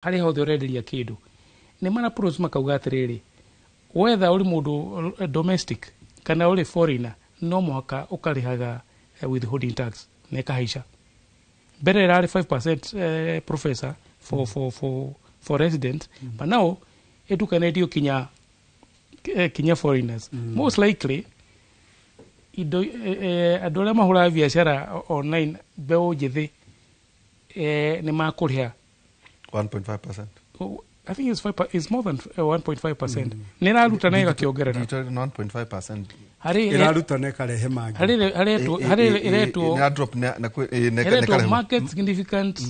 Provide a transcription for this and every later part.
Harĩa hothe ũrenderia kĩndũ nĩ mara approach makauga atĩrĩrĩ, whether ũrĩ mũndũ domestic kana ũrĩ foreigner, no mũhaka ũkarĩhaga withholding tax na ĩkahaica. Mbere ĩrarĩ 5%, professor, for resident, but now ĩtukanĩtio kinya foreigners. Most likely indo andũ arĩa mahũraga biacara online, mbeũ njĩthĩ, nĩ makũrĩha 1.5%. Oh, I think it's more than 1.5%. Nĩ ĩraruta na ĩgakĩongerera. 1.5%. Harĩ ĩraruta na ĩkarehe mangĩ. Harĩ ĩretwo Nĩ drop na ĩretwo ĩkarehe. Market significant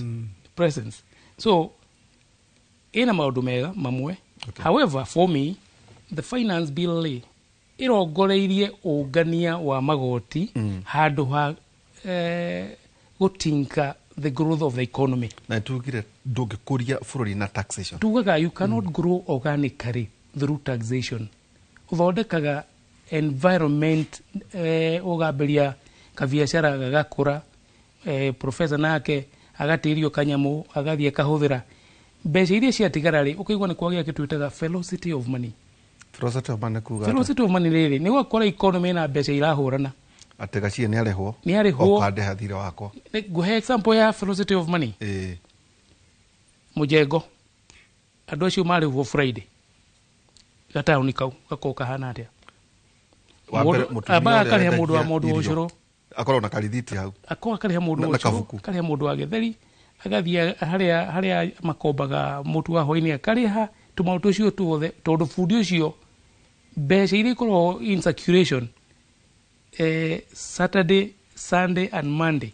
presence, so ĩna maũndũ mega mamwe. However, for me, the finance bill rĩ ĩrongoreirie ũngania wa magoti handũ ha gũtinka the growth of the economy. Na tugire ndũngĩkũria bũrũri na taxation. Tugaga you cannot grow organically through taxation. Ũthondekaga environment, ũgambĩria kabiacara gagakũra, professor nake agatĩrio kanyamũ agathiĩ akahũthĩra mbeca iria ciatigara rĩ, ũkaigua nĩ kwagĩa kĩndũ twĩtaga velocity of money. Velocity of money kuga atĩa? Velocity of money rĩrĩ nĩ ũgakora economy ĩna mbeca irahũrana. Atĩ gacie nĩ arĩhwo. Nĩ arĩhwo. Okandĩha thirĩ wakwa. Ngũhe example ya velocity of money. Mũjengo, andũ acio marĩhwo Friday, gataũni kau gakorwo kahana atĩa? Wa mbere, mũtumia Ambaga ũrĩa akarĩha mũndũ wa wendagia mũndũ wa irio. ũcũrũ. Akorwo na karithiti hau. Akorwo akarĩha mũndũ wa Na ũcũrũ, kabuku. akarĩha mũndũ wa gĩtheri, agathiĩ harĩa makombaga mũtu wa hwainĩ akarĩha tũmaũndũ tũcio tuothe, tondũ bundi ũcio mbeca iria ikoragwo in circulation Saturday, Sunday and Monday,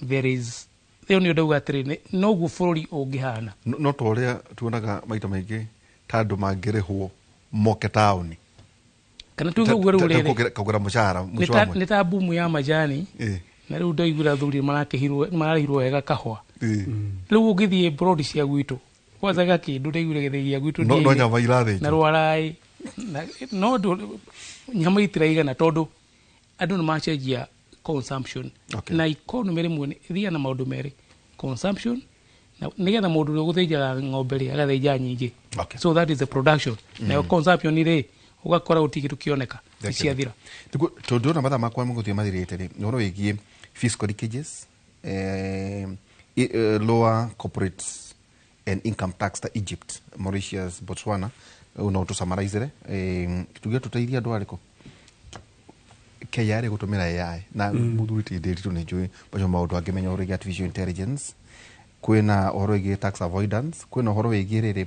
there is ĩyo nĩyo ndauga atĩrĩ noguo bũrũri ũngĩhana. No ta ũrĩa tuonaga maita maingĩ ta andũ mangĩrĩhwo moke taũni. Kana tuge ũguo rĩu rĩrĩ Kũgũra mũcara nĩ mũico wa ta mweri. Nĩ ta boom ya majani. Na rĩu ndaiguire athuri nĩmararĩhirwo wega kahũa. Rĩu ũngĩthiĩ brodi cia gwitũ kwanza gakĩndũ ndaiguire gĩthĩi gĩa gwitũ No ndiaire. nyama irathĩnjwo. Na rwaraĩ no nyama itiraigana tondũ andũ nĩ macenjia consumption. Na economy rĩmwe ĩthiaga na maũndũ merĩ, consumption na nĩgetha mũndũ ũrĩa ũgũthĩnjaga ng'ombe rĩ agathĩnja nyingĩ. So that is the production. Nayo consumption rĩ, ũgakora gũtirĩ kĩndũ kĩoneka, ciathira. Nĩguo tondũ ndĩrona mathaa makwa megũthiĩ mathirĩte rĩ, ũhoro wĩgiĩ fiscal leakages, lower corporate and income tax ta Egypt, Mauritius, Botswana, rĩu no tũcamarizere, tuge tũteithie andũ arĩkũ KRA gũtũmĩra AI na mũthuri ti ndĩritũ nĩ njũĩ macio maũndũ angĩmenya ũhoro wĩgiĩ artificial intelligence. Kwĩna ũhoro wĩgiĩ tax avoidance, kwĩna ũhoro wĩgiĩ rĩrĩ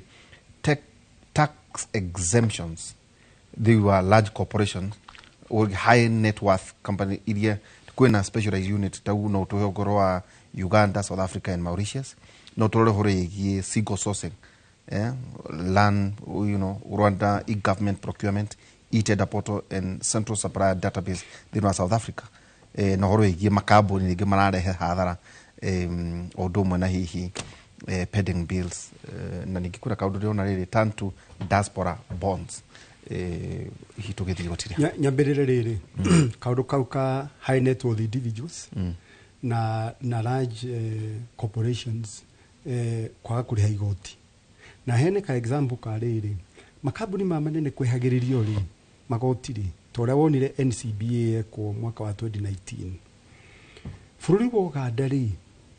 tax exemptions thĩinĩ wa large corporations or high net worth company iria kwĩna specialized unit tau. No tũhe ũhoro wa Uganda, South Africa and Mauritius. No tũrore ũhoro wĩgiĩ single sourcing, land, Rwanda, e-government procurement, e-tender portal and central supplier database thĩinĩ wa South Africa, na ũhoro wĩgiĩ makambuni rĩngĩ mararehe hathara, o ũndũ ũmwe na hihi pending bills, na ningĩ kwĩna kaũndũ ndĩrona rĩrĩ turn to diaspora bonds, hihi tũgĩthiĩ gũtirĩ. Nyambĩrĩre rĩrĩ kaũndũ kau ka high net worth individuals na large corporations kwaga kũrĩha igoti, na hene ka example ka rĩrĩ makambuni ma manene kwehagĩrĩrio rĩ magoti rĩ, ta ũrĩa wonire NCBA ekwo mwaka wa 2019 bũrũri wa Uganda rĩ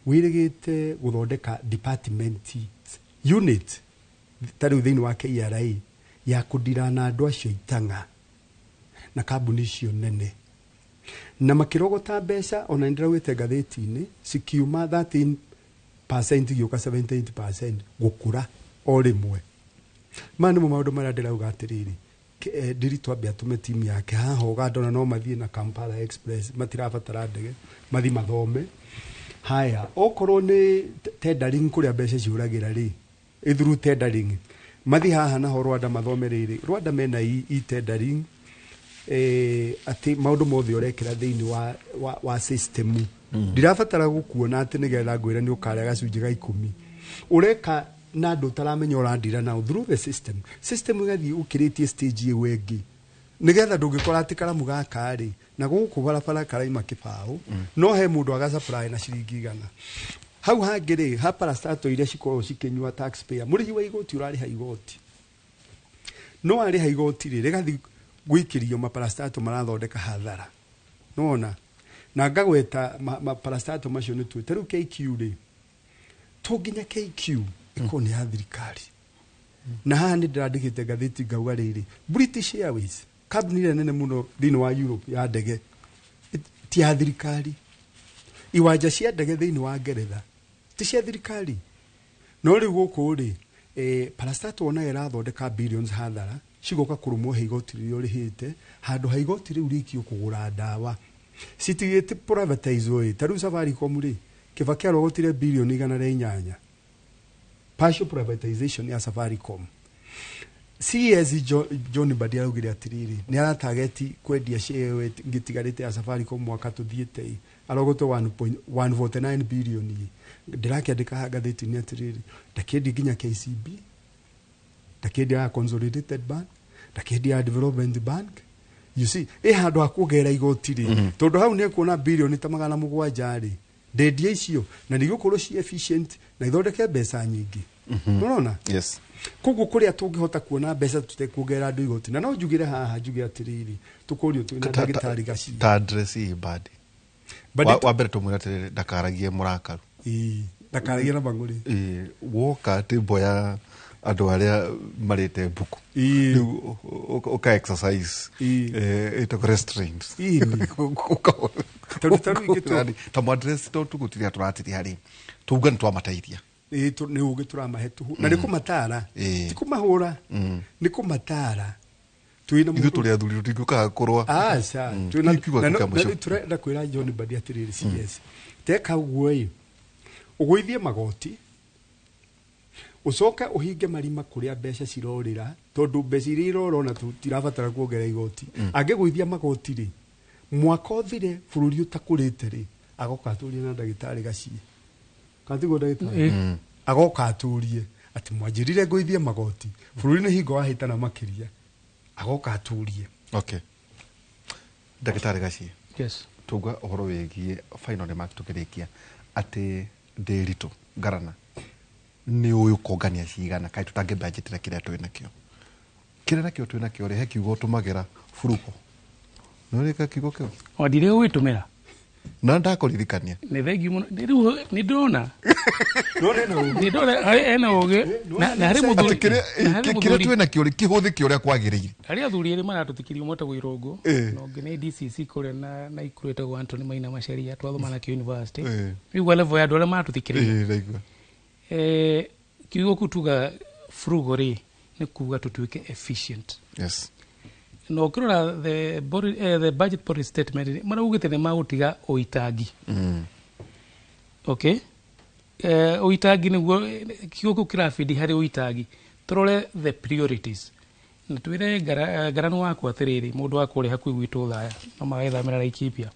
wĩrĩgĩte gũthondeka department unit ta rĩu thĩinĩ wa KRA ya kũndira na andũ acio itang'a na kambuni icio nene, na makĩrogota mbeca. Ona nĩndĩraugĩte ngathĩti-inĩ cikiuma 13% gĩũka 78% gũkũra o rĩmwe. Maya nĩmo maũndũ marĩa ndĩrauga atĩrĩrĩ, Ndiritu ambe atũme timu yake haha Ũganda, ona no mathiĩ na Kampala Express, matirabatara ndege, mathiĩ mathome haya. Okorwo nĩ tendering kũrĩa mbeca ciũragĩra rĩ, through tendering mathiĩ haha naho Rwanda mathome rĩrĩ Rwanda mena e-tendering, atĩ maũndũ mothe ũrekĩra thĩinĩ wa system. Ndirabatara gũkuona atĩ nĩgetha ngwĩre nĩ ũkarĩa gacunjĩ ga 10 ũreka na andũ ũtaramenya ũrandira nao through the system. System ĩgathiĩ ũkĩrĩtie stage ĩyo ĩngĩ nĩgetha ndũngĩkora atĩ karamu gaka rĩ na gũkũ barabara karaima kĩbaũ, no he mũndũ agasupply na ciringi 100. Hau hangĩ rĩ, ha parastato iria cikoragwo cikĩnyua taxpayer, mũrĩhi wa igoti ũrarĩha igoti, no arĩha igoti rĩ, rĩgathiĩ gwĩkĩrio maparastato marathondeka hathara. Nĩwona? Na ngagweta maparastato macio nĩ tuĩ. Ta rĩu KQ rĩ, to nginya KQ ĩkorwo nĩ ya thirikari. Na haha nĩ ndĩrandĩkĩte ngathĩti ngauga rĩrĩ, British Airways, kambuni ĩrĩa nene mũno thĩinĩ wa Europe ya ndege, ti ya thirikari. Iwanja cia ndege thĩinĩ wa Ngeretha ti cia thirikari. No rĩu gũkũ rĩ, parastato onayo ĩrathondeka billions hathara, cigoka kũrũmwo he igoti rĩrĩa ũrĩhĩte, handũ ha igoti rĩu rĩikio kũgũra ndawa. Citigĩte privatizwo ĩ, ta rĩu Safaricom rĩ, Kibaki arogotire bilioni 108. Partial privatization ya Safaricom. CS John Mbadi araugire atiriri, nĩ aratageti kwendia share ĩyo ĩngĩtigarĩte ya Safaricom mwaka tũthiĩte ĩ, arogote 1.149 billion ĩ. Ndĩrakĩandĩka haha ngathĩti-inĩ atĩrĩrĩ, ndakĩendia nginya KCB, ndakĩendia ya Consolidated Bank, ndakĩendia ya Development Bank. You see, ĩ handũ ha kuongerera igoti rĩ, tondũ hau nĩ ekuona bilioni ta 700 rĩ, ndendia icio na nĩ igũkorwo ci efficient na ithondeke mbeca nyingĩ. Nĩũrona? Yes. Koguo kũrĩa tũngĩhota kuona mbeca tũtekuongerera andũ igoti, na no njugĩre haha njuge atĩrĩrĩ, tũkũrio twĩna ndagĩtarĩ Gaciĩ. Ta address ĩ Mbadi. Mbadi Wa mbere tũmwĩre atĩrĩrĩ, ndakaragie mũrakaru. Ĩĩ, ndakaragie na mang'ũrĩ. Ĩĩ, woka table ya andũ arĩa marĩte mbuku. Ĩĩ. Rĩu ũka exercise. Ĩĩ. Ĩtagwo restraint. Ĩĩ. Tarĩu ingĩ Ta mũ address to tũgũtiria tũratiria rĩ, tuge nĩ twamateithia. Ĩĩ, nĩ ũgĩ tũramahe tũhũ. Na nĩ kũmatara. Ĩĩ. Ti kũmahũra. Nĩ kũmatara. Twĩna Ithuĩ mũndũ- tũrĩ athuri tũtingĩũkaga kũrũa. Aca, twĩna- Kĩu kiugo na kĩa no- mũico. na rĩu tũrenda kwĩra John Mbadi atĩrĩrĩ, CS teka ũguo ĩ, ũgũithie magoti, ũcoke ũhinge marima kũrĩa mbeca cirorĩra, tondũ mbeca iria irora ona tũtirabatara kuongerera igoti. Angĩgũithia magoti rĩ, mwaka ũthire bũrũri ũtakũrĩte rĩ, agoka atũrie na ndagĩtarĩ Gaciĩ. Kana tiguo ndagĩtarĩ? Agoka atũrie atĩ mwanjĩrire ngũithie magoti, bũrũri nĩ hingo wahĩtana makĩria, agoka atũrie. Okay. Ndagĩtarĩ Gaciĩ. Yes. Tuga ũhoro wĩgiĩ final remark tũkĩrĩkia atĩ Ndĩritũ Ngarana nĩ ũĩ ũkongania cigana kaĩ tũtangĩmbanjĩtĩra kĩrĩa twĩ nakĩo. Kĩrĩa nakĩo twĩ nakĩo rĩ, he kiugo ũtũmagĩra buruko. Nĩ ũrĩka kiugo kĩu? O ndirĩ ũgĩtũmĩra. Na ndakũririkania. Nĩ thengiũ mũno. Nĩ rĩu nĩ ndĩrona. No nĩ na ũgĩ. Nĩ ndĩrona harĩ ena ũgĩ. Na harĩ Atĩ mũthuri. Na harĩ kĩrĩa mũthuri. twĩ nakĩo rĩ, kĩhũthĩke ũrĩa kwagĩrĩire. Harĩ athuri erĩ maratũthikĩria ũmwe etagwo Irũngũ, na ũngĩ nĩ DCC kũrĩa na Ikuru etagwo Anthony Maina Macharia, twathoma nake university. Rĩu gwa level ya andũ arĩa maratũthikĩrĩria. Ndaigua. Kiugo kĩu tuga frugal rĩ, nĩ kuga tũtuĩke efficient. Yes. Na ũkĩrora the budget policy statement rĩ, maraugĩte nĩ magũtiga ũitangi. Okay. Ũitangi nĩguo, kiugo kĩu kĩrabindi harĩ ũitangi. Tũrore the priorities. Na twĩre Ngarano wakwa atĩrĩrĩ, mũndũ wa kũrĩa hakuhĩ gwitũ Othaya, no magethamĩra Laikipia.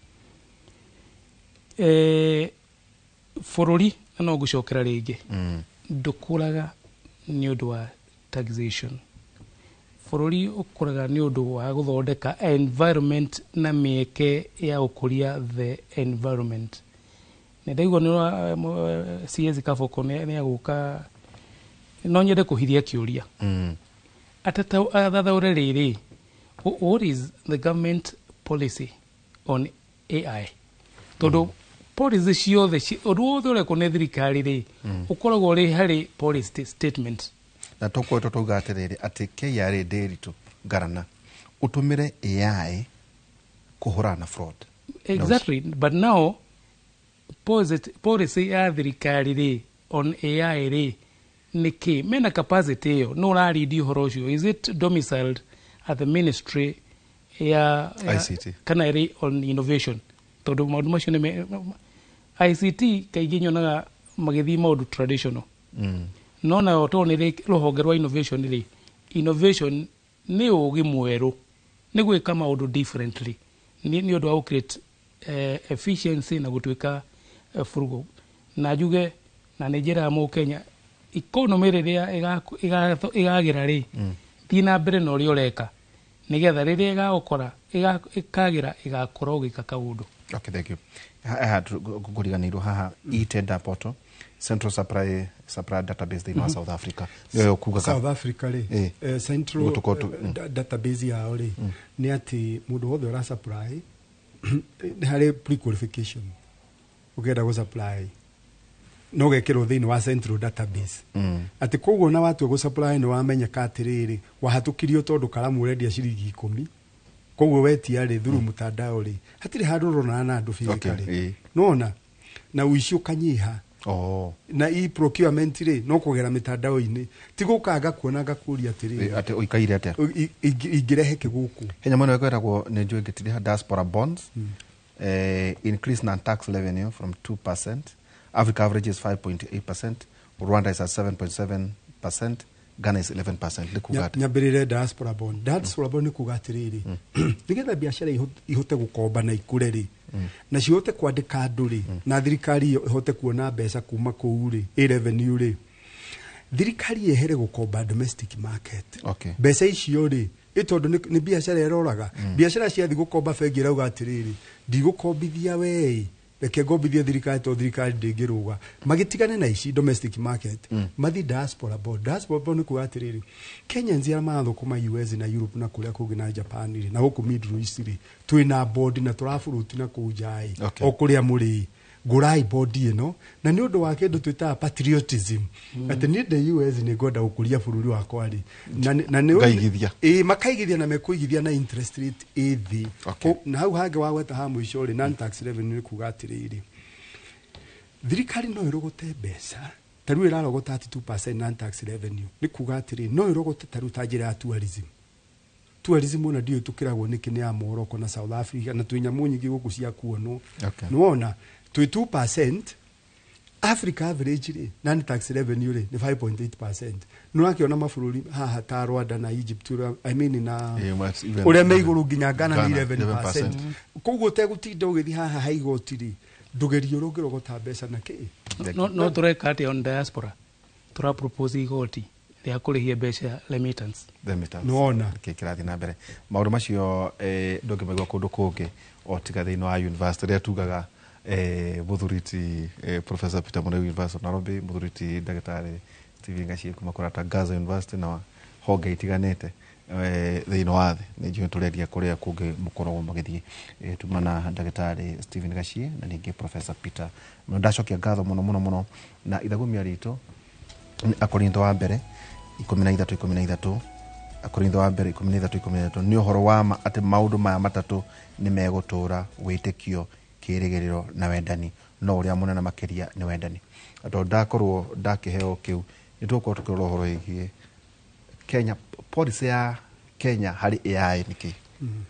Bũrũri, na no ngũcokera rĩngĩ, ndũkũraga nĩ ũndũ wa taxation. Bũrũri ũkũraga nĩ ũndũ wa gũthondeka environment na mĩeke ya gũkũria the environment. Nĩ ndaigua nĩ CS Kaboko nĩ agũka, no nyende kũhiria kĩũria. Atathaũre rĩrĩ, what is the government policy on AI? Tondũ policy ciothe, ũndũ wothe ũrekwo nĩ thirikari rĩ, ũkoragwo ũrĩ harĩ policy statement. Na tũkoretwo twauga atĩrĩrĩ, atĩ KRA Ndĩritũ Ngarana, ũtũmĩre AI kũhũrana na fraud. Exactly, but now policy ya thirikari rĩ on AI rĩ nĩ kĩ? Mena capacity ĩyo, no ũrarindi ũhoro ũcio. Is it domiciled at the ministry ya ICT? Kana ĩrĩ on innovation? Tondũ maũndũ macio nĩ ICT kaingĩ nyonaga magĩthiĩ maũndũ traditional. No nayo tondũ nĩ rũhonge rwa innovation rĩ, innovation nĩ ũgĩ mwerũ, nĩ gwĩka maũndũ differently, nĩ ũndũ wa gũ create efficiency na gũtuĩka frugal. Na njuge na nĩ njĩra ya mũkenya, economy rĩrĩa ĩgagĩra rĩ, thiĩ na mbere na ũrĩa ũreka, nĩgetha rĩrĩa ĩgagũkora, ĩkagĩra, ĩgakorwo ũgĩka kaũndũ. Okay, thank you. Haha ngũriganĩirwo haha e-tender portal. Central Supply Database thĩinĩ wa South Africa nĩyo kugaga South Africa rĩ, Central Database yao rĩ, nĩ atĩ mũndũ wothe ũra supply nĩ harĩ pre-qualification ũkĩenda gũ supply no gekĩrwo thĩinĩ wa Central Database, atĩ koguo na watua gũ supply nĩ wamenyeka atĩrĩrĩ wahatũkirio tondũ karamu ũrendia ciringi 10, koguo wetia rĩ through mtandao rĩ hatirĩ handũ ũronana na andũ physically, nĩwona na ũici ũkanyiha. Na e-procurement rĩ no kũgera mĩtandao-inĩ, ti gũka ngakuona ngakũria atĩrĩrĩ atĩ ũikaire atĩa ingĩrehe kĩgũkũ. He nyamũ ĩno ĩkwĩragwo nĩ njũĩ ngĩtiriha diaspora bonds, increase non-tax revenue from 2%. Africa average is 5.8%, Rwanda is at 7.7%, Ghana is 11%. Nĩ kuga atĩa? Nyambĩrĩre diaspora bond. Diaspora bond nĩ kuga atĩrĩrĩ, nĩgetha biacara ihote gũkomba na ikũre rĩ, na cihote kwandĩka andũ rĩ, na thirikari ĩhote kuona mbeca kuma kũu rĩ, ĩ revenue rĩ, thirikari yehere gũkomba domestic market. Mbeca icio rĩ, tondũ nĩ biacara ĩroraga, biacara ciathi gũkomba bengi ĩrauga atĩrĩrĩ, ndigũkombithia wee, reke ngombithie thirikari tondũ thirikari ndĩngĩrũga. Magĩtigane na ici domestic market, mathi diaspora bond. Diaspora bond nĩ kuga atĩrĩrĩ, Kenyans arĩa marathũkũma US na Europe na kũrĩa kũngĩ na Japan rĩ, na gũkũ Middle East rĩ, twĩna bond na tũraburuti na kũu nja ĩ, o kũrĩa mũrĩ, ngũrai bond ĩno na nĩ ũndũ wa kĩndũ twĩtaga patriotism, atĩ niĩ ndĩ US nĩ ngwenda gũkũria bũrũri wakwa rĩ, na nĩ Ngaigithia. Makaigithia na mekũigithia na interest rate ĩ thĩ. Na hau hangĩ wagweta ha mũico rĩ, non-tax revenue nĩ kuga atĩrĩrĩ, thirikari no ĩrogote mbeca ta rĩu ĩrarogota 32% non-tax revenue, nĩ kuga atĩrĩrĩ no ĩrogote ta rĩu ta njĩra ya tourism. Tourism ona ndiũĩ tũkĩragwo nĩkĩ nĩ ya Morocco na South Africa na twĩ nyamũ nyingĩ gũkũ cia kuonwo. Nĩwona twĩ 2%, Africa average rĩ non-tax revenue rĩ nĩ 5.8%. Nĩũrakĩona mabũrũri haha ta Rwanda na Egypt, I mean na ũrĩa me igũrũ nginya Ghana nĩ 11%. Koguo ũtegũtinda ũgĩthiĩ haha ha igoti rĩ, ndũgerie ũrĩa ũngĩrogota mbeca na kĩ. No tũreka atĩa on diaspora? Tũra propose igoti rĩa kũrĩhia mbeca remittance. Nĩwona kĩ kĩrathiĩ na mbere maũndũ macio, ndũngĩmaigua kũndũ kũngĩ o tiga thĩinĩ wa university rĩrĩa tugaga mũthuri ti Professor Peter Mũneu, University of Nairobi, mũthuri ti ndagĩtarĩ Stephen Gachie kuma kũrata Gaza University na honge itiganĩte thĩinĩ wa thĩ. Nĩ njũĩ tũrendia kũrĩa kũngĩ mũkoragwo magĩthiĩ. Tuma na ndagĩtarĩ Stephen Gachie na ningĩ Professor Peter. Ndacokia ngatho mũno mũno mũno na ithagumia ritũ Akorintho wa mbere 13:13, Akorintho wa mbere 13:13, nĩ ũhoro wa ma atĩ maũndũ maya matatũ nĩ megũtũũra: wĩtĩkio, kĩĩrĩgĩrĩro na wendani, no ũrĩa mũnene makĩria nĩ wendani. Tondũ ndakorwo ndakĩheo kĩu, nĩ tũgũkorwo tũkĩrora ũhoro wĩgiĩ Kenya, policy ya Kenya harĩ AI nĩkĩ,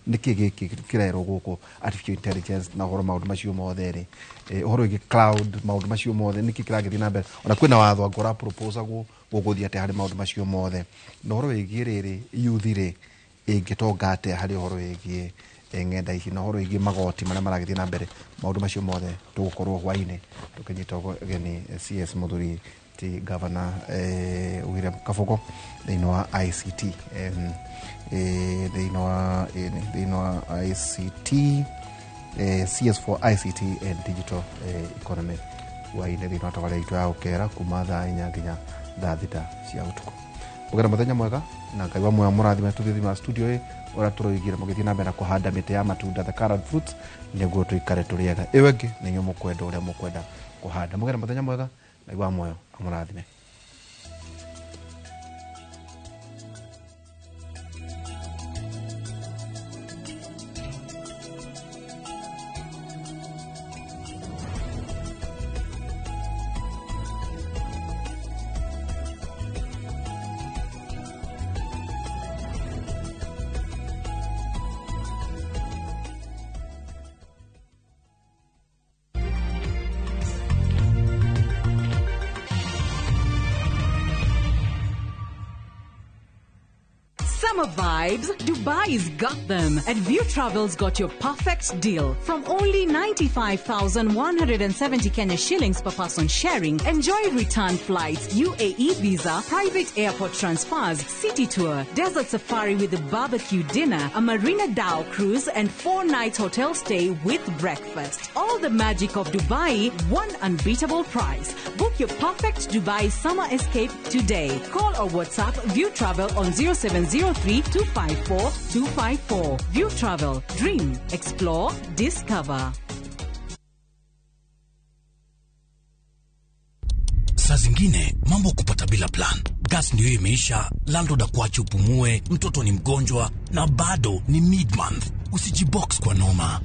nĩkĩ gĩkĩ kĩrerwo gũkũ artificial intelligence na ũhoro maũndũ macio mothe rĩ, ũhoro wĩgiĩ cloud, maũndũ macio mothe nĩkĩ kĩragĩthiĩ na mbere, ona kwĩna watho anga ũraproposagwo gũgũthiĩ atĩa harĩ maũndũ macio mothe, na ũhoro wĩgiĩ rĩrĩ youth rĩ ĩngĩtonga atĩa harĩ ũhoro wĩgiĩ ng'enda ici, na ũhoro wĩgiĩ magoti marĩa maragĩthiĩ na mbere. Maũndũ macio mothe tũgũkorwo hwainĩ tũkĩnyita ũgeni CS mũthuri ti Governor William Kabogo thĩinĩ wa ICT, thĩinĩ wa ICT, CS for ICT and Digital Economy hwainĩ thĩinĩ wa tabarĩra itũ ya gũkera kuma thaa 4 nginya thaa 6 cia ũtukũ. Mũgĩre mũthenya mwega na Ngai wa muoyo mũrathime. Tũthiĩ thĩinĩ wa studio ĩ ũrĩa tũroigire mũgĩthiĩ na mbere na kũhanda mĩtĩ ya matunda, the colored fruits, nĩguo tũikare tũrĩ ega. Ĩyo ĩngĩ nĩ inyuĩ mũkwenda ũrĩa mũkwenda kũhanda. Mũgĩre mũthenya mwega, Ngai wa muoyo amũrathime. Summer vibes, Dubai's got them. And View Travel's got your perfect deal. From only 95,170 Kenya shillings per person sharing, enjoy return flights, UAE visa, private airport transfers, city tour, desert safari with a barbecue dinner, a Marina Dhow cruise, and 4-night hotel stay with breakfast. All the magic of Dubai, one unbeatable price. Book your perfect Dubai summer escape today. Call or WhatsApp View Travel on 0703 254 254. View Travel. Dream, explore, discover. Saa zingine mambo kupata bila plan. Gas ndio imeisha, landlord akuache upumue, mtoto ni mgonjwa na bado ni mid-month. Usijibox kwa noma.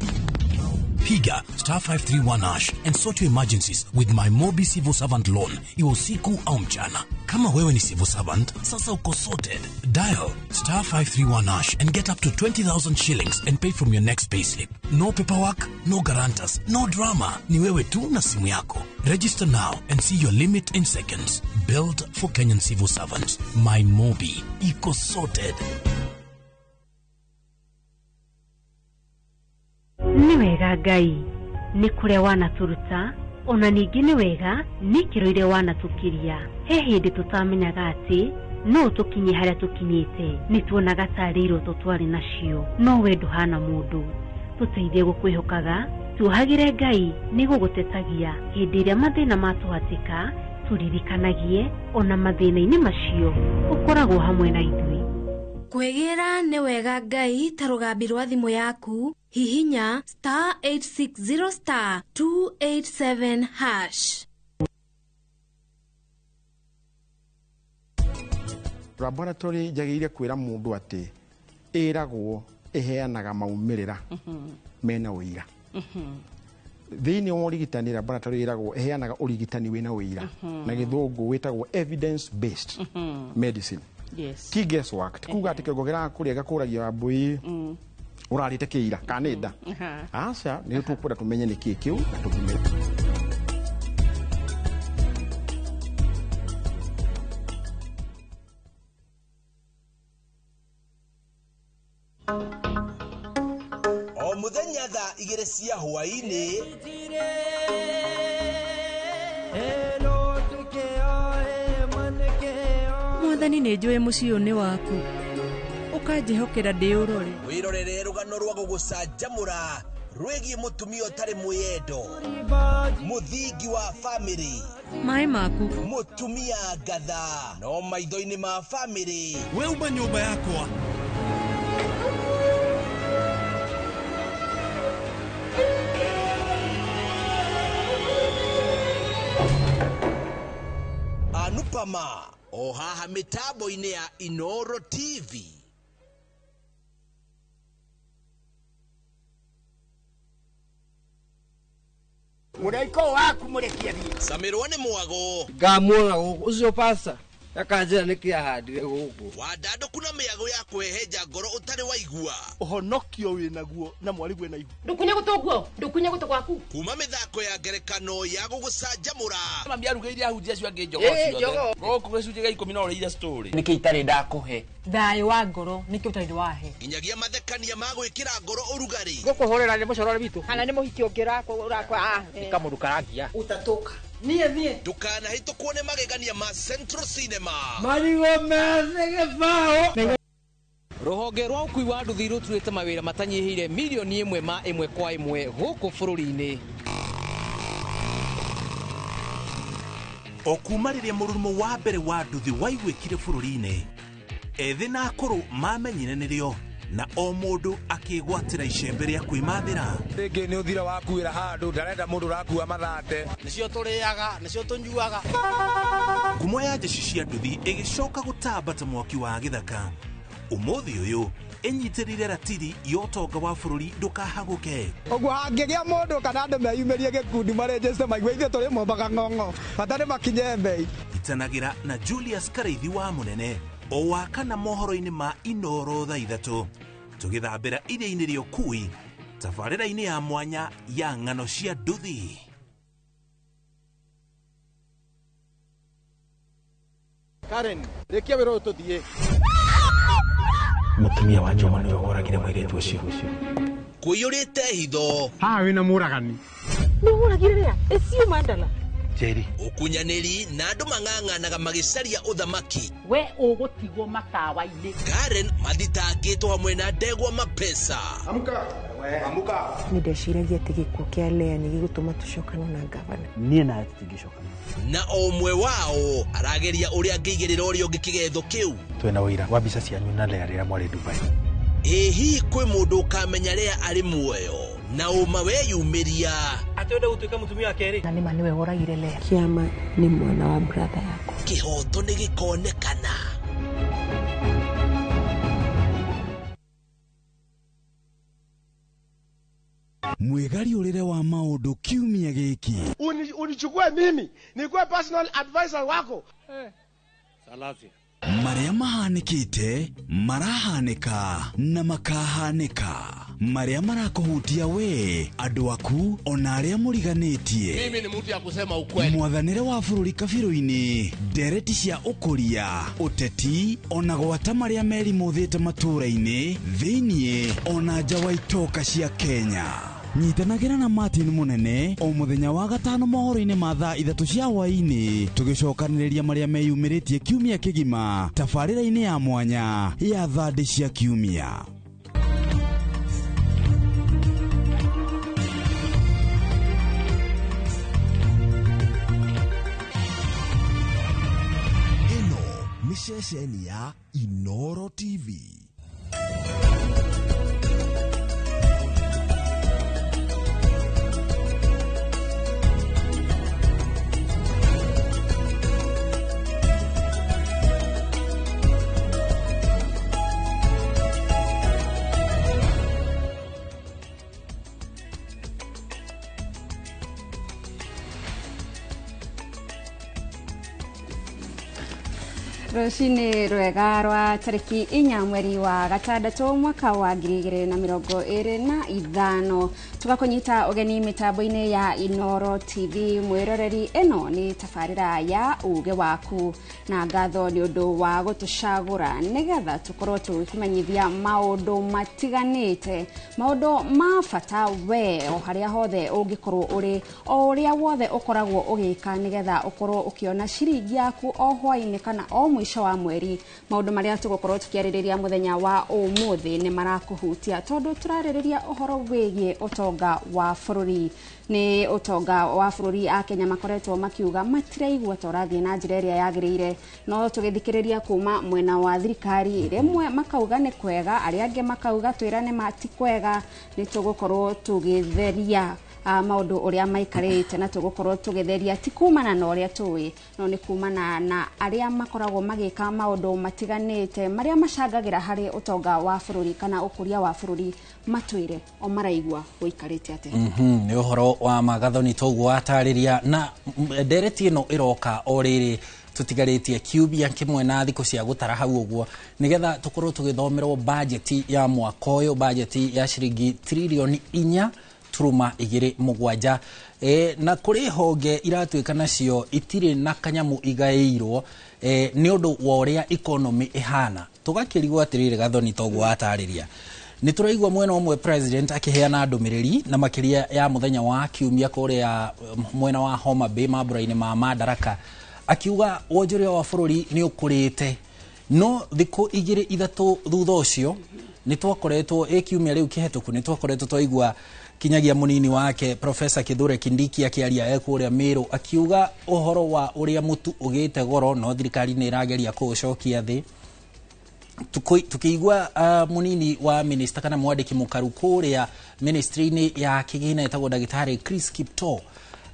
Piga star 531 hash and sort your emergencies with my Mobi Civil Servant Loan. Iwe usiku au mchana. Kama wewe ni civil servant, sasa uko sorted. Dial star 531 hash and get up to 20,000 shillings and pay from your next payslip. No paperwork, no guarantors, no drama. Ni wewe tu na simu yako. Register now and see your limit in seconds. Built for Kenyan civil servants. My Mobi. Iko sorted. Nĩ wega Ngai nĩ kũrĩa wanatũruta ona ningĩ nĩ wega nĩ ikĩro iria wanatũkiria. He hĩndĩ tũtamenyaga atĩ no tũkinye harĩa tũkinyĩte, nĩ tuonaga tarĩ iroto twarĩ nacio, no we ndũhana mũndũ. Tũteithie gũkwĩhokaga, tuohagĩre Ngai nĩ gũgũtetagia hĩndĩ ĩrĩa mathĩna matũhatĩka, tũririkanagie ona mathĩna-inĩ macio ũkoragwo hamwe na ithuĩ. Kwĩgĩra nĩ wega Ngai ta rũgambi rwa thimũ yaku, hihinya star 860 star 287 hash. Laboratory njagĩrĩire kwĩra mũndũ atĩ ĩragwo ĩheanaga maumĩrĩra mena ũira. Thĩinĩ wa ũrigitani laboratory ĩragwo ĩheanaga ũrigitani wĩna ũira na gĩthũngũ wĩtagwo evidence based medicine. Yes. Ti guesswork. Ti kuga atĩ kĩongo kĩrakũrĩa gĩkũragia wambui ũrarĩte kĩira kana nĩ nda. Aca nĩ tũkwenda tũmenye nĩ kĩĩ kĩu na tũthime. O muthenya thaa 2 cia hwaĩ-inĩ Mwathani nĩ njũĩ mũciĩ ũyũ nĩ waku, ũkanjĩhokera ndĩũrore. Wĩrorere rũgano rwa gũgũcanjamũra rwĩgiĩ mũtumia ũtarĩ mwĩyendo, mũthingi wa famĩlĩ, maĩ maku, mũtumia ngatha no maitho-inĩ ma famĩlĩ. We uma nyũmba yakwa. Anupama o haha mitambo-inĩ ya Inoro TV. Mũraiko waku mũrekie thiĩ. Samirwo nĩ mwago. Ngamuona gũkũ ũcio pasta akanjĩra nĩkĩ ahandire gũkũ. Wandandũku na mĩago ya kwĩhenja ngoro ũtarĩ waigua. Ũhonokio wĩnaguo na mwarĩguo na ihu. Ndũkunye gũtũ guo, ndũkunye gũtũ gwaku. Kuma mĩthako ya ngerekano ya gũgũcanjamũra. Mami arugĩire ahunjia acio angĩ njogoo ciothe. Gũkũ gĩcunjĩ gĩa 10 no ũrĩire story. Nĩkĩ itarĩ ndakũhe? Thayũ wa ngoro nĩkĩ ũtarĩ wahe. Nginyagia mathekania ma gwĩkĩra ngoro ũrugarĩ. Gũkũhũrĩra nĩ mũcorore witũ. Kana nĩ mũhiki ũngĩ ũrakwa. Nĩ kamũndũ karangia. Utatoka. Niĩ niĩ. Ndũkanahĩtũkwo nĩ magegania ma Central Cinema. Marigũ methĩ gĩbaũ. Rũhonge rwa ũkui wa nduthi rũturĩte mawĩra matanyihĩire milioni 1 ma 1 kwa 1 gũkũ bũrũri-inĩ. O kuma rĩrĩa mũrurumo wa mbere wa nduthi waiguĩkire bũrũri-inĩ, ethĩ na akũrũ mamenyire nĩrĩo na o mũndũ akĩgwatĩra icembe rĩa kwĩmathĩra. Rĩngĩ nĩ ũthira wakuĩra handũ ndarenda mũndũ ũrakua mathate. Nĩcio tũrĩaga, nĩcio tũnyuaga. Ngumo ya njeci cia nduthi ĩgĩcoka gũtamba ta mwaki wa gĩthaka. Ũmũthĩ ũyũ ĩnyitĩrĩire ratiri ya ũtonga wa bũrũri ndũkahagũke. Ũguo hangĩgĩa mũndũ kana andũ meyumĩrie gĩkundi marenjeste maigue ithuĩ tũrĩ mombaga ng'ong'o bata nĩ makinye mbei. Itanagĩra na Julius Karaithi wa Mũnene o wa kana mohoro-inĩ ma Inoro thaa 3 tũgĩthambĩra iria-inĩ rĩa ũkui tabarĩra-inĩ ya mwanya ya ng'ano cia nduthi. Karen, rĩkia wĩra ũyũ tũthiĩ. Mũtumia wa Juma nĩwe woragire mũirĩtu ũcio. Kũiyũrĩte hitho. Haha wĩna mũragani. Nĩ woragire rĩa? Ĩcio Mandala. Njeri. Ũkunyanĩri na andũ mang'ang'anaga magĩcaria ũthamaki. We ũgũtigwo matawa-inĩ. Karen mathitangĩtwo hamwe na ndegwa mapesa. Amka. Amka. Nĩ ndeciragia atĩ gĩkuũ kĩa Lea nĩ gĩgũtũma tũcokane na ngavana. Niĩ nawe tũtingĩcokana. Na o ũmwe wao arageria ũrĩa angĩigĩrĩra ũrĩa ũngĩ kĩgetho kĩu. Twĩna ũira wa mbica cianyu na Lea rĩrĩa mwarĩ Dubai. Ĩ hihi kwĩ mũndũ ũkamenya Lea arĩ muoyo na ũma weyumĩria. Atĩ wenda gũtuĩka mũtumia wa kerĩ. Na nĩma nĩwe woragire Lea. Kĩama nĩ mwana wa brother yakwa. Kĩhoto nĩ gĩkonekana. Mwĩgariũrĩre wa maũndũ kiumia gĩkĩ. Unichukue mimi nikuwe personal advisor wako. Salasia. Marĩa mahanĩkĩte, marahanĩka na makahanĩka. Marĩa marakũhutia we, andũ aku, ona arĩa mũriganĩtie. Mimi ni mtu ya kusema ukweli. Mwathanĩre wa bũrũri kabirũ-inĩ, ndereti cia ũkũria, ũteti, ona gwata marĩa merimũthĩte matũũra-inĩ, thĩiniĩ, ona nja wa itoka cia Kenya. Nyitanagĩra na Martin Mũnene o mũthenya wa gatano mohoro-inĩ ma thaa 3 cia hwaĩ-inĩ, tũgĩcokanĩrĩria marĩa meyumĩrĩtie kiumia kĩgima tabarĩra-inĩ ya mwanya ya thandĩ cia kiumia. Ĩno nĩ ceceni ya Inoro TV. Rũcinĩ rwega rwa tarĩki 4 mweri wa 6 mwaka wa 2025 tũgakũnyita ũgeni mĩtambo-inĩ ya Inoro TV. Mwĩroreri, ĩno nĩ tabarĩra ya uge waku na ngatho nĩ ũndũ wa gũtũcagũra nĩgetha tũkorwo tũgĩkũmenyithia maũndũ matiganĩte, maũndũ ma bata we o harĩa hothe ũngĩkorwo ũrĩ, o ũrĩa wothe ũkoragwo ũgĩka nĩgetha ũkorwo ũkĩona ciringi yaku o hwaĩ-inĩ kana o mũico wa mweri. Maũndũ marĩa tũgũkorwo tũkĩarĩrĩria mũthenya wa ũmũthĩ nĩ marakũhutia tondũ tũrarĩrĩria ũhoro wĩgiĩ ũtonga wa bũrũri. Nĩ ũtonga wa bũrũri a Kenya makoretwo makiuga matiraigua ta ũrathiĩ na njĩra ĩrĩa yagĩrĩire, no tũgĩthikĩrĩria kuma mwena wa thirikari rĩmwe makauga nĩ kwega, arĩa angĩ makauga twĩrane ma ti kwega. Nĩ tũgũkorwo tũgĩtheria maũndũ ũrĩa maikarĩte na tũgũkorwo tũgĩtheria ti kumana na ũrĩa tũĩ, no nĩ kumana na arĩa makoragwo magĩka maũndũ matiganĩte marĩa macangagĩra harĩ ũtonga wa bũrũri kana ũkũria wa bũrũri, matwĩre o maraigua gũikarĩte atĩa. Nĩ ũhoro wa magathoni toguo watarĩria na ndereti ĩno ĩroka o rĩrĩ tũtigarĩtie kiumia kĩmwe na thikũ cia gũtara hau ũguo nĩgetha tũkorwo tũgĩthomerwo bajeti ya mwaka ũyũ, bajeti ya ciringi tririoni 4.27 na kũrĩ honge iratuĩka nacio itirĩ na kanyamũ igaĩirwo nĩ ũndũ wa ũrĩa economy ĩhana. Tũgakĩrigwo atĩrĩrĩ Gathoni toguo watarĩria, nĩ tũraigua mwena ũmwe president akĩheana ndũmĩrĩri na makĩria ya mũthenya wa kiumia kũrĩa mwena wa Homa Bay mambura-inĩ ma Madaraka, akiuga wonjoria wa bũrũri nĩ ũkũrĩte, no thikũ 2 3 thutha ũcio nĩ twakoretwo kiumia rĩu kĩhetũku nĩ twakoretwo twaigua kinyagia munini wake Professor Kithure Kindiki akĩaria kũrĩa Meru akiuga ũhoro wa ũrĩa mũtu ũgĩte goro no thirikari nĩ ĩrageria kũũcokia thĩ. Tukiigua munini wa minister kana mwandĩki mũkaru kũrĩa ministry-inĩ ya kĩgĩna ĩtagwo ndagĩtarĩ Chris Kiptoo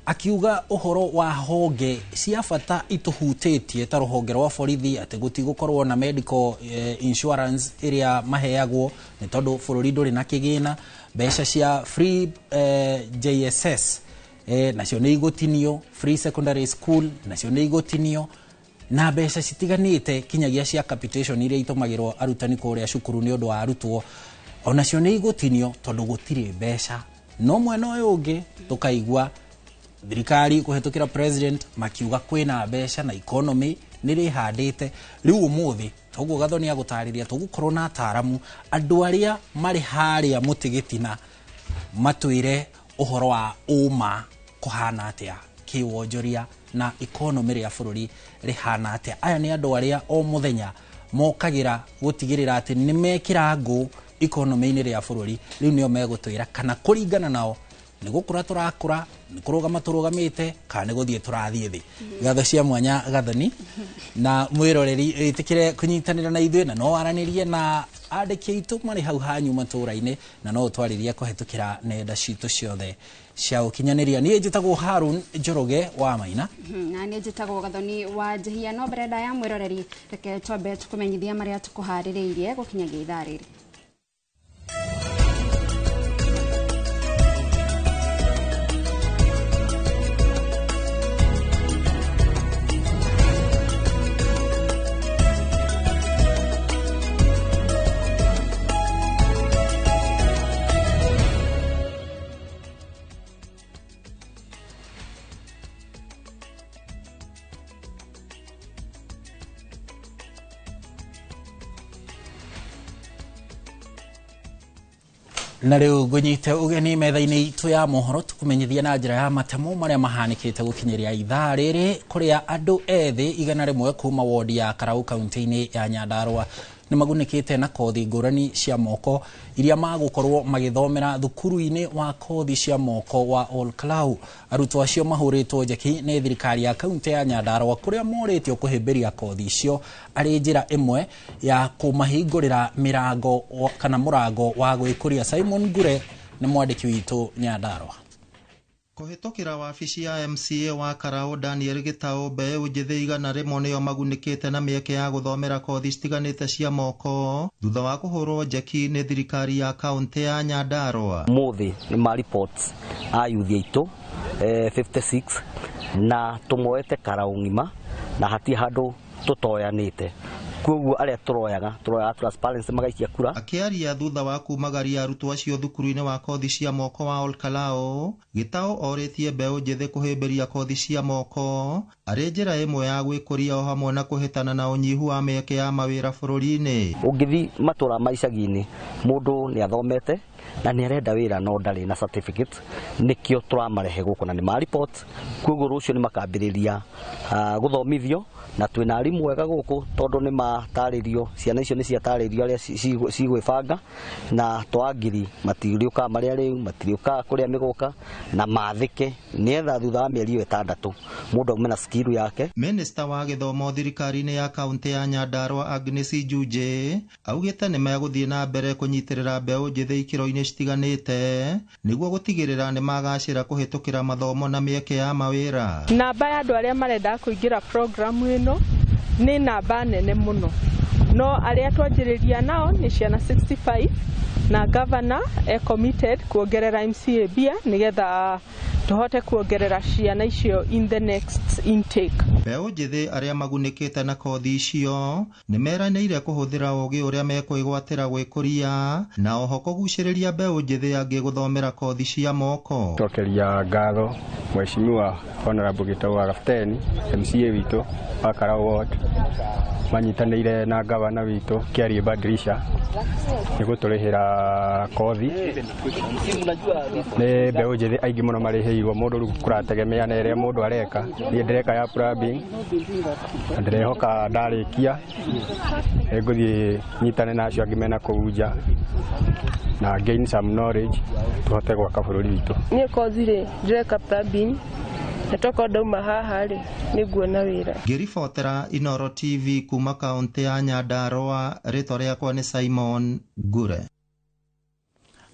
akiuga ũhoro wa honge cia bata itũhutĩtie ta rũhonge rwa borithi atĩ gũtigũkorwo na medical insurance ĩrĩa maheagwo nĩ tondũ bũrũri ndũrĩ na kĩgĩna, mbeca cia free JSS nacio nĩ igũtinio, free secondary school nacio nĩ igũtinio, na mbeca citiganĩte kinyagia cia capitation iria itũmagĩrwo arutani kũrĩa cukuru nĩ ũndũ wa arutwo onacio nĩ igũtinio tondũ gũtirĩ mbeca. No mwena ũyũ ũngĩ tũkaigua thirikari kũhetũkĩra president makiuga kwĩna mbeca na economy nĩ rĩhandĩte. Rĩu ũmũthĩ Toguo Gathoni agũtarĩria tũgũkorwo na ataramu andũ arĩa marĩ harĩa mũtĩ gĩtina matwĩre ũhoro wa ũma kũhana atĩa kĩwonjoria na ikonomĩ rĩa bũrũri rĩhana atĩa. Aya nĩ andũ arĩa o mũthenya mokagĩra gũtigĩrĩra atĩ nĩ mekĩra ngũ ikonomĩ-inĩ rĩa bũrũri. Rĩu nĩo megũtwĩra kana kũringana nao nĩ gũkũra tũrakũra, nĩ kũrũgama tũrũgamĩte, kana nĩ gũthiĩ tũrathiĩ thĩ. Gatho cia mwanya Gathoni na mwĩroreri ĩtĩkĩre kũnyitanĩra na ithuĩ, na no waranĩrie na andĩki aitũ marĩ hau hanyu matũũra-inĩ, na no ũtwarĩrie kũhetũkĩra nenda citũ ciothe cia ũkinyanĩria. Niĩ njĩtagwo Harun Njoroge wa Maina na niĩ njĩtagwo Gathoni wa Njehia. No mbere ndaya mwĩroreri, reke twambe tũkũmenyithia marĩa tũkũharĩrĩirie gũkinyagia ithaa rĩrĩ. Na rĩu ngũnyite ũgeni metha-inĩ itũ ya mohoro tũkũmenyithia na njĩra ya matemo marĩa mahanĩkĩte gũkinyĩria ithaa rĩrĩ, kũrĩa andũ ethĩ 101 kuma wodi ya Karau kaunti-inĩ ya Nyandarua nĩ magunĩkĩte na kothi ngũrani cia moko iria magũkorwo magĩthomera thukuru-inĩ wa kothi cia moko wa Olkalau. Arutwo acio mahũrĩtwo njeki nĩ thirikari ya kaunti ya Nyandarua kũrĩa morĩtio kũhĩmbĩria kothi icio arĩ njĩra ĩmwe ya kũmahingũrĩra mĩrango kana mũrango wa gwĩkũria. Simon Ngure nĩ mwandĩki witũ Nyandarua. Kũhĩtũkĩra wabici ya MCA wa Karau Daniel Gĩtaũ, mbeũ njĩthĩ 101 nĩo magunĩkĩte na mĩeke ya gũthomera kothi citiganĩte cia moko thutha wa kũhũrwo njeki nĩ thirikari ya kaunti ya Nyandarua. Mũthĩ nĩ ma reports a youth aitũ 56 na tũmoete Karau ng'ima na hatirĩ handũ tũtoyanĩte, koguo arĩa tũroyaga transparency magaikia kura. Akĩaria thutha wa kumagaria arutwo acio thukuru-inĩ wa kothi cia moko wa Olkalau, Gĩtaũ orĩtie mbeũ njĩthĩ kũhĩmbĩria kothi cia moko arĩ njĩra ĩmwe ya gwĩkũria o hamwe na kũhĩtana na ũnyihu wa mĩeke ya mawĩra bũrũri-inĩ. Ũngĩthi matũra ma icagi-inĩ, mũndũ nĩ athomete na nĩ arenda wĩra no ndarĩ na certificate, nĩkĩo tũramarehe gũkũ na nĩ ma report, koguo rũciũ nĩ makambĩrĩria gũthomithio na twĩna arimũ ega gũkũ tondũ nĩ matarĩrio, ciana icio nĩ ciatarĩrio arĩa cigwĩbanga na twangiri matirĩũkaga marĩa rĩu matirĩũkaga kũrĩa mĩgũka na mathĩke nĩetha thutha wa mĩeri 6 mũndũ aume na skill yake. Minista wa gĩthomo thirikari-inĩ ya kaunti ya Nyandarua Agnes Njunje augĩte nĩ megũthiĩ na mbere kũnyitĩrĩra mbeũ njĩthĩ ikĩro-inĩ citiganĩte nĩguo gũtigĩrĩra nĩ magacĩra kũhĩtũkĩra mathomo na mĩeke ya mawĩra. Namba ya andũ arĩa marenda kũingĩra programu ĩno nĩ namba nene mũno, no arĩa twanjĩrĩria nao nĩ ciana 65 na governor e committed kuongerera MCA mbia nĩgetha tũhote kuongerera ciana icio in the next intake. Mbeũ njĩthĩ arĩa magunĩkĩte na kothi icio nĩ meranĩire kũhũthĩra ũũgĩ ũrĩa mekwĩgwatĩra gwĩkũria na oho kũgucĩrĩria mbeũ njĩthĩ angĩ gũthomera kothi cia moko. Cokeria ngatho Mheshimiwa Honorable Gĩtaũ wa Kapteni MCA witũ wa Karau Ward manyitanĩire na gavana witũ Kĩarie Badirisha nĩ gũtũrĩhĩra kothi. Nĩ mbeũ njĩthĩ aingĩ mũno marĩhĩirwo, mũndũ rĩu kũrategemea na ĩrĩa mũndũ areka. Niĩ ndĩreka ya plumbing na ndĩrehoka ndarĩkia ngũthiĩ nyitane na acio angĩ mena kũu nja na gain some knowledge tũhote gwaka bũrũri witũ. Niĩ kothi rĩ ndĩreka plumbing na tokorwo ndauma haha rĩ nĩnguona wĩra. Ngĩribotera Inooro TV kuma kaunti ya Nyandarua, rĩtwa rĩakwa nĩ Simon Ngure.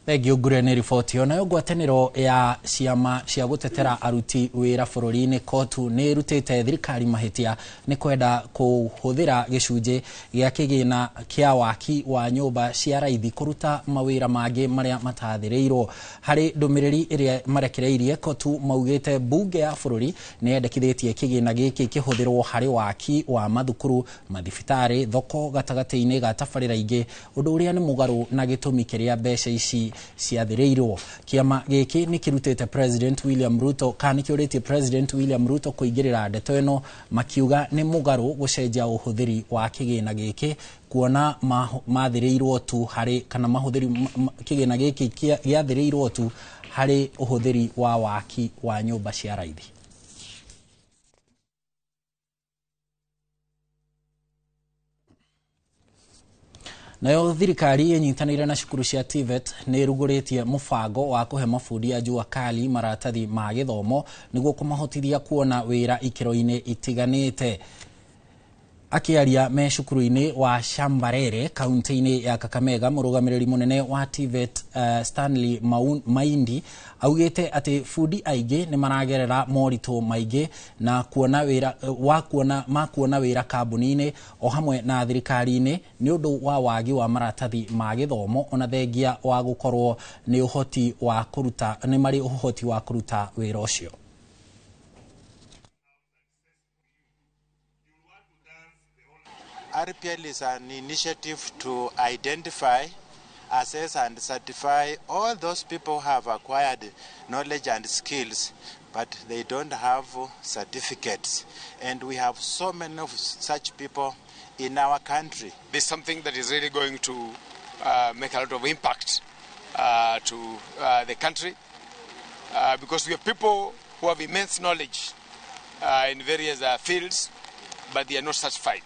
Thengio Ngure nĩ riboti ĩyo. Nayo ngwatanĩro ya ciama cia gũtetera aruti wĩra bũrũri-inĩ KOTU nĩ ĩrutĩte thirikari mahĩtia nĩ kwenda kũhũthĩra gĩcunjĩ gĩa kĩgĩna kĩa waki wa nyũmba cia raithi kũruta mawĩra mangĩ marĩa matathĩrĩirwo. Harĩ ndũmĩrĩri ĩrĩa marekereirie, KOTU maugĩte mbunge ya bũrũri nĩ yendekithĩtie kĩgĩna gĩkĩ kĩhũthĩrwo harĩ waki wa mathukuru, mathibitarĩ, thoko gatagatĩ-inĩ ga tabarĩra ingĩ, ũndũ ũrĩa nĩ mũgarũ na gĩtũmi kĩrĩa mbeca ici ciathĩrĩirwo. Kĩama gĩkĩ nĩ kĩrutĩte President William Ruto kana nĩ kĩũrĩtie President William Ruto kũingĩrĩra ndeto ĩno, makiuga nĩ mũgarũ gũcenjia ũhũthĩri wa kĩgĩna gĩkĩ kuona mathĩrĩirwo tu harĩ kana mahũthĩri kĩgĩna gĩkĩ gĩathĩrĩirwo tu harĩ ũhũthĩri wa waki wa nyũmba cia raithi. Nayo thirikari ĩnyitanĩire na cukuru cia TVET nĩ ĩrugũrĩtie mũbango wa kũhe mabundi a jua kali maratathi ma gĩthomo nĩguo kũmahotithia kuona wĩra ikĩro-inĩ itiganĩte. Akĩaria me cukuru-inĩ wa Shambarere kaunti-inĩ ya Kakamega, mũrũgamĩrĩri mũnene wa TVET Stanley Maindi augĩte atĩ bundi aingĩ nĩ maragerera moritũ maingĩ na kuona wĩra wa kuona makuona wĩra kambuni-inĩ o hamwe na thirikari-inĩ nĩ ũndũ wa wagi wa maratathi ma gĩthomo ona thengia wa gũkorwo nĩ ũhoti wa kũruta nĩ marĩ ũhoti wa kũruta wĩra ũcio. RPL is an initiative to identify, assess and certify all those people who have acquired knowledge and skills, but they don't have certificates. And we have so many of such people in our country. This is something that is really going to make a lot of impact to the country, because we have people who have immense knowledge in various fields, but they are not certified.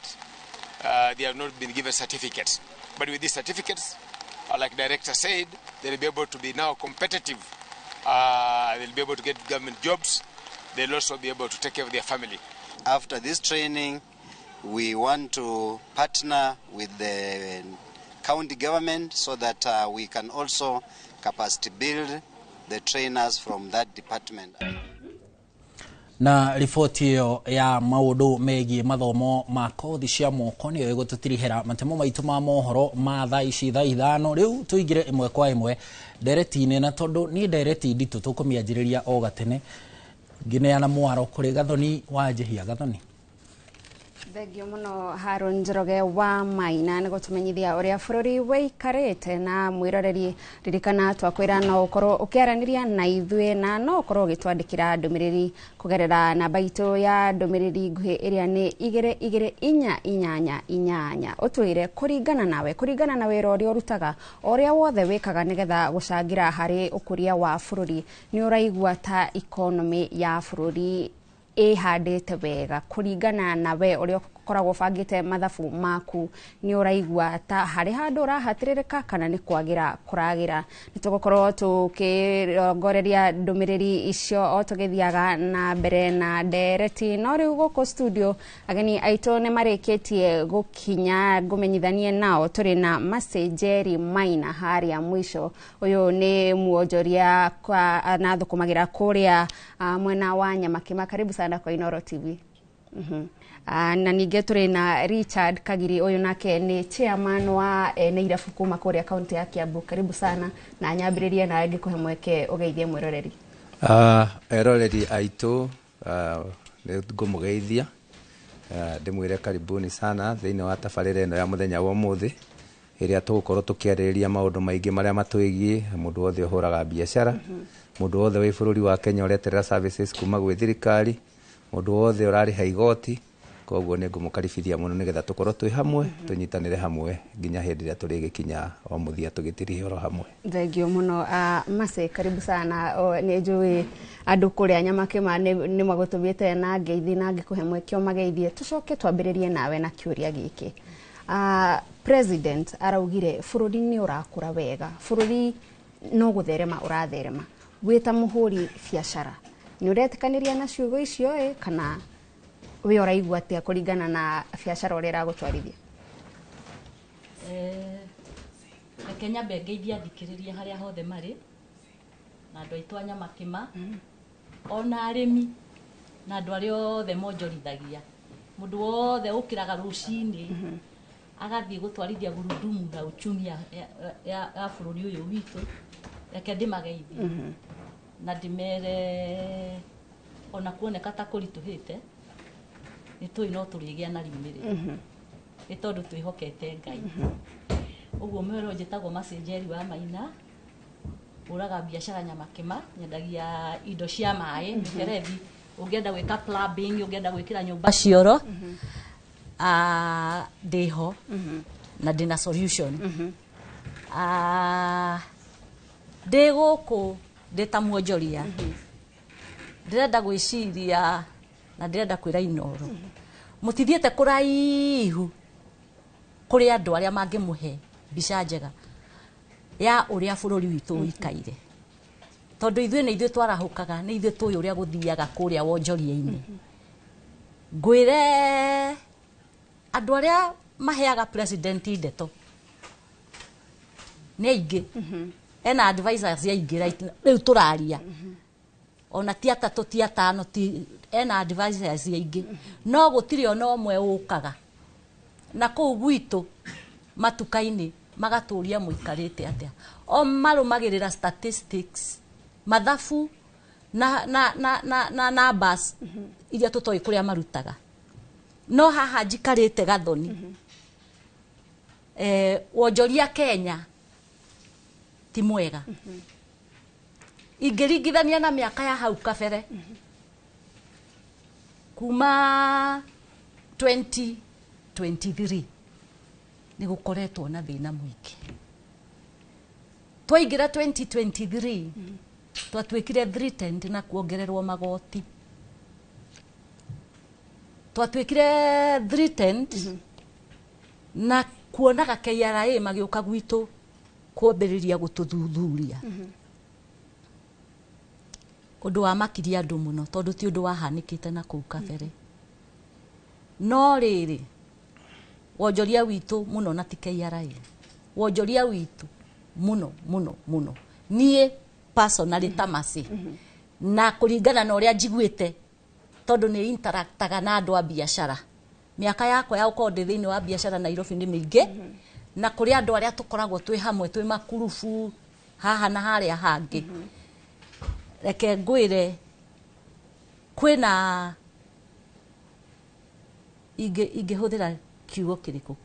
They have not been given certificates. But with these certificates, like Director said, they'll be able to be now competitive. They'll be able to get government jobs. They'll also be able to take care of their family. After this training, we want to partner with the county government so that we can also capacity build the trainers from that department. Na riboti ĩyo ya maũndũ megiĩ mathomo ma kothi cia moko nĩyo ĩgũtũtirihĩra matemo maitũ ma mohoro ma thaa ici thaa 5. Rĩu tũingĩre ĩmwe kwa ĩmwe ndereti-inĩ, na tondũ nĩ ndereti nditũ tũkũmĩanjĩrĩria o gatene ngĩneana mwaro kũrĩ Gathoni wa Njihia. Gathoni. Thengio muno Harun Njoroge wa Maina nĩ gũtũmenyithia ũrĩa bũrũri wĩikarĩte. Na mwĩroreri, ririkana twakwĩra no ũkorwo ũkĩaranĩria na ithuĩ na no ũkorwo ũgĩtwandĩkĩra ndũmĩrĩri kũgerera namba itũ ya ndũmĩrĩri nguhĩ ĩrĩa nĩ 2 2 4 8 8. Ũtwĩre kũringana nawe, kũringana na wĩra ũrĩa ũrutaga, ũrĩa wothe wĩkaga nĩgetha gũcangĩra harĩ ũkũria wa bũrũri, nĩ ũraigua ta economy ya bũrũri ĩhandĩte wega kũringana na we ũrĩa ũkoragwo ũbangĩte mathabu maku, nĩ ũraigua ta harĩ handũ ũrahatĩrĩrĩka kana nĩ kwagĩra kũragĩra. Nĩ tũgũkorwo tũkĩrongoreria ndũmĩrĩri icio o tũgĩthiaga na mbere na ndereti. No rĩu gũkũ studio ageni aitũ nĩ marĩkĩtie gũkinya, ngũmenyithanie nao. Tũrĩ na Mercy Njeri Maina harĩa mũico, ũyũ nĩ muonjoria na thũkũmagĩra kũrĩa mwena wa Nyamakima. Karibu sana kwa Inooro TV. Na ningĩ tũrĩ na Richard Kagiri, ũyũ nake nĩ chairman wa ene irabu kuma kũrĩa kaunti ya Kiambu. Karibu sana, na nyambĩrĩrie nawe ngĩkũhe mweke ũgeithie mwĩroreri. Eroreri aitũ, nĩ ngũmũgeithia ndĩmwĩre karibuni sana thĩinĩ wa tabarĩra ĩno ya mũthenya wa ũmũthĩ ĩrĩa tũgũkorwo tũkĩarĩrĩria maũndũ maingĩ marĩa matwĩgiĩ mũndũ wothe ũhũraga biacara, mũndũ wothe wĩ bũrũri wa Kenya ũreterera services kuma gwĩ thirikari, mũndũ wothe ũrarĩha igoti. Koguo nĩ ngũmũkaribithia mũno nĩgetha tũkorwo twĩ hamwe, tũnyitanĩre hamwe nginya hĩndĩ ĩrĩa tũrĩgĩkinya o mũthia tũgĩtirihe oro hamwe. Thengio mũno. Mercy, karibu sana. Nĩ njũĩ andũ kũrĩa Nyamakĩma nĩ magũtũmĩte na ngeithi na ngĩkũhe mweke ũmageithie. Tũcoke twambĩrĩrie nawe na kĩũria gĩkĩ. President araugire bũrũri nĩ ũrakũra wega, bũrũri no gũtherema ũratherema. Wĩ ta mũhũri biacara nĩ ũretĩkanĩria na ciugo icio kana we ũraigua atĩa kũringana na biacara ũrĩa ĩragũtwarithia? Reke nyambe ngeithie athikĩrĩria harĩa hothe marĩ na andũ aitũ a Nyamakĩma, ona arĩmi na andũ arĩa othe monjorithagia, mũndũ wothe ũkĩraga rũcinĩ agathiĩ gũtwarithia gurudumu la uchumi ya bũrũri ũyũ witũ. Reke ndĩmageithie na ndĩmere ona kuoneka ta kũritũhĩte, nĩ tũĩ no tũrĩgĩa na riumĩrĩra nĩ tondũ twĩhokete Ngai. Ũguo mwĩrwo njĩtagwo Mercy Njeri wa Maina, Hũraga biacara Nyamakĩma, nyendagia indo cia maĩ, mĩberethi, ũngĩenda gwĩka plumbing, ũngĩenda gwĩkĩra nyũmba cioro, ndĩho na ndĩna solution. Ndĩ gũkũ ndĩ ta mwonjoria, ndĩrenda gwĩciria na ndĩrenda kwĩra Inooro mũtithiĩte kũraihu kũrĩ andũ arĩa mangĩmũhe mbica njega ya ũrĩa bũrũri witũ ũikaire, tondũ ithuĩ nĩ ithuĩ twarahũkaga, nĩ ithuĩ tũĩ ũrĩa gũthiaga kũrĩa wonjoria-inĩ. Ngwĩre andũ arĩa maheaga president ndeto nĩ aingĩ, ena advisors aingĩ right rĩu tũraria, ona ti atatũ ti atano, ti ena advisors aingĩ, no gũtirĩ ona ũmwe ũkaga na kũu gwitũ matuka-inĩ magatũria mũikarĩte atĩa. O marũmagĩrĩra statistics, mathabu na na na na na numbers iria tũtoĩ kũrĩa marutaga. No haha njikarĩte Gathoni, wonjoria Kenya ti mwega ingĩringithania na mĩaka ya hau kabere. Kuma 2023 nĩ gũkoretwo na thĩna mũingĩ. Twaingĩra 2023 twatuĩkire threatened na kuongererwo magoti, twatuĩkire threatened na kuonaga KRA magĩũka gwitũ kwambĩrĩria gũtũthuthuria, ũndũ wa makirie andũ mũno tondũ ti ũndũ wahanĩkĩte na kũu kabere. No rĩrĩ, wonjoria witũ mũno na ti KRA, wonjoria witũ mũno mũno mũno, niĩ personally ta Mercy, na kũringana na ũrĩa njiguĩte tondũ nĩ interactaga na andũ a biacara, mĩaka yakwa ya gũkorwo ndĩ thĩinĩ wa biacara Nairobi nĩ mĩingĩ, na kũrĩ andũ arĩa tũkoragwo twĩ hamwe twĩ makurubu haha na harĩa hangĩ. Reke ngwĩre kwĩna ingĩhũthĩra kiugo kĩrĩkũ,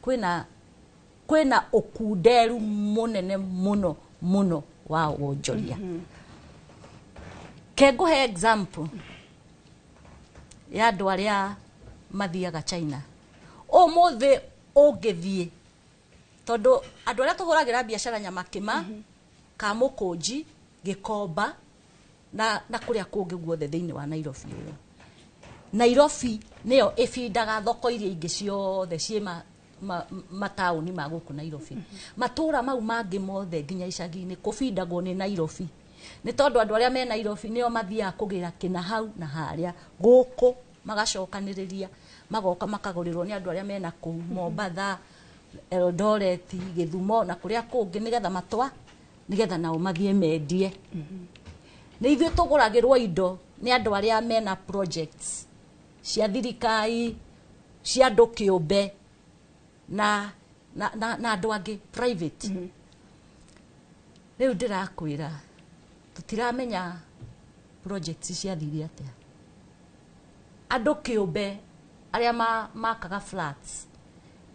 kwĩna ũkunderu mũnene mũno mũno wa wonjoria. Ke ngũhe example ya andũ arĩa mathiaga China ũmũthĩ. Ũngĩthiĩ, tondũ andũ arĩa tũhũragĩra biacara Nyamakĩma, Kamũkũnji, Gĩkomba na kũrĩa kũngĩ guothe thĩinĩ wa Nairobi ũyũ, Nairobi nĩyo ĩbindaga thoko iria ingĩ ciothe ciĩ mataũni ma gũkũ Nairobi. Matũra mau mangĩ mothe nginya icagi-inĩ kũbindagwo nĩ Nairobi, nĩ tondũ andũ arĩa me Nairobi nĩo mathiaga kũgĩra kĩna hau na harĩa gũkũ, magacokanĩrĩria magoka makagũrĩrwo nĩ andũ arĩa mena kũu Mombatha, Eldoret, Gĩthumo na kũrĩa kũngĩ, nĩgetha matwa nĩgetha nao mathiĩ mendie. Nĩ ithuĩ tũgũragĩrwo indo nĩ andũ arĩa mena projects cia thirikari, cia andũ kĩũmbe na na na, na andũ angĩ private. Rĩu ndĩrakwĩra tũtiramenya projects ciathire atĩa. Andũ kĩũmbe arĩa makaga flats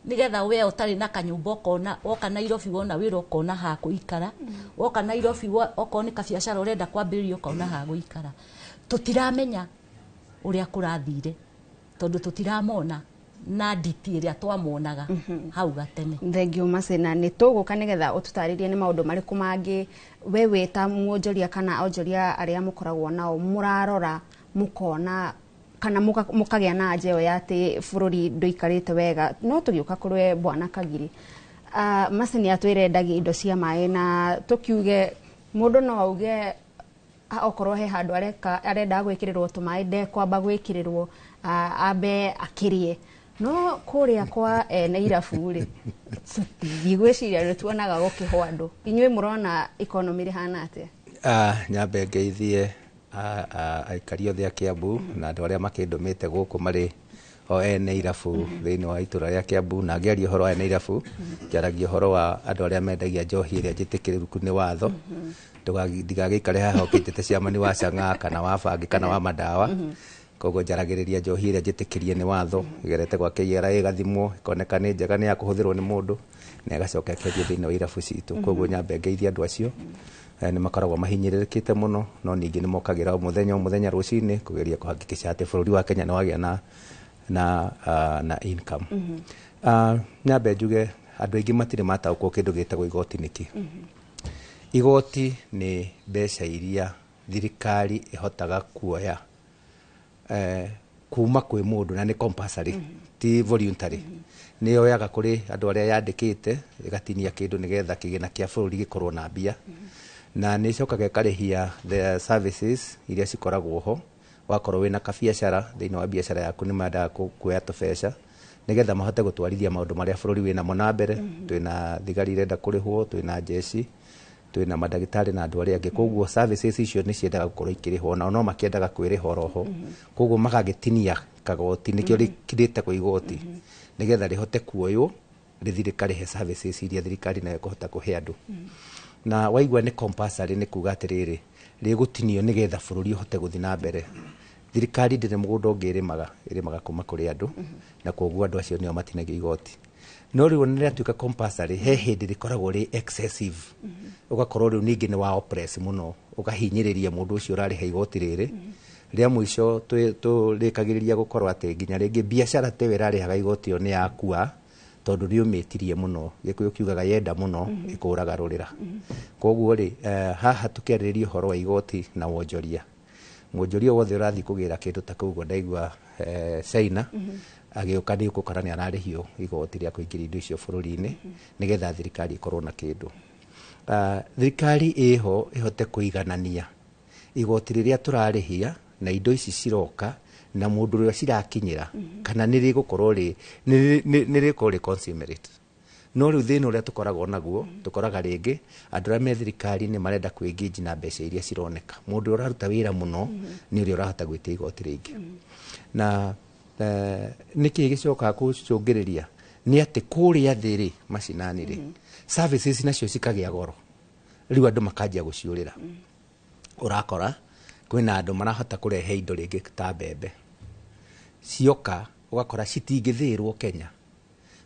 nigetha we ũtarĩ na kanyũmba ũkona, woka Nairobi wona wĩra ũkona ha gũikara, woka Nairobi okorwo nĩ kabiacara ũrenda kwambĩrĩria ũkona ha gũikara. Tũtiramenya ũrĩa kũrathire tondũ tũtiramona na nditi ĩrĩa twamonaga hau gatene. Thengio Mercy, na nĩ tũgũka nĩgetha ũtũtarĩrie nĩ maũndũ marĩkũ mangĩ we wĩ ta mwonjoria kana onjoria arĩa mũkoragwo nao mũrarora mũkona kana mũkagĩa na anja ĩyo ya atĩ bũrũri ndũikarĩte wega. No tũgĩũka kũrĩ we Bwana Kagiri, Mercy nĩ atwĩre endagia indo cia maĩ, na tũkiuge mũndũ no auge okorwo he handũ areka arenda gwĩkĩrĩrwo tũmaĩ ndekwamba gwĩkĩrĩrwo, ambe akĩrĩe. No kũrĩa kwa ene irabu rĩ, tũtigwĩciria nĩ tuonaga gũkĩhwo andũ. Inyuĩ mũrona economy rĩhana atĩa? Nyambe ngeithie aikari othe a Kiambu na andũ arĩa makĩndũmĩte gũkũ marĩ o ene irabu thĩinĩ wa itũra rĩa Kiambu. Na ngĩaria ũhoro wa ene irabu, njaragia ũhoro wa andũ arĩa mendagia njohi ĩrĩa njĩtĩkĩrĩru nĩ watho. Ndigagĩikare haha ũkĩnjĩte ciamani wa chang'aa kana wa bangi kana wa madawa. Koguo njaragĩrĩria njohi ĩrĩa njĩtĩkĩrie nĩ watho, ĩgerete gwa KRA ĩgathimwo, ĩkoneka nĩ njega, nĩ ya kũhũthĩrwo nĩ mũndũ, na ĩgacoka ĩkendio thĩinĩ wa irabu citũ. Koguo nyambe ngeithie andũ acio. Nĩ makoragwo mahinyĩrĩrĩkĩte mũno, no ningĩ nĩ mokagĩra o mũthenya o mũthenya rũcinĩ kũgeria kũhakikisha atĩ bũrũri wa Kenya nĩ wagĩa na income. Nyambe njuge andũ aingĩ matirĩ mataũkwo kĩndũ gĩtagwo igoti nĩkĩ. Igoti nĩ mbeca iria thirikari ĩhotaga kuoya kuma kwĩ mũndũ, na nĩ compulsory, ti voluntary. Nĩ yoyaga kũrĩ andũ arĩa yandĩkĩte, ĩgatinia kĩndũ nĩgetha kĩgĩna kĩa bũrũri gĩkorwo na mbia, na nĩ ĩcokaga ĩkarĩhia the services iria cikoragwo ho. Wakorwo wĩna kabiacara, thĩinĩ wa biacara yaku nĩ mendaga kuoya tũbeca nĩgetha mahote gũtwarithia maũndũ marĩa bũrũri wĩnamo na mbere. Twĩna thigari irenda kũrĩhwo, twĩna jeshi, twĩna mandagĩtarĩ na andũ arĩa angĩ. Koguo services icio nĩ ciendaga gũkorwo ikĩrĩhwo, nao no makĩendaga kwĩrĩha oroho. Koguo magagĩtinia kagoti, nĩkĩo rĩtagwo igoti, nĩgetha rĩhote kuoywo rĩthiĩ rĩkarĩhe services iria thirikari nayo ĩkũhota kũhe andũ. Na waigua nĩ compulsory, nĩ kuga atĩrĩrĩ, rĩgũtinio nĩgetha bũrũri ũhote gũthiĩ na mbere. Thirikari ndĩrĩ mũgũnda ũngĩ ĩrĩmaga, ĩrĩmaga kuma kũrĩ andũ, na koguo andũ acio nĩo matinagio igoti. No rĩu ona rĩatuĩka compulsory, he hĩndĩ rĩkoragwo rĩ excessive, ũgakorwo rĩu ningĩ nĩ wa oppress mũno, ũkahinyĩrĩria mũndũ ũcio ũrarĩha igoti rĩrĩ. Rĩa mũico tũrĩkagĩrĩria gũkorwo atĩ nginya rĩngĩ biacara ta ĩyo ĩrarĩhaga igoti ĩyo nĩ yakua, tondũ nĩ ũmĩtirie mũno. Gĩkũyũ kiugaga yenda mũno ĩkũraga rũrĩra. Koguo rĩ, haha tũkĩarĩrĩria ũhoro wa igoti na wonjoria, mwonjoria wothe ũrathiĩ kũgĩra kĩndũ ta kũu ũguo ndaigua China agĩũka nĩ ũgũkora nĩ ararĩhio igoti rĩa kũingĩria indo icio bũrũri-inĩ, nĩgetha thirikari ĩkorwo na kĩndũ. Thirikari ĩho ĩhote kũiganania igoti rĩrĩa tũrarĩhia na indo ici ciroka na mũndũ ũrĩa cirakinyĩra, kana nĩ rĩgũkorwo rĩ nĩ rĩgũkorwo rĩ consumerate. No rĩu thĩna ũrĩa tũkoragwo naguo, tũkoraga rĩngĩ andũ arĩa me thirikari-inĩ marenda kwĩngĩnji na mbeca iria cironeka. Mũndũ ũrĩa ũraruta wĩra mũno nĩ ũrĩa ũrahota gwĩtia igoti rĩingĩ. Na nĩkĩ gĩcokaga gũcũngĩrĩria nĩ atĩ kũrĩa thĩ rĩ, macinani rĩ, services nacio cikagĩa goro, rĩu andũ makanjia gũciũrĩra. Ũrakora kwĩna andũ marahota kũrehe indo rĩngĩ ta mbembe, cioka ũgakora citingĩthĩĩrwo Kenya,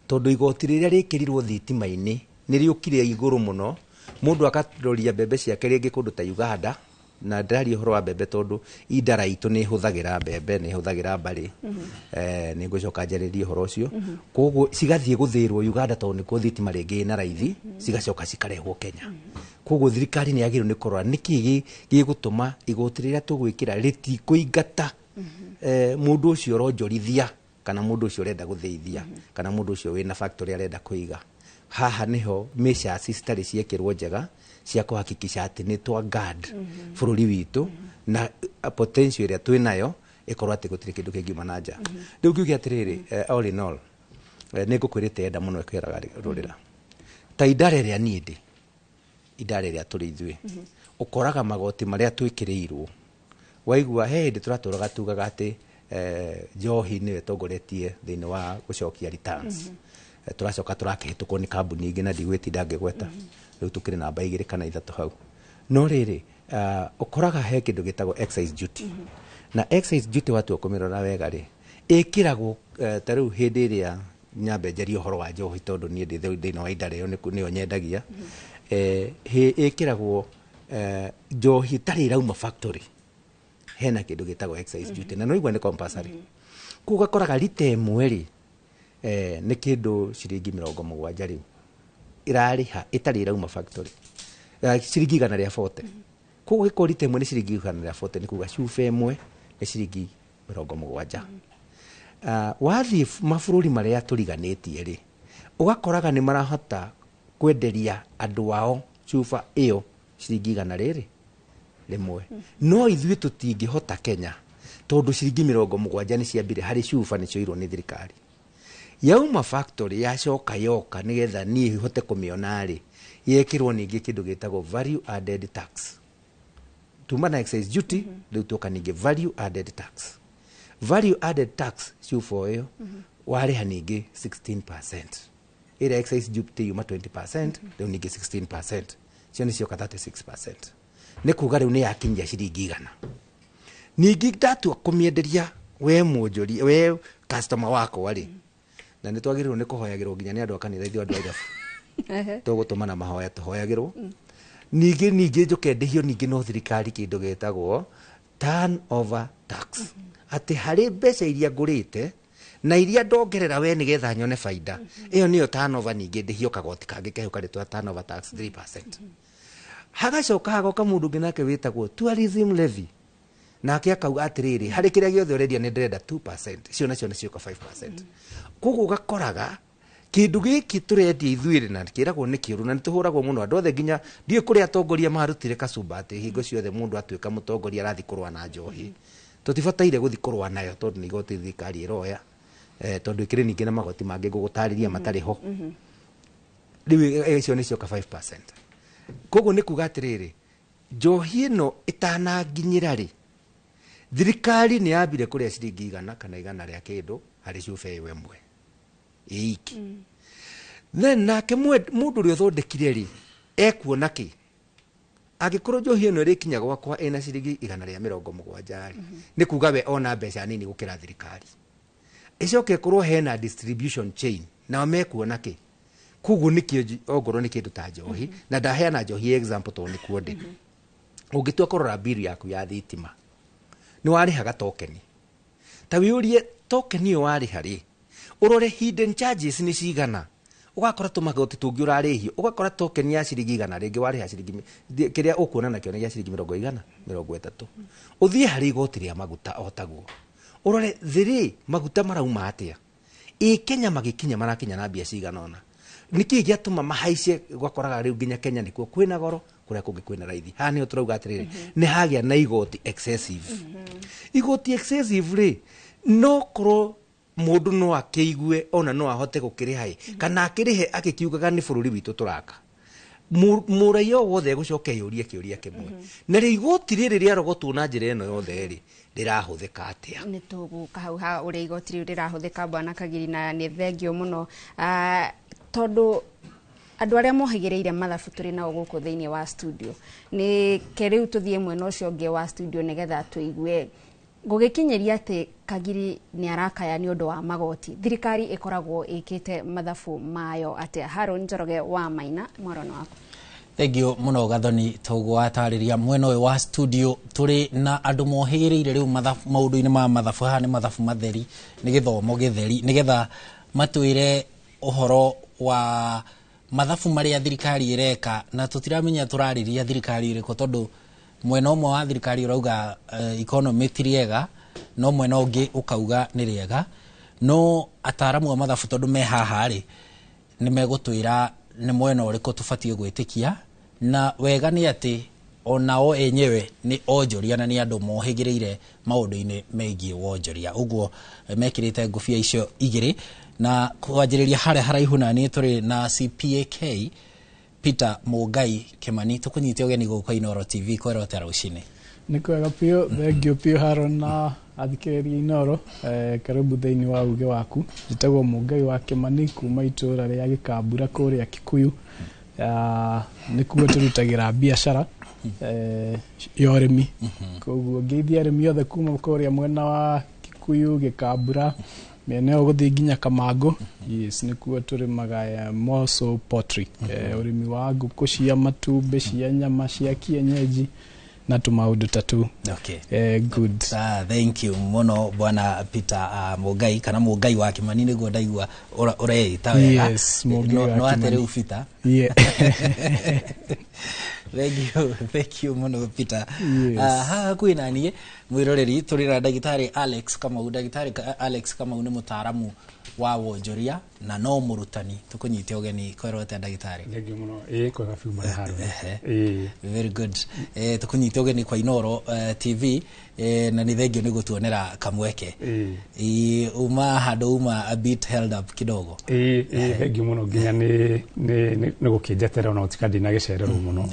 tondũ igoti rĩrĩa rĩkĩrirwo thitima-inĩ nĩ rĩũkire igũrũ mũno. Mũndũ akaroria mbembe ciake rĩngĩ kũndũ ta Uganda, na ndĩraria ũhoro wa mbembe tondũ indara itũ nĩ ĩhũthagĩra mbembe, nĩ ĩhũthagĩra mbarĩ. Nĩ ngũcoka njarĩrie ũhoro ũcio. Koguo cigathiĩ gũthĩĩrwo Uganda tondũ nĩkuo thitima rĩngĩ ĩna raithi, cigacoka cikarehwo Kenya. Koguo thirikari nĩ yagĩrĩirwo nĩ kũrora nĩkĩ gĩgũtũma igoti rĩrĩa tũgwĩkĩra rĩtikũingata mũndũ ũcio ũronjorithia, kana mũndũ ũcio ũrenda gũthĩithia, kana mũndũ ũcio wĩna factory arenda kũiga. Haha nĩho measures citarĩ ciekĩrwo njega cia kũhakikisha atĩ nĩ twa guard bũrũri witũ, na potential ĩrĩa twĩnayo ĩkorwo atĩ gũtirĩ kĩndũ kĩngiuma na nja. Rĩu ngiuge atĩrĩrĩ, all in all, nĩ ngũkwĩrĩte enda mũno ĩkwĩraga rũrĩra ta idara ĩrĩa niĩ ndĩ, idara ĩrĩa tũrĩ ithuĩ, ũkoraga magoti marĩa twĩkĩrĩirwo. Waigua he hĩndĩ tũratũraga tugaga atĩ njohi nĩyo ĩtongoretie thĩinĩ wa gũcokia returns. Tũracoka tũrakĩhĩtũkwo nĩ kambuni ingĩ na ndigwĩtinda ngĩgweta. Rĩu tũkĩrĩ namba 2 kana 3 hau. No rĩrĩ, ũkoraga he kĩndũ gĩtagwo excise duty. Na excise duty watua kũmĩrora wega rĩ, ĩkĩragwo ta rĩu hĩndĩ ĩrĩa nyambe njarie ũhoro wa njohi, tondũ niĩ ndĩ thĩinĩ wa idara ĩyo nĩyo nyendagia. Ĩkĩragwo njohi ĩtarĩ ĩrauma factory, hena kĩndũ gĩtagwo excise duty, na no igua nĩ compulsory. Koguo ũgakoraga rita ĩmwe rĩ, nĩ kĩndũ ciringi 70 rĩu ĩrarĩha ĩtarĩ ĩrauma factory, ciringi 140. Koguo gĩkorwo rita ĩmwe nĩ ciringi 140, nĩ kuga cuba ĩmwe nĩ ciringi 70. Wathiĩ mabũrũri marĩa tũriganĩtie rĩ, ũgakoraga nĩ marahota kwenderia andũ ao cuba ĩyo ciringi 100. No ithuĩ tũtingĩhota Kenya, tondũ ciringi 70 nĩ ciambire harĩ cuba nĩ cioirwo nĩ thirikari. Yauma factory yacoka yoka nĩgetha niĩ hote kũmĩona rĩ, yekĩrwo ningĩ kĩndũ gĩtagwo value added tax. Tuma na excise duty, rĩu tuoka ningĩ value added tax. Value added tax cuba ĩyo warĩha ningĩ 16%. Ĩrĩa excise duty yuma 20%, rĩu ningĩ 16%. Cio nĩ cioka 36%. Nĩ kuga rĩu nĩ yakinyia ciringi 100. Ningĩ ndatua kũmĩenderia We mwonjoria, we customer wakwa rĩ, na nĩ twagĩrĩirwo nĩ kũhoyagĩrwo nginya nĩ andũ a kanitha, ithuĩ andũ a irabu tũgũtũmana mahoya tũhoyagĩrwo. Ningĩ njoke ndĩhio ningĩ no thirikari kĩndũ gĩtagwo turnover tax, atĩ harĩ mbeca iria ngũrĩte na iria ndongerera we nĩgetha nyone baida, ĩyo nĩyo turnover. Ningĩ ndĩhio kagoti kangĩ keho karĩtwa turnover tax 3%. Hagacoka hagoka mũndũ ũngĩ nake wĩtagwo tourism levy, nake akauga atĩrĩrĩ, harĩ kĩrĩa gĩothe ũrendia nĩ ndĩrenda 2%. Icio nacio nĩcioka 5%. Koguo ũgakoraga kĩndũ gĩkĩ tũrendia ithuĩ na kĩragwo nĩ kĩũru, na nĩ tũhũragwo mũno andũ othe, nginya ndiũĩ kũrĩa atongoria marutire kacumba atĩ hingo ciothe mũndũ atuĩka mũtongoria arathiĩ kũrũa na njohi. Tũtibataire gũthiĩ kũrũa nayo tondũ nĩ igoti thirikari ĩroya, tondũ ĩkĩrĩ ningĩ na magoti mangĩ ngũgũtarĩria matarĩ ho. Rĩu icio nĩcioka 5%. Koguo nĩ kuga atĩrĩrĩ, njohi ĩno ĩtananginyĩra rĩ, thirikari nĩ yambire kũrĩa ciringi 100 kana 100 rĩa kĩndũ harĩ cuba ĩyo ĩmwe ĩiki. Then nake mũndũ ũrĩa ũthondekire rĩ, ekuona kĩ? Angĩkorwo njohi ĩno ĩrĩkinya gwakwa ĩna ciringi 170 rĩ, nĩ kuga we ona mbeca nini gũkĩra thirikari. Ĩcoke ĩkorwo hena distribution chain, nao mekuona kĩ? Koguo nĩkĩo ongorwo nĩ kĩndũ ta njohi, na ndaheana njohi example tondũ nĩkuo ndĩ. Ũngĩtua kũrora bill yaku ya thitima, nĩ warĩhaga token. Ta wĩyũrie, token ĩyo warĩha rĩ, ũrore hidden charges nĩ cigana. Ũgakora tũmagoti tũngĩ ũrarĩhio, ũgakora token ya ciringi 100 rĩngĩ warĩha ciringi kĩrĩa ũkuona nakĩo nĩ gĩa ciringi 40, 30. Ũthiĩ harĩ igoti rĩa maguta o taguo, ũrore thĩrĩ maguta marauma atĩa, ĩ Kenya magĩkinya marakinya na mbia cigana ũna, nĩkĩĩ gĩatũma mahaice? Ũgakoraga rĩu nginya Kenya nĩkuo kwĩna goro, kũrĩa kũngĩ kwĩna raithi. Haha nĩho tũrauga atĩrĩrĩ, nĩ hagĩa na igoti excessive. Igoti excessive rĩ, no korwo mũndũ no akĩigue ona no ahote gũkĩrĩha ĩ, kana akĩrĩhe agĩkiugaga nĩ bũrũri witũ tũraka. Mũraiya o wothe egũcoka eyũrie kĩũria kĩmwe, na rĩ igoti rĩrĩ rĩarogotwo na njĩra ĩno yothe rĩ, rĩrahũthĩka atĩa? Nĩ tũgũka hau ha ũrĩa igoti rĩu rĩrahũthĩka, bwana Kagiri, na nĩ thengio mũno. Tondũ andũ arĩa mohĩgĩrĩire mathabu tũrĩ nao gũkũ thĩinĩ wa studio, nĩ ke rĩu tũthiĩ mwena ũcio ũngĩ wa studio nĩgetha tũigue gũgĩkinyĩria atĩ Kagiri nĩ arakaya nĩ ũndũ wa magoti. Thirikari ĩkoragwo ĩkĩte mathabu mayo atĩa? Haron Njoroge wa Maina, mworono waku. Thengio mũno Gathoni. Tũgwatarĩria mwena ũyũ wa studio tũrĩ na andũ mohĩgĩrĩire rĩu mathabu, maũndũ-inĩ ma mathabu. Haha nĩ mathabu matheri, nĩ gĩthomo gĩtheri, nĩgetha matwĩre ũhoro wa mathabu marĩa thirikari ĩreka, na tũtiramenya tũrarĩria thirikari ĩrĩkũ, tondũ mwena ũmwe wa thirikari ũrauga economy ti rĩega, no mwena ũngĩ ũkauga nĩ rĩega. No ataramu a mathabu tondũ me haha rĩ, nĩ megũtwĩra nĩ mwena ũrĩkũ tũbatiĩ gwĩtĩkia. Na wega nĩ atĩ onao enyewe nĩ onjoria na nĩ andũ mohĩgĩrĩire maũndũ-inĩ megiĩ wonjoria, ũguo mekĩrĩte ngũbia icio igĩrĩ. Na kwanjĩrĩria harĩa haraihu na niĩ tũrĩ na CPAK Peter Mũngai Kĩmani. Tũkũnyite ũgeni gũkũ Inooro TV kwerotera rũcinĩ. Nĩ kwega biũ, thengio biũ Haron na athikĩrĩria Inooro. Karibu thĩinĩ wa uge waku. Njĩtagwo Mũngai wa Kĩmani kuma itũũra rĩa Gĩkambura kũrĩa Kikuyu. Nĩkuo tũrutagĩra biacara ya ũrĩmi, koguo ngeithia arĩmi othe kuma kũrĩa mwena wa Kikuyu, Gĩkambura, mĩena ĩyo gũthiĩ nginya Kamangũ. Yes, nĩkuo tũrĩmaga more so poultry, ũrĩmi wa ngũkũ cia matumbĩ, cia nyama, cia kienyeji na tũmaũndũ ta tũu. Good. Thank you mũno bwana Peter Mũngai kana Mũngai wa Kĩmani, nĩguo ndaigua ũreĩta wega. Yes, Mũngai wa No ate Kĩmani. Rĩu Peter. Yeah. Thank you, thank you mũno Peter. Yes. Haha hakuhĩ na niĩ mwĩroreri tũrĩ na ndagĩtarĩ Alex Kamau. Ndagĩtarĩ Alex Kamau nĩ mũtaaramu wa wonjoria na no mũrutani. Tũkũnyite ũgeni kwerwo atĩa, ndagĩtarĩ? Thengio mũno, ĩĩ kwega biũ bwana Harũni. Ĩĩ. Very good. Tũkũnyite ũgeni kwa Inooro TV, na nĩ thengio nĩ gũtuonera kamweke. Ĩĩ. Uma handũ uma a bit held up kidogo. Ĩĩ, thengio mũno nginya nĩ gũkĩnjeterera ona gũtuĩka ndina gĩcererwo mũno.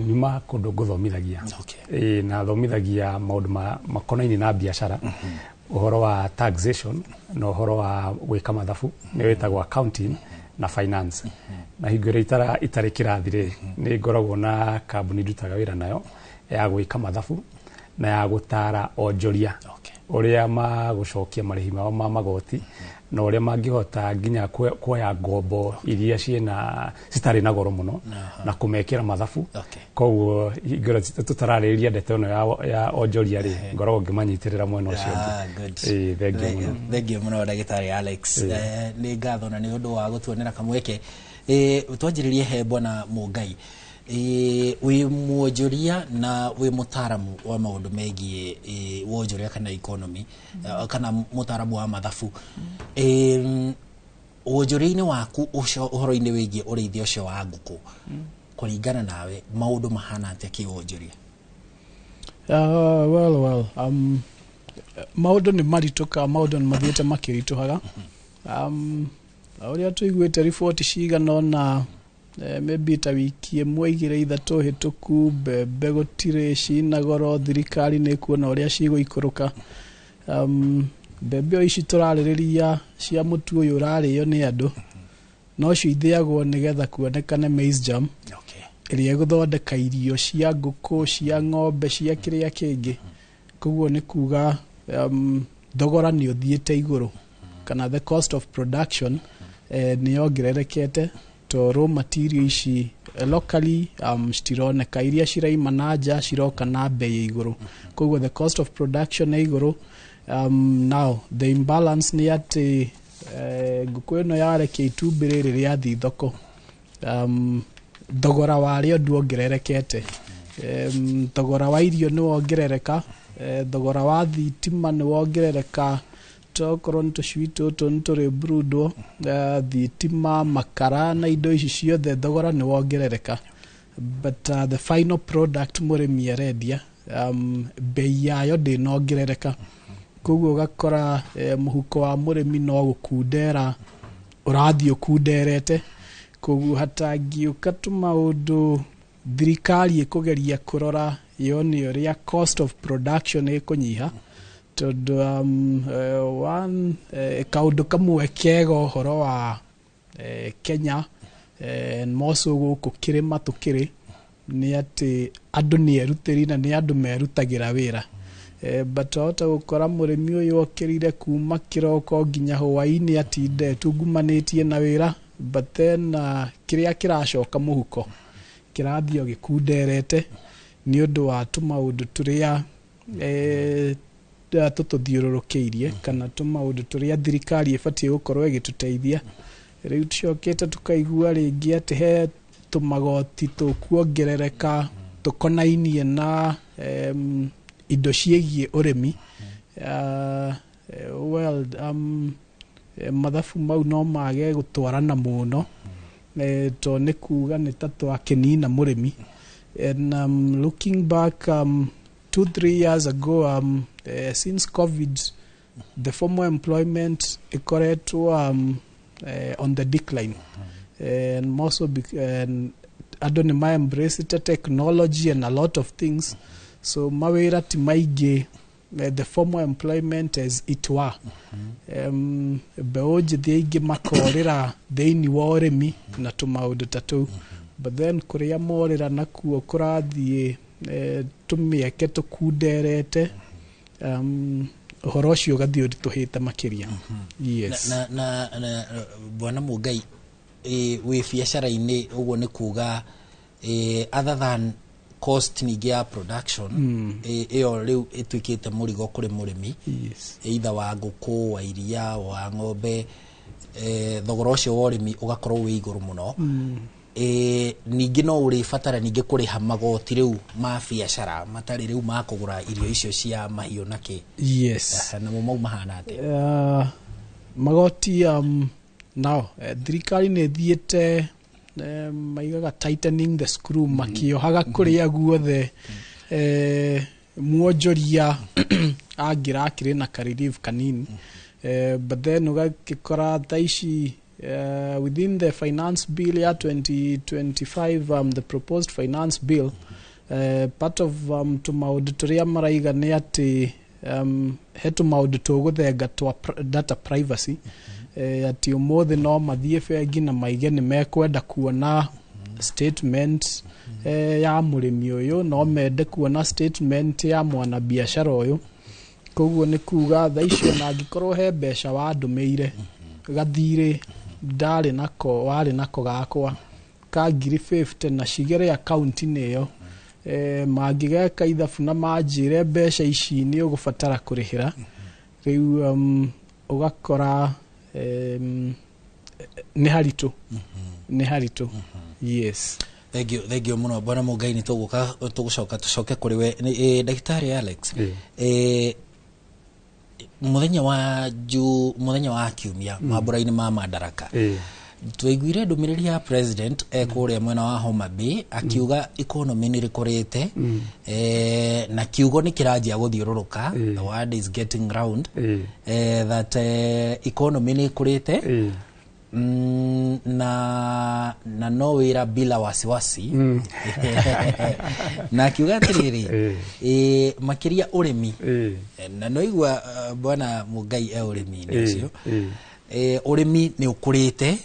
Nyuma kũndũ ngũthomithagia. Ĩĩ, na thomithagia maũndũ makonainie na biacara, ũhoro wa taxation na ũhoro wa gwĩka mathabu, nĩ wĩtagwo accounting na finance. Na hingo ĩrĩa itarĩ kĩrathi rĩ, nĩ ngoragwo na kambuni ndutaga wĩra nayo ya gwĩka mathabu na ya gũtara onjoria. Ũrĩa magũcokia marĩhi mao ma magoti na ũrĩa mangĩhota nginya kuoya ngombo iria ciĩna citarĩ na goro mũno na kũmekĩra mathabu. Koguo ngorwo tũtararĩrĩria ndeto ĩno ya onjoria rĩ, ngoragwo ngĩmanyitĩrĩra mwena ũcio ũngĩ. Ĩĩ, thengiũ mũno. Thengiũ mũno, ndagĩtarĩ Alex. Nĩ ngatho na nĩ ũndũ wa gũtuonera kamweke. Twanjĩrĩrie he bwana Mũngai. Wĩ mwonjoria na wĩ mũtaaramu wa maũndũ megiĩ wonjoria kana economy, kana mũtaaramu wa mathabu. Wonjoria-inĩ waku ũcio, ũhoro-inĩ wĩgiĩ ũrĩithia ũcio wa ngũkũ, kũringana nawe maũndũ mahana atĩa kĩwonjoria? Well, maũndũ nĩ maritũ ka maũndũ nĩ mathiĩte makĩritũhaga. Ũrĩa tũiguĩte riboti cigana ũna, maybe ta wiki ĩmwe, 2, 3 hĩtũku, mbembe gũtirĩ, cina goro, thirikari nĩ ĩkuona ũrĩa cigũikũrũka. Mbembe o ici tũrarĩrĩria cia mũtu ũyũ ũrarĩo nĩ andũ nocio ithĩagwo nĩgetha kuonekane maize germ ĩrĩa ĩgũthondeka irio cia ngũkũ, cia ng'ombe, cia kĩrĩa kĩngĩ. Koguo nĩ kuga thogora nĩ ũthiĩte igũrũ kana the cost of production nĩ yongererekete to raw material ici locally citironeka, iria ciraima na nja ciroka na bei ya igũrũ. Koguo the cost of production nĩ igũrũ. Now the imbalance nĩ atĩ ngũkũ ĩno yarekia itumbĩ rĩrĩ rĩathiĩ thoko, thogora warĩo nduongererekete. Thogora wa irio nĩ wongerereka, thogora wa thitima nĩ wongerereka, tokorwo nĩ tũcui tũtũ nĩ tũrĩ brudwo, thitima, makara na indo ici ciothe, thogora nĩ wongerereka, but the final product mũrĩmi arendia, bei yayo ndĩnongerereka. Koguo ũgakora mũhuko wa mũrĩmi no gũkundera ũrathiĩ ũkunderete. Koguo hatangĩũka tũmaũndũ thirikari ĩkũgeria kũrora yone ũrĩa cost of production ĩkũnyiha, tondũ one kaũndũ kamwe kega ũhoro wa Kenya, and more so gũkũ kĩrĩma tũkĩrĩ, nĩ atĩ andũ nĩ erutĩri na nĩ andũ merutagĩra wĩra. But wahota gũkora mũrĩmi ũyũ okĩrire kuma kĩroko nginya hwaĩ-inĩ atinde tungumanĩtie na wĩra, but then kĩrĩa kĩracoka mũhuko kĩrathiĩ o gĩkunderete nĩ ũndũ wa tũmaũndũ tũrĩa tũtũthiũrũrũkĩirie kana tũmaũndũ tũrĩa thirikari ĩbatiĩ gũkorwo ĩgĩtũteithia. Rĩu tũcokete tũkaigua rĩngĩ atĩ he tũmagoti tũkuongerereka tũkonainie na indo ciĩgiĩ ũrĩmi. Well, mathabu mau no mage gũtwarana mũno, to nĩ kuga nĩ ta twakĩnina mũrĩmi. And looking back 2, 3 years ago, since COVID, the formal employment ĩkoretwo on the decline, and more so and andũ nĩ ma embrace technology and a lot of things, so mawĩra ti maingĩ, the formal employment as it were. Mbeũ njĩthĩ aingĩ makorĩra thĩinĩ wa ũrĩmi na tũmaũndũ ta tũu, but then kũrĩa morĩra nakuo kũrathiĩ tũmĩeke tũkunderete, ũhoro ũcio ũgathiĩ ũritũhĩte makĩria, yes. Na bwana Mũngai, wĩ biacara-inĩ ũguo nĩ kuga other than cost ningĩ ya production, ĩyo rĩu ĩtuĩkĩte mũrigo kũrĩ mũrĩmi, either wa ngũkũ, wa iria, wa ng'ombe, thogora ũcio wa ũrĩmi ũgakorwo wĩ igũrũ mũno. Ningĩ no ũrĩbatara ningĩ kũrĩha magoti rĩu ma biacara matarĩ rĩu ma kũgũra irio icio cia mahiũ na kĩ. Namo mau mahana atĩa? Magoti, now thirikari nĩ ĩthiĩte, maigaga tightening the screw, makĩohaga kũrĩa guothe mwonjoria angĩrakĩrĩ na ka relief kanini. But then ũgagĩkora thaa ici, within the finance bill ya 2025, the proposed finance bill, part of tũmaũndũ tũrĩa maraiga nĩ atĩ he tũmaũndũ tũgũthenga twa data privacy, atĩ ũmũthĩ no mathiĩ bengi na maige nĩ mekwenda kuona statement ya mũrĩmi ũyũ, no mende kuona statement ya mwanabiacara ũyũ. Koguo nĩ kuga thaa icio ona angĩkorwo he mbeca wandũmĩire gathirĩ ndarĩ nako warĩ nako gakwa ka 50,000 na cigere akaunti-inĩ ĩyo, mangĩgeka ithabu na manjĩre mbeca ici nĩ ũgũbatara kũrĩhĩra rĩu, ũgakora nĩ haritũ, nĩ haritũ, yes. Thank you, thank you muno, bwana Mungai. Nĩ tũgũka tũgũcoka tũcoke kũrĩ we. Ndagĩtarĩ Alex, mũthenya wa ju mũthenya wa kiumia, mambũra-inĩ ma Madaraka, twaiguire ndũmĩrĩri ya president kũrĩa mwena wa Homa Bay akiuga economy nĩ rĩkũrĩte, na kiugo nĩ kĩranjia gũthiũrũrũka, the word is getting round that economy nĩ ĩkũrĩte, na no wĩra bila wasiwasi, na akiuga atĩrĩrĩ, makĩria ũrĩmi, na no igua bwana Mũngai e ũrĩmi-inĩ ũcio, ũrĩmi nĩ ũkũrĩte,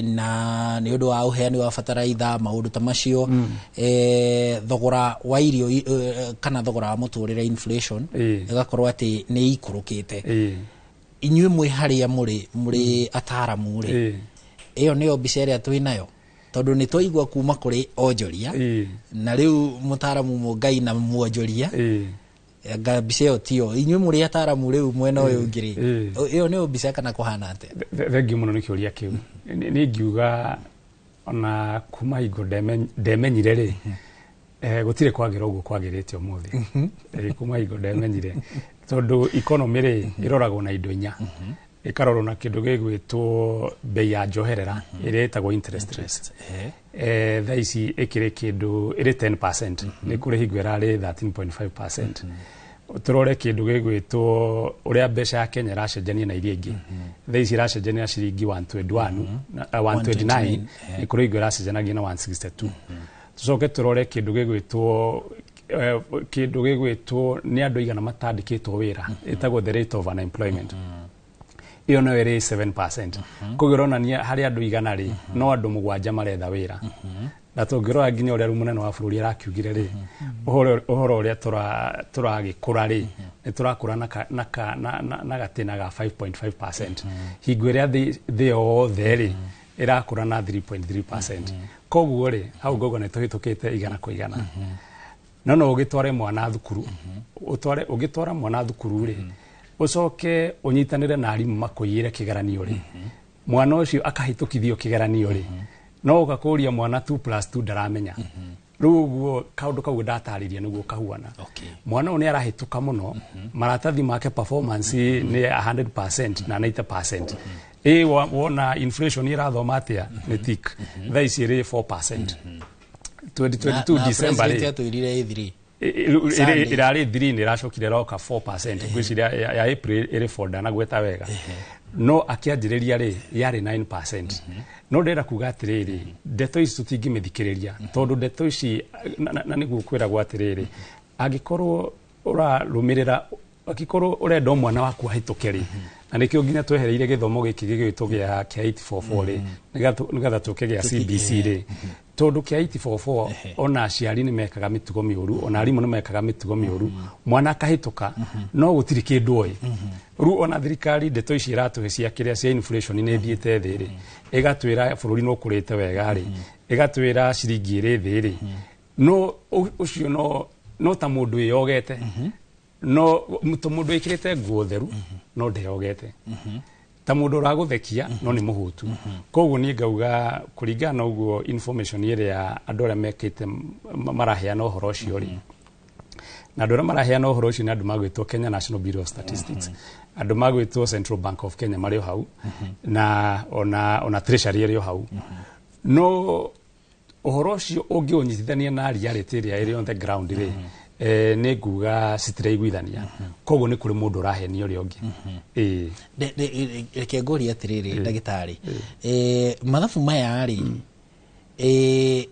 na nĩ ũndũ wa ũheani wa bataraitha, maũndũ ta macio, thogora wa irio, kana thogora wa mũtũrĩre, inflation, ĩgakorwo atĩ nĩ ikũrũkĩte. Inyuĩ mwĩ harĩa mũrĩ ataramu rĩ, ĩyo nĩyo mbica ĩrĩa twĩ nayo? Tondũ nĩ twaigua kuma kũrĩ onjoria, na rĩu mũtaramu Mũngai na mwonjoria, anga mbica ĩyo tiyo? Inyuĩ mũrĩ ataramu rĩu mwena ũyũ ũngĩ rĩ, ĩyo nĩyo mbica kana kũhana atĩa? Thengiũ mũno nĩ kĩũria kĩu. Nĩ ingiuga ona kuma hingo ndemenyire rĩ, gũtirĩ kwagĩra ũguo kwagĩrĩte ũmũthĩ. Kuma hingo ndemenyire, tondũ economy rĩ ĩroragwo na indo inya. Ĩkarorwo na kĩndũ gĩgwĩtwo bei ya njoherera ĩrĩa ĩtagwo interest rate. Thaa ici ĩkĩrĩ kĩndũ ĩrĩ 10%, nĩ kũrĩ hingo ĩrarĩ 13.5%. Tũrore kĩndũ gĩgwĩtwo ũrĩa mbeca ya Kenya ĩracenjania na iria ingĩ. Thaa ici ĩracenjania na ciringi 121, 129, nĩ kũrĩ hingo ĩracenjanagia na 162. Tũcoke tũrore kĩndũ gĩgwĩtwo nĩ andũ aigana matandĩkĩtwo wĩra, ĩtagwo the rate of unemployment. Ĩyo nayo ĩrĩ 7%. Koguo ĩronania harĩ andũ 100 rĩ, no andũ 7 maretha wĩra. Na tũngĩrora nginya ũrĩa rĩu mũnene wa bũrũri arakiugire rĩ, ũhoro ũrĩa tũragĩkũra rĩ, nĩ tũrakũra na gatĩna ga 5.5%, hingo ĩrĩa thĩ yothe rĩ ĩrakũra na 3.3%. Koguo rĩ, hau ngauga nĩ tũhĩtũkĩte 100%. No ũgĩtware mwana thukuru, ũtware ũgĩtwara mwana thukuru rĩ, ũcoke ũnyitanĩre na arimũ makũiyĩre kĩgeranio rĩ, mwana ũcio akahĩtũkithio kĩgeranio rĩ, no ũgakũria mwana 2 plus 2 ndaramenya. Rĩu ũguo kaũndũ kau ndatarĩria nĩguo kahuana. Mwana ũyũ nĩ arahĩtũka mũno maratathi make, performance nĩ 100% na 90%. Ĩ wona inflation ĩrathoma atĩa? Nĩ tick, thaa ici ĩrĩ 4%, 2022 December rĩ. Atwĩrire ĩ 3. Ĩrarĩ 3, nĩ ĩracokire ĩroka 4%. Ngwĩciria ya April ĩrĩ 4, ndanagweta wega, no akĩanjĩrĩria rĩ yarĩ 9%. No ndĩrenda kuga atĩrĩrĩ, ndeto ici tũtingĩmĩthikĩrĩria, tondũ ndeto ici na nĩguo kwĩragwo atĩrĩrĩ, angĩkorwo ũrarũmĩrĩra, angĩkorwo ũrenda o mwana waku ahĩtũke rĩ, na nĩkĩo nginya twehereire gĩthomo gĩkĩ gĩgwĩtwo gĩa 844 rĩ, nĩgetha tũke gĩa CBC rĩ, tondũ kĩa 844 ona aciari nĩ mekaga mĩtugo mĩũru, ona arimũ nĩ mekaga mĩtugo mĩũru, mwana akahĩtũka no gũtirĩ kĩndũ oĩ. Rĩu ona thirikari ndeto ici ĩratũhe cia kĩrĩa cia inflation nĩ ĩthiĩte thĩ rĩ, ĩgatwĩra bũrũri nĩ ũkũrĩte wega rĩ, ĩgatwĩra ciringi ĩrĩ thĩ rĩ, no ũcio no ta mũndũ wĩyogete, no ta mũndũ wĩkĩrĩte nguo theru no ndeyogete, ta mũndũ ũragũthekia no nĩ mũhũtu. Koguo niĩ ngauga kũringana na ũguo information ĩrĩa andũ arĩa mekĩte maraheana ũhoro ũcio rĩ, na andũ arĩa maraheana ũhoro ũcio nĩ andũ magwĩtwo Kenya National Bureau of Statistics, andũ magwĩtwo Central Bank of Kenya marĩ o hau, na ona Treasury ĩrĩ o hau. No ũhoro ũcio ũngĩũnyitithania na reality ĩrĩa ĩrĩ on the ground rĩ, nĩ nguga citiraiguithania. Koguo nĩ kũrĩ mũndũ ũrahenia ũrĩa ũngĩ, ĩĩ. Reke ngũrie atĩrĩrĩ, ndagĩtarĩ, mathabu maya rĩ,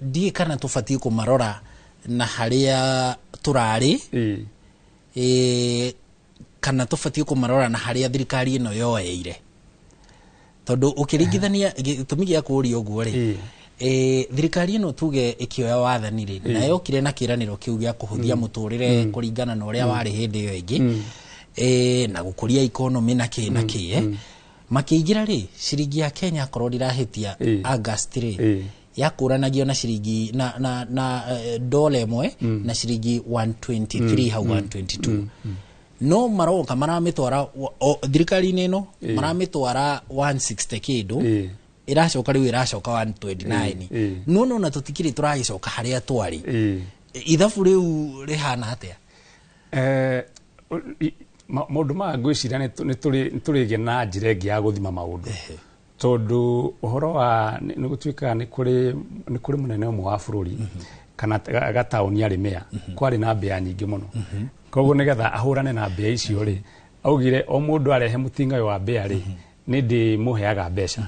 ndiĩ kana tũbatiĩ kũmarora na harĩa tũrarĩ, kana tũbatiĩ kũmarora na harĩa thirikari ĩno yoeire? Tondũ ũkĩringithania, gĩtũmi gĩa kũũria ũguo rĩ, thirikari ĩno tuge ĩkĩoya wathani rĩ, na yokire na kĩĩranĩro kĩu gĩa kũhũthia mũtũrĩre kũringana na ũrĩa warĩ hĩndĩ ĩyo ĩngĩ. na gũkũria economy na kĩ na kĩ. Makĩingĩra rĩ, ciringi ya Kenya akorwo ndirahĩtia August rĩ, yakũranagio na ciringi na dola ĩmwe na ciringi 123 hau 122. No maroka maramĩtwara thirikari-inĩ ĩno maramĩtwara 160 kĩndũ, ĩracoka rĩu ĩracoka 129. No nona tũtikĩrĩ tũragĩcoka harĩa twarĩ. Ithabu rĩu rĩhana atĩa? Maũndũ maya ngwĩciria nĩ tũrĩgĩa na njĩra ĩngĩ ya gũthima maũndũ, tondũ ũhoro wa nĩ gũtuĩkaga nĩ kũrĩ mũnene ũmwe wa bũrũri kana gataũni arĩ meya kwarĩ na mbĩa nyingĩ mũno. Koguo nĩgetha ahũrane na mbĩa icio rĩ, augire o mũndũ arehe mũtinga ũyũ wa mbĩa rĩ, nĩ ndĩmũheaga mbeca.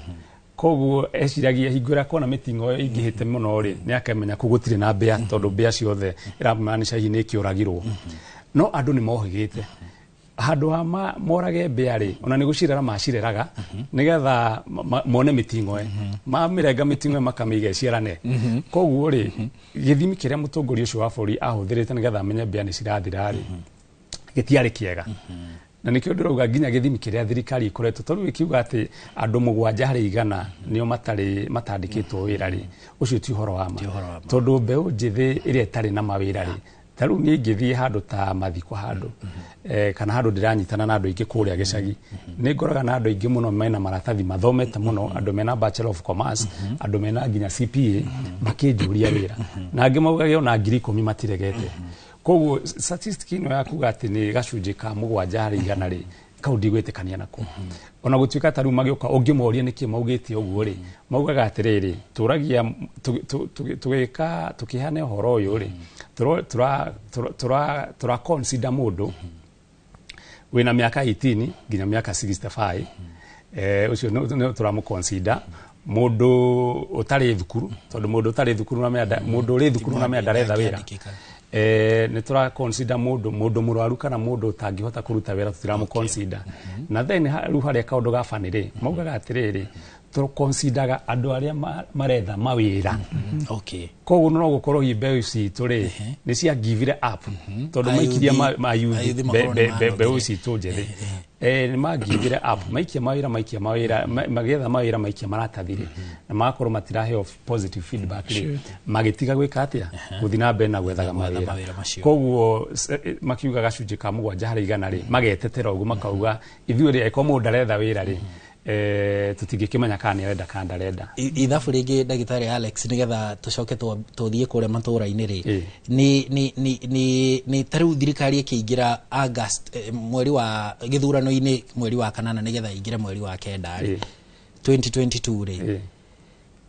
Koguo eciragia hingo ĩrĩa akona mĩtingo ĩyo ĩingĩhĩte mũno rĩ, nĩ akamenya kũu gũtirĩ na mbĩa, tondũ mbĩa ciothe ĩramaanisha hihi nĩ ĩkĩũragirwo. No andũ nĩ mohĩgĩte handũ ha morage mbĩa rĩ, ona nĩ gũcirera macireraga nĩgetha mone mĩting'oe, mamĩrenga mĩting'oe makamĩiga ĩciarane. Koguo rĩ, gĩthimi kĩrĩa mũtongoria ũcio wa bũrũri ahũthĩrĩte nĩgetha amenye mbĩa nĩ cirathira rĩ, gĩtiarĩ kĩega. Na nĩkĩo ndĩrauga nginya gĩthimi kĩrĩa thirikari ĩkoretwo tondũ ĩkiuga atĩ andũ 7 harĩ 100 nĩo matandĩkĩtwo wĩra rĩ, ũcio ti ũhoro wa ma, tondũ mbeũ njĩthĩ ĩrĩa ĩtarĩ na mawĩra rĩ, ta rĩu niĩ ingĩthiĩ handũ ta mathiko handũ kana handũ ndĩranyitana na andũ aingĩ kũrĩa gĩcagi, nĩ ngoraga na andũ aingĩ mũno mena maratathi mathomete mũno, andũ mena Bachelor of Commerce, andũ mena nginya CPA, makĩnjũria wĩra, na angĩ maugage ona 10,000 matiregete. Koguo statistic ĩno ya kuga atĩ nĩ gacunjĩ ka 7 harĩ 100 rĩ, kau ndigwĩtĩkania nako. Ona gũtuĩka ta rĩu magĩũka ũngĩmoria nĩkĩ maugĩte ũguo rĩ, maugaga atĩrĩrĩ, tũragia tũgĩka tũkĩheana ũhoro ũyũ rĩ, tũra consider mũndũ wĩna mĩaka 18 nginya mĩaka 65, ũcio nĩ tũramũ-consider mũndũ ũtarĩ thukuru, tondũ mũndũ ũtarĩ thukuru na mũndũ ũrĩ thukuru na mea ndaretha wĩra. Nĩ tũra consider mũndũ mũrwaru kana mũndũ ũtangĩhota kũruta wĩra tũtiramũ consider. Na then rĩu harĩa kaũndũ ga bani rĩ, maugaga atĩrĩrĩ, tũconsideraga andũ arĩa maretha mawĩra. Koguo no gũkorwo hihi mbeũ citũ rĩ, nĩ cia give up, tondũ maikirie mayuthi mbeũ citũ njĩthĩ, nĩ magivire up, maikia mawĩra, magĩetha mawĩra, maikia maratathi rĩ, na magakorwo matiraheo positive feedback rĩ, magĩtiga gwĩka atĩa, gũthiĩ na mbere na gwethaga mawĩra. Koguo makiuga gacunjĩ ka 7 harĩ 100 rĩ, magetetera ũguo makauga ithuĩ rĩ, angĩkorwo mũndũ ndaretha wĩra rĩ, tũtingĩkĩmenya kana nĩ arenda kana ndarenda. Ithabu rĩngĩ ndagĩtarĩ Alex, nĩgetha tũcoke tũthiĩ kũrĩa matũũra-inĩ rĩ, nĩ ta rĩu thirikari ĩkĩingĩra August mweri wa gĩthurano-inĩ mweri wa 8 nĩgetha ĩingĩre mweri wa 9 rĩ, 2022 rĩ,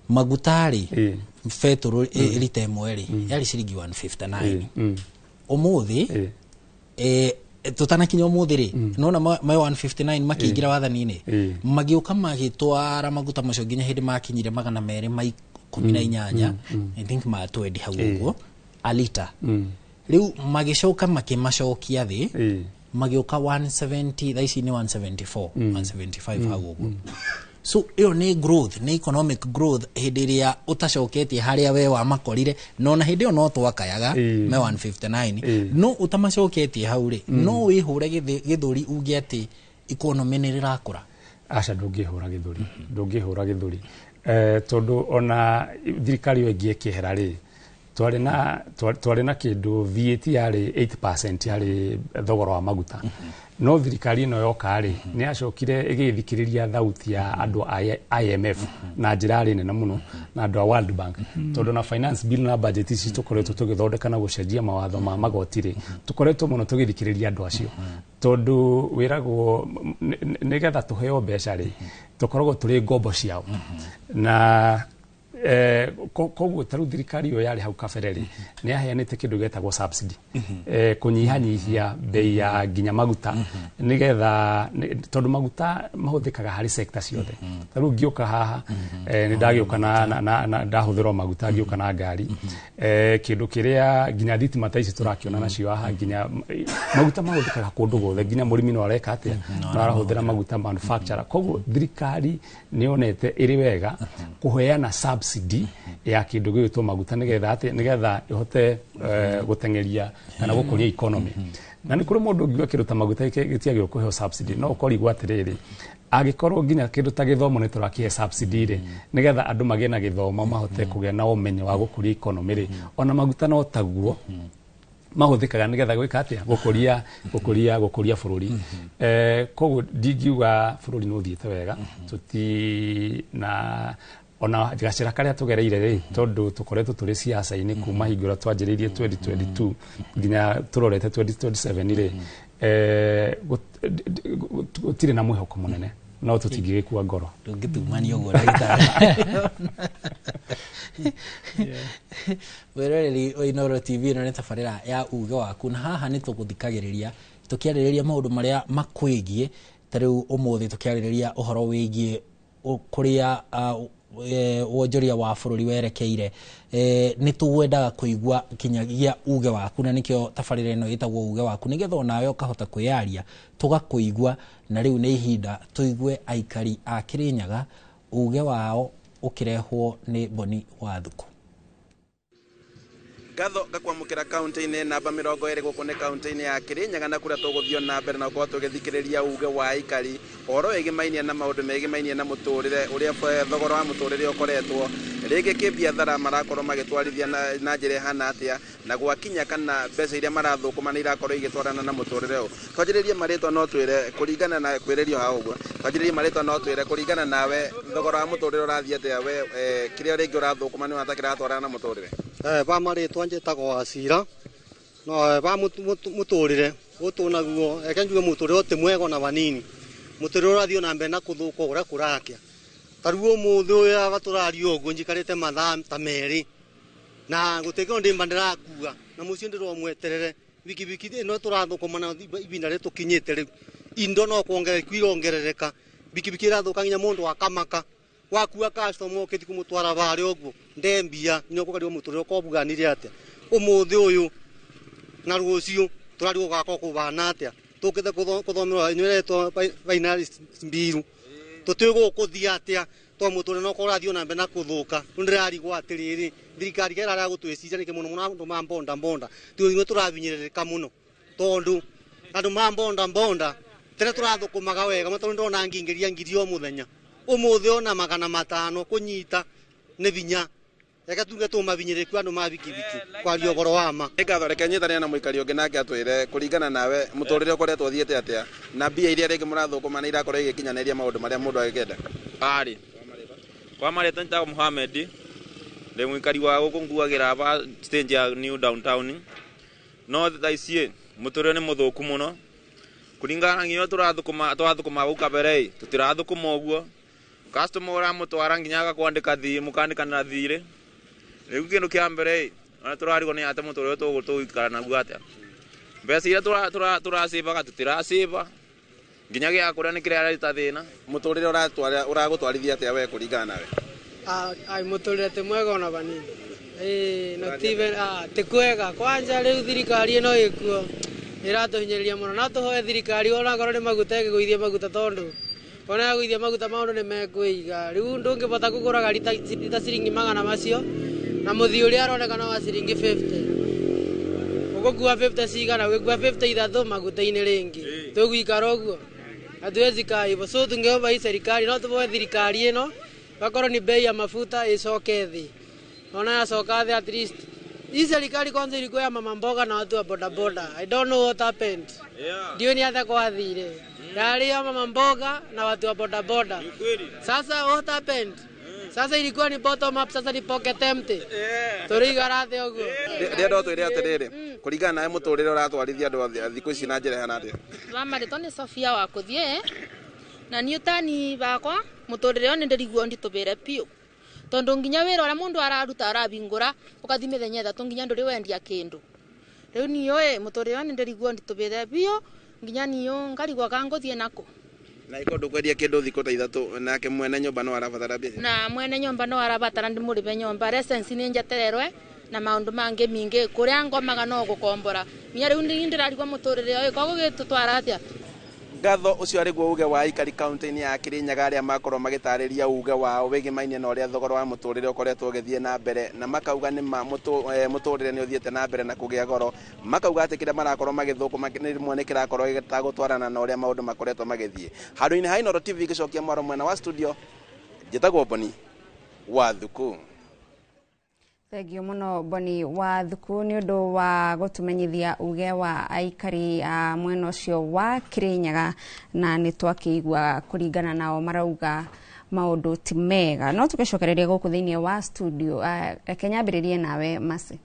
maguta rĩ, betũrũ rita ĩmwe rĩ, yarĩ ciringi 159. Ũmũthĩ tutanakinya ũmũthĩ rĩ, nona ma 159 makĩingĩra wathani-inĩ, magĩũka magĩtwara maguta macio nginya hĩndĩ makinyire 218, I think ma 20 hau ũguo a lita. Rĩu magĩcoka makĩmacokia thĩ, magĩũka 170, thaa ici nĩ 174, 175 hau ũguo. So ĩyo nĩ growth, nĩ economic growth hĩndĩ ĩrĩa ũtacoketie harĩa we wamakorire, no na hĩndĩ ĩyo no twakayaga me 159, no ũtamacoketie hau rĩ, no wĩhũre gĩthũri uge atĩ economy nĩ rĩrakũra. Aca, ndũngĩhũra gĩthũri, ndũngĩhũra gĩthũri, tondũ ona thirikari ĩyo ĩngĩ ĩkĩehera rĩ, twarĩ na kĩndũ VAT yarĩ 8% yarĩ thogora wa maguta. No thirikari ĩno yoka rĩ, nĩ yacokire ĩgĩthikĩrĩria thauti ya andũ a IMF na njĩra yarĩ nene mũno, na andũ a World Bank, tondũ na finance bill na budget ici tũkoretwo tũgĩthondeka na gũcenjia mawatho ma magoti rĩ, tũkoretwo mũno tũgĩthikĩrĩria andũ acio, tondũ wĩragwo nĩgetha tũheo mbeca rĩ, tũkoragwo tũrĩ ngombo ciao. Na koguo ta rĩu thirikari ĩyo yarĩ hau kabere rĩ, nĩ yaheanĩte kĩndũ gĩtagwo subsidy, kũnyihanyihia bei ya nginya maguta, nĩgetha tondũ maguta mahũthĩkaga harĩ sector ciothe. Ta rĩu ngĩũka haha, nĩ ndagĩũka na ndahũthĩra maguta ngĩũka na ngari, kĩndũ kĩrĩa nginya thitima ta ici tũrakĩona nacio haha, nginya maguta mahũthĩkaga kũndũ guothe, nginya mũrĩmi no areka atĩa, no arahũthĩra maguta manufacturer. Koguo thirikari nĩ yonete ĩrĩ wega kũheana subsidy subsidy ya kĩndũ gĩgwĩtwo maguta nĩgetha atĩ nĩgetha ĩhote gũteng'eria kana gũkũria economy. Na nĩ kũrĩ mũndũ ũngiuga kĩndũ ta maguta gĩtiagĩrĩirwo kũheo subsidy, no ũkorigwo atĩrĩrĩ, angĩkorwo nginya kĩndũ ta gĩthomo nĩ tũrakĩhe subsidy rĩ, nĩgetha andũ magĩe na gĩthomo mahote kũgĩa na ũmenyo wa gũkũria economy rĩ, ona maguta no taguo mahũthĩkaga nĩgetha gwĩka atĩa, gũkũria bũrũri. Koguo ndingiuga bũrũri nĩ ũthiĩte wega, tũti na ona gacĩra karĩa tũgereire rĩ, tondũ tũkoretwo tũrĩ siasa-inĩ kuma hingo ĩrĩa twanjĩrĩirie 2022 nginya tũrorete 2027 rĩ, gũtirĩ na mwĩhoko mũnene, no tũtingĩgĩkua ngoro. Ndũngĩtumania ũguo ndagĩtarĩ. Mwĩroreri wa Inooro TV, ĩno nĩ tabarĩra ya uge waku, na haha nĩ tũgũthikagĩrĩria tũkĩarĩrĩria maũndũ marĩa makwĩgiĩ. Ta rĩu ũmũthĩ tũkĩarĩrĩria ũhoro wĩgiĩ kũrĩa wonjoria wa bũrũri werekeire. Nĩ tũgwendaga kũigua kinyagia uge waku, na nĩkĩo tabarĩra ĩno ĩtagwo uge waku, nĩgetha onawe ũkahota kwĩyaria tũgakũigua. Na rĩu nĩ ihinda tũigue aikari a Kĩrĩnyaga uge wao ũkĩrehwo nĩ Boni wa Thuku. Ngatho ngakwamũkĩra kaunti-inĩ namba 20 gũkũ nĩ kaunti-inĩ ya Kĩrĩnyaga, na kũrĩa tũgũthiĩ na mbere na gũkorwo tũgĩthikĩrĩria uge wa aikari ũhoro wĩgĩmainie na maũndũ megĩmainie na mũtũrĩre, ũrĩa thogora wa mũtũrĩre ũkoretwo rĩngĩ kĩbiathara marakorwo magĩtwarithia na njĩra ĩhana atĩa, na gwakinya kana mbeca iria marathũkũma nĩ irakorwo igĩtwarana na mũtũrĩre ũyũ. Twanjĩrĩrie marĩtwa no twĩre kũringana na kwĩrĩrio hau ũguo, twanjĩrĩrie marĩtwa no twĩre kũringana nawe thogora wa mũtũrĩre ũrathiĩ atĩa, we kĩrĩa rĩngĩ ũrathũkũma nĩ wona ta kĩratwarana na mũtũrĩre? Ba marĩtwa njĩtagwo Wacira, no ba mũtũrĩre ũtũ naguo eke njuge mũtũrĩre ũtĩ mwega ona vanini, mũtũrĩre ũrathiĩ na mbere na kũthũka ũrĩa kũrakia. Ta rĩu ũmũthĩ ũyũ aba tũraria ũguo njikarĩte mathaa ta merĩ na gũtirĩ kĩndũ ndĩmba ndĩrakua, na mũciĩ ndĩromweterere. Bikibiki ĩno tũrathũkũma nayo ibinda rĩrĩ tũkinyĩte rĩu, indo no kuongerereka irongerereka, bikibiki ĩrathũka nginya mũndũ akamaka. Wakua customer ũkĩthiĩ kũmũtwara barĩa ũguo ndembia nginya ũkarigwo mũtũrĩre ũkobuganire atĩa. Ũmũthĩ ũyũ na rũciũ tũrarigwo gũgakorwo kũhana atĩa, tũkĩte kũthomerwo inyuĩ finalist mbiru, tũtiũĩ gũgũthiĩ atĩa to mũtũrĩre no ũrathiĩ na mbere na kũthũka. Rĩu ndĩrarigwo atĩrĩrĩ, thirikari ĩrarega gũtwĩciria nĩkĩ mũno mũno andũ ma mbonda mbonda, ithuĩ tũrabinyĩrĩrĩka mũno tondũ andũ ma mbonda mbonda tene tũrathũkũmaga wega, tondũ ndĩrona ngingĩria 1000 o mũthenya, ũmũthĩ ona 500 kũnyita nĩ binya. Reke tuge tũmabinyĩrĩku andũ ma bikibiki kwaria ũhoro wa ma. Nĩ ngatho, reke nyitane na mũikari ũngĩ nake atwĩre kũringana nawe mũtũrĩre ũkoretwo ũthiĩte atĩa, na mbia iria rĩngĩ mũrathũkũma nĩ irakorwo igĩkinyanĩria maũndũ marĩa mũndũ agĩkenda. Arĩ kwa marĩtwa njĩtagwo Mohamed, ndĩ mũikari wa gũkũ nguagĩra aba stage ya New Downtown. No thaa ici mũtũrĩre nĩ mũthũku mũno kũringana na nginya tũrathũkũma gũkũ kabere, tũtirathũkũma ũguo. Customer ũramũtwara nginya agakwandĩka thirĩ, mũkandĩkanĩra thirĩ. Rĩu kĩndũ kĩa mbere ona tũrarigwo nĩ atĩ mũtũrĩre tũgũikara naguo atĩa. Mbeca iria tũracĩbaga tũtiracĩba, nginya gĩa kũrĩa nĩ kĩrĩa areta thĩna. Mũtũrĩre ũragũtwarithia atĩa we kũringana nawe? Ai, mũtũrĩre ti mwega ona vanini. Not even ti kwega. Kwanja rĩu thirikari ĩno ĩkuo ĩratũhinyĩrĩria mũno, no tũhoe thirikari onakorwo nĩ maguta ĩgĩgũithie maguta, tondũ ona yagũithia maguta maũndũ nĩ mekwĩiga. Rĩu ndũngĩbota kũgũraga rita ciringi 100 macio na mũthii ũrĩa aronekana wa ciringi 50, ũgũkua 50 cigana, ũgĩkua 50 ithatũ maguta-inĩ rĩngĩ, tũgũikara ũguo hatuwezi kaa hivyo. So tungeomba hii serikali, no tũhoe thirikari ĩno wakorwo ni bei ya mafuta icoke thĩ, ona yacoka thĩ at least. Hii serikali kwanza ilikuwa ya mama mboga na watu wa bodaboda. I don't know what happened. Ndio ni hata kwathire yarĩ ya mama mboga na watu wa bodaboda. Sasa what happened? Sasa ilikuwa ni bottom up, sasa ni pocket empty. Tũrĩigara thĩ ũguo. Ndĩrenda ũtwĩre atĩrĩrĩ, kũringana nawe mũtũrĩre ũratwarithia andũ thikũ ici na njĩra ĩhana atĩa? Wa marĩtwa nĩ Sofia wa kũthiĩ, na niĩ ũtani bakwa mũtũrĩre ũyũ nĩndĩriguo nditũbĩre biũ, tondũ nginya wĩra ũrĩa mũndũ araruta arabingũra ũkathi mĩthenya 3 nginya ndũrĩ wendia kĩndũ. Rĩu niĩ mũtũrĩre ũyũ nĩndĩriguo nditũbĩre biũ, nginya niĩ ngarigwo ka ngũthiĩ nakũ. Na iko ndũkwendia kĩndũ thikũ ta 3 nake mwene nyũmba no arabatara mbia? Na mwene nyũmba no arabatara ndĩmũrĩbe nyũmba, license nĩ njetererwe na maũndũ mangĩ mingĩ, kũrĩa ngomaga no gũkombora. Nginya rĩu ndĩrarigwo mũtũrĩre ũyũ ko gũgĩtũtwara atĩa. Ngatho ucio arĩ guo uge wa aikari kaunti-inĩ ya Kirinyaga arĩa makorwo magĩtarĩria uge wao wĩgĩmainie na ũrĩa thogora wa mũtũrĩre ũkoretwo ũgĩthiĩ na mbere, na makauga nĩ ma mũtũrĩre nĩ ũthiĩte na mbere na kũgĩa goro. Makauga atĩ kĩrĩa marakorwo magĩthũkũma nĩ rĩmwe nĩ kĩrakorwo gĩtagũtwarana na ũrĩa maũndũ makoretwo magĩthiĩ. Handũ-inĩ ha Inooro TV gĩcokia mwaro mwena wa studio, njĩtagwo Boni wa Thuku. Thengio muno Boni wa Thuku nĩ ũndũ wa gũtũmenyithia uge wa aikari a mwena ũcio wa Kirinyaga, na nĩ twakĩigua kũringana nao marauga maũndũ ti mega. No tũgĩcokereria gũkũ thĩinĩ wa studio, reke nyambĩrĩrie nawe Mercy.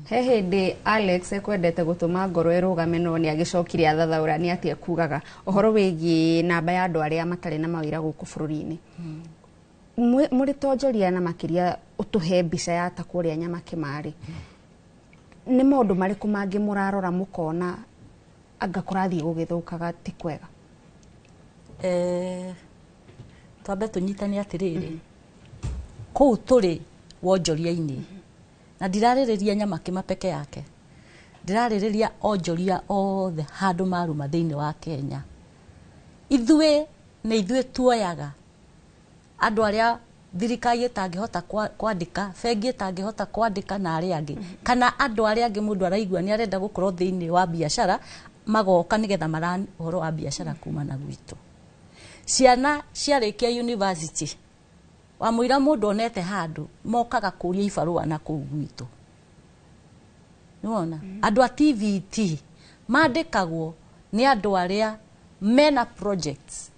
He hĩndĩ Alex ekwendete gũtũma ngoro ĩrũgame, no nĩ agĩcokire athathaũra nĩ atĩa kugaga ũhoro wĩgiĩ namba ya andũ arĩa matarĩ na mawĩra gũkũ bũrũri-inĩ. Mũrĩ tonjoria na makĩria ũtũhe mbica ya ta kũrĩa Nyamakĩma-rĩ, nĩ maũndũ marĩkũ mangĩ mũrarora mũkona anga kũrathiĩ gũgĩthũkaga ti kwega? Twambe tũnyitane atĩrĩrĩ, kũu tũrĩ wonjoria-inĩ, na ndirarĩrĩria Nyamakĩma peke yake, ndĩrarĩrĩria onjoria othe handũ maruma thĩinĩ wa Kenya. Ithuĩ nĩ ithuĩ tuoyaga andũ arĩa thirikari ĩtangĩhota kwandĩka, bengi ĩtangĩhota kwandĩka, na arĩa angĩ, kana andũ arĩa angĩ mũndũ araigua nĩ arenda gũkorwo thĩinĩ wa biacara, magoka nĩgetha marani ũhoro wa biacara kuma na gwitũ. Ciana ciarĩkia university, wamũira mũndũ onete handũ, mokaga kũria ibarũa na kũu gwitũ. Nĩwona? Andũ a TVET mandĩkagwo nĩ andũ arĩa mena projects,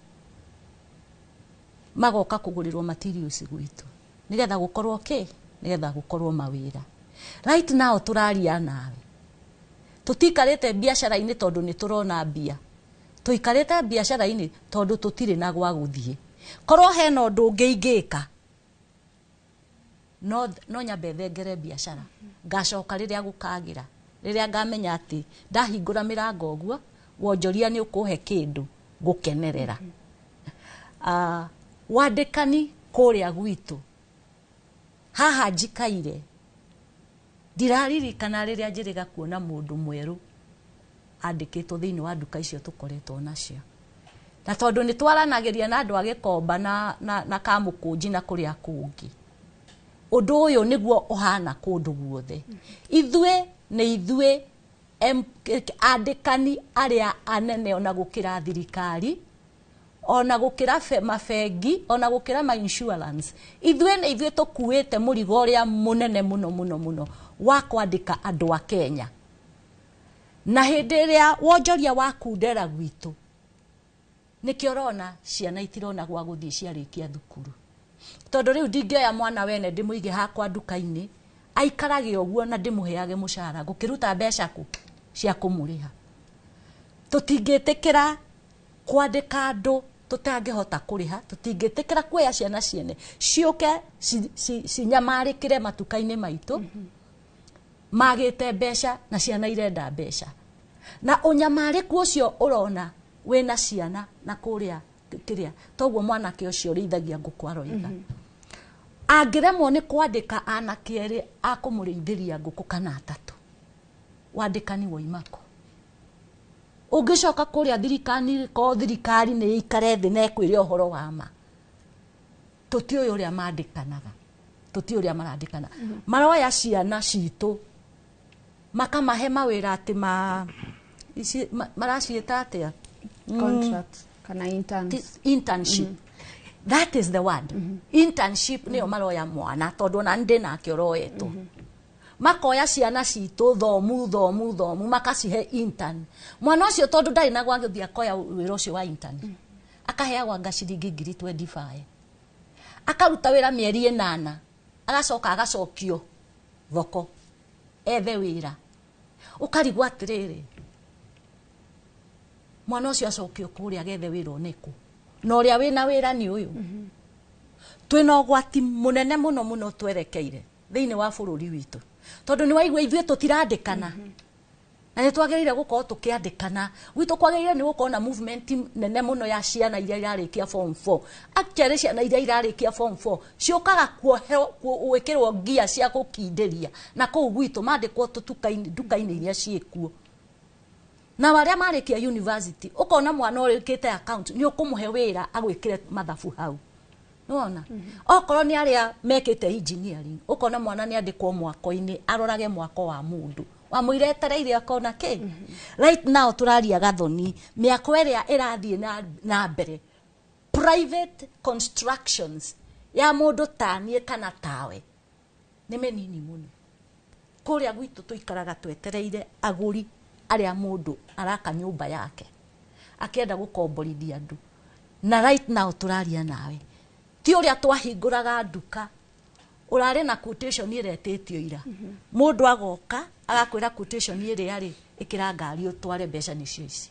magoka kũgũrĩrwo materials gwitũ nĩgetha gũkorwo kĩ, nĩgetha gũkorwo mawĩra. Right now tũraria nawe, tũtikarĩte biacara-inĩ tondũ nĩ tũrona mbia, tũikarĩte biacara-inĩ tondũ tũtirĩ na gwa gũthiĩ. Korwo hena ũndũ ũngĩ ingĩka, no nyambe thengere biacara, ngacoka rĩrĩa gũkagĩra, rĩrĩa ngamenya atĩ ndahingũra mĩrango ũguo, wonjoria nĩ ũkũhe kĩndũ gũkenerera. Wandĩkani kũrĩa gwitũ haha njikaire, ndiraririkana rĩrĩa njĩrĩga kuona mũndũ mwerũ andĩkĩtwo thĩinĩ wa nduka icio tũkoretwo nacio. Na tondũ nĩ twaranagĩria na andũ a Gĩkomba na Kamũkũnji na kũrĩa kũngĩ, ũndũ ũyũ nĩguo ũhana kũndũ guothe. Ithuĩ nĩ ithuĩ andĩkani arĩa anene ona gũkĩra thirikari, ona gũkĩra mabengi, ona gũkĩra ma insurance. Ithuĩ nĩ ithuĩ tũkuĩte mũrigo ũrĩa mũnene mũno mũno mũno wa kwandĩka andũ a Kenya. Na hĩndĩ ĩrĩa wonjoria wakundera gwitũ, nĩkĩo ũrona ciana itirona gwa gũthiĩ ciarĩkia thukuru. Tondũ rĩu ndingĩoya mwana wene ndĩmũige hakwa nduka-inĩ, aikarage ũguo na ndĩmũheage mũcara, ngũkĩruta mbeca kũ cia kũmũrĩha. Tũtingĩtĩkĩra kwandĩka andũ tũtangĩhota kũrĩha, tũtingĩtĩkĩra kuoya ciana ciene ciũke cinyamarĩkĩre matuka-inĩ maitũ, magĩte mbeca na ciana irenda mbeca. Na ũnyamarĩku ũcio ũrona wĩna ciana na kũrĩa kĩrĩa, toguo mwanake ũcio ũrĩithagia ngũkũ aroiga. Angĩremwo nĩ kwandĩka anake erĩ a kũmũrĩithĩria ngũkũ kana atatũ, wandĩkani woima kũ? Ũngĩcoka kũrĩa thirikari, ko thirikari nĩ ĩikare thĩ na ĩkwĩre ũhoro wa ma, tũtiũĩ ũrĩa mandĩkanaga, tũtiũĩ ũrĩa marandĩkana. Maroya ciana citũ makamahe mawĩra atĩ maraciĩta atĩa? Contract kana interns. Internship. That is the word. Internship nĩyo maroya mwana tondũ ona ndĩ nake ũroetwo. Makoya ciana citũ thomu thomu thomu makacihe intern. Mwana ũcio tondũ ndarĩ na gwa gũthiĩ akoya wĩra ũcio wa intern, akaheagwo anga ciringi 25,000, akaruta wĩra mĩeri 8, agacoka agacokio thoko ethe wĩra. Ũkarigwo atĩrĩrĩ, mwana ũcio acokio kũrĩa agethe wĩra onĩkũ, na ũrĩa wĩna wĩra nĩ ũyũ. Twĩna ũgwati mũnene mũno mũno twerekeire thĩinĩ wa bũrũri witũ, tondũ nĩ waigua ithuĩ tũtirandĩkana, na nĩ twagĩrĩire gũkorwo tũkĩandĩkana. Gwitũ kwagĩrĩire nĩ gũkorwo na movement nene mũno ya ciana iria irarĩkia form 4. Actually ciana iria irarĩkia form 4 ciũkaga gwĩkĩrwo ngia cia gũkindĩria na kũu gwitũ mandĩkwo nduka-inĩ iria ciĩkuo. Na arĩa marĩkia university, ũkona mwana ũrĩkĩte account nĩ ũkũmũhe wĩra agwĩkĩre mathabu hau. Nĩwona? Okorwo nĩ arĩa mekĩte engineering, ũkona mwana nĩ andĩkwo mwako-inĩ arorage mwako wa mũndũ wamũire etereire akona kĩ. Right now tũraria Gathoni, mĩako ĩrĩa ĩrathiĩ na mbere, private constructions ya mũndũ taniĩ kana tawe, nĩ mĩnini mũno. Kũrĩa gwitũ tũikaraga twetereire agũri arĩa mũndũ araka nyũmba yake akĩenda gũkomborithia andũ. Na right now tũraria nawe, ti ũrĩa twahingũraga nduka ũrarĩ na quotation ĩretĩtio ira, mũndũ agoka agakwĩra quotation ĩrĩa rĩ, ĩkĩra ngari ũtware, mbeca nĩcio ici.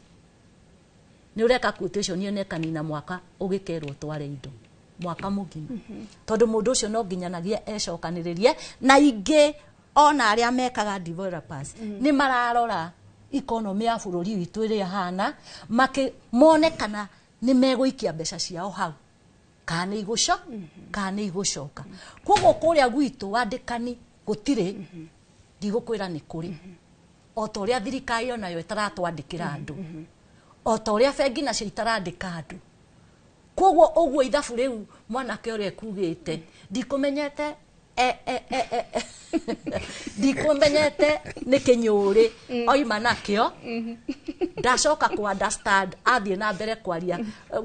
Nĩ ũreka quotation ĩyo na ĩkanina mwaka ũgĩkerwo ũtware indo mwaka mũgima, tondũ mũndũ ũcio no nginyanagia ecokanĩrĩrie. Na ingĩ ona arĩa mekaga developers nĩ mararora economy ya bũrũri witũ ĩrĩa hana makĩ mone kana nĩ megũikia mbeca ciao hau kana nĩ igũco kana nĩ igũcoka. Koguo kũrĩa gwitũ wandĩkani gũtirĩ, ndigũkwĩra nĩ kũrĩ, o ta ũrĩa thirikari onayo ĩtaratwandĩkĩra andũ, o ta ũrĩa bengi nacio itarandĩka andũ. Koguo ũguo ithabu rĩu mwanake ũrĩa ekugĩte, ndikũmenyete ndikũmenyete nĩ kĩnyũrĩ oima nakĩo, ndacoka ku understand athiĩ na mbere kwaria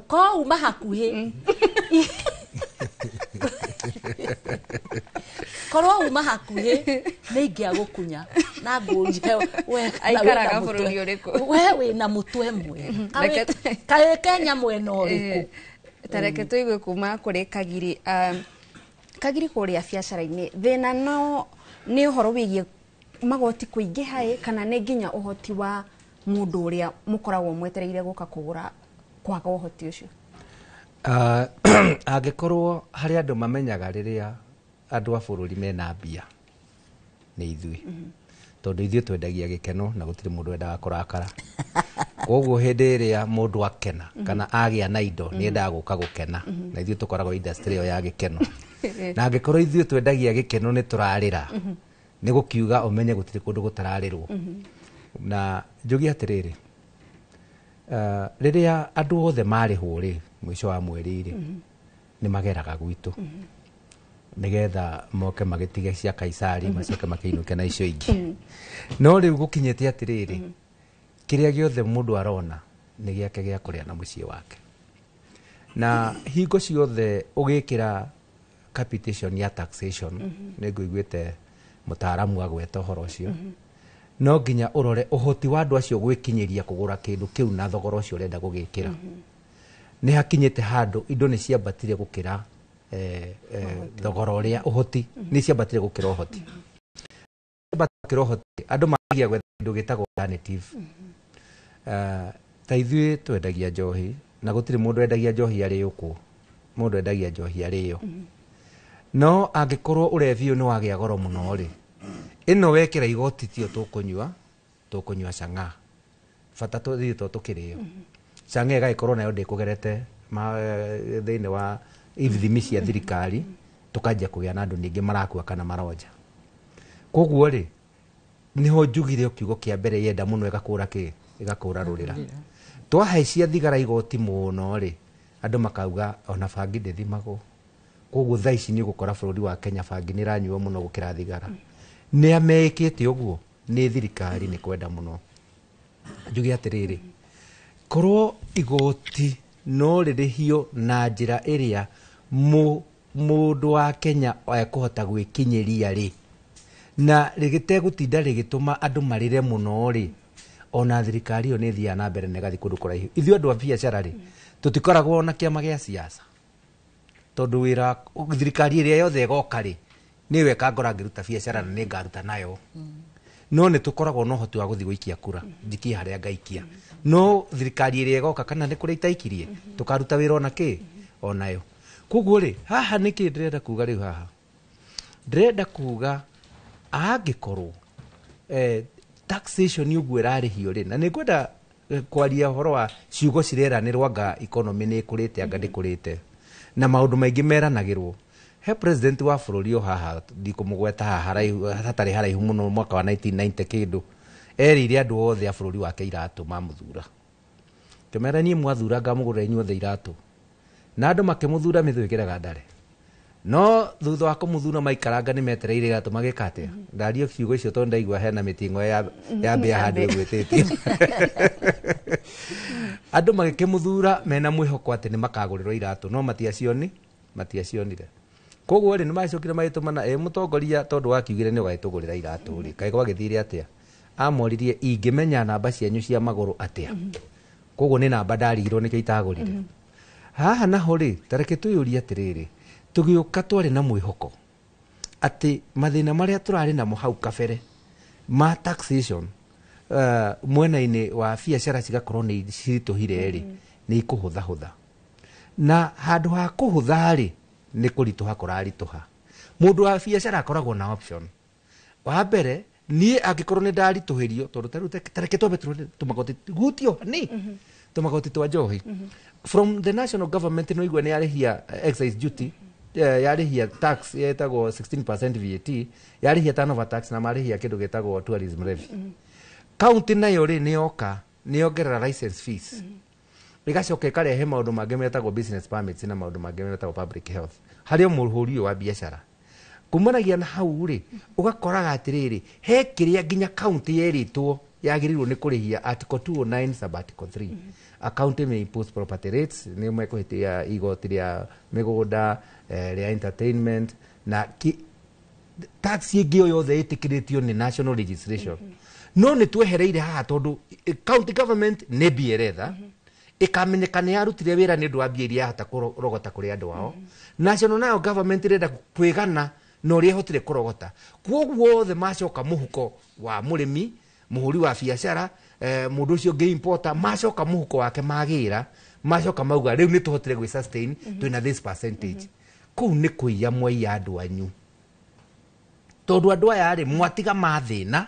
ko uma hakuhĩ, korwo uma hakuhĩ nĩ ingĩagũkunya na ngũrie we. Aikaraga bũrũri ũrĩkũ? We wĩna mũtwe mwega kaĩ Kenya mwena ũrĩkũ? Tareke tũigue kuma kũrĩ Kagiri. Kagiri, kũrĩa biacara-inĩ thĩna no nĩ ũhoro wĩgiĩ magoti kũingĩha ĩ, kana nĩ nginya ũhoti wa mũndũ ũrĩa mũkoragwo mwetereire gũka kũgũra kwaga ũhoti ũcio? Angĩkorwo harĩ andũ mamenyaga rĩrĩa andũ a bũrũri mena mbia nĩ ithuĩ, tondũ ithuĩ twendagia gĩkeno na gũtirĩ mũndũ wendaga kũrakara. Koguo hĩndĩ ĩrĩa mũndũ akena kana agĩa na indo, nĩ endaga gũka gũkena, na ithuĩ tũkoragwo industry ĩyo ya gĩkeno. Na angĩkorwo ithuĩ twendagia gĩkeno nĩ tũrarĩra, nĩ gũkiuga ũmenye gũtirĩ kũndũ gũtararĩrwo. Na njuge atĩrĩrĩ, rĩrĩa andũ othe marĩhwo rĩ, mũico wa mweri rĩ, nĩ mageraga gwitũ nĩgetha moke magĩtige cia Kaisari, macoke makĩinũke na icio ingĩ. No rĩu gũkinyĩte atĩrĩrĩ, kĩrĩa gĩothe mũndũ arona nĩ gĩake gĩa kũrĩa na mũciĩ wake. Na hingo ciothe ũgĩkĩra capitation ya taxation, nĩ ngũiguĩte mũtaaramu agweta ũhoro ũcio, no nginya ũrore ũhoti wa andũ acio gwĩkinyĩria kũgũra kĩndũ kĩu na thogora ũcio ũrenda gũgĩkĩra. Nĩ hakinyĩte handũ indo nĩ ciambatire gũkĩra thogora ũrĩa ũhoti, nĩ ciambatire gũkĩra ũhoti. Gũkĩra ũhoti, andũ magia gwetha kĩndũ gĩtagwo alternative. Ta ithuĩ twendagia njohi, na gũtirĩ mũndũ wendagia njohi arĩũkwo, mũndũ endagia njohi arĩo. No angĩkorwo ũrevi ũyũ nĩ wagĩa goro mũno rĩ, ĩno wekĩra igoti tio tũkũnyua, tũkũnyua chang'aa, bata tũthiĩ to tũkĩrĩo. Chang'aa ĩgagĩkorwo nayo ndĩkũgerete thĩinĩ wa ithimi cia thirikari, tũkanjia kũgĩa na andũ ningĩ marakua kana maronja. Koguo rĩ, nĩho njugire kiugo kĩa mbere yenda mũno ĩgakũra kĩ, ĩgakũra rũrĩra. Twahaicia thigara igoti mũno rĩ, andũ makauga ona bangi ndĩthimagwo. Koguo thaa ici nĩ ũgũkora bũrũri wa Kenya bangi nĩ ĩranyuo mũno gũkĩra thigara. Nĩ ameĩkĩte ũguo nĩ thirikari nĩ kwenda mũno. Njuge atĩrĩrĩ, korwo igoti no rĩrĩhio na njĩra ĩrĩa mũndũ wa Kenya ekũhota gwĩkinyĩria rĩ, na rĩgĩtegũtinda rĩgĩtũma andũ marĩre mũno rĩ, ona thirikari ĩyo nĩ ĩthiaga na mbere na ĩgathiĩ kũndũ kũraihu. Ithuĩ andũ a biacara rĩ, tũtikoragwo na kĩama gĩa siasa, tondũ wĩra thirikari ĩrĩa yothe ĩgoka rĩ, nĩyo ĩkangora ngĩruta biacara na nĩ ngaruta nayo. No nĩ tũkoragwo na ũhoti wa gũthiĩ gũikia kura, njikie harĩa ngaikia. No thirikari ĩrĩa ĩgoka kana nĩ kũrĩa itaikirie, tũkaruta wĩra ona kĩ onayo. Koguo rĩ, haha nĩkĩ ndĩrenda kuga rĩu haha? Ndĩrenda kuga angĩkorwo taxation ũguo ĩrarĩhio rĩ, na nĩngwenda kwaria ũhoro wa ciugo cireranĩrwo anga economy nĩ ĩkũrĩte anga ndĩkũrĩte, na maũndũ maingĩ meranagĩrwo. He president wa bũrũri o haha, ndikũmũgweta haha haraihu, hatarĩ haraihu mũno, mwaka wa 1990 kĩndũ, Erĩire andũ othe a bũrũri wake iratũ mamũthura. Kĩmera niĩ mwathura ngamũgũrĩra inyuothe iratũ. Na andũ makĩmũthura mĩthũ ĩkĩraga ndare. No thutha wa kũmũthura maikaranga nĩ metereire iratũ magĩka atĩa? Ndario ciugo icio tondũ ndaigua hena mĩting'o ya ya mbĩa handũ ĩgwĩtĩtio. Andũ magĩkĩmũthura mena mwĩhoko atĩ nĩ makagũrĩrwo iratũ no matiacionire. Koguo rĩ nĩ macokire magĩtũmana ĩ mũtongoria tondũ wakiugire nĩ ũgagĩtũgũrĩra iratũ rĩ kaĩ gwagĩthire atĩa? Amoririe ingĩmenya namba cianyu cia magũrũ atĩa? Koguo nĩ namba ndarigirwo nĩkĩo itagũrire. Haha naho rĩ ta reke twĩyũrie atĩrĩrĩ tũgĩũka twarĩ na mwĩhoko atĩ mathĩna marĩa tũrarĩ namo hau kabere ma taxation mwena-inĩ wa biacara cigakorwo nĩ ciritũhire rĩ nĩ ikũhũthahũtha na handũ ha kũhũtha rĩ nĩ kũritũha kũraritũha. Mũndũ wa biacara akoragwo na option. Wa mbere niĩ angĩkorwo nĩ ndaritũhĩrio tondũ ta rĩu ta reke twambe tũrore tũmagoti gutio ni tũmagoti twa njohi from the national government no igua nĩ yarĩhia excise duty, yarĩhia tax yetagwo 16% VAT, yarĩhia turnover tax na marĩhia kĩndũ gĩtagwo tourism levy. County nayo rĩ nĩ yoka nĩ yongerera license fees ĩgacoka ĩkarehe maũndũ mangĩ metagwo business permits na maũndũ mangĩ metagwo public health harĩ o mũhũri ũyũ wa biacara. Kumanagia na hau rĩ ũgakoraga atĩrĩrĩ he kĩrĩa nginya county yerĩtwo yagĩrĩirwo nĩ kũrĩhia article 209 sub article 3. A county may impose property rates nĩ mekũhĩtia igoti rĩa mĩgũnda rĩa entertainment na tax ĩngĩ o yothe ĩtĩkĩrĩtio nĩ national legislation. No nĩ twehereire haha tondũ county government nĩ mbia ĩretha ĩkamenyeka nĩ yarutire wĩra nĩ ũndũ wa mbia iria yahota kũrogota kũrĩ andũ ao. National nayo government ĩrenda kwĩgana na ũrĩa ĩhotire kũrogota. Kwoguo othe macoka mũhuko wa mũrĩmi, mũhũri wa biacara, mũndũ ũcio ũngĩ importer, macoka mũhuko wake magĩra, macoka mauga rĩu nĩ tũhotire gwĩ sustain twĩna this percentage. Kũu nĩ kũiya mwaiya andũ anyu. Tondũ andũ aya rĩ mwatiga mathĩna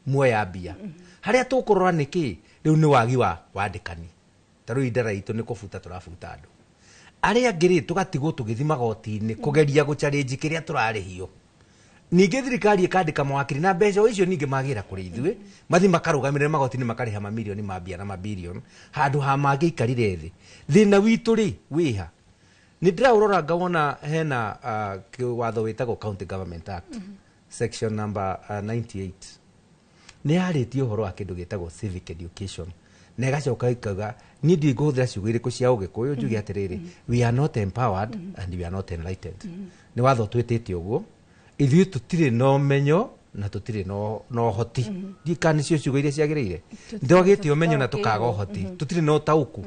muoya mbia. Harĩa tũkũrora nĩ kĩ? Rĩu nĩ wagi wa wandĩkani. Ta rĩu indara itũ nĩ kũbuta tũrabuta andũ. Arĩa angĩ rĩ tũgatigwo tũgĩthiĩ magoti-inĩ kũgeria gũchallenge kĩrĩa tũrarĩhio. Ningĩ thirikari ĩkandĩka mawakiri na mbeca o icio ningĩ magĩra kũrĩ ithuĩ mathiĩ makarũgamĩrĩra magoti-inĩ makarĩha mamirioni ma mbia na mabirioni handũ ha mangĩikarire thĩ. Thĩna witũ rĩ wĩha? Nĩ ndĩraũrora ngawona hena watho wĩtagwo County Government Act section number 98 nĩ yarĩtie ũhoro wa kĩndũ gĩtagwo civic education na ĩgacoka ĩkauga niĩ ndiũĩ ngũhũthĩra ciugo irĩkũ cia ũgĩkũyũ njuge atĩrĩrĩ we are not empowered and we are not enlightened. Nĩ watho twĩtĩte ũguo ithuĩ tũtirĩ na ũmenyo na tũtirĩ na ũhoti. Ndiũĩ kana nĩcio ciugo iria ciagĩrĩire. Ndwagĩte ũmenyo na tũkaga ũhoti tũtirĩ na ũtaũku.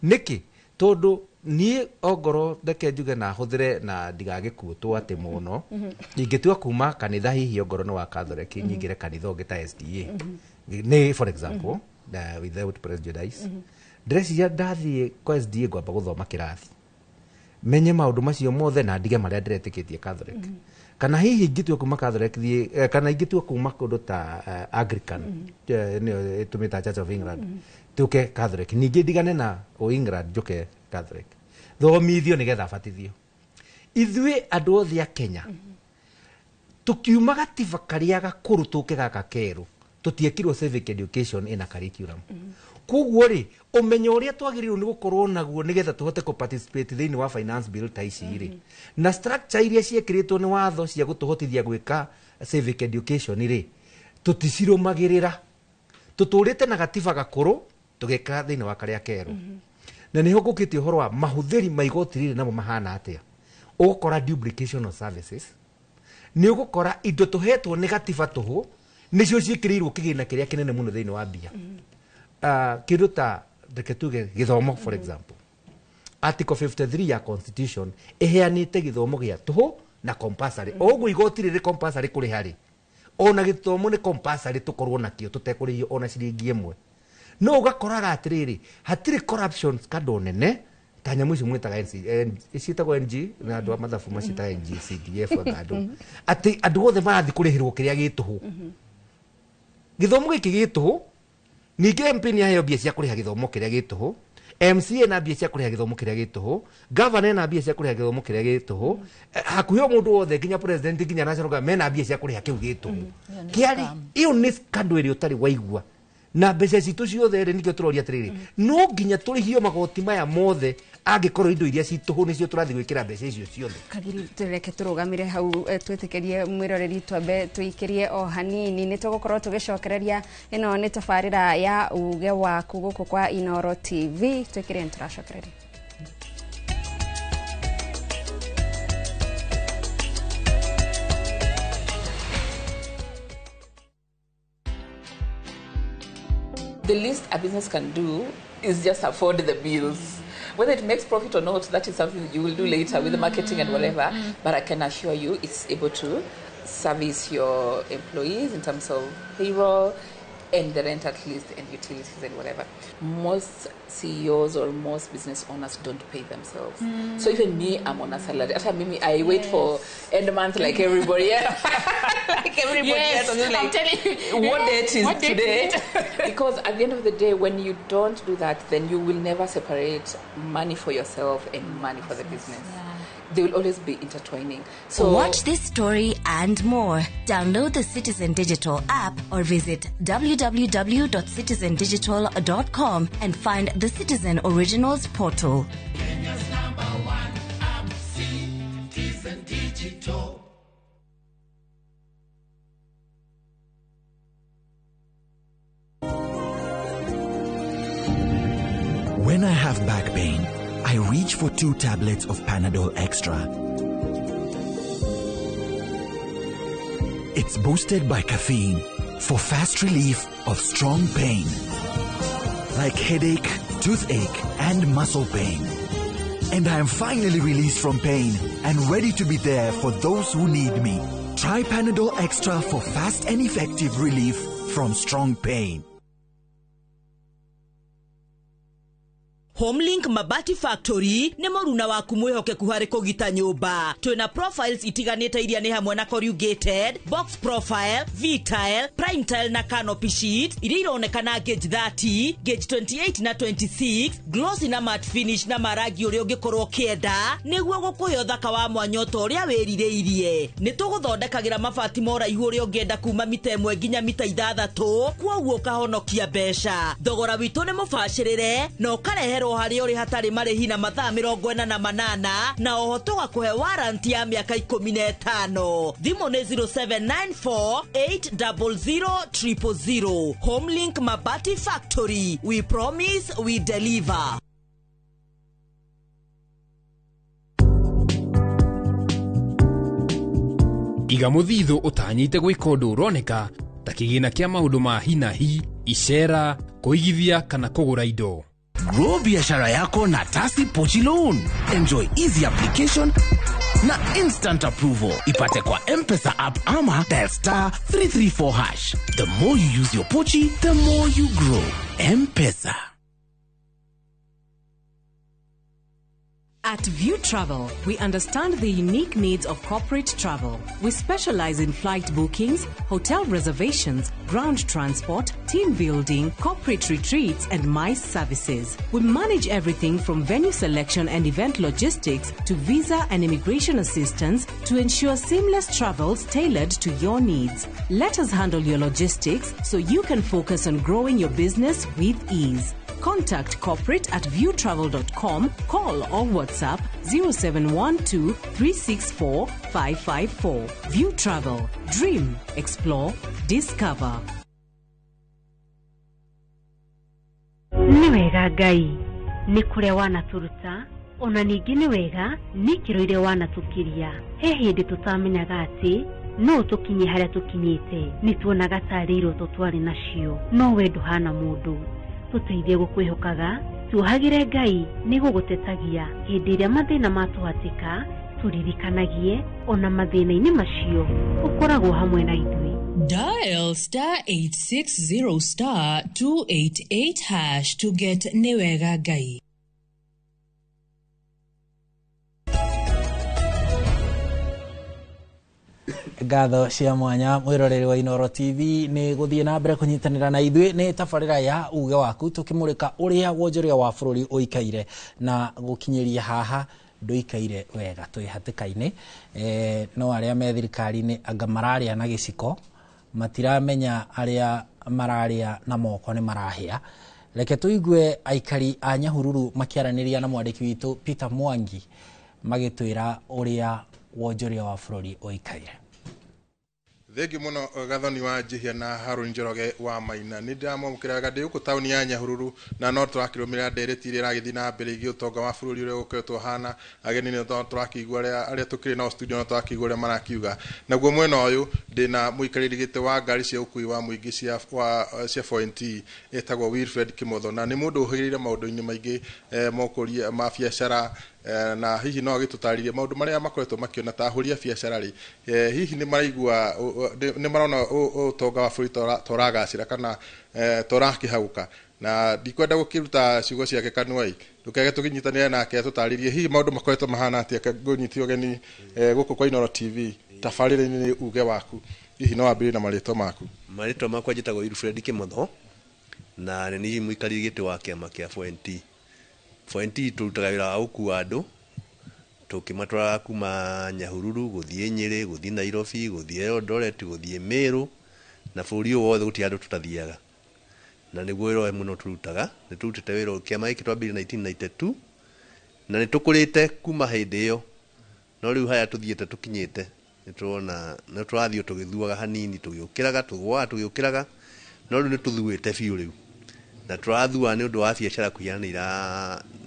Nĩkĩ? Tondũ niĩ ongorwo reke njuge na hũthĩre na ndigagĩkuũtwo atĩ mũno ingĩtua kuma kanitha hihi ongorwo nĩ wa Catholic nyingĩre kanitha ũngĩ ta SDA nĩ for example without prejudice ndĩreciria ndathiĩ kwa SDA ngwamba gũthoma kĩrathi menye maũndũ macio mothe na ndige marĩa ndĩretĩkĩtie Catholic. Kana hihi ingĩtua kuma Catholic thiĩ kana ingĩtua kuma kũndũ ta Anglican nĩyo ĩtũmĩta Church of England tuke Catholic ningĩ ndigane na o England njuke Catholic thomithio nĩgetha batithio. Ithuĩ andũ othe a Kenya tukiuma gatiba karĩa gakũrũ tũke gaka kerũ tũtiekirwo civic education ina curriculum. Koguo rĩ ũmenyo ũrĩa twagĩrĩirwo nĩ gũkorwo naguo nĩgetha tũhote kũ participate thĩinĩ wa finance bill ta ici rĩ na structure iria ciĩkĩrĩtwo nĩ watho cia gũtũhotithia gwĩka civic education rĩ tũticirũmagĩrĩra. Tũtũrĩte na gatiba gakũrũ tũgĩka thĩinĩ wa karĩa kerũ. Na nĩho ngũkĩte ũhoro wa mahũthĩri ma igoti rĩrĩ namo mahana atĩa. Ũgũkora duplication of services nĩ ũgũkora indo tũhetwo nĩ gatiba tũhũ nĩcio ciĩkĩrĩirwo kĩgĩna kĩrĩa kĩnene mũno thĩinĩ wa mbia. Kĩndũ ta reke tuge gĩthomo for example article 53 ya constitution ĩheanĩte gĩthomo gĩa tũhũ na compulsory. O ũguo igoti rĩrĩ compulsory kũrĩha rĩ ona gĩthomo nĩ compulsory tũkorwo nakĩo tũtekũrĩhio ona ciringi ĩmwe. No ũgakoraga atĩrĩrĩ hatirĩ corruption scandal nene ta nyamũ icio mwĩtaga ciĩtagwo NG na andũ a mathabu maciĩtaga NGCDF anga andũ atĩ andũ othe marathiĩ kũrĩhĩrwo kĩrĩa gĩ tũhũ. Gĩthomo gĩkĩ gĩ tũhũ ningĩ MP nĩ aheo mbia cia kũrĩha gĩthomo kĩrĩa gĩ tũhũ. MCA na mbia cia kũrĩha gĩthomo kĩrĩa gĩ tũhũ, governor ena mbia cia kũrĩha gĩthomo kĩrĩa gĩ tũhũ, hakuhĩ o mũndũ wothe nginya president nginya national government mena mbia cia kũrĩha kĩu gĩ tũhũ. Kĩarĩ ĩyo nĩ scandal ĩrĩa ũtarĩ waigua. Na mbeca citũ ciothe rĩ, nĩkĩo tũroria atĩrĩrĩ, no nginya tũrĩhio magoti maya mothe angĩkorwo indo iria ci tũhũ nĩcio tũrathiĩ gwĩkĩra mbeca icio ciothe. Kagiri, reke tũrũgamĩre hau, twĩtĩkĩrie mwĩroreri twambe tũikĩrie o hanini. Nĩ tũgũkorwo tũgĩcokereria. Ĩno nĩ tabarĩra ya Uge Waku gũkũ kwa Inoro TV. Twĩkĩrie, nĩ tũracokereria. The least a business can do is just afford the bills. Whether it makes profit or not, that is something that you will do later with the marketing and whatever. But I can assure you it's able to service your employees in terms of payroll and the rent at least and utilities and whatever. Most CEOs or most business owners don't pay themselves. So even me, I'm on a salary. After me, I wait for end month like everybody else. Like everybody else. I'm just I'm like, telling you. what date is What date today? is it? Because at the end of the day, when you don't do that, then you will never separate money for yourself and money for the business. They will always be intertwining. So watch this story and more. Download the Citizen Digital app or visit www.citizendigital.com and find the Citizen Originals portal. Kenya's number one app, Citizen Digital. When I have back pain, I reach for 2 tablets of Panadol Extra. It's boosted by caffeine for fast relief of strong pain, like headache, toothache, and muscle pain. And I am finally released from pain and ready to be there for those who need me. Try Panadol Extra for fast and effective relief from strong pain. Homelink Mabati Factory nĩ mũruna waku mwĩhokeku harĩ kũgita nyũmba. Twĩna profiles itiganĩte iria nĩ hamwe na corrugated, box profile, V-tile, prime tile na canopy sheet iria ironekana gauge 30, gauge 28 na 26, glossy na matte finish na marangi ũrĩa ũngĩkorwo ũkĩenda nĩguo gũkũhe ũthaka wa mwanya ota ũrĩa wĩrirĩirie. Nĩ tũgũthondekagĩra mabati ma ũraihu ũrĩa ũngĩenda kuma mita 1 nginya mita 6, kwoguo ũkahonokia mbeca. Thogora witũ nĩ mũbacĩrĩre na ũkarehe harĩ ũrĩ hatarĩ marĩhi na mathaa 48, na oho tũgakũhe warranty ya mĩaka 15. Thimũ nĩ 0794 800 000. Homelink Mabati Factory, we promise we deliver. Iga mũthithũ ũtanyĩte gwĩka ũndũ ũroneka ta kĩgĩna kĩa maũndũ ma hi na hi, icera, kũigithia kana kũgũra indo. Grow biashara yako na Tasi Pochi Loan. Enjoy easy application na instant approval. Ipate kwa M-Pesa app ama dial star 334 hash. The more you use your Pochi, the more you grow. M-Pesa. At View Travel, we understand the unique needs of corporate travel. We specialize in flight bookings, hotel reservations, ground transport, team building, corporate retreats, and MICE services. We manage everything from venue selection and event logistics to visa and immigration assistance to ensure seamless travels tailored to your needs. Let us handle your logistics so you can focus on growing your business with ease. Contact corporate at viewtravel.com, call or WhatsApp 0712 364 554. View Travel. Dream, explore, discover. Nĩ wega Ngai nĩ kũrĩa wanatũruta, ona ningĩ nĩ wega nĩ ikĩro iria wanatũkiria. He hĩndĩ tũtamenyaga atĩ no tũkinye harĩa tũkinyĩte, nĩ tuonaga tarĩ iroto twarĩ nacio, no we ndũhana mũndũ. Tũteithie gũkwĩhokaga, tuohagĩre Ngai nĩ gũgũtetagia hĩndĩ ĩrĩa mathĩna matũhatĩka, tũririkanagie ona mathĩna-inĩ macio ũkoragwo hamwe na ithuĩ. Dial star 860 star 288 hash to get Nĩwega Ngai. Ngatho cia mwanya mwiroreri wa Inooro TV ni guthie na mbere kunyitanira na ithuĩ nĩ tabarĩra ya uge waku tukimurika uria wonjoria wa bũrũri ũikaire na gũkinyĩria haha ndũikaire wega twĩ hatĩka-inĩ. No arĩa me thirikari-inĩ anga mararĩa na gĩciko matiramenya arĩa mararĩa na moko nĩ marahĩa. Reke tũigue aikari a Nyahururu makĩaranĩria na mwandĩki witũ Peter Mwangi magĩtwĩra ũrĩa wonjoria wa bũrũri ũikaire. Thengi muno Gathoni wa Njihia na Harũni Njoroge wa Maina. Nĩ ndĩramwamũkĩra wega ndĩ gũkũ taũni ya Nyahururu na no tũrakĩrũmĩrĩra ndereti iria ĩragĩthiĩ na mbere ĩgiĩ ũtonga wa bũrũri ũrĩa ũkoretwo ũhana. Ageni nĩ tũrakĩigua arĩa tũkĩrĩ nao studio no tũrakĩigua ũrĩa marakiuga. Naguo mwena ũyũ ndĩna mũikarĩri gĩtĩ wa ngari cia ũkui wa mũingĩ cia 4NT etagwo Wilfred Kimotho, na nĩ mũndũ ũhĩgĩrĩire maũndũ-inĩ maingĩ mokũria ma biacara, na hihi no agĩtũtarĩrie maũndũ marĩa makoretwo makĩona ta ahũri a biacara rĩ, hihi nĩ maraigua nĩ marona ũtonga wa bũrũri ta ũragacĩra kana ta ũrakĩhagũka. Na ndikwenda gũkĩruta ciugo ciake kanua-ĩ, ndũkage tũkĩnyitanĩre nake atũtarĩrie hihi maũndũ makoretwo mahana atĩa. Ngũnyite ũgeni gũkũ kwa Inooro TV tabarĩra-inĩ nĩ uge waku, hihi no wambĩrĩrie na marĩtwa maku. Marĩtwa makwa njĩtagwo Wilfred Kimotho na nĩ niĩ mũikarĩri gĩtĩ wa kĩama kĩa 4NT. 4NT tũrutaga wĩra wa gũkua andũ tũkĩmatwaraga kuma Nyahururu gũthiĩ Nyĩrĩ, gũthiĩ Nairobi, gũthiĩ Eldoret, gũthiĩ Meru na bũrũri ũyũ wothe gũtirĩ handũ tũtathiaga. Na nĩguo wĩra ũyũ mũno tũrutaga. Nĩ tũrutĩte wĩra kĩama gĩkĩ twambĩrĩirie 1992 na nĩ tũkũrĩte kuma hĩndĩ ĩyo, no rĩu harĩa tũthiĩte tũkinyĩte nĩ tũrona nĩ tũrathiĩ tũgĩthuaga hanini, tũgĩũkĩraga, tũgũaga tũgĩũkĩraga, no rĩu nĩ tũthuĩte biũ rĩu na tũrathua nĩ ũndũ wa biacara kũhiana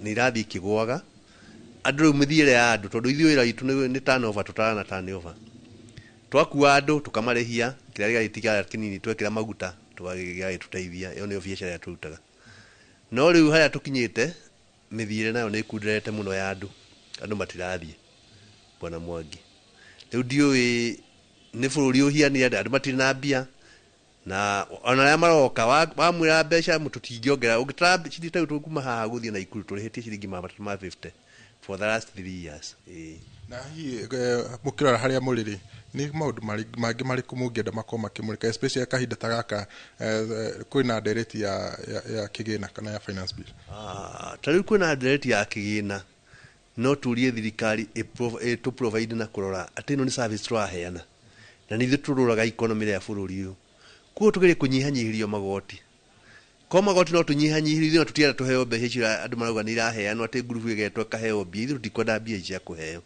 nĩ irathiĩ ikĩgũaga. Andũ rĩu mĩthiĩre ya andũ, tondũ ithuĩ wĩra witũ nĩ turnover, tũtarana turnover, twakua andũ tũkamarĩhia kĩrĩa gĩgagĩtigara kĩnini twekĩra maguta tũgagĩtũteithia. Ĩyo nĩyo biacara ĩrĩa tũrutaga. No rĩu harĩa tũkinyĩte mĩthiĩre nayo nĩ ĩkunderete mũno ya andũ, andũ matirathiĩ bwana Mwangi. Rĩu ndiũĩ nĩ bũrũri ũhianire andũ matirĩ na mbia, na ona arĩa maroka wamwĩra mbeca tũtingĩongerera. Ũngĩtara ciringi ta rĩu tũkuma haha gũthiĩ Naikuru tũrĩhĩtie ciringi 350 for the last 3 years. Na hihi mũkĩrora harĩa mũrĩ rĩ, nĩ maũndũ mangĩ marĩkũ mũngĩenda makorwo makĩmũrĩka, especially kahinda ta gaka kwĩna ndereti ya kĩgĩna kana ya finance bill? Ta rĩu kwĩna ndereti ya kĩgĩna, no tũrie thirikari ĩtũ provide na kũrora atĩ ĩno nĩ service tũraheana na nĩ ithuĩ tũrũraga economy ya bũrũri ũyũ. Koguo tũgerie kũnyihanyihĩrio magoti. Ko magoti no tũnyihanyihĩrio, ithuĩ no tũtienda tũheo mbeca icio andũ marauga nĩ iraheanwo atĩ ngurubu ĩgetwo ĩkaheo mbia, ithuĩ tũtikwenda mbia ici cia kũheo.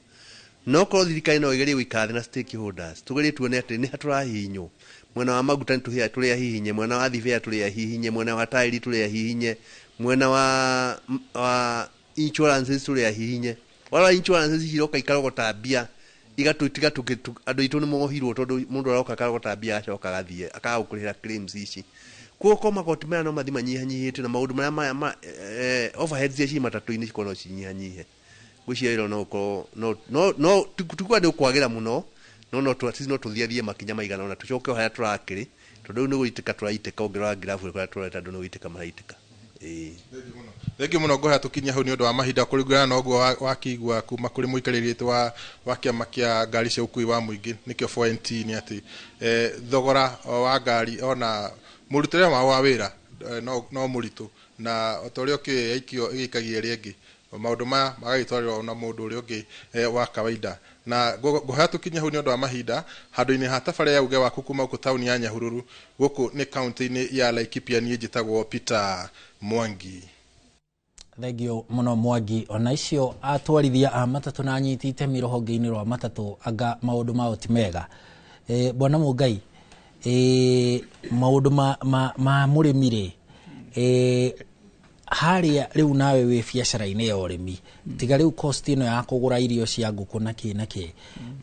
No korwo thirikari no ĩgerie gũikara thĩ na stakeholders, tũgerie tuone atĩ nĩ ha tũrahihinywo. Mwena wa maguta nĩ tũrĩ ahihinye, mwena wa thibĩa tũrĩ ahihinye, mwena wa taĩri tũrĩ ahihinye, mwena wa insurances tũrĩ ahihinye. Wala insurances ici iroka ikarogota mbia igatũtiga andũ aitũ nĩ mohirwo tondũ mũndũ aroka akarogota mbia agacoka agathiĩ akaga gũkũrĩhĩra claims ici. Koguo ko magoti maya no mathiĩ manyihanyihĩte na maũndũ marĩa maya overheads iria ciĩ matatũ-inĩ cikorwo no cinyihanyihe. Ngwĩciria wĩra no ũkorwo no tikuga nĩ ũkwagĩra mũno, no no tũthiathiĩ makinya maigana ũna tũcoke o harĩa tũrakĩrĩ, tondũ rĩu nĩ gũitĩka tũraitĩka, ũngĩrora ngirabu kũrĩa tũrorete andũ nĩ gũitĩka maraitĩka. Thengiũ mũno ngoya tũkinyia hau nĩ ũndũ wa mahinda kũringana na ũguo wakĩigua kuma kũrĩ mũikarĩri gĩtĩ wa kĩama kĩa ngari cia ũkui wa mũingĩ nĩkĩo 4NT nĩ atĩ thogora wa ngari ona mũrutĩre wao wa wĩra no mũritũ, na o ta ũrĩa ũkĩũĩ yaikio ĩgĩikagia ĩrĩa ĩngĩ, maũndũ maya magagĩtwarĩrwo na mũndũ ũrĩa ũngĩ wa kawaida. Na ngoya tũkinyia hau nĩ ũndũ wa mahinda handũ-inĩ ha tabarĩra ya uge waku kuma gũkũ taũni ya Nyahururu gũkũ nĩ kaunti-inĩ ya Laikipia, niĩ njĩtagwo Peter Mwangi. Thengio mũno Mwangi. Ona icio atwarithia a matatũ na anyiti itemi rũhonge-inĩ rwa matatũ anga maũndũ mao ti mega. Bwana Mũngai, maũndũ ma mũrĩmi rĩ, harĩa rĩu nawe wĩ biacara-inĩ ya ũrĩmi, tiga rĩu cost ĩno ya kũgũra irio cia ngũkũ na kĩ na kĩ,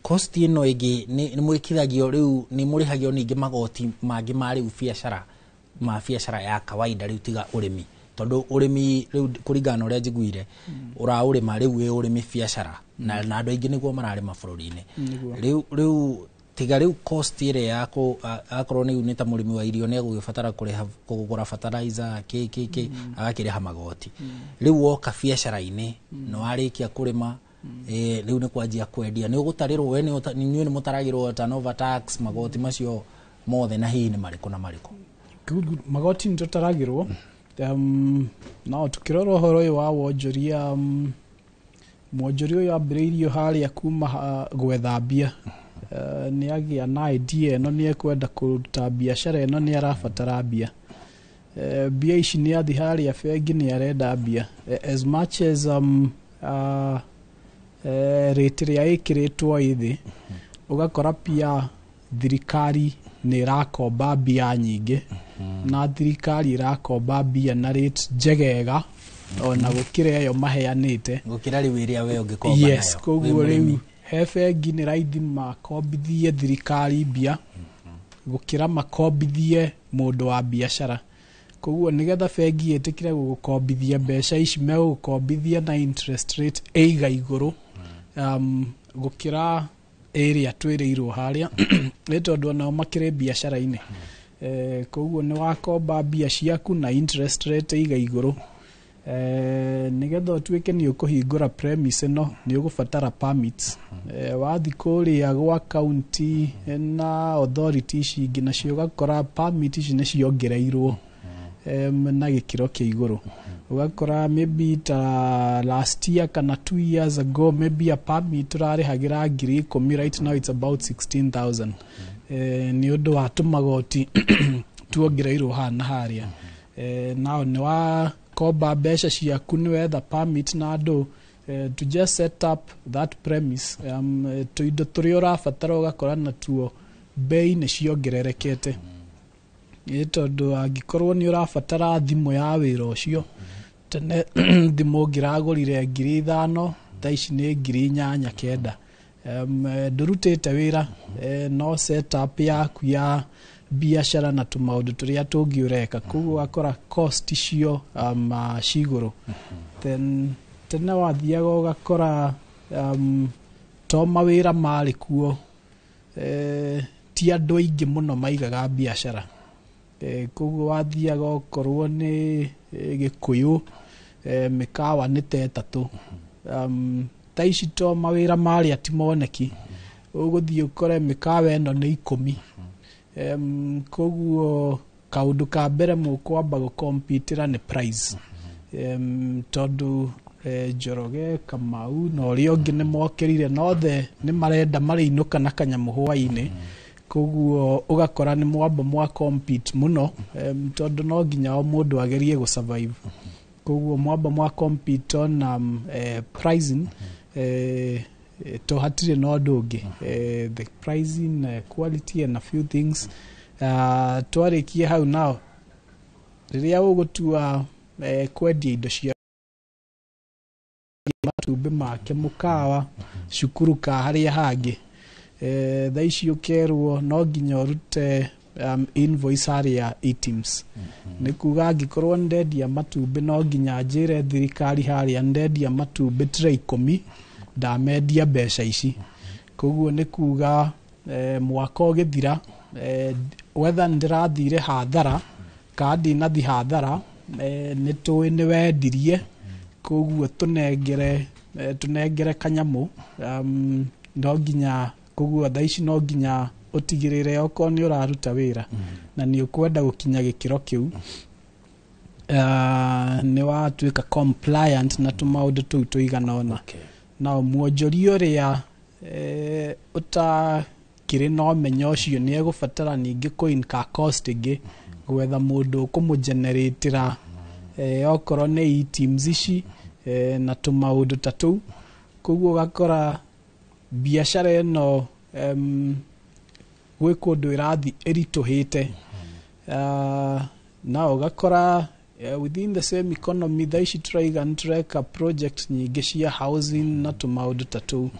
cost ĩno ĩngĩ nĩ mwĩkithagio rĩu nĩ mũrĩhagio ningĩ magoti mangĩ ma rĩu biacara ma biacara ya kawaida rĩu tiga ũrĩmi, tondũ ũrĩmi rĩu kũringana na ũrĩa njiguire ũraũrĩma rĩu wĩ ũrĩmi biacara na andũ aingĩ nĩguo mararĩma bũrũri-inĩ rĩu tiga rĩu cost ĩrĩa ya akorwo nĩ ta mũrĩmi wa irio nĩ egũgĩbatara kũrĩha kũgũra fertilizer kĩ agakĩrĩha magoti. Rĩu woka biacara-inĩ nĩ warĩkia kũrĩma Rĩu nĩ kwanjia kwendia, nĩ ũgũtarĩrwo we, nĩ inyuĩ nĩ mũtaragĩrwo turnover tax, magoti macio mothe, na hihi nĩ marĩkũ na marĩkũ? Good, good. Magoti nĩ tũtaragĩrwo. No tukĩrora ũhoro ũyũ wa wonjoria, mwonjoria ũyũ ambĩrĩirio harĩa kuma gwetha mbia. Nĩ agĩa na idea ĩno, nĩ ekwenda kũruta biacara ĩno, nĩ arabatara mbia. Mbia ici nĩ athi harĩa bengi, nĩ arenda mbia. As much as rate ĩrĩa ĩkĩrĩtwo ĩ thĩ, ũgakora pia thirikari nĩ ĩrakomba mbia nyingĩ, na thirikari ĩrakomba mbia na rate njegega ona gũkĩra ĩyo maheanĩte. Gũkĩra rĩu ĩrĩa we ũngĩkomba Yes. nayo wĩ Koguo rĩu mũrĩmi. He bengi nĩ raithi makombithie thirikari mbia gũkĩra makombithie mũndũ wa biacara. Koguo nĩgetha bengi ĩtĩkĩre gũgũkombithia mbeca ici, megũgũkombithia na interest rate ĩiga igũrũ gũkĩra ĩrĩa twĩrĩirwo harĩa, nĩ tondũ onao makĩrĩ biacara-inĩ. Koguo nĩ wakomba mbia ciaku na interest rate ĩiga igũrũ. Nĩgetha ũtuĩke nĩ ũkũhingũra premise ĩno, nĩ ũgũbatara permits. Wathi kũrĩa gwa county na authority ici ingĩ nacio, ũgakora permit ici nĩ ciongereirwo na gĩkĩro kĩa igũrũ. Ũgakora maybe ta last year kana 2 years ago, maybe a permit tũrarĩhagĩra 10,000, right now it's about 16,000, nĩ ũndũ wa tũmagoti tuongereirwo haha na harĩa. Nao nĩ wakomba mbeca ciaku, nĩ wetha permit na andũ to just set up that premise, tũindo tũrĩa ũrabatara ũgakora natuo bei nĩ ciongererekete, nĩ tondũ angĩkorwo nĩ ũrabatara thimũ ya wĩra ũcio, tene thimũ ũngĩragũrire 5,000, thaa ici nĩ 8,900. Ndũrutĩte wĩra, no setup yaku ya biacara na tũmaũndũ tũrĩa tũngĩ ũreka, koguo ũgakora cost icio cigũrũ. Then tene wathiaga ũgakora to mawĩra marĩ kuo, ti andũ aingĩ mũno maigaga biacara. Koguo wathiaga okorwo nĩ Gĩkũyũ, mĩkawa nĩ ta 3. Thaa ici to mawĩra marĩa ti moneki, ũgũthiĩ ũkore mĩkawa ĩno nĩ 10. Koguo kaũndũ ka mbere mũkwamba gũkompitĩra nĩ price, tondũ Njoroge, Kamau na ũrĩa ũngĩ nĩ mokĩrire na othe nĩ marenda marĩinũka na kanyamũ hwaĩ-inĩ. Koguo ũgakora nĩ mwamba mwa compete mũno, tondũ no nginya o mũndũ agerie gũ survive. Koguo mwamba mwa compete on pricing, to hatirĩ na ũndũ ũngĩ, the pricing, quality and a few things. Twarĩkia hau, nao rĩrĩa ũgũtua kwendia indo cia matumbĩ make mũkawa cukuru ka harĩa hangĩ, thaa ici ũkerwo no nginya ũrute invoice harĩa eTIMS. Nĩ kuga angĩkorwo ndendia matumbĩ, no nginya njĩre thirikari harĩa ndendia matumbĩ tray 10, ndamendia mbeca ici. Koguo nĩ kuga mwaka ũgĩthira, whether ndĩrathire hathara kana ndinathi hathara, nĩ tũĩ nĩ wendirie, koguo tũnengere kanyamũ. No nginya, koguo thaa ici no nginya ũtigĩrĩre okorwo nĩ ũraruta wĩra na nĩ ũkwenda gũkinya gĩkĩro kĩu, nĩ watuĩka compliant na tũmaũndũ tũu tũigana ũna. Na mwonjoria ũrĩa ũtakĩrĩ na ũmenyo ũcio nĩ egũbatara ningĩ kũ cost ĩngĩ gwetha mũndũ ũkũmũgeneratĩra okorwo nĩ eTIMS ici na tũmaũndũ ta tũu. Koguo ũgakora biacara ĩno gwĩ kũndũ ĩrathiĩ ĩritũhĩte. Na ũgakora within the same economy, thaa ici tũraiga nĩ tũreka project nyingĩ cia housing na tũmaũndũ ta tũu.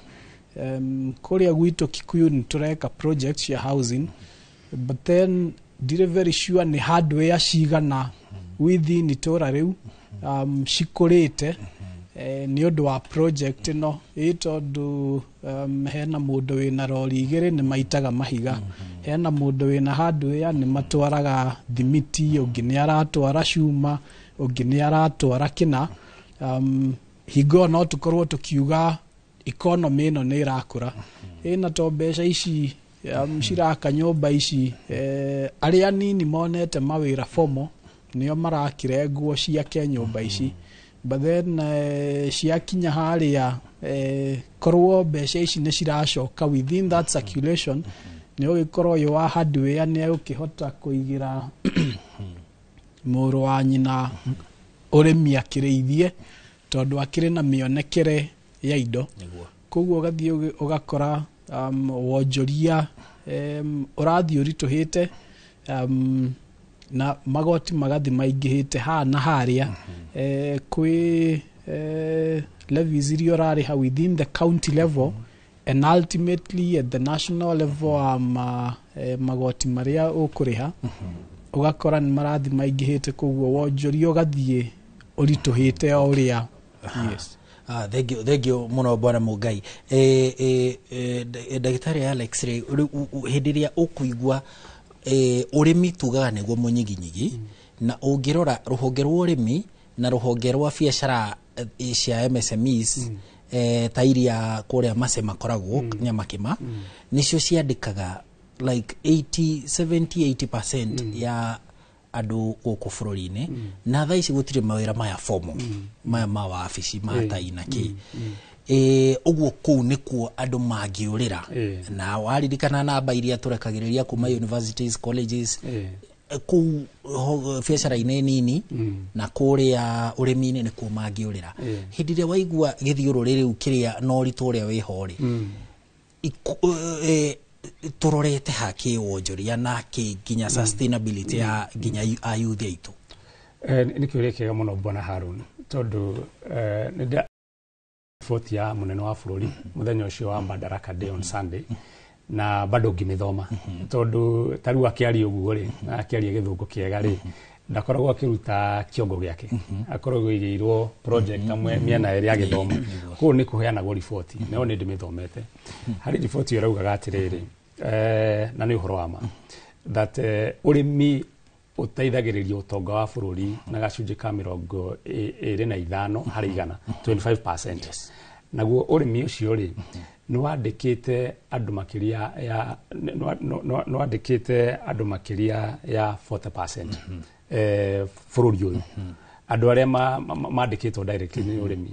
Kũrĩa gwitũ Kikuyu nĩ tũreka project cia housing, but then ndirĩ very sure nĩ hardware cigana within itũra rĩu cikũrĩte nĩ ũndũ wa project ĩno ĩ, tondũ hena mũndũ wĩna rori 2 nĩ maitaga mahiga, hena mũndũ wĩna hardware nĩ matwaraga thimiti, ũngĩ nĩ aratwara cuma, ũngĩ nĩ aratwara kĩna. Hingo ĩyo no tũkorwo tũkiuga economy ĩno nĩ ĩrakũra ĩna to mbeca ici ciraka nyũmba ici, arĩa anini monete mawĩra fomo nĩo marakire nguo ciake nyũmba ici, but then ciakinya harĩa, korwo mbeca ici nĩ ciracoka within that circulation, nĩ ũgĩkorwo ũyũ wa hardware nĩ egũkĩhota kũigĩra mũrũ wa nyina ũrĩmi akĩrĩithie tondũ akĩrĩ na mĩonekere ya indo. Koguo ũgathiĩ ũgakora wonjoria ũrathiĩ ũritũhĩte, na magoti magathi maingĩhĩte haha na harĩa, kwĩ levies iria ũrarĩha within the county level and ultimately at the national level, magoti marĩa ũkũrĩha ũgakora nĩ marathi maingĩhĩte, koguo wonjoria ũgathiĩ ũritũhĩte o ũrĩa. Yes. Ah, thank you, thank you muno bwana Mugai. Ndagĩtarĩ Alex rĩ, hĩndĩ ĩrĩa ũkũigua ũrĩmi tugaga nĩguo mũnyiginyigi, na ũngĩrora rũhonge rwa ũrĩmi na rũhonge rwa biacara cia MSMEs, ta iria kũrĩa mace makoragwo Nyamakĩma, nĩcio ciandĩkaga like 80 70 80% ya andũ gũkũ bũrũri-inĩ, na thaa ici gũtirĩ mawĩra maya formal, maya ma wabici ma tai na kĩ. Ũguo kũu nĩkuo andũ mangĩũrĩra, na waririkana namba iria tũrekagĩrĩria kuma universities, colleges, kũu biacara-inĩ nini na kũrĩa ũrĩmi-inĩ nĩkuo mangĩũrĩra. Hĩndĩ ĩrĩa waigua gĩthiũrũrĩ rĩu kĩrĩa na ũritũ ũrĩa wĩho rĩ, tũrorete ha kĩwonjoria na kĩ nginya sustainability ya nginya ayuthi aitũ? Nĩ kĩũria kĩega mũno bwana Harun, tondũ nĩ riboti ya mũnene wa bũrũri mũthenya ũcio wa Madaraka Day on Sunday, na bado ngĩmĩthoma, tondũ ta rĩu akĩaria ũguo rĩ, na akĩaria gĩthũngũ kĩega rĩ, ndakoragwo akĩruta kĩongo gĩake, akoragwo aigĩirwo project amwe mĩena ĩrĩa agĩthoma. Koguo nĩ kũheanagwo riboti, no nĩ ndĩmĩthomete. Harĩ riboti ĩyo ĩraugaga atĩrĩrĩ, na nĩ ũhoro wa ma that ũrĩmi ũteithagĩrĩria ũtonga wa bũrũri na gacunjĩ ka 25 harĩ igana, 25%. Naguo ũrĩmi ũcio rĩ, nĩ wandĩkĩte andũ makĩria ya nĩ wandĩkĩte andũ makĩria ya 40% bũrũri ũyũ, andũ arĩa mandĩkĩtwo directly nĩ ũrĩmi,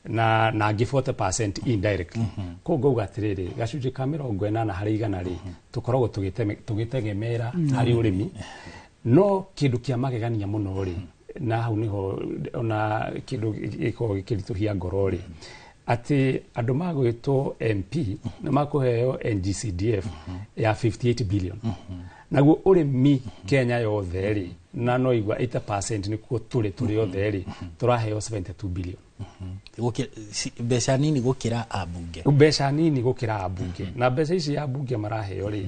na angĩ 40% indirectly. Koguo ngauga atĩrĩrĩ, gacunjĩ ka 80 harĩ igana rĩ, tũkoragwo tũgĩtegemera harĩ ũrĩmi. No kĩndũ kĩa magegania mũno rĩ, na hau nĩho ona kĩndũ gĩkoragwo gĩkĩritũhia ngoro rĩ, atĩ andũ magwĩtwo MP nĩ makũheo NGCDF ya 58 billion, naguo ũrĩmi Kenya yothe rĩ, na no igua 80% nĩkuo tũrĩ othe rĩ, tũraheo 72 billion. Mbeca nini gũkĩra ambunge. Mbeca nini gũkĩra ambunge. Na mbeca ici ambunge maraheo rĩ,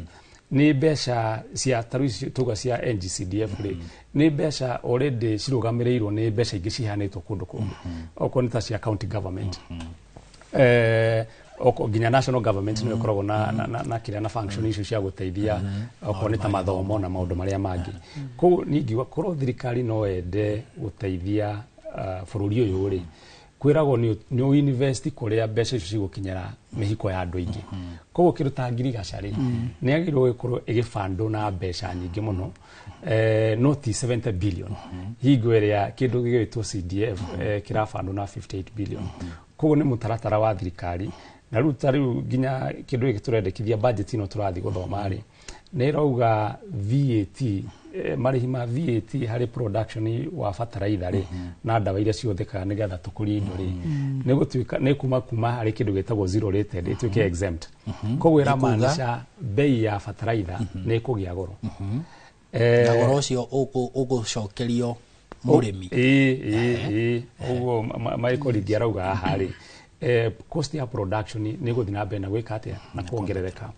nĩ mbeca cia tarĩu ici tuga cia NGCDF rĩ, nĩ mbeca already cirũgamĩrĩirwo nĩ mbeca ingĩ ciheanĩtwo kũndũ kũngĩ, okorwo nĩ ta cia county government, nginya national government nĩ ĩkoragwo na kĩrĩa na function icio cia gũteithia, okorwo nĩ ta mathomo na maũndũ marĩa mangĩ. Koguo niĩ ingiuga korwo thirikari no ende gũteithia bũrũri ũyũ rĩ, kwĩragwo nĩ ũinvest kũrĩa mbeca icio cigũkinyĩra mĩhiko ya andũ aingĩ. Koguo kĩndũ ta ngirigaca rĩ, nĩ yagĩrĩirwo gũkorwo ĩgĩbandwo na mbeca nyingĩ mũno, no ti 70 billion hingo ĩrĩa kĩndũ gĩgwĩtwo CDF kĩrabandwo na 58 billion. Koguo nĩ mũtaratara wa thirikari, na rĩu ta rĩu nginya kĩndũ gĩkĩ tũrendekithia budget ĩno tũrathiĩ gũthoma rĩ, nĩ ĩrauga VAT, marĩhi ma VAT harĩ production wa bataraitha rĩ, na ndawa iria cihũthĩkaga nĩgetha tũkũrie indo rĩ, nĩ gũtuĩka nĩ kuma harĩ kĩndũ gĩtagwo zero rated ĩtuĩke exempt. Koguo ĩramaanisha bei ya bataraitha nĩ ĩkũgĩa goro. Na goro ũcio ũgũcokerio mũrĩmi. Ĩĩ, ũguo Michael Ringi arauga haha rĩ, cost ya production nĩ ĩgũthiĩ na mbere na gwĩka atĩa, na kuongerereka,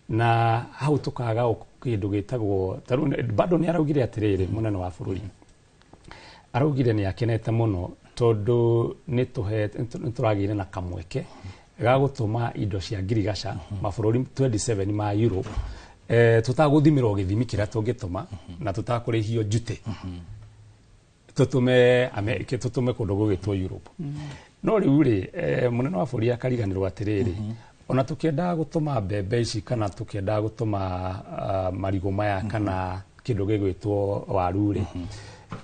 na hau tũkaga kĩndũ gĩtagwo tarĩu bado nĩ araugire atĩrĩrĩ, mũnene wa bũrũri araugire nĩ akenete mũno tondũ nĩ tũragĩire na kamweke ga gũtũma indo cia ngirigaca mabũrũri 27 ma Europe, tũtagũthimĩrwo gĩthimi kĩrĩa tũngĩtũma na tũtakũrĩhio duty, tũtũme kũndũ gũgĩtwo Europe. No rĩu rĩ, mũnene wa bũrũri akariganĩrwo atĩrĩrĩ, ona tũkĩendaga gũtũma mbembe ici kana tũkĩendaga gũtũma marigũ maya kana kĩndũ gĩgwĩtwo waru rĩ,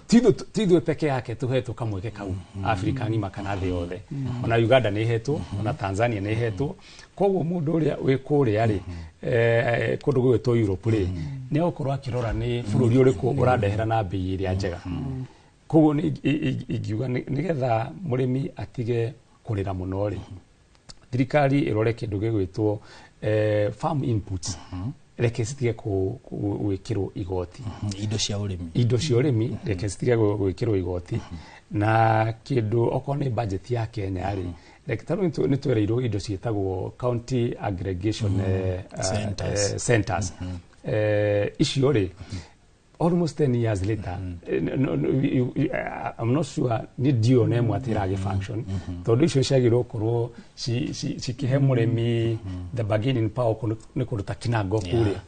ti ithuĩ peke yake tũhetwo kamweke kau Afrika ng'ima kana thĩ yothe. Ona Uganda nĩ ĩhetwo, ona Tanzania nĩ ĩhetwo. Koguo mũndũ ũrĩa wĩ kũrĩa rĩ, kũndũ gũgwĩtwo Europe rĩ, nĩ egũkorwo akĩrora nĩ bũrũri ũrĩkũ ũrandehera na mbei ĩrĩa njega. Koguo ingiuga nĩgetha mũrĩmi atige kũrĩra mũno rĩ, thirikari ĩrore kĩndũ gĩgwĩtwo farm inputs, reke citige gwĩkĩrwo igoti. Indo cia ũrĩmi. Indo cia ũrĩmi reke citige gwĩkĩrwo igoti. Na kĩndũ okorwo nĩ budget ya Kenya rĩ, reke tarĩu nĩ twereirwo indo ciĩtagwo county aggregation Centers. Centers. Icio rĩ, almost 10 years later, no, no, I'm not sure nĩ ndiũĩ ona ĩmwe atĩ ĩragĩ function, tondũ icio ciagĩrĩirwo gũkorwo cikĩhe mũrĩmi the bargaining power nĩ kũndũ ta Kinango kũrĩa,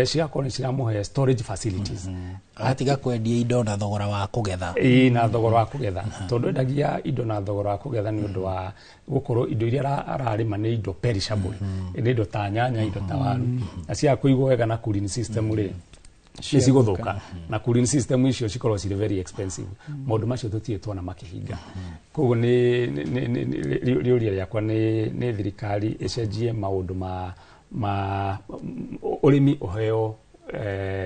cigakorwo nĩ ciramũhe storage facilities. Agatiga kwendia indo na thogora wa kũgetha. Ĩĩ, na thogora wa kũgetha, tondũ endagia indo na thogora wa kũgetha nĩ ũndũ wa gũkorwo indo iria ararĩma nĩ indo perishable, nĩ indo ta nyanya, indo ta waru, na ciaga kũigwo wega na cooling system rĩ, nĩ cigũthũka, na cooling system icio cikorwo cirĩ very expensive. Maũndũ macio tũtirĩ tuona makĩhinga. Koguo nĩ rĩũria rĩakwa nĩ thirikari ĩcenjie maũndũ ma ũrĩmi, ũheo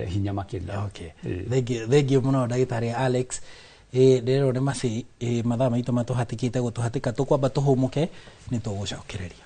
hinya makĩria. Okay. Thank you mũno, ndagĩtarĩ Alex. Ndĩrerwo nĩ maci mathaa maitũ matũhatĩkĩte gũtũhatĩka, tũkwamba tũhũmũke, nĩ tũgũcokereria.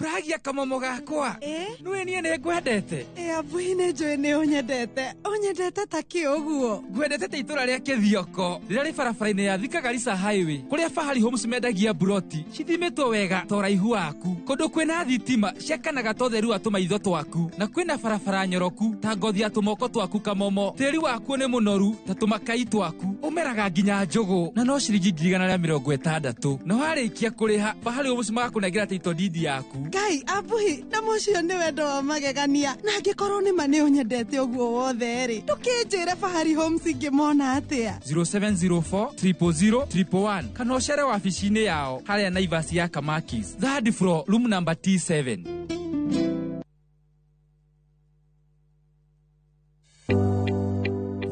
Pragia kamomo gakwa, nĩwe niĩ nĩ ngwendete. Ĩ abuhi, nĩ njũĩ nĩ ũnyendete. Ũnyendete ta kĩ ũguo? Ngwendete ta itũra rĩa Kĩthioko rĩrĩa rĩ barabara-inĩ ya Thika Garissa Highway, kũrĩa Fahari Homes mendagia buroti cithimĩtwo wega ta ũraihu waku, kũndũ kwĩna thitima ciakanaga ta ũtheru wa tũmaitho twaku, na kwĩna barabara nyoroku ta ngothi ya tũmoko twaku. Kamomo, tĩri wakuo nĩ mũnoru ta tũmakai twaku, ũmeraga nginya njũgũ, na no ciringi 160,000, na warĩkia kũrĩha Fahari Homes magakũnengera title deed yaku. Ngai, abuhi, na mũcio nĩ wendo wa magegania. Na angĩkorwo nĩ ma nĩ ũnyendete ũguo wothe rĩ, ndũkĩnjĩre Fahari Homes ingĩmona atĩa? 0704 000 111, kana ũcere wabici-inĩ yao harĩa Naivas ya Kamakis, third floor, room number T7.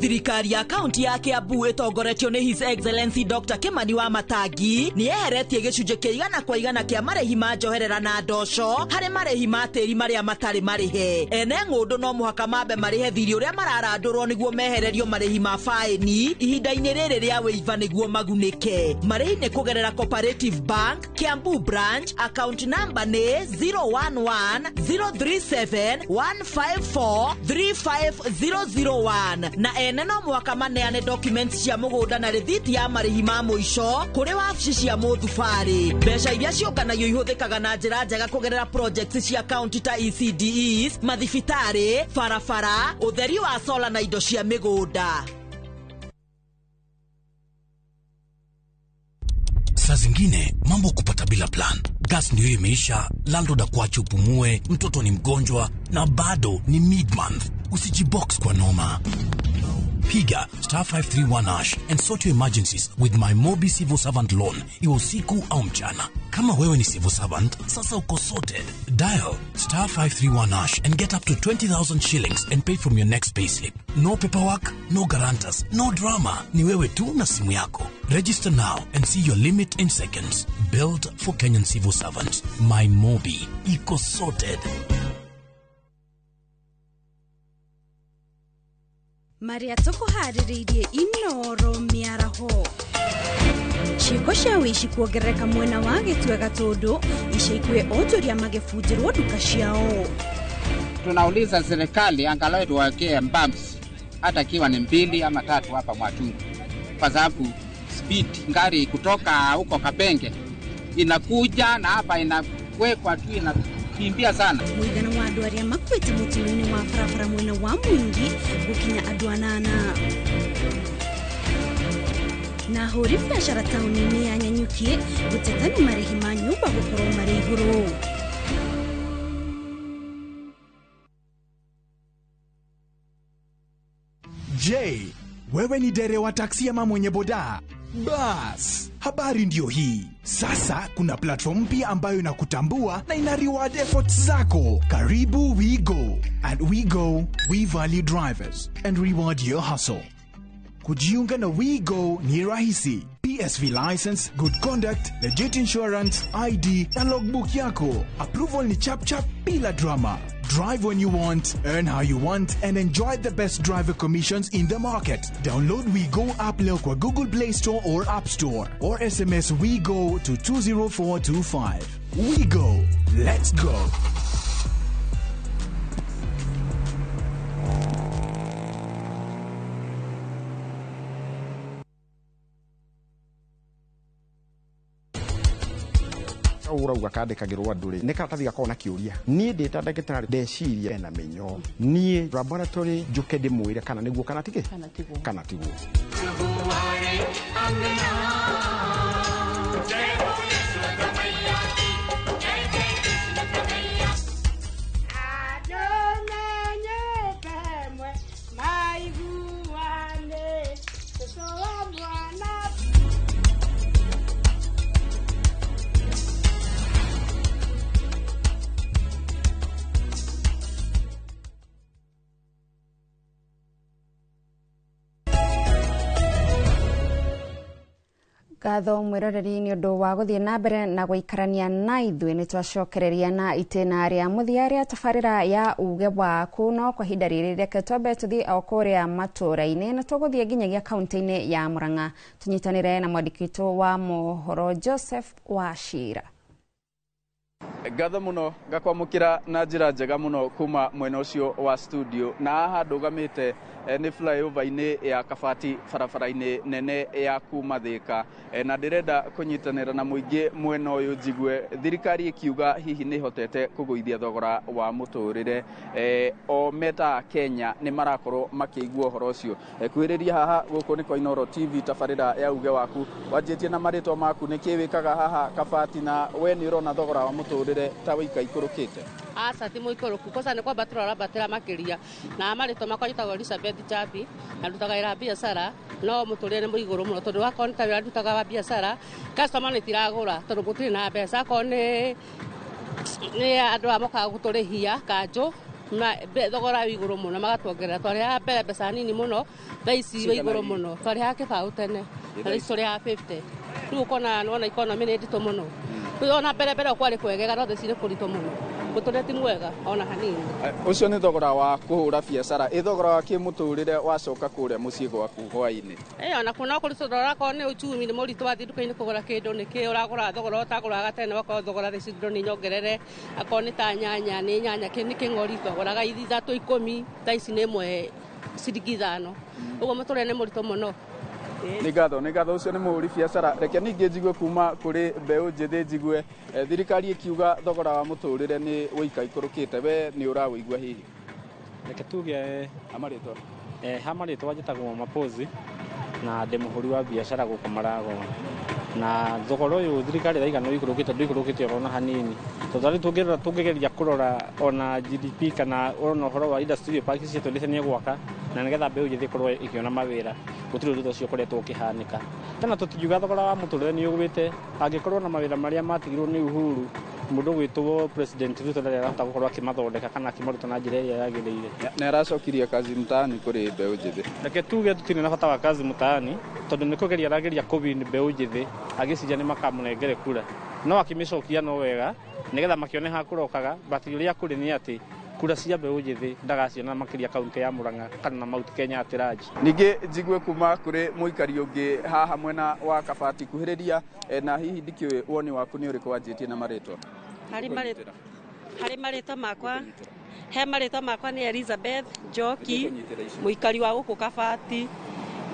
Thirikari ya kaunti ya Kiambu ĩtongoretio nĩ His Excellency Dr. Kimani wa Matangi nĩ yeheretie gĩcunjĩ kĩa 100% kĩa marĩhi ma njoherera na ndoco harĩ marĩhi ma tĩri marĩa matarĩ marĩhe. Ene ng'ũndũ no mũhaka mambe marĩhe thirĩ ũrĩa mararandũrwo nĩguo mehererio marĩhi ma faĩni ihinda-inĩ rĩrĩ rĩa wĩiva nĩguo magunĩke. Marĩhi nĩ kũgerera Cooperative Bank, Kiambu branch, account number nĩ 011 037 154 35001, na ene no mũhaka maneane documents cia mũgũnda na rĩthiti ya marĩhi ma mũico kũrĩ wabici cia mũthubarĩ. Mbeca iria ciũnganagio ihũthĩkaga na njĩra njega kũgerera projects cia county ta ECDEs, mathibitarĩ, barabara, ũtheri wa sola na indo cia mĩgũnda. Saa zingine mambo kupata bila plan. Gas ndio imeisha, landlord akuache upumue, mtoto ni mgonjwa na bado ni mid-month. Usijibox kwa noma. Piga *531# and sort your emergencies with my Mobi Civil Servant Loan, iwe usiku au mchana. Kama wewe ni civil servant, sasa uko sorted. Dial *531# and get up to 20,000 shillings and pay from your next payslip. No paperwork, no guarantors, no drama. Ni wewe tu na simu yako. Register now and see your limit in seconds. Built for Kenyan civil servants. My Mobi. Iko sorted. Marĩa tũkũharĩrĩirie Inoro mĩaraho. Ciĩko cia wĩici kuongerereka mwena wa Gĩtuaga tondũ ica ikuhĩ onjoria magĩbunjĩrwo nduka ciao. Tunauliza serikali angalau tuwekee bumps hata ikiwa ni mbili ama tatu hapa Mwatungu, kwa sababu speed ngari kutoka huko Kabenge inakuja na hapa inawekwa tu inakimbia sana. Mũigana wa andũ arĩa makuĩte mũtino-inĩ wa barabara mwena wa Mwingi gũkinya andũ 8. Na ahũri biacara taũni-inĩ ya Nanyuki gũteta nĩ marĩhi ma nyũmba gũkorwo marĩ igũrũ. Je, wewe ni dereva taksi ama mwenye boda? Bas, habari ndio hii. Sasa kuna platform mpya ambayo inakutambua na ina reward efforts zako. Karibu WeGo. At WeGo, we value drivers and reward your hustle. Kujiunga na WeGo ni rahisi. PSV license, good conduct, legit insurance, ID na logbook yako. Approval ni chap chap bila drama. Drive when you want, earn how you want, and enjoy the best driver commissions in the market. Download WeGo app leo kwa Google Play Store or App Store, or SMS WeGo to 20425. WeGo. Let's go. Urauga kandĩkagĩrwo andũ rĩ nĩ karatathi gakoragwo na kĩũria niĩ ndĩ ta ndagĩtarĩ ndeciria ena mĩnyoo niĩ laboratory njũke ndĩmwĩre kana nĩguo kana tigĩ kana tiguo. Ngatho mwiroreri ni undu wa guthie na mbere na guikarania na ithuĩ nĩ twacokereria na itĩna rĩa mũthia rĩa tabarĩra ya uge waku no kwa ihinda rĩrĩ reke twambe tũthiĩ o kũrĩa matũũra-inĩ na tũgũthiĩ nginyagia kaunti-inĩ ya Murang'a tũnyitanĩre na mwandĩki witũ wa mohoro Joseph Wachira. Ngatho muno ngakwamũkĩra na njĩra njega mũno kuma mwena ũcio wa studio na haha ndũgamĩte nĩ flyover-inĩ ya Kabati barabara-inĩ nene ya kuma Thika na ndĩrenda kũnyitanĩra na mũingĩ mwena ũyũ njigue thirikari ĩkiuga hihi nĩ ĩhotete kũgũithia thogora wa mũtũrĩre o meta Kenya nĩ marakorwo makĩigua ũhoro ũcio. Kuhĩrĩria haha gũkũ nĩ kwa Inooro TV tabarĩra ya uge waku wanjĩtie na marĩtwa maku nĩ kĩ wĩkaga haha Kabati na we nĩ ũrona thogora wa mũtũrĩre ta wĩika ikũrũkĩte? Aca ti mũikũrũku kosa nĩ kwambatĩra ũrambatĩra makĩria na marĩtwa makwa njĩtagwo Elizabeth Chambi na ndutaga wĩra wa biacara no mũtũrĩre nĩ mũigũrũ mũno tondũ wakorwo nĩ ta wĩra ndutaga wa biacara customer nĩ tiragũra tondũ gũtirĩ na mbeca akorwo nĩ andũ aya mokaga gũtũrĩhia kanjũ thogora wĩ igũrũ mũno magatuongerera twarĩhaga mbere mbeca nini mũno thaa ici wĩ igũrũ mũno twarĩhaga kĩbaũ tene na thaa ici tũrĩhaga 50 rĩu ũkona nĩwona economy nĩ nditũ mũno ona mbere mbere kwarĩ kwegega no thaa ici nĩ kũritũ mũno mũtũrĩre ti mwega ona hanini. Ũcio nĩ thogora wa kũhũra biacara ĩ thogora wa kĩmũtũrĩre wacoka kũrĩa mũciĩ gwaku hwaĩ-inĩ? Ona kuna kũritũ ndora akorwo nĩ uchumi nĩ mũritũ wathiĩ nduka-inĩ kũgũra kĩndũ nĩkĩ ũragũra thogora ũtagũraga tene wakorwo thogora thaa ici indo nĩ nyongerere akorwo nĩ ta nyanya nĩ nyanya nĩ kĩng'ori twagũraga ithatũ 10 thaa ici nĩ ĩmwe ciringi 5 ũguo mũtũrĩre nĩ mũritũ mũno. Nĩ ngatho ũcio nĩ mũhũri biacara reke ningĩ njigue kuma kũrĩ mbeũ njĩthĩ njigue thirikari ĩkiuga thogora wa mũtũrĩre nĩ wĩika ikũrũkĩte we nĩ ũrawĩigua hihi? Reke tuge ha marĩtwa ha marĩtwa njĩtagwo Mapozi na ndĩ mũhũri wa biacara gũkũ Marago na thogora ũyũ thirikari ĩraiga nĩ ũikũrũkĩte ndũikũrũkĩte ona hanini tondũ rĩu tũngĩgeria kũrora ona GDP kana ona ũhoro wa industry park ciitũ nĩ gwaka na nĩgetha mbeũ njĩthĩ ĩkorwo ĩkĩona mawĩra gũtirĩ ũndũ ũcio ũkoretwo ũkĩhanĩka tena tũtingiuga thogora wa mũtũrĩre nĩ ũgwĩte angĩkorwo na mawĩra marĩa matigirwo nĩ Uhuru mũndũ gwĩtwo President Ruto ndarĩ arahota gũkorwo akĩmathondeka kana akĩmaruta na njĩra ĩrĩa yagĩrĩire. Nĩ aracokirie kazi mtaani kũrĩ mbeũ njĩthĩ. Reke tuge tũtirĩ na bata wa kazi mtaani tondũ nĩ kũgeria arageria kũwin mbeũ njĩthĩ agĩciria nĩ makamũnengere kura no akĩmĩcokia no wega nĩgetha makĩone ha kũrokaga but ũrĩa kũrĩ nĩ atĩ kura cia mbeũ njĩthĩ ndagaciona makĩria kaunti ya Murang'a kana na Mount Kenya at large. Ningĩ njigue kuma kũrĩ mũikari ũngĩ haha mwena wa Kabati kuhĩrĩria na hihi ndikĩũĩ woni waku nĩ ũrĩkũ wanjĩtie na marĩtwa? Harĩ marĩtwa makwa he marĩtwa makwa nĩ Elizabeth Njoki mũikari wa gũkũ Kabati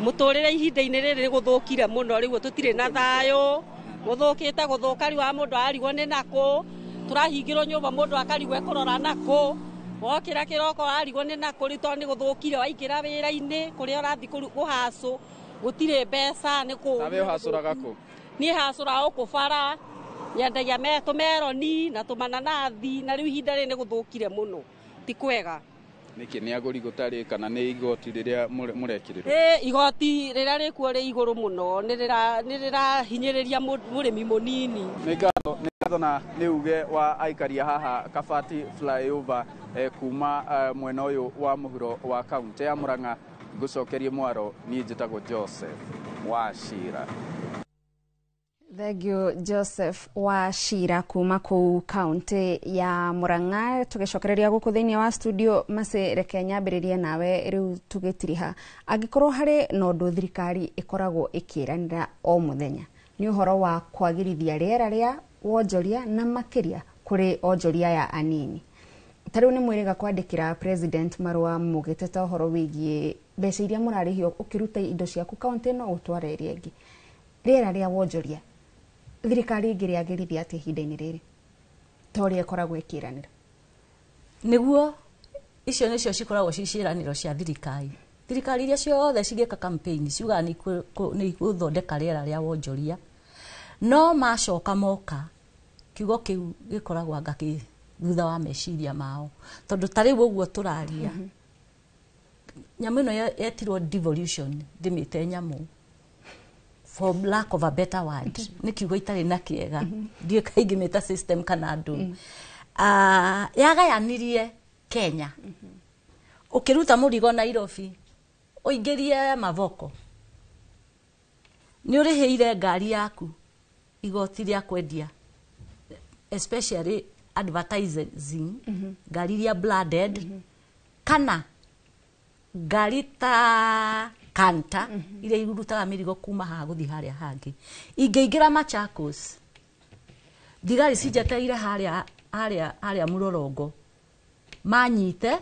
mũtũrĩre ihinda-inĩ rĩrĩ nĩ gũthũkire mũno rĩu tũtirĩ na thayũ gũthũkĩte gũthũka rĩu wa mũndũ ararigwo nĩ nakũ tũrahingĩrwo nyũmba mũndũ akarigwo ekũrora nakũ wokĩra kĩroko arigwo nĩ nakũ rĩu tondũ nĩ gũthũkire waingĩra wĩra-inĩ kũrĩa ũrathiĩ kũhacũ gũtirĩ mbeca nĩ kũ. Nawe ũhacũraga kũ? Niĩ hacũraga gũkũ bara nyendagia tũmeroni na tũmananathi na rĩu ihinda rĩrĩ nĩ gũthũkire mũno ti kwega Nĩkĩ nĩ agũri gũtarĩ kana nĩ igoti rĩrĩa mũrekĩrĩrwo? Igoti rĩrĩa rĩkuo rĩ igũrũ mũno nĩ rĩrahinyĩrĩria mũrĩmi mũnini. Nĩ ngatho na nĩ uge wa aikaria haha Kabati flyover kuma mwena ũyũ wa mũhuro wa kaunti ya Murang'a. Ngũcokerie mwaro, niĩ njĩtagwo Joseph Wachira. Thank you Joseph Wachira kuma kũu kaunti ya Murang'a. Tũgĩcokereria gũkũ thĩinĩ wa studio Mercy, reke nyambĩrĩrie nawe rĩu tũgĩtiriha. Angĩkorwo harĩ na ũndũ thirikari ĩkoragwo ĩkĩranĩra o mũthenya nĩ ũhoro wa kwagĩrithia rĩera rĩa wonjoria na makĩria kũrĩ onjoria ya anini, ta rĩu nĩ mwĩrĩga kwandĩkĩra president marũa mũgĩteta ũhoro wĩgiĩ mbeca iria mũrarĩhio ũkĩruta indo ciaku kaunti ĩno ũtwara ĩrĩa ĩngĩ. Rĩera rĩa wonjoria thirikari ĩngĩrĩagĩrithia atĩa ihinda-inĩ rĩrĩ ta ũrĩa ĩkoragwo ĩkĩranĩra? Nĩguo icio nĩcio cikoragwo ci ciĩranĩro cia thirikari. Thirikari iria ciothe cigĩka campaign ciugaga nĩ igũthondeka rĩera rĩa wonjoria, no macoka moka kiugo kĩu gĩkoragwo anga kĩ thutha wa meciria mao, tondũ ta rĩu ũguo tũraria nyamũ ĩno yetirwo devolution, ndĩmĩte nyamũ for lack of a better word, nĩ kiugo itarĩ na kĩega, ndiũĩ kaingĩ mĩta system kana ndũ. Yagayanirie Kenya, ũkĩruta mũrigo Nairobi ũingĩrie Mavoko, nĩ ũrĩhĩire ngari yaku igoti rĩa kwendia, especially advertising, ngari iria branded, kana ngari ta kanta iria irutaga mĩrigo kuma haha gũthiĩ harĩa hangĩ. Ingĩingĩra Machakos, thigari cinjetereire harĩa mũrorongo, manyite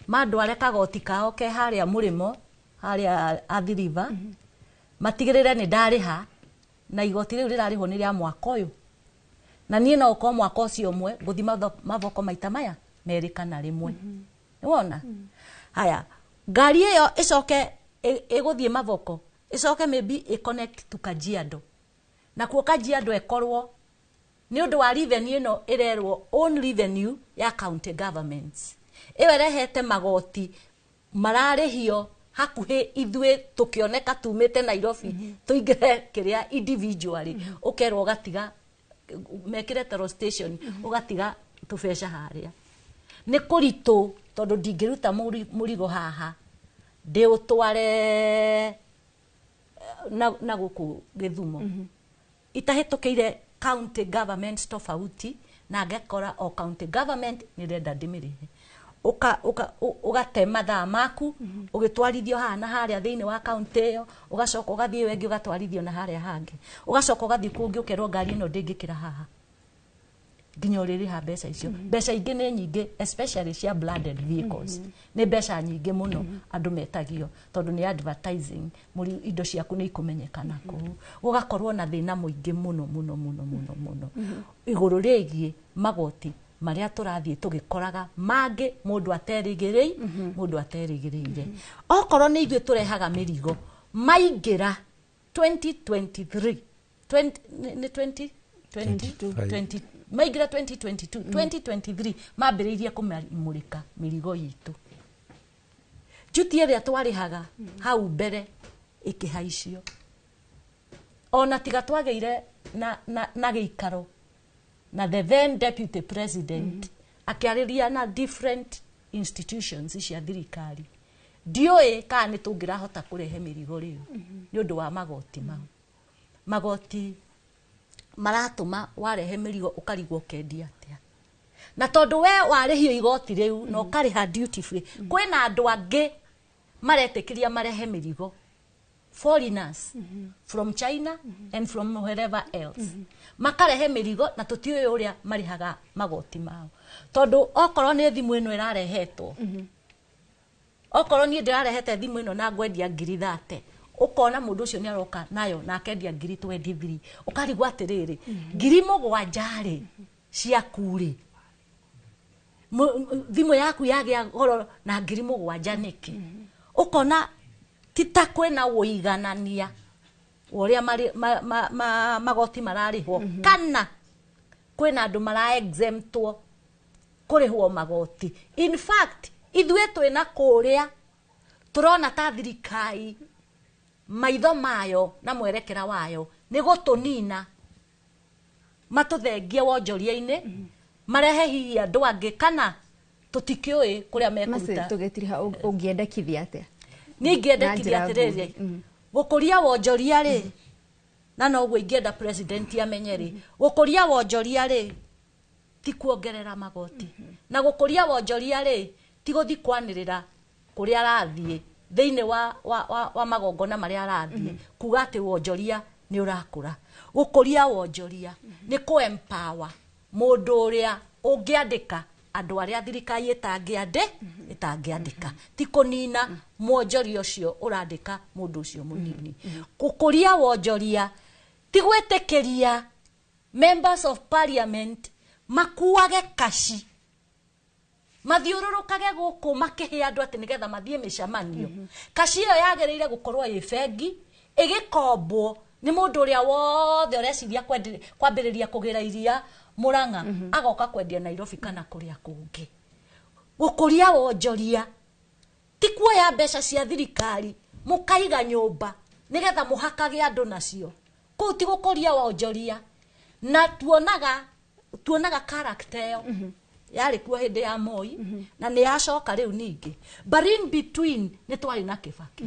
mandware kagoti kao ke harĩa mũrĩmo harĩa Athi River, matigĩrĩre nĩ ndarĩha, na igoti rĩu rĩrarĩhwo nĩ rĩa mwaka ũyũ, na niĩ no ũkorwo mwaka ũcio ũmwe ngũthiĩ Mavoko maita maya merĩ kana rĩmwe. Nĩwona? Haya, ngari ĩyo ĩcoke ĩgũthiĩ Mavoko, ĩcoke maybe ĩ connect to Kajiado, nakuo Kajiado ĩkorwo nĩ ũndũ wa revenue ĩno ĩrerwo own revenue ya county governments, ĩyo ĩrehete magoti mararĩhio hakuhĩ ithuĩ tũkĩoneka tumĩte Nairobi tũingĩre kĩrĩa individually, ũkerwo ũgatiga mekĩre tero station, ũgatiga tũbeca harĩa. Nĩ kũritũ tondũ ndingĩruta mũrigo haha ndĩũtware na gũkũ Gĩthumo itahĩtũkĩire county government tofauti, na ngakora o county government nĩ renda ndĩmĩrĩhe. Ũgate mathaa maku ũgĩtwarithio haha na harĩa thĩinĩ wa county ĩyo, ũgacoka ũgathiĩ ĩyo ĩngĩ ũgatwarithio na harĩa hangĩ, ũgacoka ũgathiĩ kũngĩ ũkerwo ngari ĩno ndĩngĩkĩra haha nginya ũrĩrĩha mbeca icio. Mbeca ingĩ nĩ nyingĩ, especially cia branded vehicles, nĩ mbeca nyingĩ mũno andũ metagio tondũ nĩ advertising, indo ciaku nĩ ikũmenyekana kũu. Gũgakorwo na thĩna mũingĩ mũno mũno mũno mũno mũno igũrũ rĩgiĩ magoti marĩa tũrathiĩ tũgĩkoraga mangĩ mũndũ aterĩgĩrĩire. Okorwo nĩ ithuĩ tũrehaga mĩrigo maingĩra 2023 nĩ 20 maingĩra 2022 2023 mambĩrĩirie kũmũrĩka mĩrigo itũ. Njuti ĩrĩa twarĩhaga hau mbere ĩkĩhaicio, ona tiga twagĩire na gĩikaro na the then deputy president akĩarĩria na different institutions cia thirikari, ndiũĩ kana nĩ tũngĩrahota kũrehe mĩrigo rĩu nĩ ũndũ wa magoti mau. Magoti maratũma warehe mĩrigo ũkarigwo ũkendia atĩa, na tondũ we warĩhio igoti rĩu na ũkarĩha duty free, kwĩna andũ angĩ maretĩkĩria marehe mĩrigo, foreigners from China and from wherever else, makarehe mĩrigo na tũtiũĩ ũrĩa marĩhaga magoti mao, tondũ okorwo nĩ thimũ ĩno ĩrarehetwo, okorwo niĩ ndĩrarehete thimũ ĩno na ngwendia 30,000, ũkona mũndũ ũcio nĩ aroka nayo na akendia 23,000, ũkarigwo atĩrĩrĩ, 7,000 rĩ ciaku rĩ, thimũ yaku yagĩa goro na 7,000 nĩkĩ? Ũkona ti ta kwĩna ũiganania wa ũrĩa magoti mararĩhwo, kana kwĩna andũ mara exemptwo kũrĩhwo magoti. In fact, Ithuĩ twĩna kũrĩa tũrona ta thirikari maitho mayo na mwerekera wayo nĩ gũtũnina matũthengie wonjoria-inĩ marehe hihi andũ angĩ kana tũtikĩũĩ kũrĩa mekũruta. Tũgĩtiriha ũngĩendekithia atĩa? Niĩ ingĩendekithia atĩrĩrĩ, gũkũria wonjoria rĩ, na noguo ingĩenda president amenye rĩ, gũkũria wonjoria rĩ ti kuongerera magoti, na gũkũria wonjoria rĩ ti gũthiĩ kwanĩrĩra kũrĩa arathiĩ thĩinĩ wa magongona marĩa arathiĩ kuga atĩ wonjoria nĩ ũrakũra. Gũkũria wonjoria nĩ kũ empower mũndũ ũrĩa ũngĩandĩka andũ arĩa thirikari ĩtangĩandĩka, ti kũnina mwonjoria ũcio ũrandĩka mũndũ ũcio mũnini. Gũkũria wonjoria ti gwĩtĩkĩria members of parliament makuage kaci mathiũrũrũkage gũkũ makĩhe andũ atĩ nĩgetha mathiĩ mĩcemanio. Kaci ĩyo yagĩrĩire gũkorwo ĩ bengi ĩgĩkombwo nĩ mũndũ ũrĩa wothe ũreciria kwambĩrĩria kũgĩra iria Murang'a agoka kwendia Nairobi kana kũrĩa kũngĩ. Gũkũria wonjoria ti kuoya mbeca cia thirikari mũkaiga nyũmba nĩgetha mũhakage andũ nacio, kũu ti gũkũria wonjoria. Na tuonaga character ĩyo yarĩ kuo hĩndĩ ya Moi na nĩ yacoka rĩu ningĩ, but in between nĩ twarĩ na Kibaki.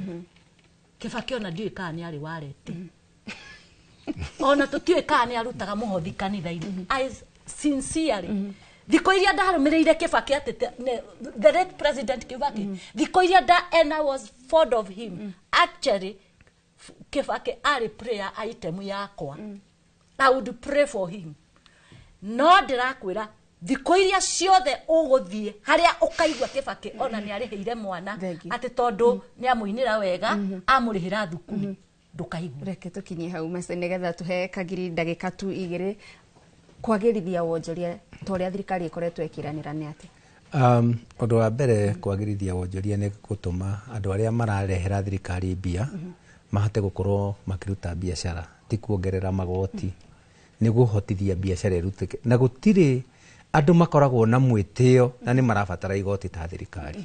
Kibaki ona ndiũĩ kana nĩ arĩ wareti, ona tũtiũĩ kana nĩ arutaga mũhothi kanitha-inĩ. I sincerely thikũ iria ndarũmĩrĩire Kibaki atĩ the late president Kibaki, thikũ iria and I was fond of him, actually Kibaki arĩ prayer item yakwa. I would pray for him. No ndĩrakwĩra thikũ iria ciothe ũgũthiĩ harĩa ũkaigua Kibaki ona nĩ arĩhĩire mwana atĩ tondũ nĩ amũinĩra wega amũrĩhĩra thukuru, ndũkaigua. Reke tũkinye hau Mercy nĩgetha tũhe Kagiri ndagĩka tu igĩrĩ kwagĩrithia wonjoria ta ũrĩa thirikari ĩkoretwo ĩkĩranĩra nĩ atĩa? Ũndũ wa mbere kwagĩrithia wonjoria nĩ gũtũma andũ arĩa mararehera thirikari mbia mahote gũkorwo makĩruta biacara, ti kuongerera magoti, nĩ gũhotithia biacara ĩrutĩke. Na gũtirĩ andũ makoragwo na mwĩtĩo na nĩ marabatara igoti ta thirikari.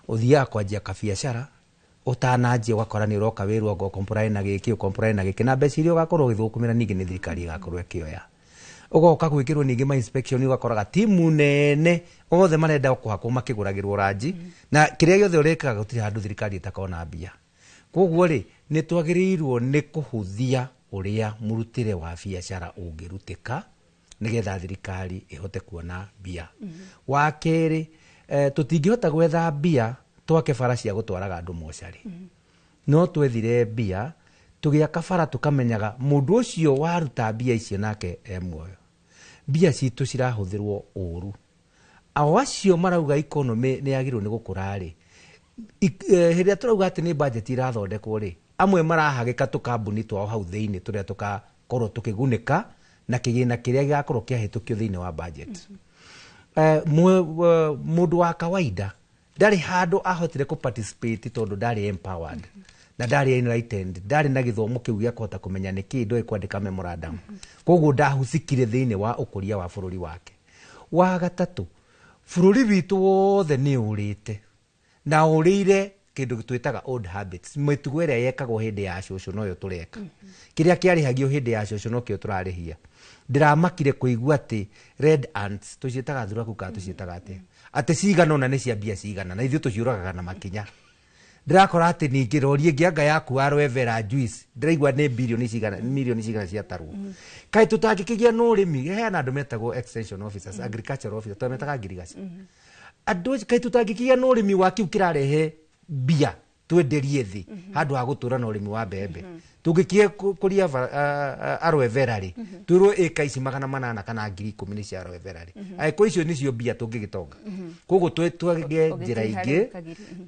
Ũthiaga kwanjia kabiacara ũtananjia ũgakora nĩ ũroka wĩrwo ngo comply na gĩkĩ, comply na gĩkĩ, na mbeca iria ũgakorwo ũgĩthũkũmĩra ningĩ nĩ thirikari ĩgakorwo ĩkĩoya. Ũgoka gwĩkĩrwo ningĩ ma inspection, ũgakoraga timu nene othe marenda kũhakwo makĩgũragĩrwo ranji, na kĩrĩa gĩothe ũrĩkaga gũtirĩ handũ thirikari ĩtakona mbia. Koguo rĩ nĩ twagĩrĩirwo nĩ kũhũthia ũrĩa mũrutĩre wa biacara ũngĩrutĩka nĩgetha thirikari ĩhote kuona mbia. Wa kerĩ, tũtingĩhota gwetha mbia twake bara cia gũtwaraga andũ mocarĩ. No twethire mbia tũgĩaka bara tũkamenyaga mũndũ ũcio waruta mbia icio nake e muoyo. Mbia citũ cirahũthĩrwo ũru. Ao acio marauga economy nĩ yagĩrĩirwo nĩ gũkũra rĩ, hĩndĩ ĩrĩa tũrauga atĩ nĩ budget irathondekwo rĩ, amwe marahagĩka tũkambuni twao hau thĩinĩ tũrĩa tũgakorwo tũkĩgunĩka na kĩgĩna kĩrĩa gĩgakorwo kĩahĩtũkio thĩinĩ wa budget. Mũndũ wa kawaida ndarĩ handũ ahotire kũ participate tondũ ndarĩ empowered na ndarĩ enlightened, ndarĩ na gĩthomo kĩu gĩa kũhota kũmenya nĩkĩ ndoĩ kwandĩka memorandum. Koguo ndahucikire thĩinĩ wa ũkũria wa bũrũri wake. Wa gatatũ, bũrũri witũ wothe nĩ ũrĩte na ũrĩire kĩndũ twĩtaga old habits, mĩtugo ĩrĩa yekagwo hĩndĩ ya cũcũ noyo tũreka. Kĩrĩa kĩarĩhagio hĩndĩ ya cũcũ nokĩo tũrarĩhia. Ndĩramakire kũigua atĩ red ants tũciĩtaga thuraku kana tũciĩtaga atĩa, atĩ cigana ũna nĩ cia mbia cigana na ithuĩ tũciũragaga na makinya. Ndĩrakora atĩ ningĩ rori ĩngĩ anga yaku aloe vera juice ndĩraigua nĩ bilioni cigana, milioni cigana ciatarwo. Kaĩ tũtangĩkĩgĩa na ũrĩmi, heana andũ metagwo extension officers, agricultural officers, twametaga ngirigaca. Andũ kaĩ tũtangĩkĩgĩa na ũrĩmi wa kĩu kĩrarehe mbia twenderie thĩ handũ ha gũtũra na ũrĩmi wa mbembe. Tũngĩkie kũria aloe vera rĩ, twĩrwo ĩka ici 800 kana 10,000 nĩ cia aloe vera rĩ, angĩkorwo icio nĩcio mbia tũngĩgĩtonga. Koguo twage njĩra ingĩ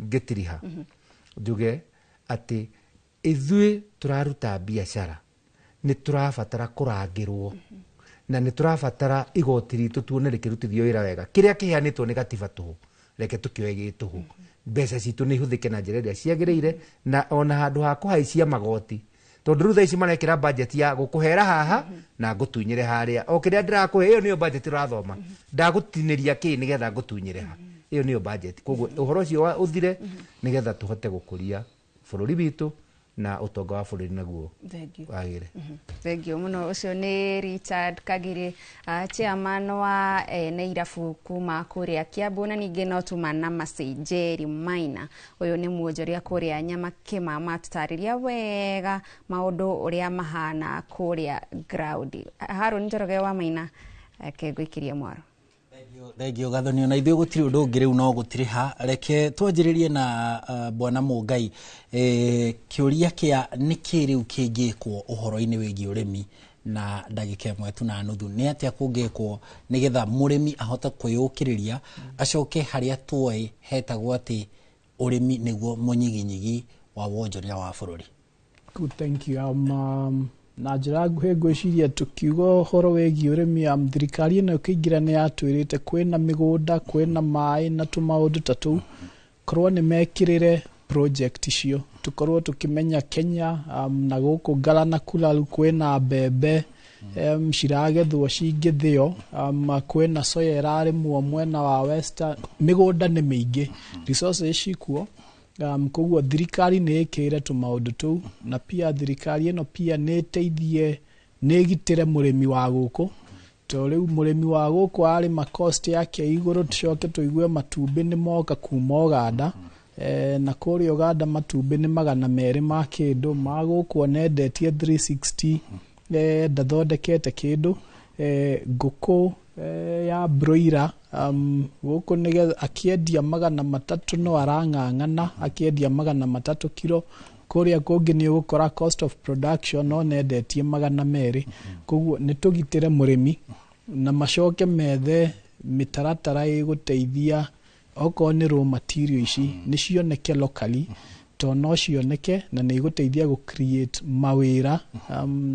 ngĩtiriha njuge atĩ ithuĩ tũraruta biacara nĩ tũrabatara kũrangĩrwo na nĩ tũrabatara igoti ritũ tuone rĩkĩrutithio wĩra wega. Kĩrĩa kĩheanĩtwo nĩ gatiba tũhũ, reke tũkĩoe gĩ tũhũ. Mbeca citũ nĩ ihũthĩke na njĩra ĩrĩa ciagĩrĩire, na ona handũ ha kũhaicia magoti, tondũ rĩu thaa ici marekĩra budget ya gũkũhera haha na ngũtunyĩre harĩa, o kĩrĩa ndĩrakũhe ĩyo nĩyo budget ũrathoma, ndagũtinĩria kĩ nĩgetha ngũtunyĩre ha. Ĩyo nĩyo budget. Koguo ũhoro ũcio wa ũthire nĩgetha tũhote gũkũria bũrũri witũ na ũtonga wa bũrũri naguo Thank you. wagĩre. Thank you muno. Ũcio nĩ Richard Kagiri, chairman wa ene irabu kuma kũrĩa Kiambu, na ningĩ no tuma na Macenjeri Maina, ũyũ nĩ mwonjoria kũrĩa Nyamakĩma, matũtarĩria wega maũndũ ũrĩa mahana kũrĩa ground. Harũni Njoroge wa Maina, reke ngũikĩrie mwaro. Thengio Gathoni, ona ithuĩ gũtirĩ ũndũ ũngĩ rĩu no gũtirĩha. Reke twanjĩrĩrie na bwana Mũngai, kĩũria kĩa nĩkĩ rĩu kĩngĩkwo ũhoro-inĩ wĩgiĩ ũrĩmi na ndagĩka ĩmwe tu na nuthu, nĩ atĩa kũngĩkwo nĩgetha mũrĩmi ahote kwĩyũkĩrĩria acoke harĩa tuoĩ hetagwo atĩ ũrĩmi nĩguo mũnyiginyigi wa wonjoria wa bũrũri? Good, thank you. Na njĩra nguhĩ ngwĩciria tũkiuga ũhoro wĩgiĩ ũrĩmi, thirikari ĩno ĩkĩingĩra nĩ yatwĩrĩte kwĩna mĩgũnda, kwĩna maĩ na tũmaũndũ ta tũu. Korwo nĩ mekĩrĩre project icio, tũkorwo tũkĩmenya Kenya, na gũkũ Ngara na Kulalu kwĩna mbembe ciragethwo cingĩthĩo, kwĩna soya ĩrarĩmwo mwena wa western, mĩgũnda nĩ mĩingĩ, resources cikuo. Koguo thirikari nĩ ĩkĩre tũmaũndũ tũu, na pia thirikari ĩno pia nĩ ĩteithie, nĩ ĩgitĩre mũrĩmi wa gũkũ, to rĩu mũrĩmi wa gũkũ arĩma cost yake igũrũ, tũcoke tũigue matumbĩ nĩ moka kuma Ũganda, na kũrĩa Ũganda matumbĩ nĩ 200 ma kĩndũ, ma gũkũ onendetie 360, ndathondekete kĩndũ. Ngũkũ ya broiler, gũkũ nĩgetha akĩendia 300 no arang'ang'ana akĩendia 300 kiro, kũrĩa kũngĩ nĩ ũgũkora cost of production no nendetie 200. Koguo nĩ tũgitĩre mũrĩmi na macoke methe mĩtaratara ĩgũteithia, okorwo nĩ raw material ici nĩ cioneke locally, to no cioneke na nĩ igũteithia gũ create mawĩra,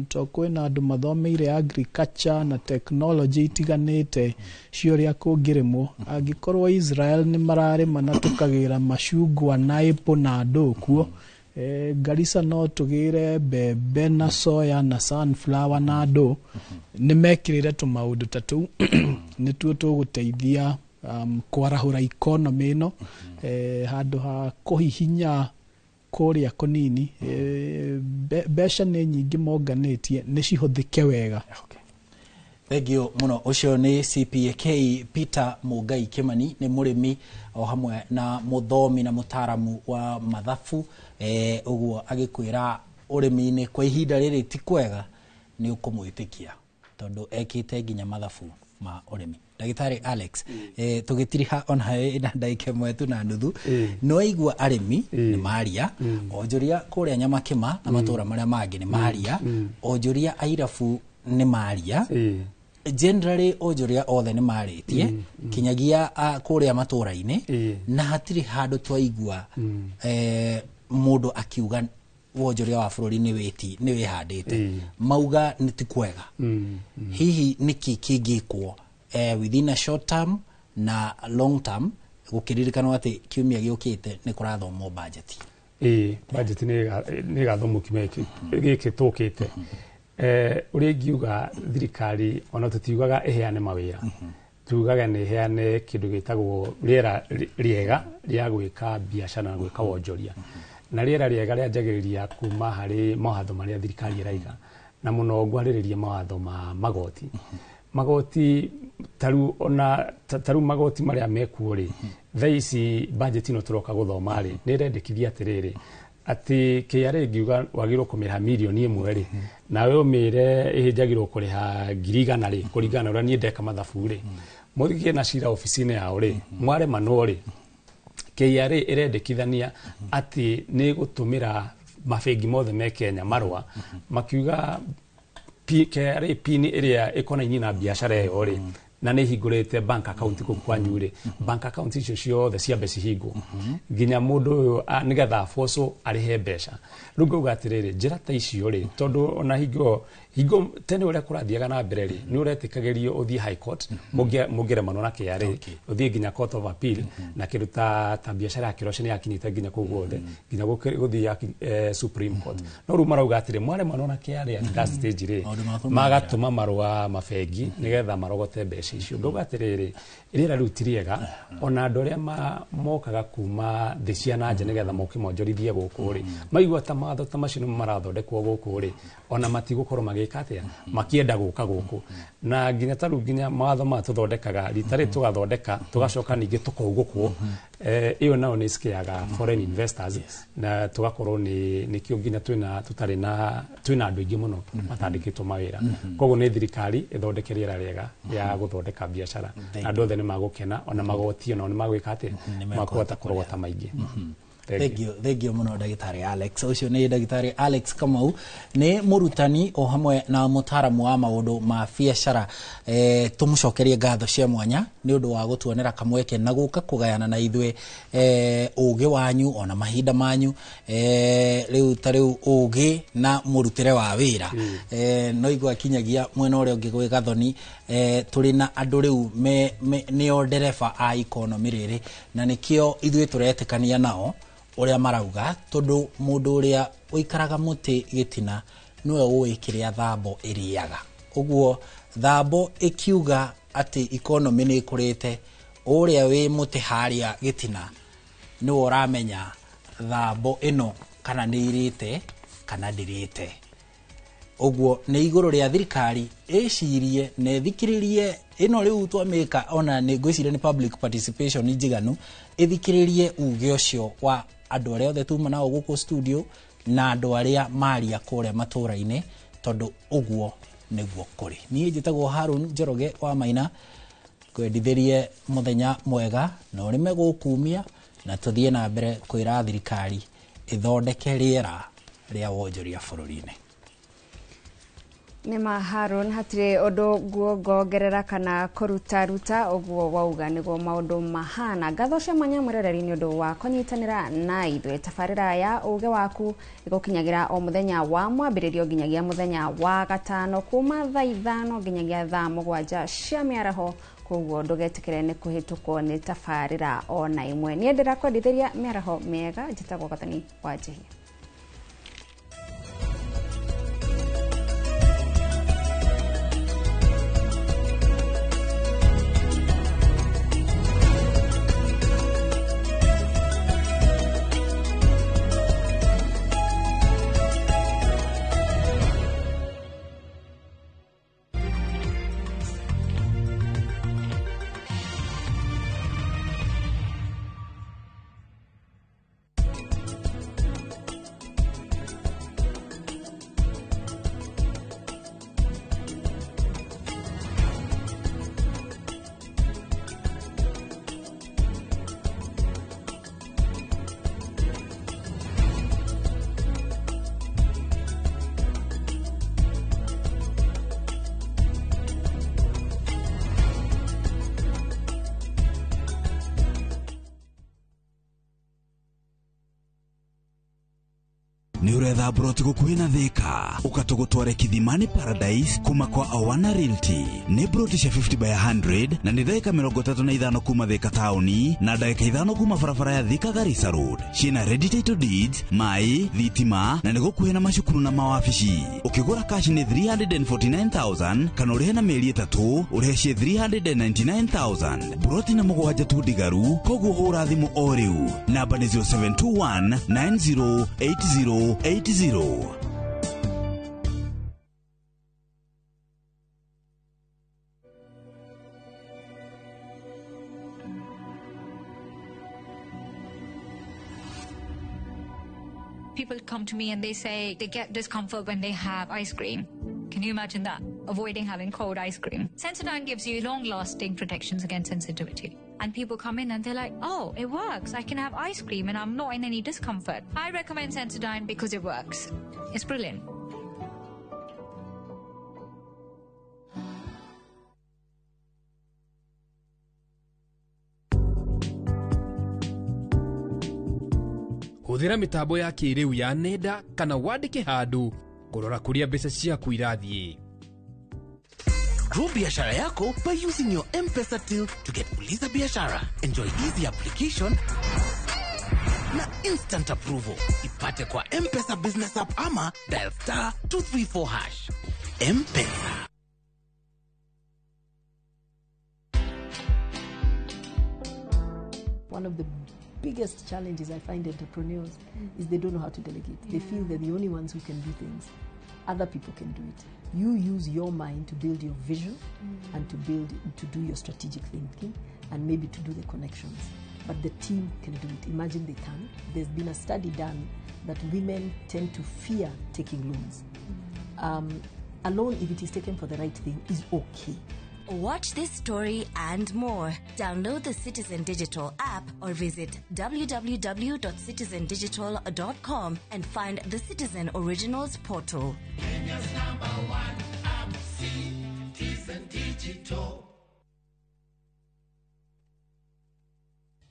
to kwĩna andũ mathomeire agriculture na technology itiganĩte cia ũrĩa kũngĩrĩmwo. Angĩkorwo Israel nĩ mararĩma na tũkagĩra macungwa na apple na ndũ kuo, Garissa no tũgĩre mbembe na soya na sunflower na ndũ. Nĩ mekĩrĩre tũmaũndũ ta tũu, nĩtuo tũgũteithia kwarahũra economy ĩno, handũ ha kũhihinya kũrĩa kũnini. Mbeca nĩ nyingĩ monganĩtie, nĩ cihũthĩke wega. Thengio mũno. Ũcio nĩ CPAK Peter Mũngai Kĩmani, nĩ mũrĩmi o hamwe na mũthomi na mũtaaramu wa mathabu, ũguo agĩkwĩra ũrĩmi-inĩ kwa ihinda rĩrĩ ti kwega, nĩ ũkũmwĩtĩkia tondũ ekĩte nginya mathabu ma ũrĩmi. Ndagĩtarĩ Alex, tũgĩtiriha ona na ndagĩka ĩmwe tu na nuthu, nĩ waigua arĩmi nĩ maria, onjoria kũrĩa Nyamakĩma na matũra marĩa mangĩ nĩ maria, onjoria airabu nĩ maria, generally onjoria othe nĩ marĩtie kinyagia kũrĩa matũra-inĩ, na hatirĩ handũ twaigua mũndũ akiuga wonjoria wa bũrũri nĩ wĩti nĩ wĩhandĩte, mauga nĩ ti kwega. Hihi nĩkĩ kĩngĩkwo within a short term na long term, gũkĩririkanwo atĩ kiumia gĩũkĩte nĩ kũrathomwo budget? Ĩĩ, budget nĩ ĩgathomwo kiumia gĩkĩ tũkĩte. Ũrĩa ingiuga, thirikari ona tũtiugaga ĩheane mawĩra, tugaga nĩ ĩheane kĩndũ gĩtagwo rĩera rĩega rĩa gwĩka biacara na gwĩka wonjoria, na rĩera rĩega rĩanjagĩrĩria kuma harĩ mawatho marĩa thirikari ĩraiga, na mũno ngwarĩrĩria mawatho ma magoti. Magoti taru ona taru magoti marĩa mekuo rĩ, thaa ici budget ĩno tũroka gũthoma rĩ, nĩ ĩrendekithia atĩrĩrĩ, atĩ KRA ĩngiuga wagĩrĩirwo kũmĩrĩha 1 mirioni rĩ, nawe ũmĩre ĩhĩnjagĩrwo kũrĩha 100,000 rĩ, kũringana na ũrĩa niĩ ndeka mathabu rĩ, mũthiĩ na cira obici-inĩ yao rĩ, mwaremanwo rĩ, KRA ĩrendekithania atĩ nĩ ĩgũtũmĩra mabengi mothe me Kenya marũa makiuga KRA PIN ĩrĩa ĩkonainie na biacara ĩyo rĩ, na nĩ hingũrĩte bank account kũu kwanyu rĩ, bank account icio ciothe ciambe cihingwo nginya mũndũ ũyũ nĩgetha abocwo arĩhe mbeca. Rĩu ngauga atĩrĩrĩ, njĩra ta icio rĩ, tondũ ona hingo tene ũrĩa kũrathiaga na mbere rĩ, nĩ ũretĩkagĩrio ũthiĩ high court mũngĩremanwo na KRA, ũthiĩ nginya court of appeal, na kĩndũ ta biacara ya kĩroco nĩ yakinyĩte nginya kũu guothe, nginya gũthiĩ Supreme Court. No rĩu marauga atĩrĩ, mwaremanwo na KRA at that stage rĩ, magatũma marũa mabengi nĩgetha marogote mbeca mbeca icio. Ngauga atĩrĩrĩ, rĩera rĩu ti rĩega, ona andũ arĩa mokaga kuma thĩ cia na nja nĩgetha moke monjorithie gũkũ rĩ, maigua ta mawatho ta macio nĩmo marathondekwo gũkũ rĩ, ona matigũkorwo magĩka atĩa, makĩenda gũka gũkũ. Na nginya ta rĩu nginya mawatho maya tũthondekaga rita rĩrĩ, tũgathondeka tũgacoka ningĩ tũkaugũkwo, ĩyo nayo nĩ scareaga foreign investors, na tũgakorwo nĩ nĩkĩo nginya twĩna tũtarĩ na twĩna andũ aingĩ mũno matandĩkĩtwo mawĩra. Koguo nĩ thirikari ĩthondeke rĩera rĩega rĩa gũthondeka biacara, na andũ othe nĩ magũkena, ona magoti onao nĩ magwĩka atĩa, makũhota kũrogota maingĩ. Thank you, thank you muno ndagĩtarĩ Alex. Ũcio nĩ ndagĩtarĩ Alex Kamau, nĩ mũrutani o hamwe na mũtaaramu wa maũndũ ma biacara. Tũmũcokerie ngatho cia mwanya nĩ ũndũ wa gũtuonera kamweke na gũka kũgayana na ithuĩ ũgĩ wanyu ona mahinda manyu, rĩu ta rĩu ũgĩ na mũrutĩre wa wĩra. No igua kinyagia mwena ũrĩa ũngĩ gwĩ Gathoni, tũrĩ na andũ rĩu nĩo ndereba a ikonomi rĩrĩ, na nĩkĩo ithuĩ tũretĩkania nao ũrĩa marauga, tondũ mũndũ ũrĩa ũikaraga mũtĩ gĩtina nĩwe ũĩ kĩrĩa thambo ĩrĩaga. Ũguo thambo ĩkiuga atĩ ikonomi nĩ ĩkũrĩte, ũrĩa wĩ mũtĩ harĩa gĩtina nĩwe ũramenya thambo ĩno kana nĩ ĩrĩte kana ndĩrĩte. Ũguo nĩ igũrũ rĩa thirikari ĩcirie na ĩthikĩrĩrie ĩno rĩu twamĩka, ona nĩ ngwĩciria nĩ public participation njiganu, ĩthikĩrĩrie uge ũcio wa andũ arĩa othe tuma nao gũkũ studio na andũ arĩa maria kũrĩa matũra-inĩ, tondũ ũguo nĩguo kũrĩ. Niĩ njĩtagwo Harun Njoroge wa Maina, ngwendithĩrie mũthenya mwega na ũrĩme gũkumia, na tũthiĩ na mbere kwĩra thirikari ĩthondeke rĩera rĩa wonjoria bũrũri-inĩ. Nĩ ma Harun, hatirĩ ũndũ nguongongerera kana kũrutaruta, ũguo wauga nĩguo maũndũ mahana. Ngatho cia mwanya mwĩroreri nĩ ũndũ wa kũnyitanĩra na ithuĩ. Tabarĩra ya ũgĩ waku ĩgũkinyagĩra o mũthenya wa mwambĩrĩrio nginyagia mũthenya wa gatano, kuma thaa 5 nginyagia thaa 7 cia mĩaraho. Koguo ndũgetĩkĩre nĩ kũhĩtũkwo nĩ tabarĩra ona ĩmwe. Niĩ ndĩrakwendithĩria mĩaraho mĩega. Njĩtagwo Gathoni wa Njihia. Nĩ ũretha broti gũkuhĩ na Thika, ũkatũgũtware Kithimani Paradise kuma kwa Awana Realty. Nĩ broti cia 50 by 100 na nĩ ndagĩka 35 kuma Thika taũni na ndagĩka 5 kuma barabara ya Thika Garissa Road. Ciĩna ready title deeds, maĩ, thitima na nĩ gũkuhĩ na macukuru na mawabici. Ũkĩgũra cash nĩ 349,000 kana ũrĩhe na mĩeri 3 ũrĩhe ciĩ 399,000. Broti na 7 tu ndigaru, koguo hũra thimũ o rĩu. Namba nĩ 0721 9080 80. People come to me and they say they get discomfort when they have ice cream. Can you imagine that? Avoiding having cold ice cream. Sensodyne gives you long-lasting protections against sensitivity. And people come in and they're like, oh, it works. I can have ice cream and I'm not in any discomfort. I recommend Sensodyne because it works. It's brilliant. Hũthĩra mĩtambo ya kĩrĩu ya nenda kana wandĩke handũ kũrora kũrĩa mbeca ciaku irathiĩ. Grow biashara yako by using your M-Pesa till to get Uliza Biashara. Enjoy easy application na instant approval. Ipate kwa M-Pesa Business App ama dial star 234 hash. M-Pesa. One of the biggest challenges I find entrepreneurs is they don't know how to delegate. They feel they're the only ones who can do things. Other people can do it. You use your mind to build your vision and to do your strategic thinking and maybe to do the connections. But the team can do it. Imagine they can. There's been a study done that women tend to fear taking loans. A loan, if it is taken for the right thing, is okay. Watch this story and more. Download the Citizen Digital app or visit www.citizendigital.com and find the Citizen Originals portal. Kenya's number one app, Citizen Digital.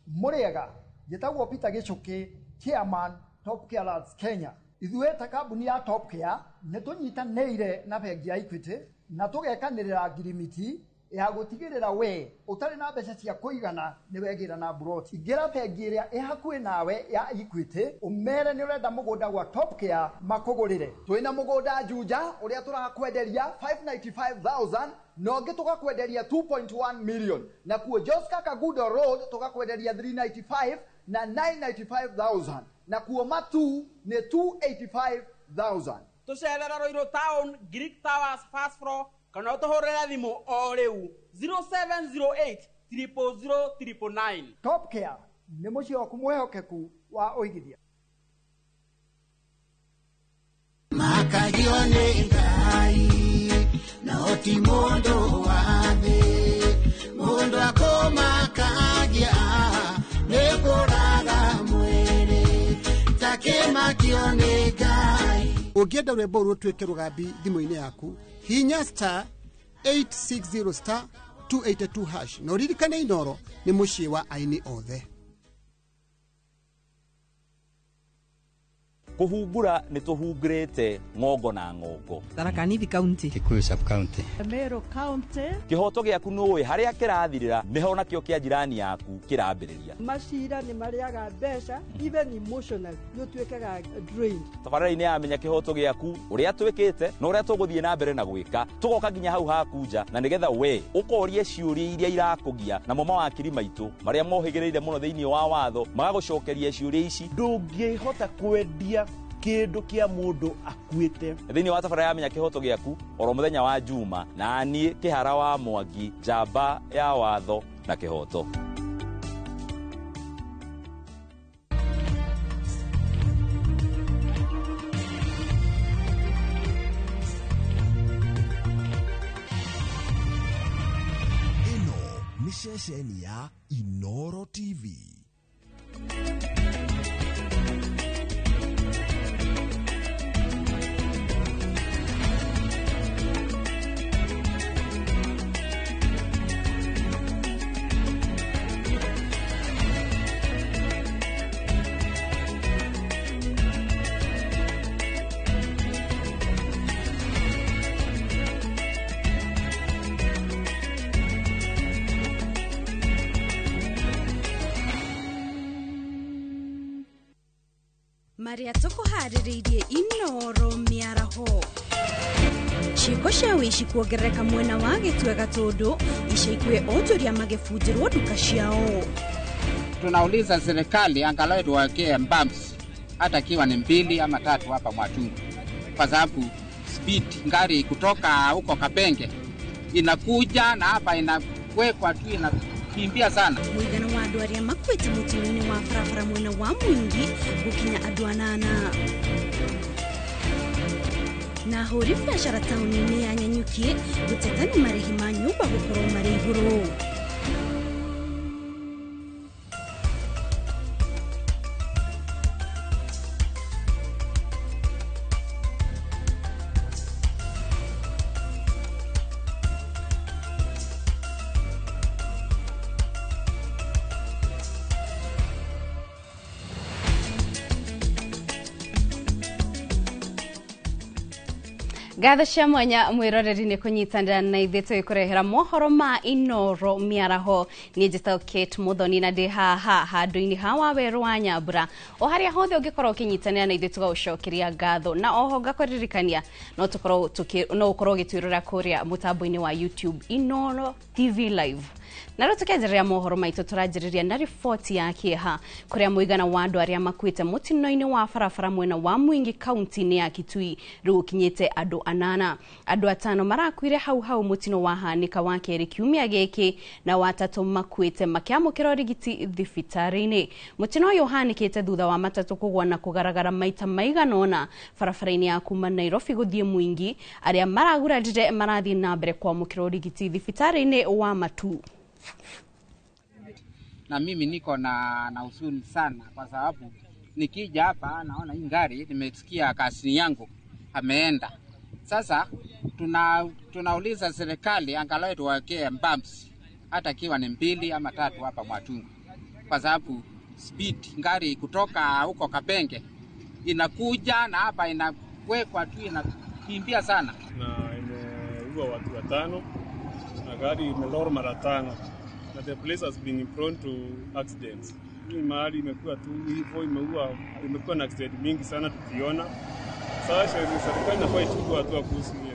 Muriega, njĩtagwo Peter Gĩchũkĩ, chairman Top Care Lads Kenya. Ithuĩ ta kambuni ya Top Care nĩ tũnyitanĩire na bengi ya Equity na tũgekanĩrĩra ngirimiti ya gũtigĩrĩra we ũtarĩ na mbeca cia kũigana nĩ wegĩra na mburoti. Ingĩra bengi ĩrĩa ĩ hakuhĩ nawe ya Equity ũmere nĩ ũrenda mũgũnda gwa Top Care makũgũrĩre. Twĩna mũgũnda Juja ũrĩa tũrakwenderia 595,000 na ũngĩ tũgakwenderia 2.1 million, na kuo Joska Kagudo Road tũgakwenderia 395 na 995,000, na kuo Matu nĩ 285,000. Tũcerera Ruiru Town, Greek Towers first floor, kana ũtũhũrĩre thimũ o rĩu 0708 000 999. Top Care nĩ mũciĩ waku mwĩhokeku wa ũigithia. Makagio nĩ Ngai na ti mũndũ wa thĩ, mũndũ akũmakagia nĩ kũraga mwĩrĩ takĩmakio nĩ Ngai. Ũngĩenda rwĩmbo rũtuĩke rũgambi thimũ-inĩ yaku, hihinya star 860 star 282 hash na ũririkane Inooro nĩ mũciĩ wa aini othe. Kũhungura nĩ tũhungurĩte ng'ongo na ng'ongo. Tharaka Nithi County, Kikuyu sub county, Meru County. Kĩhoto gĩaku nũĩ harĩa kĩrathirĩra nĩho nakĩo kĩa jirani yaku kĩrambĩrĩria. Macira nĩ marĩaga mbeca, even emotionally nĩ ũtuĩkaga drained. Tabarĩra-inĩ ya Menya Kĩhoto Gĩaku ũrĩa twĩkĩte na ũrĩa tũgũthiĩ na mbere na gwĩka, tũgoka nginya hau haku nja na nĩgetha we ũkorie ciũria iria irakũgia, namo mawakiri maitũ marĩa mohĩgĩrĩire mũno thĩinĩ wa watho magagũcokeria ciũria ici. Ndũngĩhota kwendia kĩndũ kĩa mũndũ akuĩte. Thĩinĩ wa tabarĩra ya Menya Kĩhoto Gĩaku oro mũthenya wa Juma, na niĩ Kĩhara wa Mwangi, njamba ya watho na kĩhoto. Ĩno nĩ ceceni ya Inooro TV. Marĩa tũkũharĩrĩirie Inooro mĩaraho. Ciĩko cia wĩici kuongerereka mwena wa Gĩtuaga tondũ ica ikuhĩ onjoria magĩbunjĩrwo nduka ciao. Tunauliza serikali angalau tuwekee bumps hata ikiwa ni 2 ama 3 hapa Mwatungu, kwa sababu speed ngari kutoka huko Kabenge inakuja na hapa inawekwa tu inakimbia sana. Mũigana wa andũ arĩa makuĩte mũtino-inĩ wa barabara mwena wa Mwingi gũkinya andũ 8. Na ahũri biacara taũni-inĩ ya Nanyuki gũteta nĩ marĩhi ma nyũmba gũkorwo marĩ igũrũ. Ngatho cia mwanya mwiroreri nĩ kũnyitanĩra na ithuĩ tũgĩkũrehera mohoro ma Inooro mĩaraho. Niĩ njĩtagwo Kate Muthoni na ndĩ haha handũ-inĩ ha Wawerũ wa Nyambura. O harĩa hothe ũngĩkorwo ũkĩnyitanĩra na ithuĩ tũgagũcokeria ngatho, na oho ngakũririkania no ũkorwo ũgĩtwĩrora kũrĩa mũtambo-inĩ wa YouTube Inooro TV Live. Na rĩu tũkĩanjĩrĩria mohoro maitũ tũranjĩrĩria na riboti ya kĩeha kũrĩa mũigana wa andũ arĩa makuĩte mũtino-inĩ wa barabara mwena wa Mwingi kaunti-inĩ ya Kitui rĩu ũkinyĩte andũ 8. Andũ 5 marakuire hau hau mũtino wahanĩka wa kerĩ kiumia gĩkĩ na watatũ makuĩte makĩamũkĩra ũrigiti thibitarĩ-inĩ. Mũtino ũyũ ũhanĩkĩte thutha wa matatũ kũgwa na kũgaragara maita maigana ũna barabara-inĩ ya kuma Nairobi gũthiĩ Mwingi. Arĩa maragurarire marathiĩ na mbere kwamũkĩra ũrigiti thibitarĩ-inĩ wa Matu. Na mimi niko na huzuni sana kwa sababu nikija hapa naona hii gari, nimesikia kasini yangu ameenda. Sasa tunauliza serikali angalau tuwekee bumps hata ikiwa ni 2 ama 3 hapa Mwatungu, kwa sababu speed gari kutoka huko Kabenge inakuja na hapa inawekwa tu inakimbia sana. Na imeua watu 5 na gari imelora mara 5. Na the place has been prone to accidents. Hii mahali imekuwa tu hivyo, imekuwa na accident mingi sana tukiona. Sasa serikali inafaa ichukue hatua kuhusu hiyo.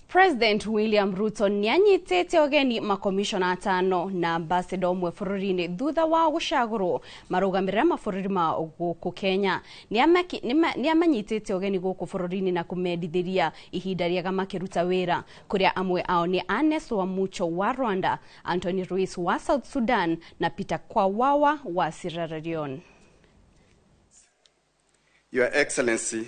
President William Ruto nĩanyitĩte ũgeni makomishona 5 na ambassador ũmwe bũrũri-inĩ thutha wa gũcagũrwo marũgamĩrĩre mabũrũri ma gũkũ Kenya. Nĩamanyitĩte ũgeni gũkũ bũrũri-inĩ na kũmendithĩria ihinda rĩega makĩruta wĩra, kũrĩa amwe ao nĩ Agnes Wamucho wa Rwanda, Anthony Ruiz wa South Sudan na Peter Kwawawa wa Sierra Leone. Your Excellency,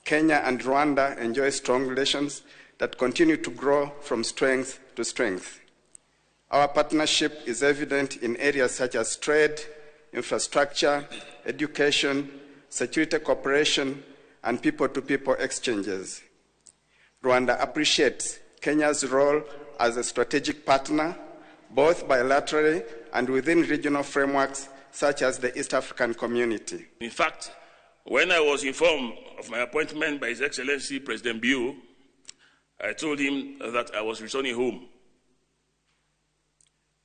Kenya and Rwanda enjoy strong relations that continue to grow from strength to strength. Our partnership is evident in areas such as trade, infrastructure, education, security cooperation, and people-to-people exchanges. Rwanda appreciates Kenya's role as a strategic partner, both bilaterally and within regional frameworks such as the East African Community. In fact, when I was informed of my appointment by His Excellency President Bio, I told him that I was returning home.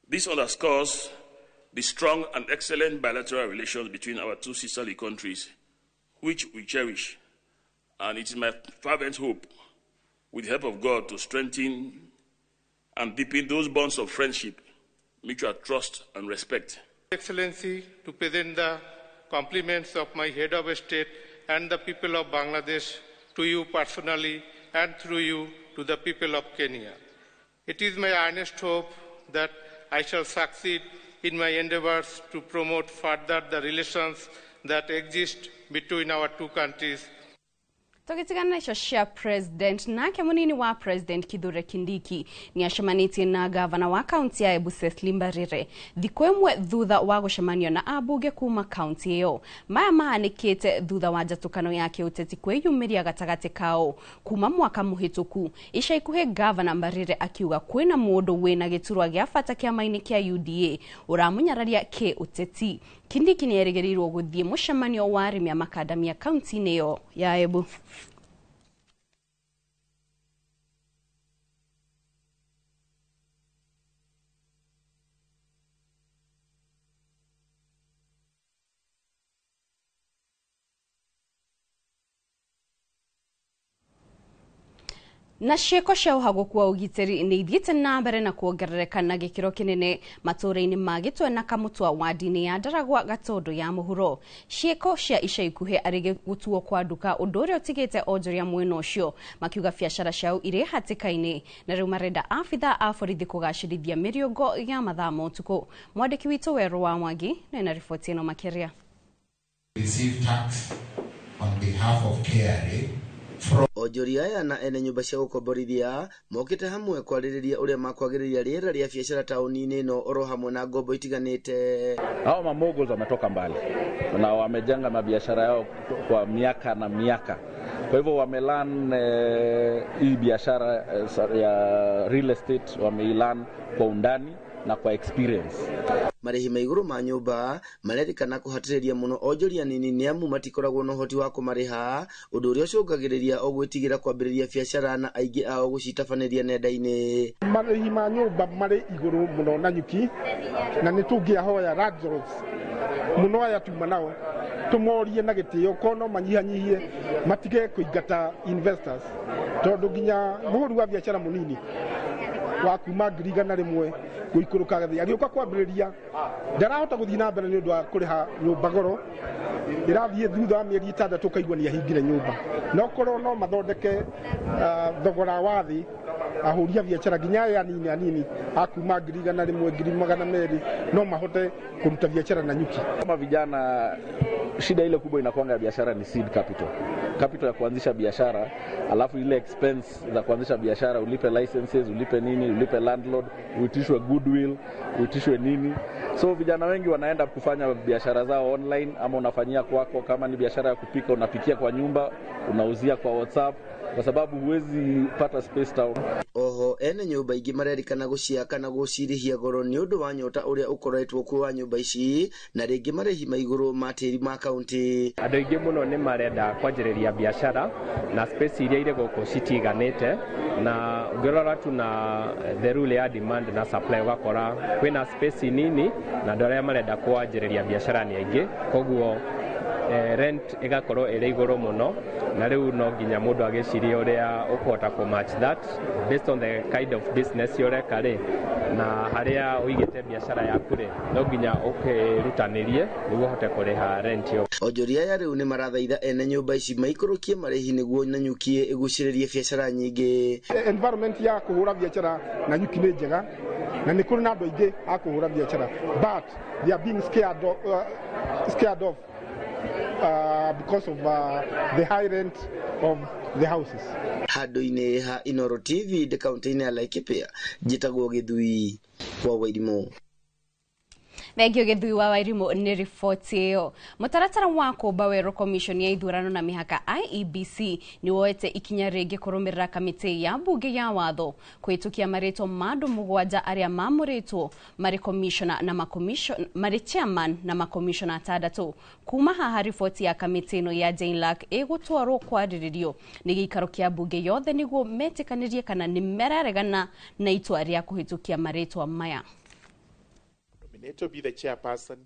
This underscores the strong and excellent bilateral relations between our two sisterly countries, which we cherish, and it is my fervent hope, with the help of God, to strengthen and deepen those bonds of friendship, mutual trust and respect. Excellency, to present the compliments of my head of state and the people of Bangladesh to you personally and through you to the people of Kenya. It is my earnest hope that I shall succeed in my endeavors to promote further the relations that exist between our two countries. Tũgĩtigana icio cia president, nake mũnini wa president Kithure Kindiki nĩacemanĩtie na gavana wa kaunti ya Embu Cecily Mbarire thikũ ĩmwe thutha wa gũcemanio na ambunge kuma kaunti ĩyo. Maya mahanĩkĩte thutha wa njatũkano ya kĩũteti kwĩyumĩria gatagatĩ kao kuma mwaka mũhĩtũku. Ica ikuhĩ gavana Mbarire akiuga kwĩna mũndũ wĩna gĩturwa gĩa bata kĩama-inĩ kĩa UDA ũramũnyararia kĩũteti. Kindiki nĩerĩgĩrĩirwo gũthiĩ mũcemanio wa arĩmi a makadamia kaunti-inĩ ĩyo ya Embu. Na ciĩko cia ũhagũku wa ũgitĩri nĩ ithiĩte na mbere na kuongerereka na gĩkĩro kĩnene matũũra-inĩ ma Gĩtwe na Kamũtwa wadi-inĩ ya Ndaragwa Gatũndũ ya mũhuro. Ciĩko cia ica ikuhĩ arĩ gũtuo kwa nduka, ũndũ ũrĩa ũtigĩte onjoria mwena ũcio makiuga biacara ciao irĩ hatĩka-inĩ, na rĩu marenda abithaa a borithi kũgacĩrithia mĩriũngo ya mathaa ma ũtukũ. Mwandĩki witũ Werũ wa Mwangi nĩ na riboti ĩno makĩria. Receive tax on behalf of KRA. Onjoria aya na ene nyũmba cia gũkomborithia mokĩte hamwe kwarĩrĩria ũrĩa makwagĩrĩria rĩera rĩa biacara taũni-inĩ ĩno oro hamwe na ngombo itiganĩte. Hao mamoguls wametoka mbali na wamejenga mabiashara yao kwa miaka na miaka, kwa hivyo wamelan hii biashara ya real estate wameilan kwa undani na kwa experience. Marĩhi ma igũrũ ma nyũmba marerĩkana kũhatĩrĩria mũno onjoria nini nĩ amu matikoragwo na ũhoti wa kũmarĩha, ũndũ ũrĩa ũcũngagĩrĩria o gwĩtigĩra kwambĩrĩria biacara na aingĩ ao gũcitabanĩria nenda-inĩ. Marĩhi ma nyũmba marĩ igũrũ mũno na nyuki, na nĩ tũngĩahoya landlords mũno aya tuma nao tũmorie na gĩtĩo ko no manyihanyihie matige kũingata investors, tondũ nginya mũhũri wa biacara mũnini wa kuma 100,000 gũikũrũka thĩ agĩũka kwambĩrĩria ndarahota gũthiĩ na mbere nĩ ũndũ wa kũrĩha nyũmba goro ĩrathiĩ thutha wa mĩeri 6 ũkaigua nĩ ahingire nyũmba no korwo no mathondeke thogora wa thĩ ahũri a biacara nginya aya anini anini a kuma 100,000 200,000 no mahote kũruta biacara Nanyuki. Kama vijana, shida ile kubwa inakuanga ya biashara ni seed capital. Capital ya kuanzisha biashara, alafu ile expense za kuanzisha biashara, ulipe licenses, ulipe nini, ulipe landlord, uitishwe goodwill, uitishwe nini. So vijana wengi wanaenda kufanya biashara zao online, ama unafanyia kwako. Kama ni biashara ya kupika, unapikia kwa nyumba, unauzia kwa WhatsApp, kwa sababu huwezi pata space town. Oho ene nyumba ingĩ marerikana gũciaka na gũcirĩhia goro nĩ ũndũ wa nyota ũrĩa ũkoretwo kuo wa nyũmba ici na rĩngĩ marĩhi ma igũrũ ma tĩri ma kaunti. Andũ aingĩ mũno nĩ marenda kwanjĩrĩria biacara na space iria irĩ gũkũ citiganĩte, na ũngĩrora tu na the rule ya demand na supply ũgakora kwĩna space nini na andũ arĩa marenda kwanjĩrĩria biacara nĩ aingĩ, koguo rent ĩgakorwo ĩrĩ igũrũ mũno, na rĩu no nginya mũndũ agĩcirie ũrĩa ũkũhota kũ match that based on the kind of business ũreka rĩ, na harĩa ũigĩte biacara yaku rĩ, no nginya ũkĩrutanĩrie nĩguo ũhote kũrĩha rent ĩyo. Onjoria aya rĩu nĩ marathaitha ene nyũmba ici maikũrũkie marĩhi nĩguo Nanyuki ĩgucĩrĩrie biacara nyingĩ. Environment ya kũhũra biacara Nanyuki nĩ njega na nĩ kũrĩ na andũ aingĩ a kũhũra biacara, but they are being scared off because of the high rent of the houses. Handũ-inĩ ha Inooro TV ndĩ kaunti-inĩ ya Laikipia, njĩtagwo Gĩthui wa Wairimũ. Thengio Gĩthui wa Wairimũ nĩ riboti ĩyo. Mũtaratara wa kũmba werũ Commission ya ithurano na mĩhaka IEBC nĩ woete ikinya rĩngĩ kũrũmĩrĩra kamĩtĩ ya mbunge ya watho kũhĩtũkia marĩtwa ma andũ 7 arĩa mamũrĩtwo marĩ commissioner na marĩ chairman na makomishona 6. Kuma haha riboti ya kamĩtĩ ĩno ya JLAC ĩgũtwarwo kwarĩrĩrio nĩ gĩikaro kĩa mbunge yothe nĩguo metĩkanĩrie kana nĩ meraregana na itua rĩa kũhĩtũkia marĩtwa maya. To be the chairperson.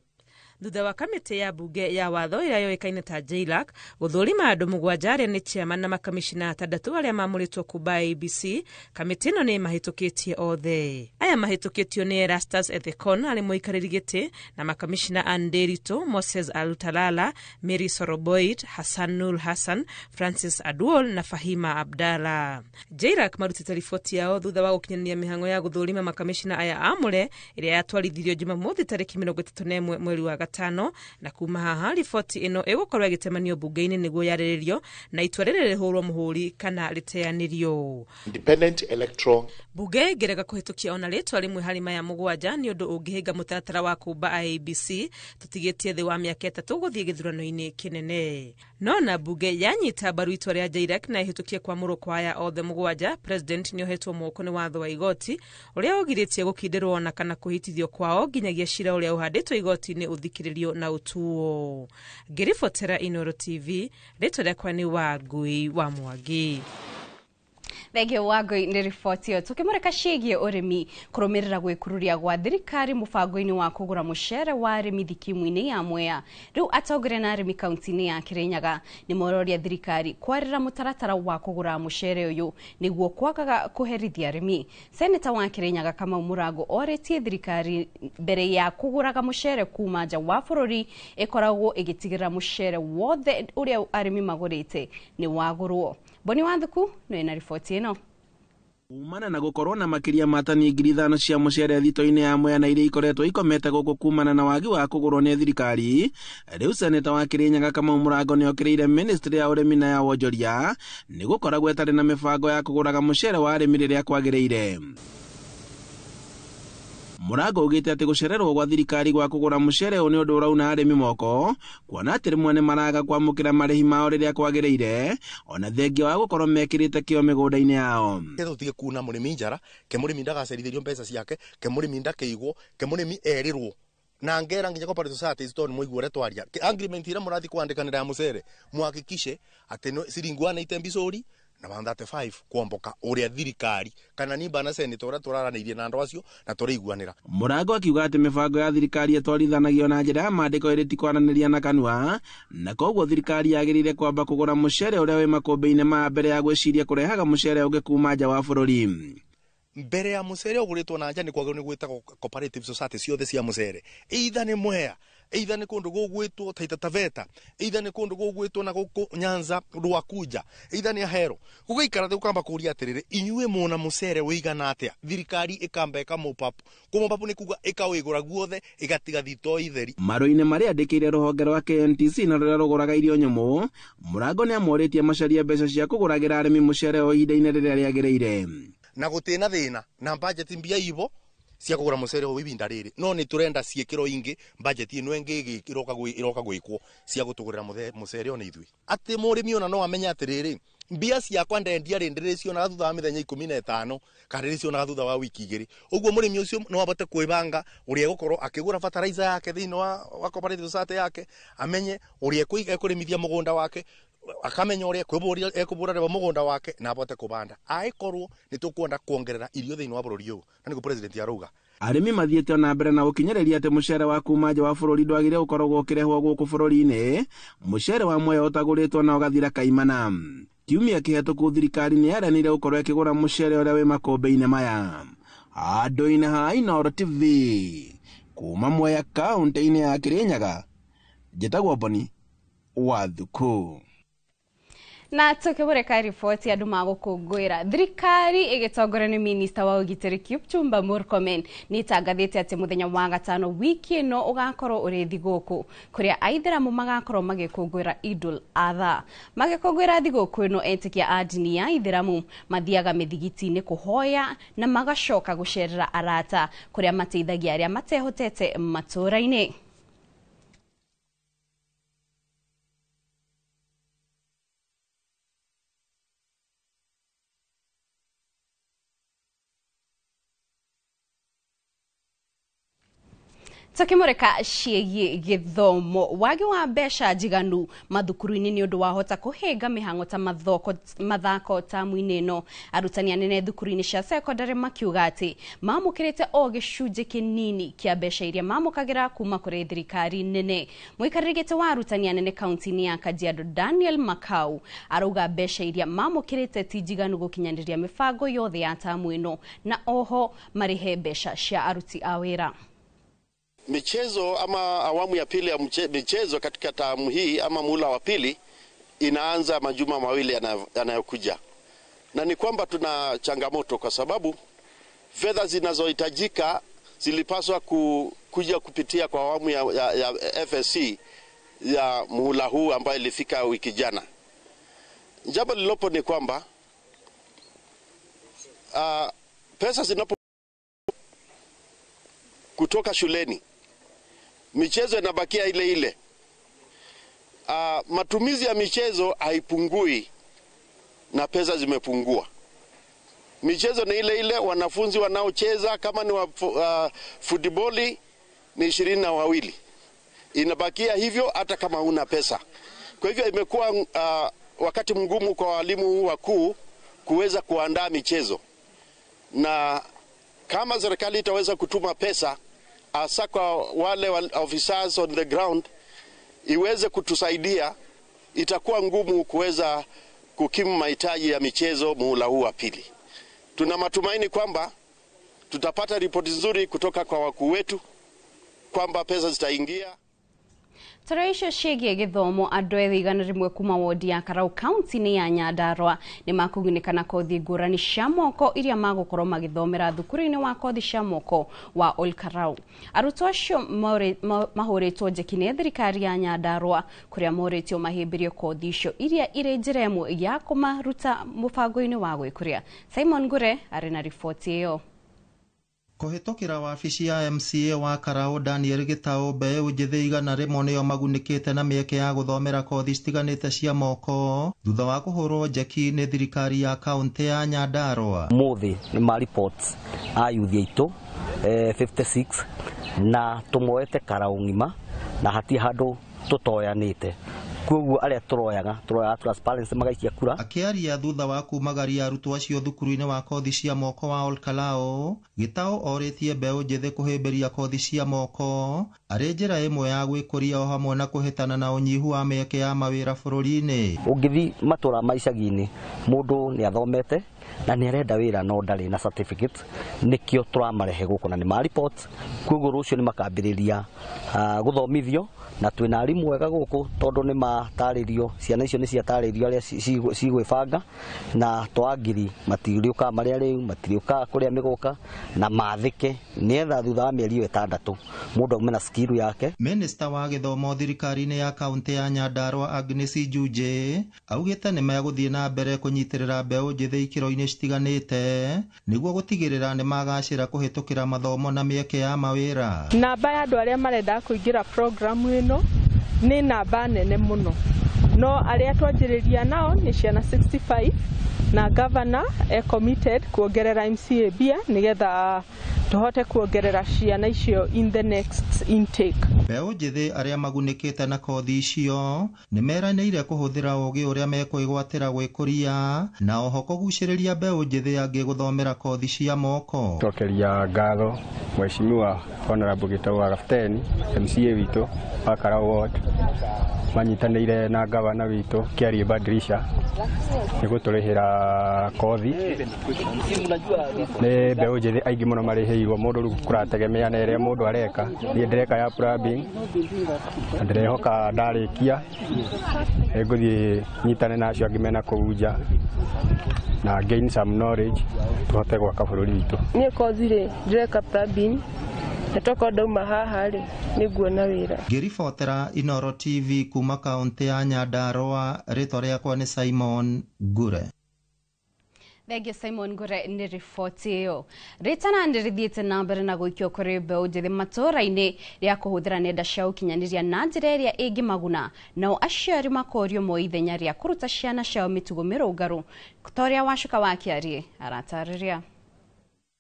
Thutha wa kamĩtĩ ya mbunge ya watho ĩrĩa yoĩkaine ta JLAC gũthũrima andũ 7 arĩa nĩ chairman na makamishina 6 arĩa mamũrĩtwo kuuma IEBC, kamĩtĩ ĩno nĩ mahĩtũkĩtie othe. Aya mahĩtũkĩtio nĩ Erastus Ethekon arĩ mũikarĩri gĩtĩ na makamishina Ann Nderitu, Moses Alutalala, Mary Soroboit, Hassan Nur Hassan, Francis Aduol na Fahima Abdalla. JLAC marutĩte riboti yao thutha wa gũkinyanĩria mĩhang'o ya gũthũrima makamishina aya amũre ĩrĩa yatwarithirio Jumamothi tarĩki 31 mweri wa 5, na kuma haha riboti ĩno ĩgũkorwo ĩgĩtemanio mbunge-inĩ nĩguo yarĩrĩrio na itua rĩrĩ rĩhũrwo mũhũri kana rĩteanĩrio. Independent Electoral Bunge ĩngĩrega kũhĩtũkia ona rĩtwa rĩmwe harĩ maya 7 nĩ ũndũ ũngĩhĩnga mũtaratara wa kũmba IEBC tũtigĩtie thĩ wa mĩaka 3 gũthiĩ gĩthurano-inĩ kĩnene. No na bunge yanyita mbaru itua rĩa JLAC na ĩhĩtũkie kwamũrwo kwa aya othe 7, president nĩohetwo moko nĩ watho wa igoti ũrĩa ũgirĩtie gũkindĩrwo ona kana kũhĩtithio kwao nginyagia cira ũrĩa ũhandĩtwo igoti-inĩ ũthikĩrĩrio na ũtuo. Ngĩribotera Inooro TV, rĩtwa rĩakwa nĩ Wangui wa Mwangi. Thengio Wangui nĩ riboti ĩyo. Tũkĩmũrĩka ciĩgiĩ ũrĩmi kũrũmĩrĩra gwĩkururia gwa thirikari mũbango-inĩ wa kũgũra mũcere wa arĩmi thikimu-inĩ ya Mwea. Rĩu atongoria na arĩmi kaunti-inĩ ya Kĩrĩnyaga nĩ mororia thirikari kwarĩra mũtaratara wa kũgũra mũcere ũyũ nĩguo kwagaga kũherithia arĩmi. Seneta wa Kĩrĩnyaga Kamau Mũrango orĩtie thirikari mbere ya kũgũraga mũcere kuma nja wa bũrũri ĩkoragwo ĩgĩtigĩrĩra mũcere wothe ũrĩa arĩmi magũrĩte nĩ wagũrwo. Boni Wathuku nĩ na riboti ĩno. Kumana na gukorwo na makiria ma tani 5,000 cia mucere thito-inĩ ya Mwea na iria ikoretwo ikomete gũkũ kumana na wagi wa kũgũrwo nĩ thirikari, rĩu seneta wa Kĩrĩnyaga Kamau Mũrango nĩokĩrĩire ministry ya ũrĩmi na ya wonjoria nĩ gũkoragwo ĩtarĩ na mĩbango ya kũgũraga mũcere wa arĩmi rĩrĩa kwagĩrĩire. Mũrango ugĩte atĩ gũcererwo gwa thirikari gwa kũgũra mũcere ũyũ nĩ ũndũ ũrauna arĩmi moko, kuona atĩ rĩmwe nĩ maraga kwamũkĩra marĩhi mao rĩrĩa kwagĩrĩire, ona thengia wa gũkorwo mekĩrĩte kĩo mĩgũnda-inĩ yao. Tũtige kuna mũrĩmi njara, ke mũrĩmi ndagacerithĩrio mbeca ciake, ke mũrĩmi ndakĩigwo, ke mũrĩmi erirwo na ngera nginya cooperative societies tondũ mũigue ũrĩa twaria. Agreement ĩrĩa mũrathiĩ kwandĩkanĩra ya mũcere, mũhakikishe atĩ ciringi 180 mbicũri na 135 kuomboka uria thirikari kana nimba na senator uria turaranĩirie na andũ acio na tũraiguanĩra. Mũrango akiuga atĩ mĩbango ya thirikari ĩtwarithanagio na njĩra ya maandĩko ĩrĩ ti kwaranĩria na kanua, na koguo thirikari yagĩrĩire kwamba kũgũra mũcere ũrĩa wĩ makũmbĩ-inĩ ma mbere ya gwĩciria kũrehaga mũcere ũngĩ kuma nja wa bũrũri. Mbere ya mucere uguritwo na nja ni kwagĩrĩirwo nĩ gwĩtagwo cooperative society ciothe cia mucere, either nĩ Mwea, either nĩ kũndũ gũgwĩtwo Taita Taveta, either nĩ kũndũ gũgwĩtwo na gũkũ Nyanza Rwakuja, either nĩ Ahero. Gũgaikara thĩ gũkamba kũria atĩrĩrĩ, inyuĩ mwona mucere wĩigana atĩa? Thirikari ĩkamba ĩkamũpap. Kũmũpap nĩ kuga ĩkawĩgũra guothe ĩgatiga thitoo itheri. Marũa-inĩ marĩa andĩkĩire rũhonge rwa KNTC na rũrĩa rũgũraga irio nyũmũ, Mũrango nĩ amorĩtie macarie mbeca cia kũgũragĩra arĩmi mũcere o ihinda-inĩ rĩrĩa rĩagĩrĩire. Na gũtirĩ thĩna na budget mbia ibo cia kũgũra mũcere ũyũ ibinda rĩrĩ, no nĩ tũrenda ciĩkĩro ingĩ budget ĩno ĩngĩ ĩroka gwĩkwo cia gũtũgũrĩra mũcere ona ithuĩ, atĩ mũrĩmi ona no amenye atĩrĩrĩ, mbia ciakwa ndendia rĩ ndĩrĩcionaga thutha wa mĩthenya 15 kana ndĩrĩcionaga thutha wa wiki 2. Ũguo mũrĩmi ũcio no abote kwĩbanga ũrĩa egũkorwo akĩgũra fertilizer yake thĩinĩ wa cooperative society yake, amenye ũrĩa ekũrĩmithia mũgũnda wake, akamenya ũrĩa ekũbũra mũgũnda wake na abote kũbanda. Angĩkorwo nĩ tũkwenda kuongerera irio thĩinĩ wa bũrũri ũyũ, na nĩguo president arauga. Arĩmi mathiĩte ona mbere na gũkinyĩrĩria atĩ mũcere wa kuma nja wa bũrũri ndwagĩrĩire gũkoragwo ũkĩrehwo gũkũ bũrũri-inĩ, mũcere wa Mwea ũtagũrĩtwo na ũgathira kaimana. Kiumia kĩhetũku thirikari nĩ yaranĩire gũkorwo ĩkĩgũra mũcere ũrĩa wĩ makũmbĩ-inĩ maya. Handũ-inĩ ha Inooro TV kuma Mwea kaũntĩ-inĩ ya Kĩrĩnyaga, njĩtagwo Boni wa Thuku. Na tukimurika riboti andu magukungwira thirikari igitongorio ni minista wa ugitiri Kipchumba Murkomen ni itangathite ati muthenya wa gatano wiki ino ugakorwo uri thiguku kuria aithiramu magakorwo magikungwira Idul Adha. Magikungwira thiguku ino etikia a ndini ya ithiramu mathiaga mithigiti-ini kuhoya na magacoka gucerera arata kuria mateithagia aria matehotete matura-ini. Tukimurika ciĩgiĩ gĩthomo, wagi wa mbeca njiganu mathukuru-inĩ nĩ ũndũ wahota kũhĩnga mĩhang'o ta mathako tamu-inĩ ĩno. Arutani anene thukuru-inĩ cia secondary makiuga atĩ mamũkĩrĩte o gĩcunjĩ kĩnini kĩa mbeca iria mamũkagĩra kuma kũrĩ thirikari nene. Mũikarĩri gĩtĩ wa arutani anene kaunti-inĩ ya Kajiado Daniel Makau arauga mbeca iria mamũkĩrĩte ti njiganu gũkinyanĩria mĩbango yothe ya tamu ĩno na oho marĩhe mbeca cia aruti a wĩra. Michezo ama awamu ya pili ya michezo katika tamu hii ama muhula wa pili inaanza majuma mawili yanayokuja. Na ni kwamba tuna changamoto kwa sababu fedha zinazohitajika zilipaswa kuja kupitia kwa awamu ya FSC ya muhula huu ambayo ilifika wiki jana. Jambo lilopo ni kwamba pesa zinapo kutoka shuleni, michezo inabakia ile ile. Matumizi ya michezo haipungui na pesa zimepungua. Michezo ni ile ile, wanafunzi wanaocheza kama ni wa futiboli ni 22. Inabakia hivyo hata kama huna pesa. Kwa hivyo imekuwa wakati mgumu kwa walimu wakuu kuweza kuandaa michezo. Na kama serikali itaweza kutuma pesa hasa kwa wale officers on the ground iweze kutusaidia, itakuwa ngumu kuweza kukimu mahitaji ya michezo muhula huu wa pili. Tuna matumaini kwamba tutapata ripoti nzuri kutoka kwa wakuu wetu kwamba pesa zitaingia. Tarehe ciĩgiĩ gĩthomo andũ ethĩ 100 kuma wodi ya Karau kaunti-inĩ ya Nyandarua nĩ makũgunĩka na kothi ngũrani cia moko iria magũkorwo magĩthomera thukuru-inĩ wa kothi cia moko wa Ol Karau. Arutwo acio mahũrĩtwo njeki nĩ thirikari ya Nyandarua kũrĩa morĩtio mahĩmbĩrie kothi icio iria irĩ njĩra ĩmwe ya kũmaruta mũbango-inĩ wa gwĩkũria. Simon Ngure arĩ na riboti ĩyo. Kũhĩtũkĩra wabici ya MCA wa Karau Daniel Gitau, mbeũ njĩthĩ 100 nĩo magunĩkĩte na mĩeke ya gũthomera kothi citiganĩte cia moko thutha wa kũhũrwo njeki nĩ thirikari ya kaunti ya Nyandarua. Mũthĩ nĩ ma reports a youth aitũ 56 na tũmoete Karau ng'ima na hatirĩ handũ tũtoyanĩte. Koguo arĩa tũroyaga transparency magaikia kura. Akĩaria thutha wa kumagaria arutwo acio thukuru-inĩ wa kothi cia moko wa Ol Kalou, Gitau orĩtie mbeũ njĩthĩ kũhĩmbĩria kothi cia moko arĩ njĩra ĩmwe ya gwĩkũria o hamwe na kũhĩtana na ũnyihu wa mĩeke ya mawĩra bũrũri-inĩ. Ũngĩthi matũra ma icagi-inĩ, mũndũ nĩ athomete Na nĩ arenda wĩra no ndarĩ na certificate, nĩkĩo tũramarehe gũkũ na nĩ ma report. Koguo rũciũ nĩ makambĩrĩria gũthomithio, na twĩna arimũ ega gũkũ tondũ nĩ matarĩrio, ciana icio nĩ ciatarĩrio arĩa cigwĩbanga, na twangiri matirĩũkaga marĩa rĩu, matirĩũkaga kũrĩa mĩgũka, na mathĩke nĩgetha thutha wa mĩeri ĩyo 6 mũndũ aume na skill yake. Minista wa gĩthomo thirikari-inĩ ya kaunti ya Nyandarua Agnes Njunje augĩte nĩ megũthiĩ na mbere kũnyitĩrĩra mbeũ njĩthĩ ikĩro-inĩ citiganĩte nĩguo gũtigĩrĩra nĩ magacĩra kũhĩtũkĩra mathomo na mĩeke ya mawĩra. Namba ya andũ arĩa marenda kũingĩra programu ĩno nĩ namba nene mũno, no arĩa twanjĩrĩria nao nĩ ciana 65, na governor e committed kuongerera MCA mbia nĩgetha tũhote kuongerera ciana icio in the next intake. Mbeũ njĩthĩ arĩa magunĩkĩte na kothi icio nĩ meranĩire kũhũthĩra ũũgĩ ũrĩa mekwĩgwatĩra gwĩkũria na oho kũgucĩrĩria mbeũ njĩthĩ angĩ gũthomera kothi cia moko. Cokeria ngatho Mheshimiwa Honorable Gitau wa Kapteni, MCA witũ wa Karau Ward, manyitanĩire na gavana witũ Kiarie Badirisha nĩ gũtũrĩhĩra kothi. Nĩ mbeũ njĩthĩ aingĩ mũno marĩhĩirwo, mũndũ rĩu kũrategemea na ĩrĩa mũndũ areka. Niĩ ndĩreka ya plumbing na ndĩrehoka ndarĩkia nĩngũthiĩ nyitane na acio angĩ mena kũu nja na gain some knowledge tũhote gwaka bũrũri witũ. Niĩ kothi rĩ ndĩreka plumbing na tokorwo ndauma haha rĩ nĩnguona wĩra. Ngĩribotera Inooro TV kuma kaunti ya Nyandarua, rĩtwa rĩakwa nĩ Simon Ngure. Thengiũ Simon Ngure nĩ riboti ĩyo. Rĩtana nĩ rĩthiĩte na mbere na gũikio kũrĩ mbeũ njĩthĩ matũũra-inĩ rĩa kũhũthĩra nenda cia ũkinyanĩria na njĩra ĩrĩa ĩngĩmaguna, nao aciari makorio moe ithenya rĩa kũruta ciana ciao mĩtugo mĩrũngarũ, ta ũrĩa Wacuka wa Kĩarie aratarĩria.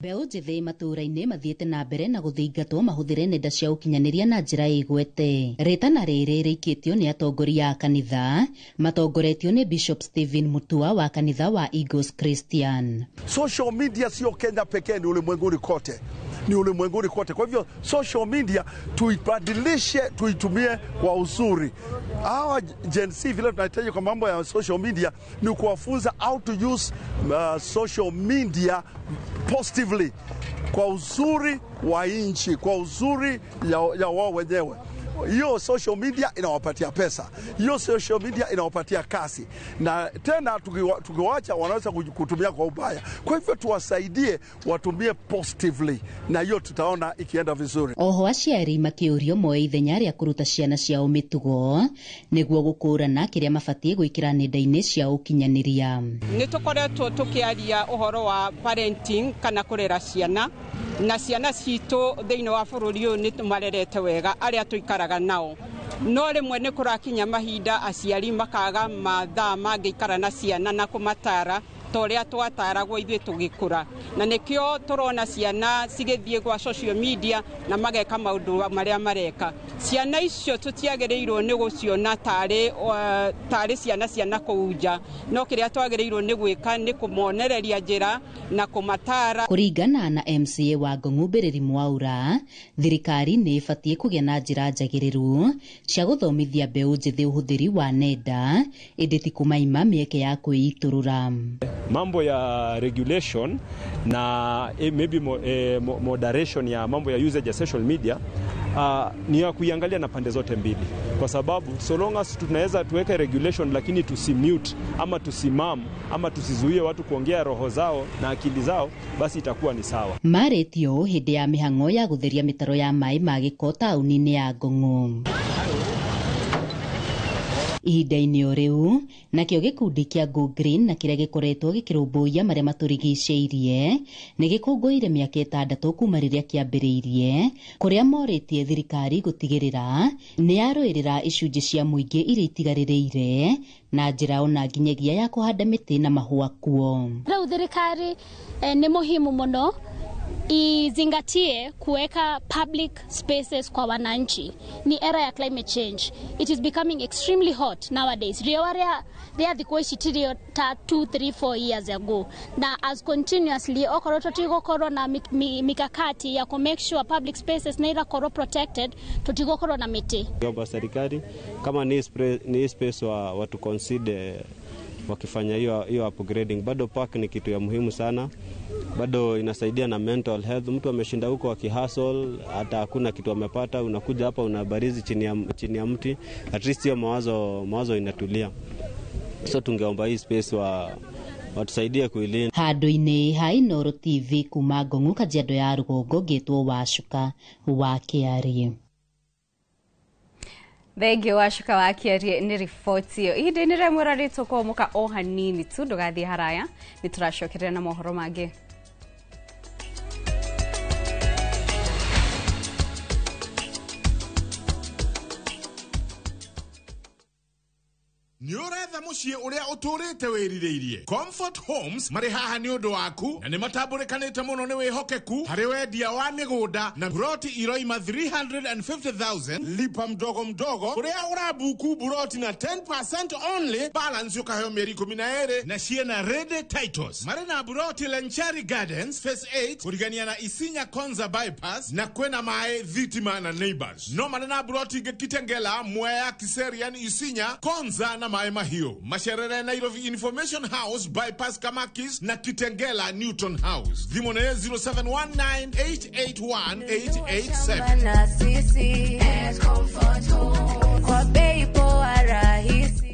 Mbeũ njĩthĩ matũũra-inĩ mathiĩte na mbere na gũthingatwo mahũthĩre nenda cia ũkinyanĩria na njĩra ĩgwete. Rĩtana rĩrĩ rĩikĩtio nĩ atongoria a kanitha matongoretio nĩ Bishop Stephen Mutua wa kanitha wa Eagles Christian. Social media sio Kenya pekee, ni ulimwenguni kote, ni ulimwenguni kote. Kwa hivyo social media tuibadilishe, tuitumie kwa uzuri. Hawa Gen Z vile tunahitaji kwa mambo ya social media ni kuwafunza how to use social media positively, kwa uzuri wa nchi, kwa uzuri ya wao wenyewe. Hiyo social media inawapatia pesa, hiyo social media inawapatia kasi, na tena tukiwacha wanaweza kutumia kwa ubaya. Kwa hivyo tuwasaidie watumie positively, na hiyo tutaona ikienda vizuri. Oho aciari makĩũrio moe ithenya rĩa kũruta ciana ciao mĩtugo nĩguo gũkũrana kĩrĩa mabatiĩ gwĩkĩra nenda-inĩ cia ũkinyanĩria. Nĩ tũkoretwo tũkĩaria ũhoro wa parenting kana kũrera ciana, na ciana citũ thĩinĩ wa bũrũri ũyũ nĩ tũmarerete wega arĩa tũikaraga nao, no rĩmwe nĩ kũrakinya mahinda aciari makaga mathaa mangĩikara na ciana na kũmatara ta ũrĩa twataragwo ithuĩ tũgĩkũra, na nĩkĩo tũrona ciana cigĩthiĩ gwa social media na mageka maũndũ marĩa mareka. Ciana icio tũtiagĩrĩirwo nĩ gũciona tarĩ ciana cia nakũu nja, no kĩrĩa twagĩrĩirwo nĩ gwĩka nĩ kũmonereria njĩra na kũmatara. Kũringana na MCA wa Ngong'u Mbĩrĩri Mwaura, thirikari nĩ ĩbatiĩ kũgĩa na njĩra njagĩrĩru cia gũthomithia mbeũ njĩthĩ ũhũthĩri wa nenda, ĩndĩ ti kũmaima mĩeke ya kwĩitũrũra. Mambo ya regulation na maybe moderation ya mambo ya usage ya social media ni ya kuiangalia na pande zote mbili, kwa sababu so long as tunaweza tuweke regulation lakini tusimute ama tusimam ama tusizuie watu kuongea roho zao na akili zao, basi itakuwa ni sawa. Marĩtio hĩndĩ ya mĩhang'o ya gũtheria mĩtaro ya maĩ ma gĩko taũni-inĩ ya Ngong'u. Ihinda-inĩ o rĩu nakĩo gĩkundi kĩa Go Green na kĩrĩa gĩkoretwo gĩkĩrũmbũiya marĩa matũrigicĩirie nĩ gĩkũngũĩire mĩaka 6 kuma rĩrĩa kĩambĩrĩirie, kũrĩa morĩtie thirikari gũtigĩrĩra nĩ yarũĩrĩra icunjĩ cia mũingĩ iria itigarĩrĩire na njĩra ona nginyagia ya kũhanda mĩtĩ na mahũa kuo. Rĩu thirikari nĩ muhimu mũno izingatie kuweka public spaces kwa wananchi. Ni era ya climate change. It is becoming extremely hot nowadays. Riũa rĩa thikũ ici ti rĩo ta 2, 3, 4 years ago. Na as continuously okorwo tũtigũkorwo na mikakati ya ku make sure public spaces nĩ irakorwo protected, tũtigũkorwo na mĩtĩ. Omba serikali kama ni space wa watu consider wakifanya hiyo upgrading. Bado park ni kitu ya muhimu sana, bado inasaidia na mental health. Mtu ameshinda huko akihustle, hata hakuna kitu amepata, unakuja hapa unabarizi chini ya mti, at least hiyo mawazo inatulia. So tungeomba hii space watusaidie kuilinda. Handũ-inĩ ha Inooro TV kuma Ngong'u Kajiado ya rũgongo ngĩtwo Wacuka wa Kĩarie. Thengio Wacuka wa Kĩarie nĩ riboti ĩyo. Ihinda-inĩ rĩa mwĩroreri tũkũhũmũka o hanini tu, ndũgathiĩ haraya, nĩ tũracokerera na mohoro mangĩ. Nĩ ũretha mũciĩ ũrĩa ũtũrĩte wĩrirĩirie. Comfort Homes marĩ haha nĩ ũndũ waku na nĩ matambũrĩkanĩte mũno nĩ wĩhokeku harĩ wendia wa mĩgũnda na buroti iroima 350,000 lipa mdogo mdogo ũrĩa ũrabuku buroti na 10% only, balance ũkaheo mĩeri 12 na ciĩna ready titles. Marĩ na buroti Lenchari Gardens Phase 8 kũrigania na Isinya Konza Bypass na kwĩna maĩ, thitima na neighbors. No marĩ na buroti ingĩ Kitengela, Mwea, Kiserian, Isinya, Konza na Maĩ Mahiũ. Macerere Nairobi Information House Bypass Kamakis na Kitengela Newton House. Thimũ nĩ 0719881887. Na sisi Comfort Home kwa bei poa rahisi.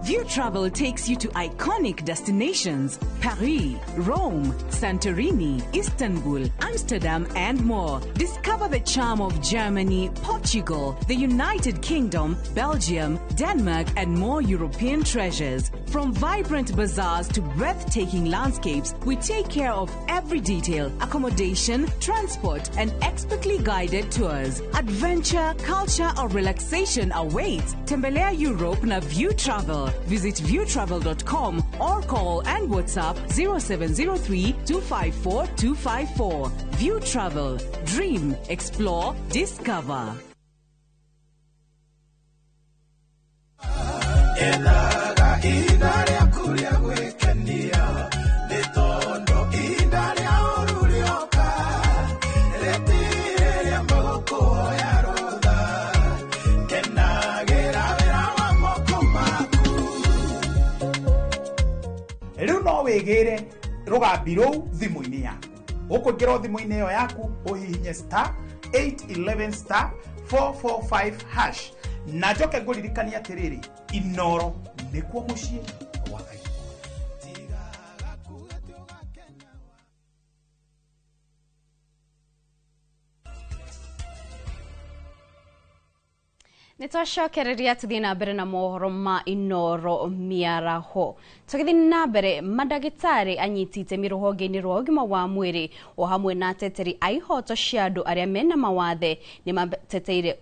View Travel takes you to iconic destinations: Paris, Rome, Santorini, Istanbul, Amsterdam, and more. Discover the charm of Germany, Portugal, the United Kingdom, Belgium, Denmark, and more European treasures. From vibrant bazaars to breathtaking landscapes, we take care of every detail: accommodation, transport, and expertly guided tours. Adventure, culture, or relaxation awaits. Tembelea Europe na View Travel. Visit viewtravel.com or call and WhatsApp 0703 254 254. View Travel. Dream, explore, discover. Rĩu no wĩgĩre rũgambi rũu thimũ-inĩ yaku. Ũkũingĩra thimũ-inĩ ĩyo yaku ũhihinye star 811 star 445 hash. Na njoke ngũririkanie atĩrĩrĩ, Inooro nĩkuo mũciĩ wa Ngai. Nĩ twacokereria tũthiĩ na mbere na mohoro ma Inooro mĩaraho. Tũgĩthiĩ na mbere, mandagĩtarĩ anyiti itemi rũhonge-inĩ rwa ũgima wa mwĩrĩ o hamwe na ateteri a ihoto cia andũ arĩa mena mawathe nĩ mateteire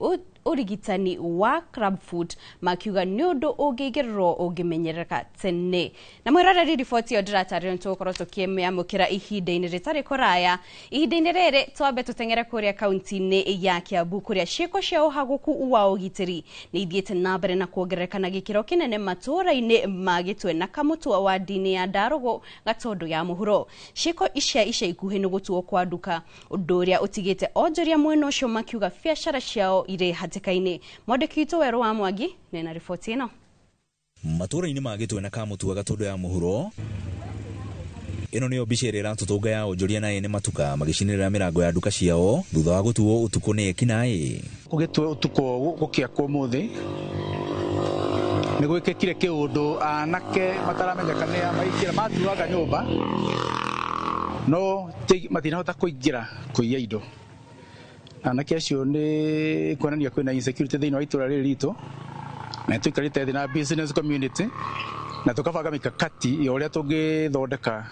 ũrigitani wa clubfoot makiuga nĩ ũndũ ũngĩigĩrĩrwo ũngĩmenyereka tene. Na mwĩroreri, riboti ĩyo ndĩratarĩrio nĩ tũgũkorwo tũkĩmĩamũkĩra ihinda-inĩ rĩtarĩ kũraya. Ihinda-inĩ rĩrĩ twambe tũteng'ere kũrĩa kaunti-inĩ ya Kiambu kũrĩa ciĩko cia ũhagũku wa ũgitĩri nĩ ithiĩte na mbere na kuongerereka na gĩkĩro kĩnene matũũra-inĩ ma Gĩtwe na Kamũtwa wadi-inĩ ya Ndarũgũ Gatũndũ ya mũhuro. Ciĩko icia ica ikuhĩ nĩ gũtuo kwa nduka, ũndũ ũrĩa ũtigĩte onjoria mwena ũcio makiuga biacara ciao irĩ hatĩka-inĩ. Mwandĩki witũ Werũ wa Mwangi nĩ na riboti ĩno. Matũũra-inĩ ma Gĩtwe na Kamũtwa Gatũndũ ya mũhuro, ĩno nĩyo mbica ĩrĩa ĩratũtũnga ya onjoria na ene matuka magĩcinĩrĩra mĩrango ya nduka ciao thutha wa gũtuo ũtukũ nĩ ekinaĩ. Gũgĩtwe ũtukũ gũkĩakwo ũmũthĩ nĩ gwĩkĩkire kĩũndũ anake mataramenyeka nĩa maingĩra matuaga nyũmba no matinahota kũingĩra kũiya indo. Anake acio nĩ kuonania kwĩna insecurity thĩinĩ wa itũra rĩrĩ ritũ, na tũikarĩte thĩ na business community na tũkabanga mikakati ya ũrĩa tũngĩthondeka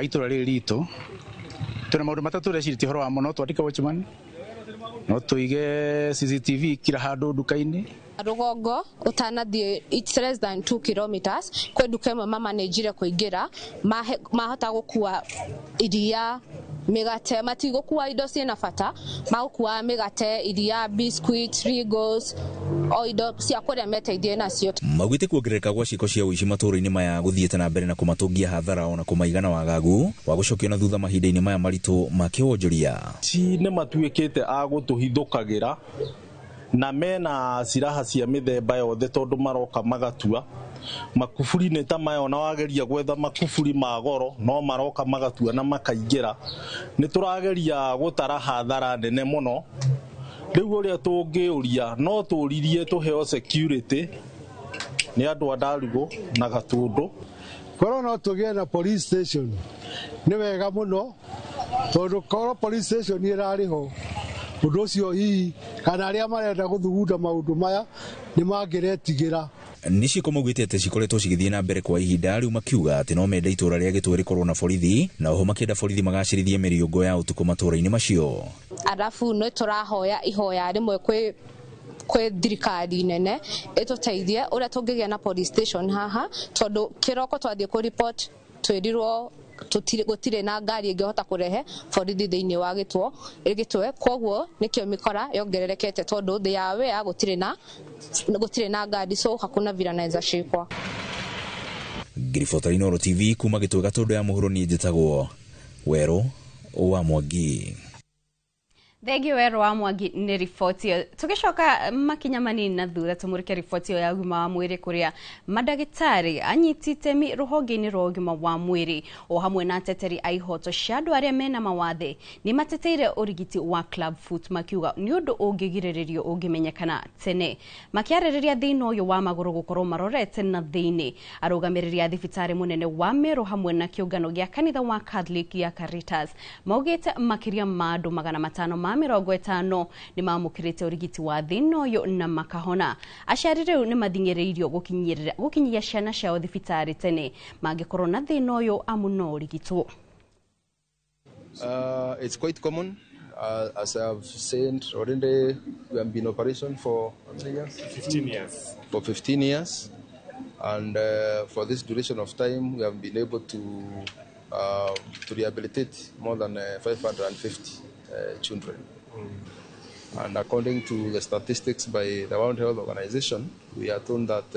itũra rĩrĩ ritũ. Twĩna maũndũ matatũ tũrecirĩtie ũhoro wamo, no twandĩke watchman, no tũige CCTV kila handũ nduka-inĩ. Rũgongo ũtanathiĩ it's less than 2 kilometers kwĩ nduka ĩmwe mamanĩnjire kũingĩra, mahota gũkua iria, mĩgate, matigũkua indo ciĩna bata, magũkua mĩgate, iria, biscuit, Regals, o indo cia kũrĩa meteithie nacio. Maugĩte kuongerereka gwa ciĩko cia ũici matũũra-inĩ maya gũthiĩte na mbere na kũmatũngia hathara ona kũmaigana wagagu wa gũcokio na thutha mahinda-inĩ maya maritũ ma kĩwonjoria. Ci nĩ matuĩkĩte a gũtũhithũkagĩra Na mena silaha cia mĩthemba yothe tondũ maroka magatua makuburi nĩ ta maya, ona wageria gwetha makuburi ma goro no maroka magatua na makaingĩra. Nĩ tũrageria gũtara hathara nene mũno. Rĩu ũrĩa tũngĩũria no tũririe tũheo security nĩ andũ a Ndarugũ na Gatũndũ. Korwo no tũgĩe na police station nĩ wega mũno, tondũ korwo police station ĩrarĩ ho, ũndũ ũcio hihi kana arĩa marenda gũthugunda maũndũ maya nĩ mangĩretigĩra. Nĩ ciĩko maugĩte atĩ cikoretwo cigĩthiĩ na mbere kwa ihinda rĩu, makiuga atĩ no mende itũra rĩa Gĩtwe rĩkorwo na borithi, na oho makĩenda borithi magacĩrithie mĩriũngũ ya ũtukũ matũra-inĩ macio. Arabu nĩ tũrahoya ihoya rĩmwe kwĩ thirikari nene ĩtũteithie ũrĩa tũngĩgĩa na police station haha, tondũ kĩroko twathiĩ kũ report twĩrirwo gũtirĩ na ngari ĩngĩhota kũrehe borithi thĩinĩ wa Gĩtwe, koguo nĩkĩo mĩkora yongererekete, tondũ they are aware gũtirĩ na ngari, so hakuna vile anaweza shikwa. Ngiribota Inooro TV kuma Gĩtwe Gatũndũ ya mũhuro, niĩ njĩtagwo Werũ wa Mwangi. Thengiũ Werũ wa Mwangi nĩ riboti ĩyo. Tũgĩcoka makinya manini na thutha tũmũrĩke riboti ĩyo ya ũgima wa mwĩrĩ, kũrĩa mandagĩtarĩ anyiti itemi rũhonge-inĩ rwa ũgima wa mwĩrĩ o hamwe na ateteri a ihoto cia andũ arĩa mena mawathe nĩ mateteire ũrigiti wa club foot, makiuga nĩ ũndũ ũngĩgirĩrĩrio ũngĩmenyekana tene. Makĩarĩrĩria thĩna ũyũ wa magũrũ gũkorwo marorete na thĩinĩ, arũgamĩrĩri a thibitarĩ mũnene wa Meru hamwe na kĩũngano gĩa kanitha wa Catholic ya Caritas maugĩte makĩria ma andũ 550 nĩ mamũkĩrĩte ũrigiti wa thĩna ũyũ na makahona. Aciari rĩu nĩ mathing'ĩrĩirio gũkinyia ciana ciao thibitarĩ tene mangĩkorwo na thĩna ũyũ, amu no ũrigitwo. It's quite common. As I've said already, we have been in operation for how many years? 15 years. For 15 years. And for this duration of time, we have been able to rehabilitate more than 550 children. And according to the statistics by the World Health Organization, we are told that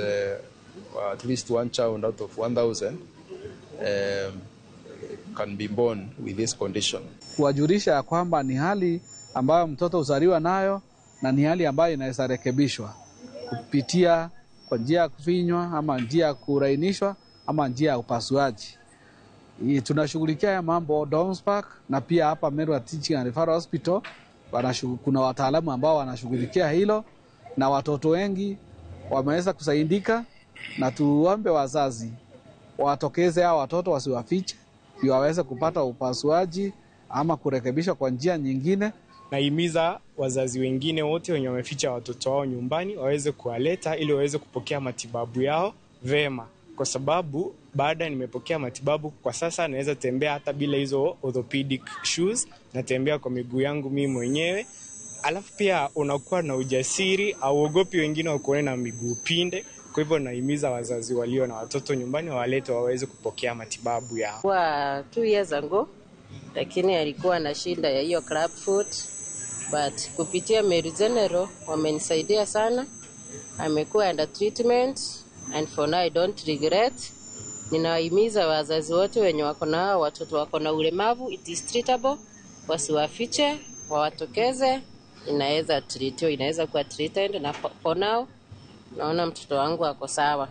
at least one child out of 1,000 can be born with this condition. Kuwajulisha ya kwamba ni hali ambayo mtoto huzaliwa nayo na ni hali ambayo inaweza rekebishwa kupitia kwa njia ya kufinywa ama njia ya kulainishwa ama njia ya upasuaji. Tunashughulikia haya mambo Doms Park na pia hapa Meru Teaching and Referral Hospital kuna wataalamu ambao wanashughulikia hilo na watoto wengi wameweza kusaidika, na tuombe wazazi watokeze hao watoto wasiwafiche ndio waweze kupata upasuaji ama kurekebishwa kwa njia nyingine. Nahimiza wazazi wengine wote wenye wameficha watoto wao nyumbani waweze kuwaleta ili waweze kupokea matibabu yao vema, kwa sababu baada nimepokea matibabu kwa sasa naweza tembea hata bila hizo orthopedic shoes, natembea kwa miguu yangu mimi mwenyewe. Alafu pia unakuwa na ujasiri, hauogopi wengine wakuone na miguu pinde. Kwa hivyo nahimiza wazazi walio na watoto nyumbani wawalete waweze kupokea matibabu yao. Kwa 2 years ago, lakini alikuwa na shida ya hiyo club foot, but kupitia Meru General wamenisaidia sana. Amekuwa under treatment and for now I don't regret. Ninawahimiza wazazi wote wenye wako na watoto wako na ulemavu, it is treatable, wasiwafiche, wawatokeze, inaweza treatiwa, inaweza kuwa treated, na for now naona mtoto wangu ako sawa.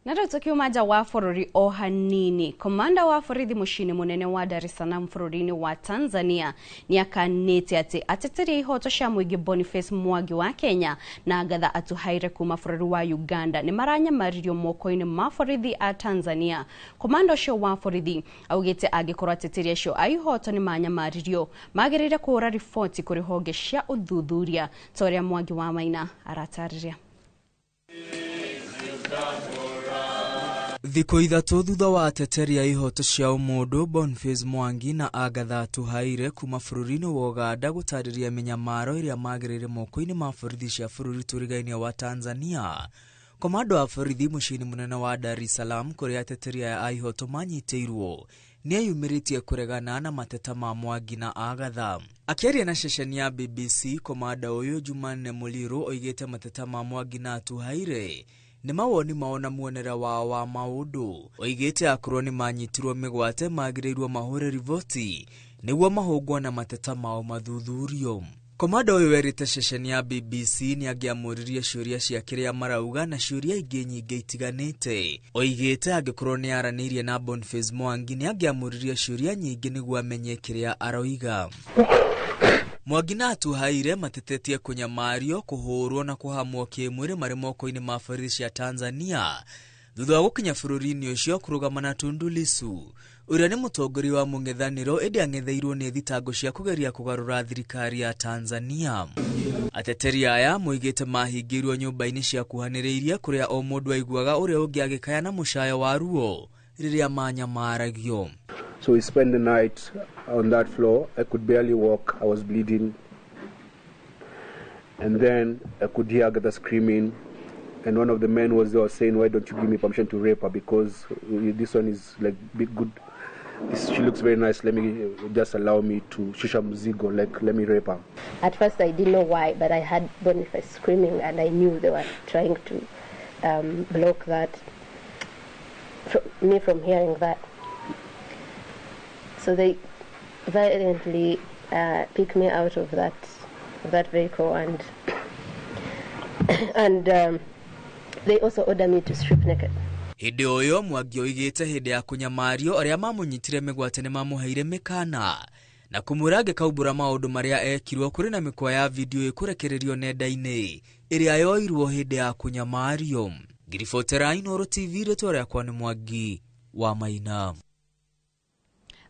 Na rĩu tũkiuma nja wa bũrũri o hanini, komanda wa borithi mũciĩ-inĩ mũnene wa Dar es Salaam bũrũri-inĩ wa Tanzania nĩakanĩte atĩ ateteri a ihoto cia mũingĩ Boniface Mwangi wa Kenya na Agatha Atuhaire kuma bũrũri wa Uganda nĩ maranyamaririo moko-inĩ ma borithi a Tanzania. Komanda ũcio wa borithi augĩte angĩkorwo ateteri acio a ihoto nĩ manyamaririo magĩrĩire kũhũra riboti kũrĩ honge cia ũthuthuria, ta ũrĩa Mwangi wa Maina aratarĩria. Thikũ ithatũ thutha wa ateteri a ihoto cia ũmũndũ Boniface Mwangi na Agatha Atuhaire kuma bũrũri-inĩ wa Uganda gũtarĩria mĩnyamaro ĩrĩa magereire moko-inĩ ma borithi cia bũrũri tũrigainie wa Tanzania. Komando wa borithi mũciĩ-inĩ mũnene wa Dar es Salaam kũrĩa ateteri aya a ihoto manyitĩirwo nĩeyumĩrĩtie kũregana na mateta ma Mwangi na Agatha. Akĩaria na ceceni ya BBC, komanda ũyũ Jumanne Muliro oigĩte mateta ma Mwangi na Atuhaire nĩ mawoni mao na muonere wao wa maũndũ. Oigĩte akorwo nĩ manyitirwo mĩgwate magĩrĩirwo mahũre riboti Nĩguo mahũngwo na mateta mao mathuthurio. Komanda ũyũ werĩte ceceni ya BBC nĩ angĩamũririe ciũria cia kĩrĩa marauga na ciũria ingĩ nyingĩ itiganĩte. Oigĩte angĩkorwo nĩ aranĩirie na Boniface Mwangi nĩ angĩamũririe ciũria nyingĩ nĩguo amenye kĩrĩa aroiga. Mwangi na Atuhaire matetetie kũnyamario, kũhũrwo na kũhamwo kĩmwĩrĩ marĩ moko-inĩ ma borithi cia Tanzania thutha wa gũkinya bũrũri-inĩ ũcio kũrũgama na Tundu Lissu ũrĩa nĩ mũtongoria wa mũng'ethanĩro ĩndĩ ang'etheirwo nĩ thitango cia kũgeria kũgarũra thirikari ya Tanzania. Ateteri aya moigĩte mahingĩirwo nyũmba-inĩ cia kuhanĩrĩirie kũrĩa o mũndũ aiguaga ũrĩa ũngĩ agĩkaya na mũcayo wa ruo rĩrĩa manyamaragio. So we spent the night on that floor. I could barely walk. I was bleeding. And then I could hear Agatha screaming. And one of the men was there saying, why don't you give me permission to rape her? Because this one is like big good. She looks very nice. Let me just allow me to shusha mzigo, like let me rape her. At first I didn't know why, but I heard Boniface screaming and I knew they were trying to block that, me from hearing that. So they violently picked me out of that vehicle and they also ordered me to strip naked. Hĩndĩ o ĩyo Mwangi oigĩte hĩndĩ ya kũnyamario arĩa mamũnyitire mĩgwate nĩ mamũheire mĩkana na kũmwĩra angĩkaumbũra maũndũ marĩa ekirwo kũrĩ na mĩkwa ya video ĩkũrekererio nenda-inĩ ĩrĩa yoirwo hĩndĩ ya kũnyamario. Ngiribotera Inooro TV, rĩtwa rĩakwa nĩ Mwangi wa Maina.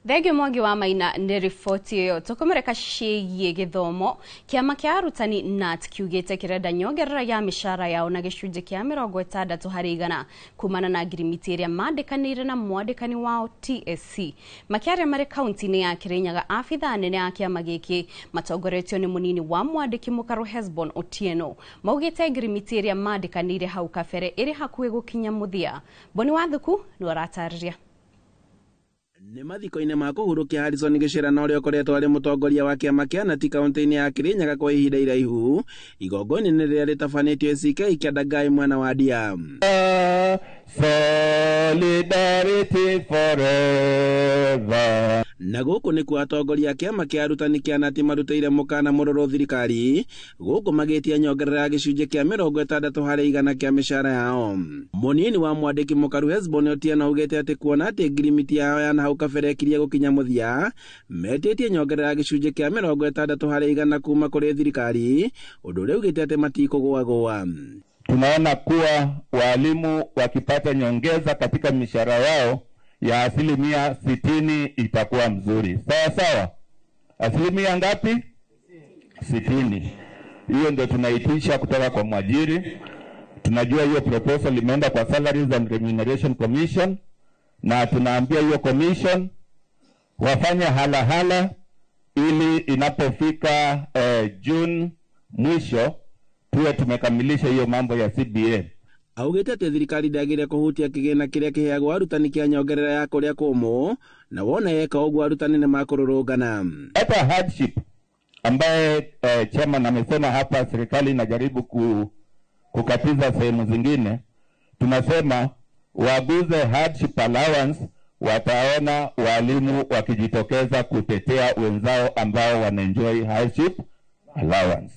Thengio Mwangi wa Maina nĩ riboti ĩyo. Tũkũmũreka ciĩgiĩ gĩthomo. Kĩama kĩa arutani KNUT kiugĩte kĩrenda nyongerera ya mĩcara yao na gĩcunjĩ kĩa 60 harĩ igana kumana na ngirimiti ĩrĩa mandĩkanĩire na mwandĩkani wao TSC. Makĩaria marĩ kaunti-inĩ ya Kirinyaga, abithaa anene a kĩama gĩkĩ matongoretio nĩ mũnini wa mwandĩki Mũkarũ Hesbon Otieno maugĩte ngirimiti ĩrĩa mandĩkanĩire hau kabere ĩrĩ hakuhĩ gũkinya mũthia. Boni Wathuku nĩ aratarĩria. Nĩ mathiko-inĩ ma kũhurũkia Harrison Gĩcĩra na ũrĩa ũkoretwo arĩ mũtongoria wa kĩama kĩa KNUT kaunti-inĩ ya Kirinyaga kwa ihinda iraihu, igongona-inĩ rĩrĩa rĩtabanĩtio ACK Kĩandangai mwena wa Ndia. Solidarity forever. Na gũkũ nĩkuo atongoria a kĩama kĩa arutani kĩa KNUT marutĩire mũkana mũrũrũ thirikari gũkũ magĩtia nyongerera ya gĩcunjĩ kĩa 60 harĩ igana kĩa mĩcara yao. Mũnini wa mwandĩki Mũkaru Hesbon Otieno augĩte atĩ kuona atĩ ngirimiti yao ya nahau kabere ĩkirie gũkinya mũthia, metĩtie nyongerera ya gĩcunjĩ kĩa 60 harĩ igana kuma kũrĩ thirikari, ũndũ ũrĩa augĩte atĩ matikũgũagũa. Tunaona kuwa walimu wakipata nyongeza katika mishahara yao ya 60% itakuwa mzuri. Sawa sawa. Asilimia ngapi? 60. Hiyo ndio tunaitisha kutoka kwa mwajiri. Tunajua hiyo proposal imeenda kwa Salaries and Remuneration Commission, na tunaambia hiyo commission wafanye hala hala ili inapofika June mwisho tuwe tumekamilisha hiyo mambo ya CBA. Augĩte atĩ thirikari ndĩagĩrĩire kũhutia kĩgĩna kĩrĩa kĩheagwo arutani kĩa nyongerera ya kũrĩa kũmũ, na wona yeka ũguo arutani nĩ makũrũrũngana. Hata hardship ambaye chairman amesema hapa, serikali inajaribu kukatiza sehemu zingine, tunasema waguze hardship allowance, wataona walimu wakijitokeza kutetea wenzao ambao wanaenjoy hardship allowance.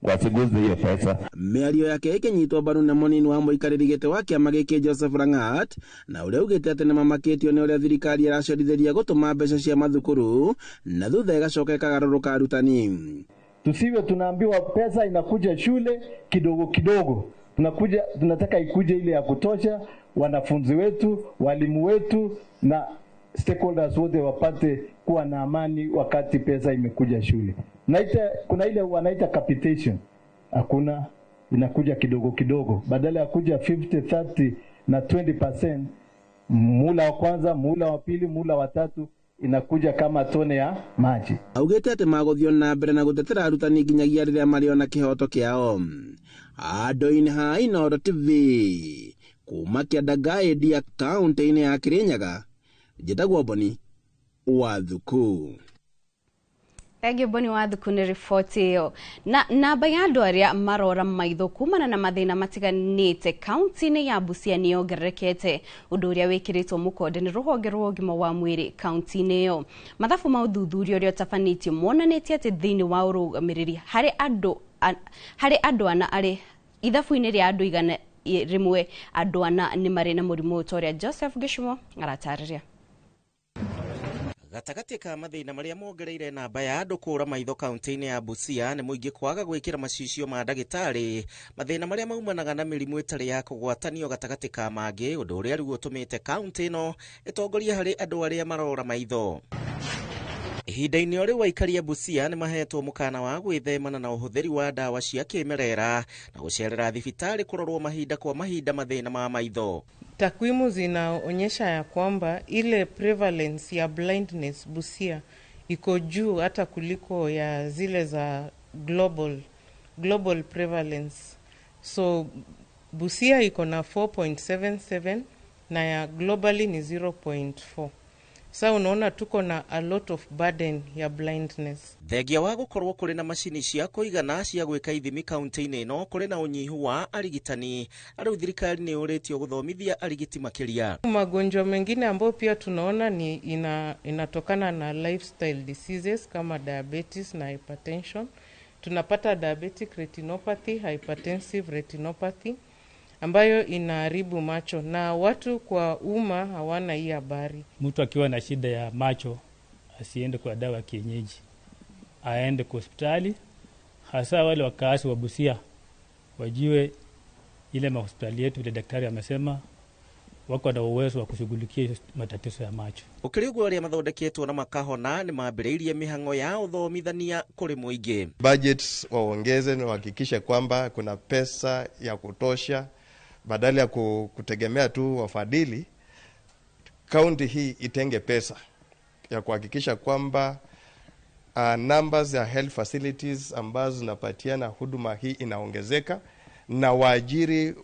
Wasiguze hiyo pesa. Mĩario yake ĩkĩnyitwo mbaru nĩ mũnini wa mũikarĩri gĩtĩ wa kĩama gĩkĩ Joseph Langat, na ũrĩa augĩte atĩ nĩmamakĩtio nĩ ũrĩa thirikari ĩracerithĩria gũtũma mbeca cia mathukuru na thutha ĩgacoka ĩkagarũrũka arutani. Tusiwe tunaambiwa pesa inakuja shule kidogo kidogo, tunakuja tunataka ikuje ile ya kutosha, wanafunzi wetu, walimu wetu na stakeholders wote wapate kuwa na amani wakati pesa imekuja shule. Naita, kuna ile wanaita capitation, hakuna, inakuja kidogo kidogo, badala ya kuja 50, 30 na 20% mula wa kwanza, mula wa pili, mula wa tatu, inakuja kama tone ya maji. Augĩte atĩ magũthiĩ na mbere na gũtetera arutani nginyagia rĩrĩa marĩona kĩhoto kĩao. Andũ-inĩ ha Inooro TV kuma Kĩandangai Ndia kaunti-inĩ ya Kirinyaga, njĩtagwo Boni Wathuku. Thengiũ Boni wa Thuku nĩ riboti ĩyo. Na namba ya andũ arĩa marora maitho kumana na mathĩna matiganĩte kaunti-inĩ ya Busia nĩ yongererekete, ũndũ ũrĩa wĩkĩrĩtwo mũkonde nĩ rũhonge rwa ũgima wa mwĩrĩ kaunti-inĩ ĩyo. Mathabu ma ũthuthuria ũrĩa ũtabanĩtio monanĩtie atĩ thĩinĩ wa ũrũgamĩrĩri harĩ andũ ana arĩ ithabu-inĩ rĩa andũ 100 andũ 4 nĩ marĩ na mũrimũ ta ũrĩa Joseph Gĩcumo aratarĩria. Gatagatĩ ka mathĩna marĩa mongereire namba ya andũ kũra maitho kaunti-inĩ ya Busia nĩ mũingĩ kwaga gwĩkĩra macicio ma ndagĩtarĩ, mathĩna marĩa maumanaga na mĩrimũ ĩtarĩ ya kũgwatanio gatagatĩ ka mangĩ, ũndũ ũrĩa rĩu ũtũmĩte kaunti ĩno ĩtongorie harĩ andũ arĩa marora maitho. Ihinda-inĩ o rĩu aikari a Busia nĩ mahetwo mũkana wa gwĩthemana na ũhũthĩri wa ndawa cia kĩmerera na gũcerera thibitarĩ kũrorwo mahinda kwa mahinda mathĩna ma maitho. Takwimu zinaonyesha ya kwamba ile prevalence ya blindness Busia iko juu hata kuliko ya zile za global prevalence. So Busia iko na 4.77 na ya globally ni 0.4. Sa unaona tuko na a lot of burden ya blindness. Thengia wa gukorwo kuri na macini cia kuigana cia gwika ithimi kaunti-inĩ ĩno kuri na unyihu wa arigitani, rĩu thirikari nĩ yũrĩtio gũthomithia arigiti makĩria. Magonjwa mengine ambayo pia tunaona ni inatokana na lifestyle diseases kama diabetes na hypertension. Tunapata diabetic retinopathy, hypertensive retinopathy ambayo inaharibu macho na watu kwa umma hawana hii habari. Mtu akiwa na shida ya macho asiende kwa dawa kienyeji, aende kwa hospitali, hasa wale wakazi wa Busia wajue ile mahospitali yetu vile daktari amesema wako na uwezo wa kushughulikia matatizo ya macho. Ukiri uguo aria mathondeketwo na makahona ni mambiriirie mihango ya uthomithania kuri muingi. Budgets waongeze na wahakikishe kwamba kuna pesa ya kutosha badala ya kutegemea tu wafadhili. Kaunti hii itenge pesa ya kuhakikisha kwamba numbers ya health facilities ambazo zinapatiana huduma hii inaongezeka na waajiri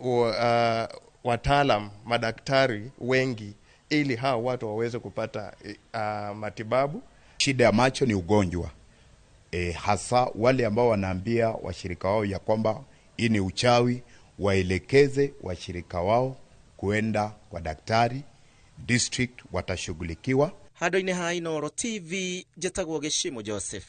wataalam madaktari wengi ili hao watu waweze kupata matibabu. Shida ya macho ni ugonjwa. Hasa wale ambao wanaambia washirika wao ya kwamba hii ni uchawi, waelekeze washirika wao kuenda kwa daktari district, watashughulikiwa. Handu-inĩ ha Inooro TV njĩtagwo Gĩcimo Joseph.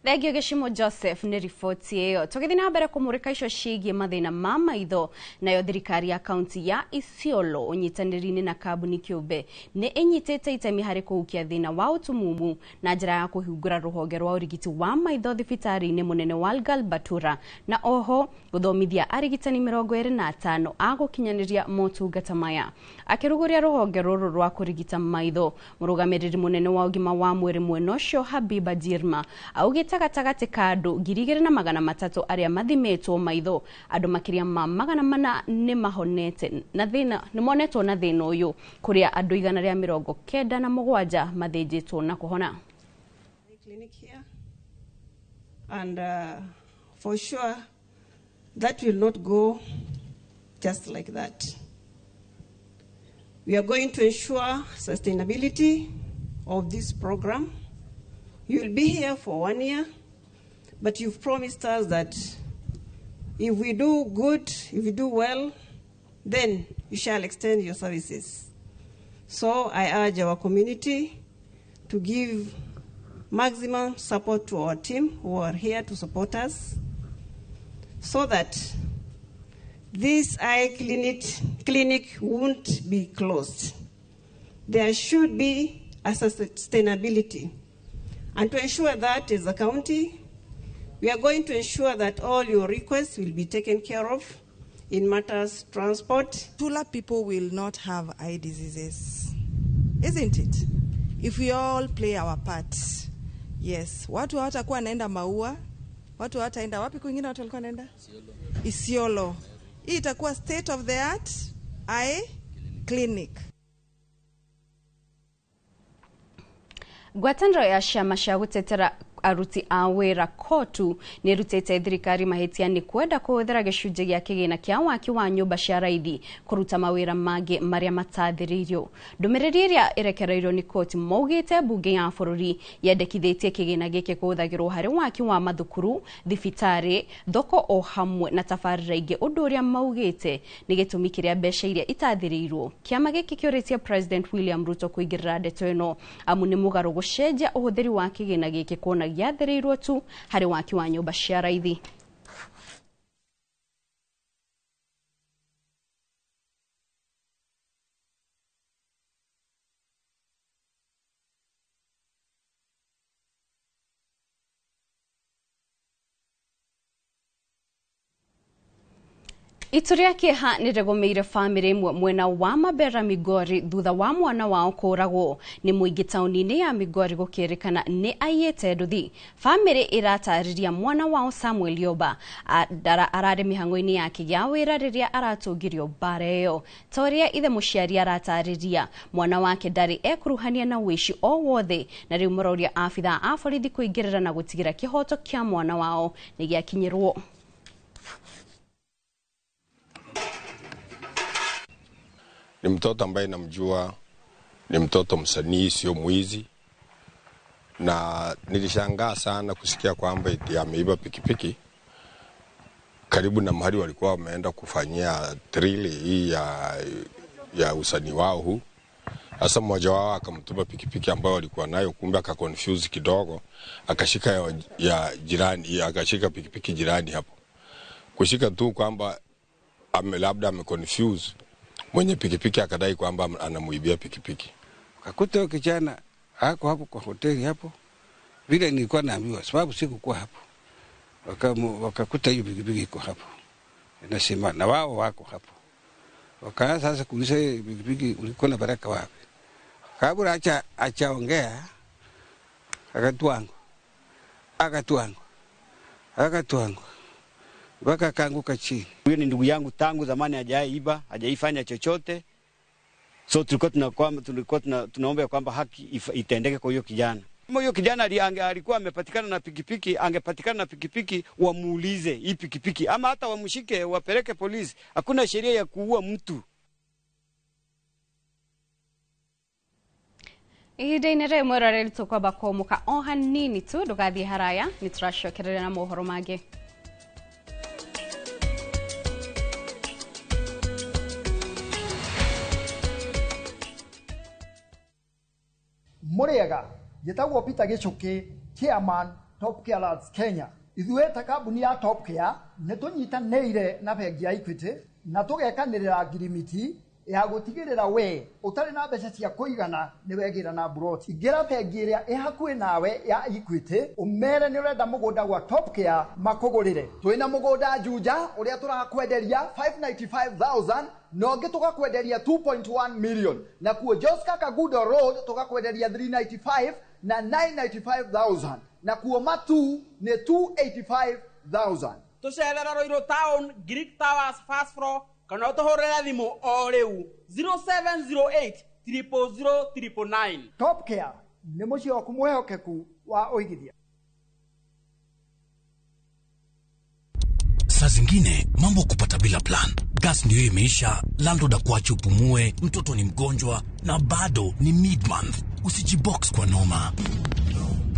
Thengio Gĩcimo Joseph nĩ riboti ĩyo. Tũgĩthiĩ na mbere kũmũrĩka icio ciĩgiĩ mathĩna ma maitho, nayo thirikari ya kaunti ya Isiolo ũnyitanĩri-inĩ na kambuni kĩũmbe nĩ ĩnyitĩte itemi harĩ kũhukia thĩna wa ũtumumu na njĩra ya kũhingũra rũhonge rwa ũrigiti wa maitho thibitarĩ-inĩ mũnene wa Galbatura, na oho gũthomithia arigitani 25 a gũkinyanĩria motungata maya. Akĩrugũria rũhonge rũrũ rwa kũrigita maitho, mũrũgamĩrĩri mũnene wa ũgima wa mwĩrĩ mwena ũcio Habiba Jirma augĩte gatagatĩ ka andũ 2300 arĩa mathimetwo maitho, andũ makĩria ma 400 nĩ mahonete na thĩna nĩ monetwo na thĩna ũyũ, kũrĩa andũ 197 mathĩnjĩtwo na kũhona. Clinic here, and for sure that will not go just like that. We are going to ensure sustainability of this program. You will be here for 1 year, but you've promised us that if we do good, if we do well, then you shall extend your services. So I urge our community to give maximum support to our team who are here to support us, so that this eye clinic won't be closed. There should be a sustainability. And to ensure that as a county, we are going to ensure that all your requests will be taken care of in matters transport. Tula people will not have eye diseases, isn't it? If we all play our part. Yes, watu hawatakuwa naenda Maua, watu hawataenda wapi kwingine, watu walikuwa naenda Isiolo. Hii itakuwa state of the art eye clinic. Ngwatanĩro ya ciama cia gũtetera Aruti a wĩra kotu nĩ ĩrutĩte thirikari mahĩtia nĩ kwenda kũhũthĩra gĩcunjĩ gĩa kĩgĩna kĩa waki wa nyũmba cia raithi kũruta mawĩra mangĩ marĩa matathĩrĩirio. Ndũmĩrĩri ĩrĩa ĩrekereirio nĩ koti maugĩte mbunge ya bũrũri yendekithĩtie kĩgĩna gĩkĩ kũhũthagĩrwo harĩ waki wa mathukuru, thibitarĩ, thoko o hamwe na tabarĩra ingĩ, ũndũ ũrĩa maugĩte nĩ gĩtũmi kĩrĩa mbeca iria itathĩrĩirwo. Kĩama gĩkĩ kĩũrĩtie President William Ruto kũingĩrĩra ndeto ĩno amu nĩ mũgarũ gũcenjia ũhũthĩri wa kĩgĩna gĩkĩ kuona gĩathĩrĩirwo tu harĩ waki wa nyũmba cia raithi. Itu rĩa kĩeha nĩ rĩgũmĩire bamĩrĩ ĩmwe mwena wa Mabera Migori thutha wa mwana wao kũragwo nĩ mũingĩ taũni-inĩ ya Migori gũkĩrĩkana nĩ aiyĩte nduthi. Bamĩrĩ ĩratarĩria mwana wao Samuel Yoba ararĩ mĩhang'o-inĩ yake ya wĩra rĩrĩa aratũngirio mbara ĩyo. Ta ũrĩa ithe mũciari aratarĩria, mwana wake ndarĩ ekuruhania na ũici o wothe, na rĩu maroria abithaa a borithi kũingĩrĩra na gũtigĩra kĩhoto kĩa mwana wao nĩ gĩakinyĩrwo. Ni mtoto ambaye namjua, ni mtoto msanii, sio mwizi. Na nilishangaa sana kusikia kwamba eti ameiba pikipiki karibu na mahali walikuwa wameenda kufanyia drill hii ya usanii wao huu. Sasa mmoja wao akamtupa pikipiki ambayo walikuwa nayo, kumbe akaconfuse kidogo, akashika ya jirani, akashika pikipiki jirani hapo. Kushika tu kwamba labda ameconfuse mwenye pikipiki akadai kwamba anamuibia pikipiki. Akakuta huyo kijana hako hapo kwa hoteli hapo, vile nilikuwa naambiwa sababu sikukuwa hapo. Wakakuta hiyo pikipiki iko hapo. Nasema na wao wako hapo. Wakaanza sasa kuuliza pikipiki ulikuwa na baraka wapi? Kabla achaongea akatuangu mpaka akaanguka chini. Huyo ni ndugu yangu tangu zamani, hajaiba, hajaifanya chochote. So tulikuwa tunaomba kwamba haki itendeke kwa huyo kijana. Kama huyo kijana alikuwa amepatikana na pikipiki, angepatikana na pikipiki wamuulize hii pikipiki, ama hata wamshike wapeleke polisi. Hakuna sheria ya kuua mtu. Ihinda-inĩ rĩrĩ mwĩroreri tũkwamba kũmũka o hanini tu, ndũgathiĩ haraya, nĩ tũracokerera na mohoro mangĩ. Mũrĩega, njĩtagwo Peter Gĩchũkĩ, chairman Top Care Lads Kenya. Ithuĩ ta kambuni ya Top Care nĩ tũnyitanĩire na bengi ya Equity na tũgekanĩrĩra ngirimiti ya gũtigĩrĩra we ũtarĩ na mbeca cia kũigana nĩ wegĩra na mburoti. Ingĩra bengi ĩrĩa ĩ hakuhĩ nawe ya Equity ũmere nĩ ũrenda mũgũnda gwa Top Care makũgũrĩre. Twĩna mũgũnda Juja ũrĩa tũrakwenderia 595,000 na ũngĩ tũgakwenderia 2.1 million, na kuo Joska Kagudo Road tũgakwenderia 395 na 995,000, na kuo Matu nĩ 285,000. Tũcerera Ruiru Town, Greek Towers first floor, kana ũtũhũrĩre thimũ o rĩu 0708 000 999. Top Care nĩ mũciĩ waku mwĩhokeku wa ũigithia. Saa zingine mambo kupata bila plan. Gas ndio imeisha, landlord akuache upumue, mtoto ni mgonjwa na bado ni mid-month. Usijibox kwa noma.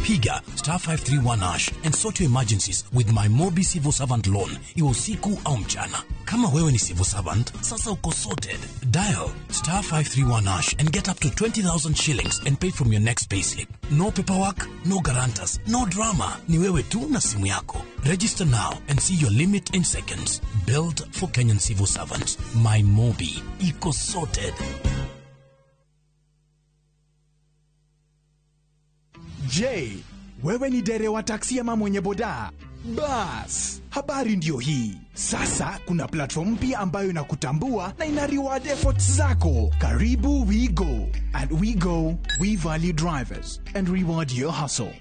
Piga star 531 hash and sort your emergencies with my Mobi Civil Servant Loan, iwe usiku au mchana. Kama wewe ni civil servant, sasa uko sorted. Dial star 531 hash and get up to 20,000 shillings and pay from your next payslip. No paperwork, no guarantors, no drama. Ni wewe tu na simu yako. Register now and see your limit in seconds. Built for Kenyan civil servants. My Mobi. Iko sorted. Je, wewe ni dereva wa taksi ama mwenye boda? Bas, habari ndio hii. Sasa kuna platform mpya ambayo inakutambua na ina reward efforts zako. Karibu WeGo. At WeGo, we value drivers and reward your hustle.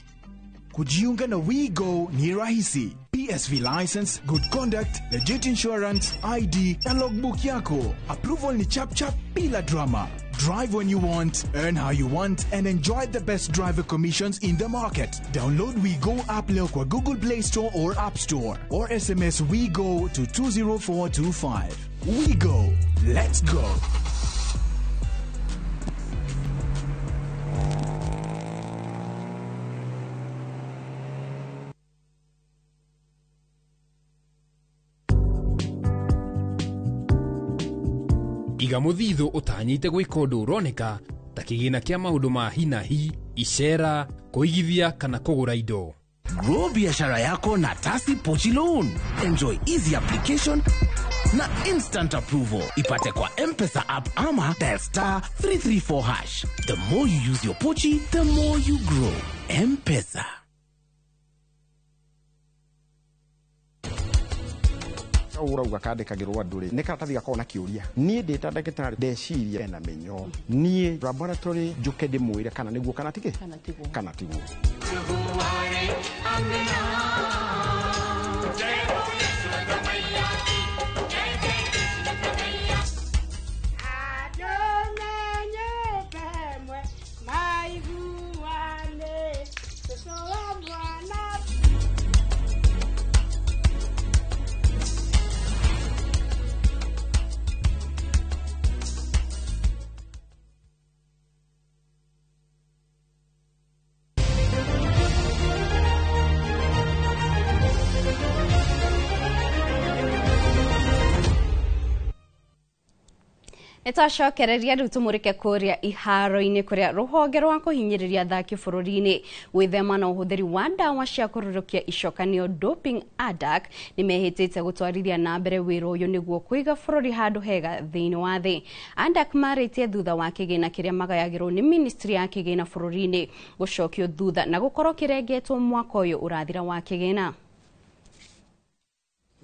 Kujiunga na WeGo ni rahisi. PSV license, good conduct, legit insurance, ID na logbook yako. Approval ni chap chap bila drama. Drive when you want, earn how you want, and enjoy the best driver commissions in the market. Download WeGo app leo kwa Google Play Store or App Store, or SMS WeGo to 20425. WeGo. Let's go. Iga mũthithũ ũtanyĩte gwĩka ũndũ ũroneka ta kĩgĩna kĩa maũndũ ma hi na hi, icera, kũigithia kana kũgũra indo. Grow biashara yako na Tasi Pochi Loan. Enjoy easy application na instant approval. Ipate kwa M-Pesa app ama dial star 334 hash. The more you use your Pochi, the more you grow. M-Pesa. Urauga kandĩkagĩrwo andũ rĩ nĩ karatathi gakoragwo na kĩũria niĩ ndĩ ta ndagĩtarĩ ndeciria ena mĩnyoo niĩ laboratory njũke ndĩmwĩre kana nĩguo kana tigĩ kana tiguo. Nĩtwacokereria rĩu tũmũrĩke kũrĩa iharo-inĩ kũrĩa rũhonge rwa kũhinyĩrĩria athaki bũrũri-inĩ gwĩthema na ũhũthĩri wa ndawa cia kũrũrũkia icoka nĩo doping ADAK nĩmehĩtĩte gũtwarithia na mbere wĩra ũyũ nĩguo kũiga bũrũri handũ hega thĩinĩ wa thĩ. ADAK marĩtie thutha wa kĩgĩna kĩrĩa magayagĩrwo nĩ ministry ya kĩgĩna bũrũri-inĩ gũcokio thutha na gũkorwo kĩrengetwo mwaka ũyũ ũrathira wa kĩgĩna.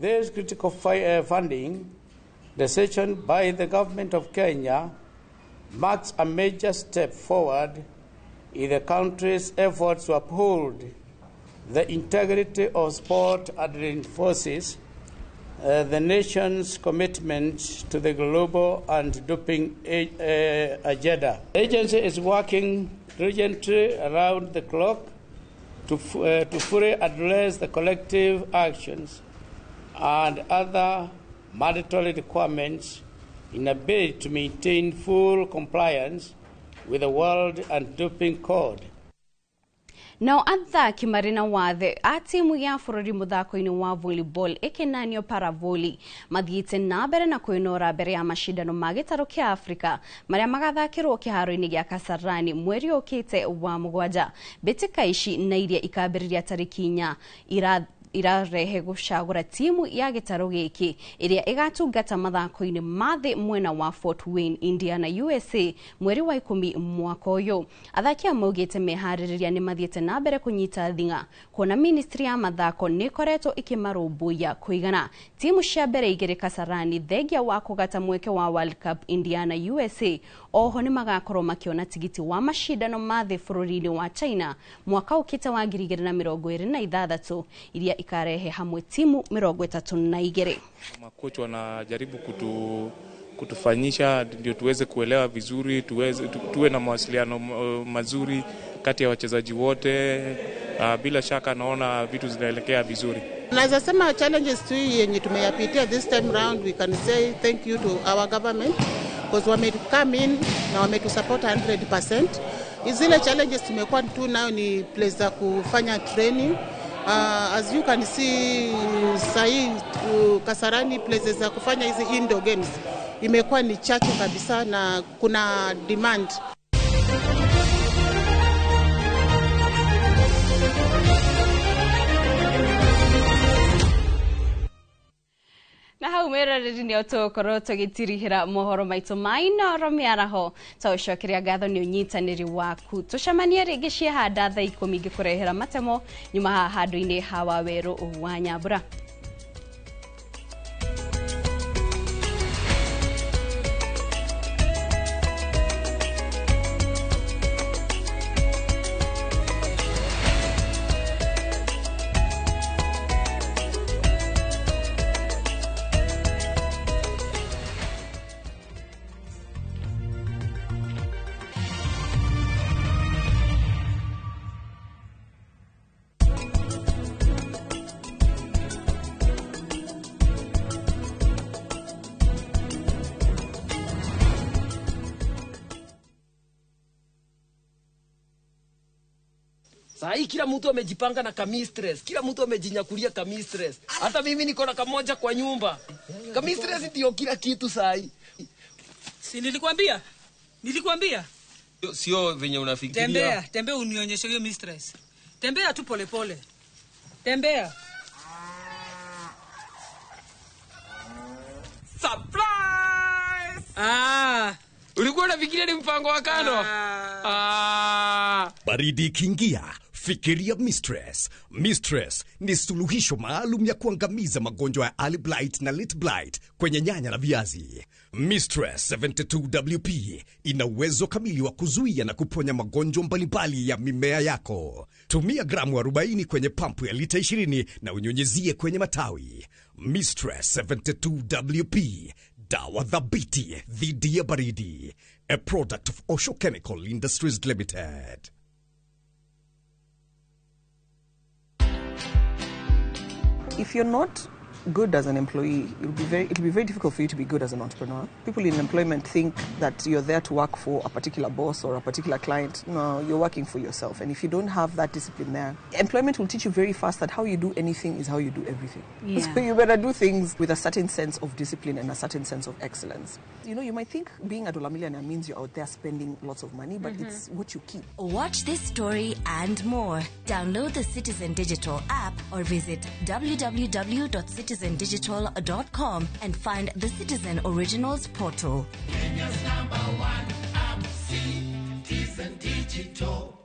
There is critical funding decision by the government of Kenya marks a major step forward in the country's efforts to uphold the integrity of sport and reinforces the nation's commitment to the global anti-doping agenda. The agency is working diligently around the clock to fully address the collective actions and other mandatory requirements in a bid to maintain full compliance with the World Anti-Doping Code. Nao athaki marĩ na wathe a timu ya bũrũri mũthako-inĩ wa volleyball ĩkĩnanio paravoli mathiĩte na mbere na kwĩnora mbere ya mashindano ma gĩtarũ kĩa Afrika marĩa magathakĩrwo kĩharo-inĩ gĩa Kasarani mweri ũkĩte wa mũgwanja. Mbĩtĩka ici na iria ikambĩrĩria tarĩki 4 irarehe gũcagũra timu ya gĩtarũ gĩkĩ ĩrĩa ĩgatungata mathako-inĩ ma thĩ mwena wa Fort Wayne, Indiana, USA mweri wa 10 mwaka ũyũ. Athaki a maugĩte meharĩrĩria nĩ mathiĩte na mbere kũnyita thing'a kuona ministry ya mathako nĩ ĩkoretwo ĩkĩmarũmbũiya kũigana. Timu cia mbere igĩrĩ Kasarani thengia wa kũgata mweke wa World Cup Indiana, USA oho nĩ magakorwo makĩona tigiti wa mashindano ma thĩ bũrũri-inĩ wa China mwaka ũkĩte wa 2026 iria ikarehe hamwe timu 32. Makocha wanajaribu kutufanyisha ndio tuweze kuelewa vizuri, tuwe na mawasiliano mazuri kati ya wachezaji wote. Bila shaka naona vitu zinaelekea vizuri. Naweza sema challenges tu yenye tumeyapitia this time round, we can say thank you to our government because wame come in na wametusupport 100%. Zile challenges tumekuwa tu nayo ni place za kufanya training. As you can see sahi Kasarani places za kufanya hizi indoor games imekuwa ni chache kabisa na kuna demand. Na hau mwĩroreri nĩ tũgũkorwo tũgĩtirihĩra mohoro maitũ ma Inooro mĩaraho. Tũgũcokeria ngatho nĩ ũnyitanĩri waku. Tũcemanie rĩngĩ ciehanda thaa 10 ngĩkũrehera matemo nyuma haha handũ-inĩ ha Wawerũ wa Nyambura. Saa hii kila mtu amejipanga na kamistress, kila mtu amejinyakulia kamistress. Hata mimi niko na kamoja kwa nyumba. Kamistress ndio kila kitu saa hii. Si nilikwambia? Nilikwambia. Sio venye unafikiria. Tembea, tembea unionyeshe hiyo mistress. Tembea tu polepole. Tembea. Surprise! Ah, ulikuwa unafikiria ni mpango wa kando? Ah. Baridi ikiingia, fikiria Mistress. Mistress ni suluhisho maalum ya kuangamiza magonjwa ya early blight na late blight kwenye nyanya na viazi. Mistress 72WP ina uwezo kamili wa kuzuia na kuponya magonjwa mbalimbali ya mimea yako. Tumia gramu 40 kwenye pampu ya lita 20 na unyunyizie kwenye matawi. Mistress 72WP, dawa thabiti dhidi ya baridi. A product of Osho Chemical Industries Limited. If you're not good as an employee, it'll be very difficult for you to be good as an entrepreneur. People in employment think that you're there to work for a particular boss or a particular client. No, you're working for yourself. And if you don't have that discipline there, employment will teach you very fast that how you do anything is how you do everything. Yeah. So you better do things with a certain sense of discipline and a certain sense of excellence. You know, you might think being a dollar millionaire means you're out there spending lots of money, but it's what you keep. Watch this story and more. Download the Citizen Digital app or visit www.citizendigital.com and find the Citizen Originals portal. Kenya's number one app, Citizen Digital.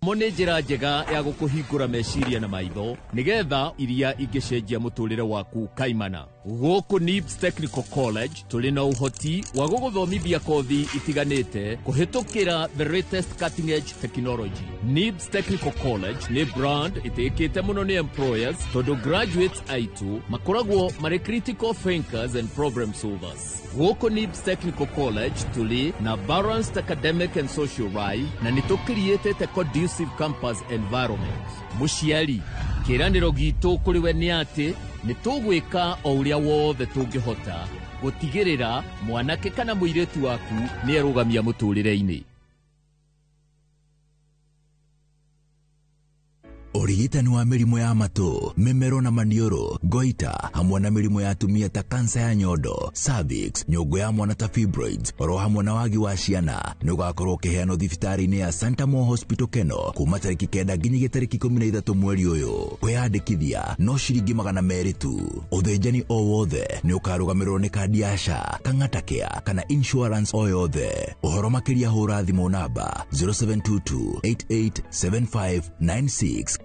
Mo nĩ njĩra njega ya gũkũhingũra meciria na maitho nĩgetha iria ingĩcenjia mũtũrĩre waku kaimana. Gũkũ NIBS Technical College tũrĩ na ũhoti wa gũgũthomithia kothi itiganĩte kũhĩtũkĩra the latest cutting edge technology. NIBS Technical College nĩ brand ĩtĩkĩte mũno nĩ employers tondũ graduates aitũ makoragwo marĩ critical thinkers and problem solvers. Gũkũ NIBS Technical College tũrĩ na balanced academic and social life na nĩ tũkiriĩtĩte conducive campus environment. Mũciari, kĩĩranĩro gitũ kũrĩ we nĩ atĩ nĩ tũgwĩka o ũrĩa wothe tũngĩhota gũtigĩrĩra mwanake kana mũirĩtu waku nĩ erũgamia mũtũrĩre-inĩ. Ũrigitani wa mĩrimũ ya matũ, mĩmero na maniũrũ, goita, hamwe na mĩrimũ ya atumia ta kansa ya nyondo, cervix, nyũngũ ya mwana ta fibroids, oro hamwe na wagi wa ciana, nĩ ũgakorwo ũkĩheanwo thibitarĩ-inĩ ya Santa Mo Hospital Keno kuma tarĩki 9 nginyagia tarĩki 13 mweri ũyũ. Kwĩyandĩkithia no ciringi 200 tu. Ũthĩnjani o wothe nĩ ũkarũgamĩrĩrwo nĩ kandi ya SHA, Kang'ata Care kana insurance o yothe. Ũhoro makĩria hũra thimũ namba 0722 887596.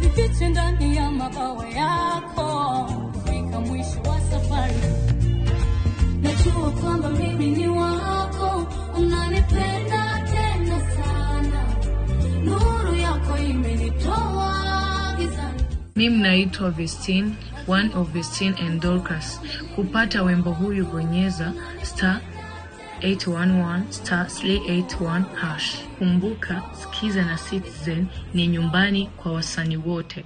Nifiche ndani ya mabawa yako kufika mwisho wa safari. Najua kwamba mimi ni wako, unanipenda tena sana. Nuru yako imenitoa gizani. Mimi naitwa Vestine, one of Vestine and Dorcas. Kupata wimbo huyu bonyeza star 811 star 381 hash. Kumbuka, Sikiza na Citizen ni nyumbani kwa wasanii wote.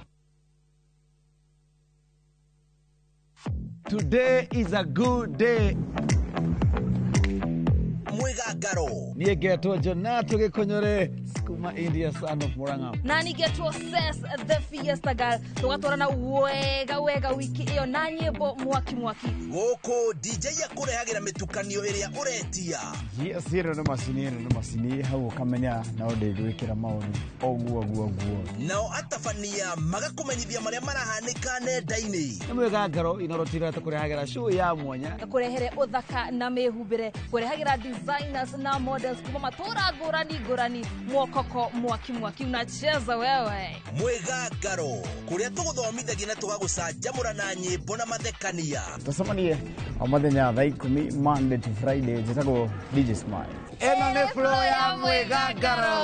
Today is a good day. Mwigagaro. Niĩ ngetwo Jonato Gĩkũnyũrĩ, Skuma India son of Murang'a. Na nĩngetwo Ses the Fiesta Girl. Tũgatwarana wega wega wiki ĩyo na nyĩmbo mwaki mwaki. Gũkũ DJ akũrehagĩra mĩtukanio ĩrĩa ũretia. Yes, ĩno nĩ macini, ĩno nĩ macini, hau ũkamenya no ndĩgwĩkĩra maũndũ ũguo ũguo ũguo. Nao atabania magakũmenyithia marĩa marahanĩka nenda-inĩ. Nĩ mwĩgangaro Inooro TV tũkũrehagĩra show ya mwanya. Kũrehere ũthaka na mĩhumbĩre, kũrehagĩra designers na models kuma matũra ngũrani ngũrani, mwokoko mwaki mwaki unacheza wewe. Mwĩgangaro kũrĩa tũgũthomithagia na tũgagũcanjamũra na nyĩmbo na mathekania. Tũcemanie o mũthenya thaa 10 Monday to Friday. Njĩtagwo DJ Smile. Ĩno nĩ flow ya mwĩgangaro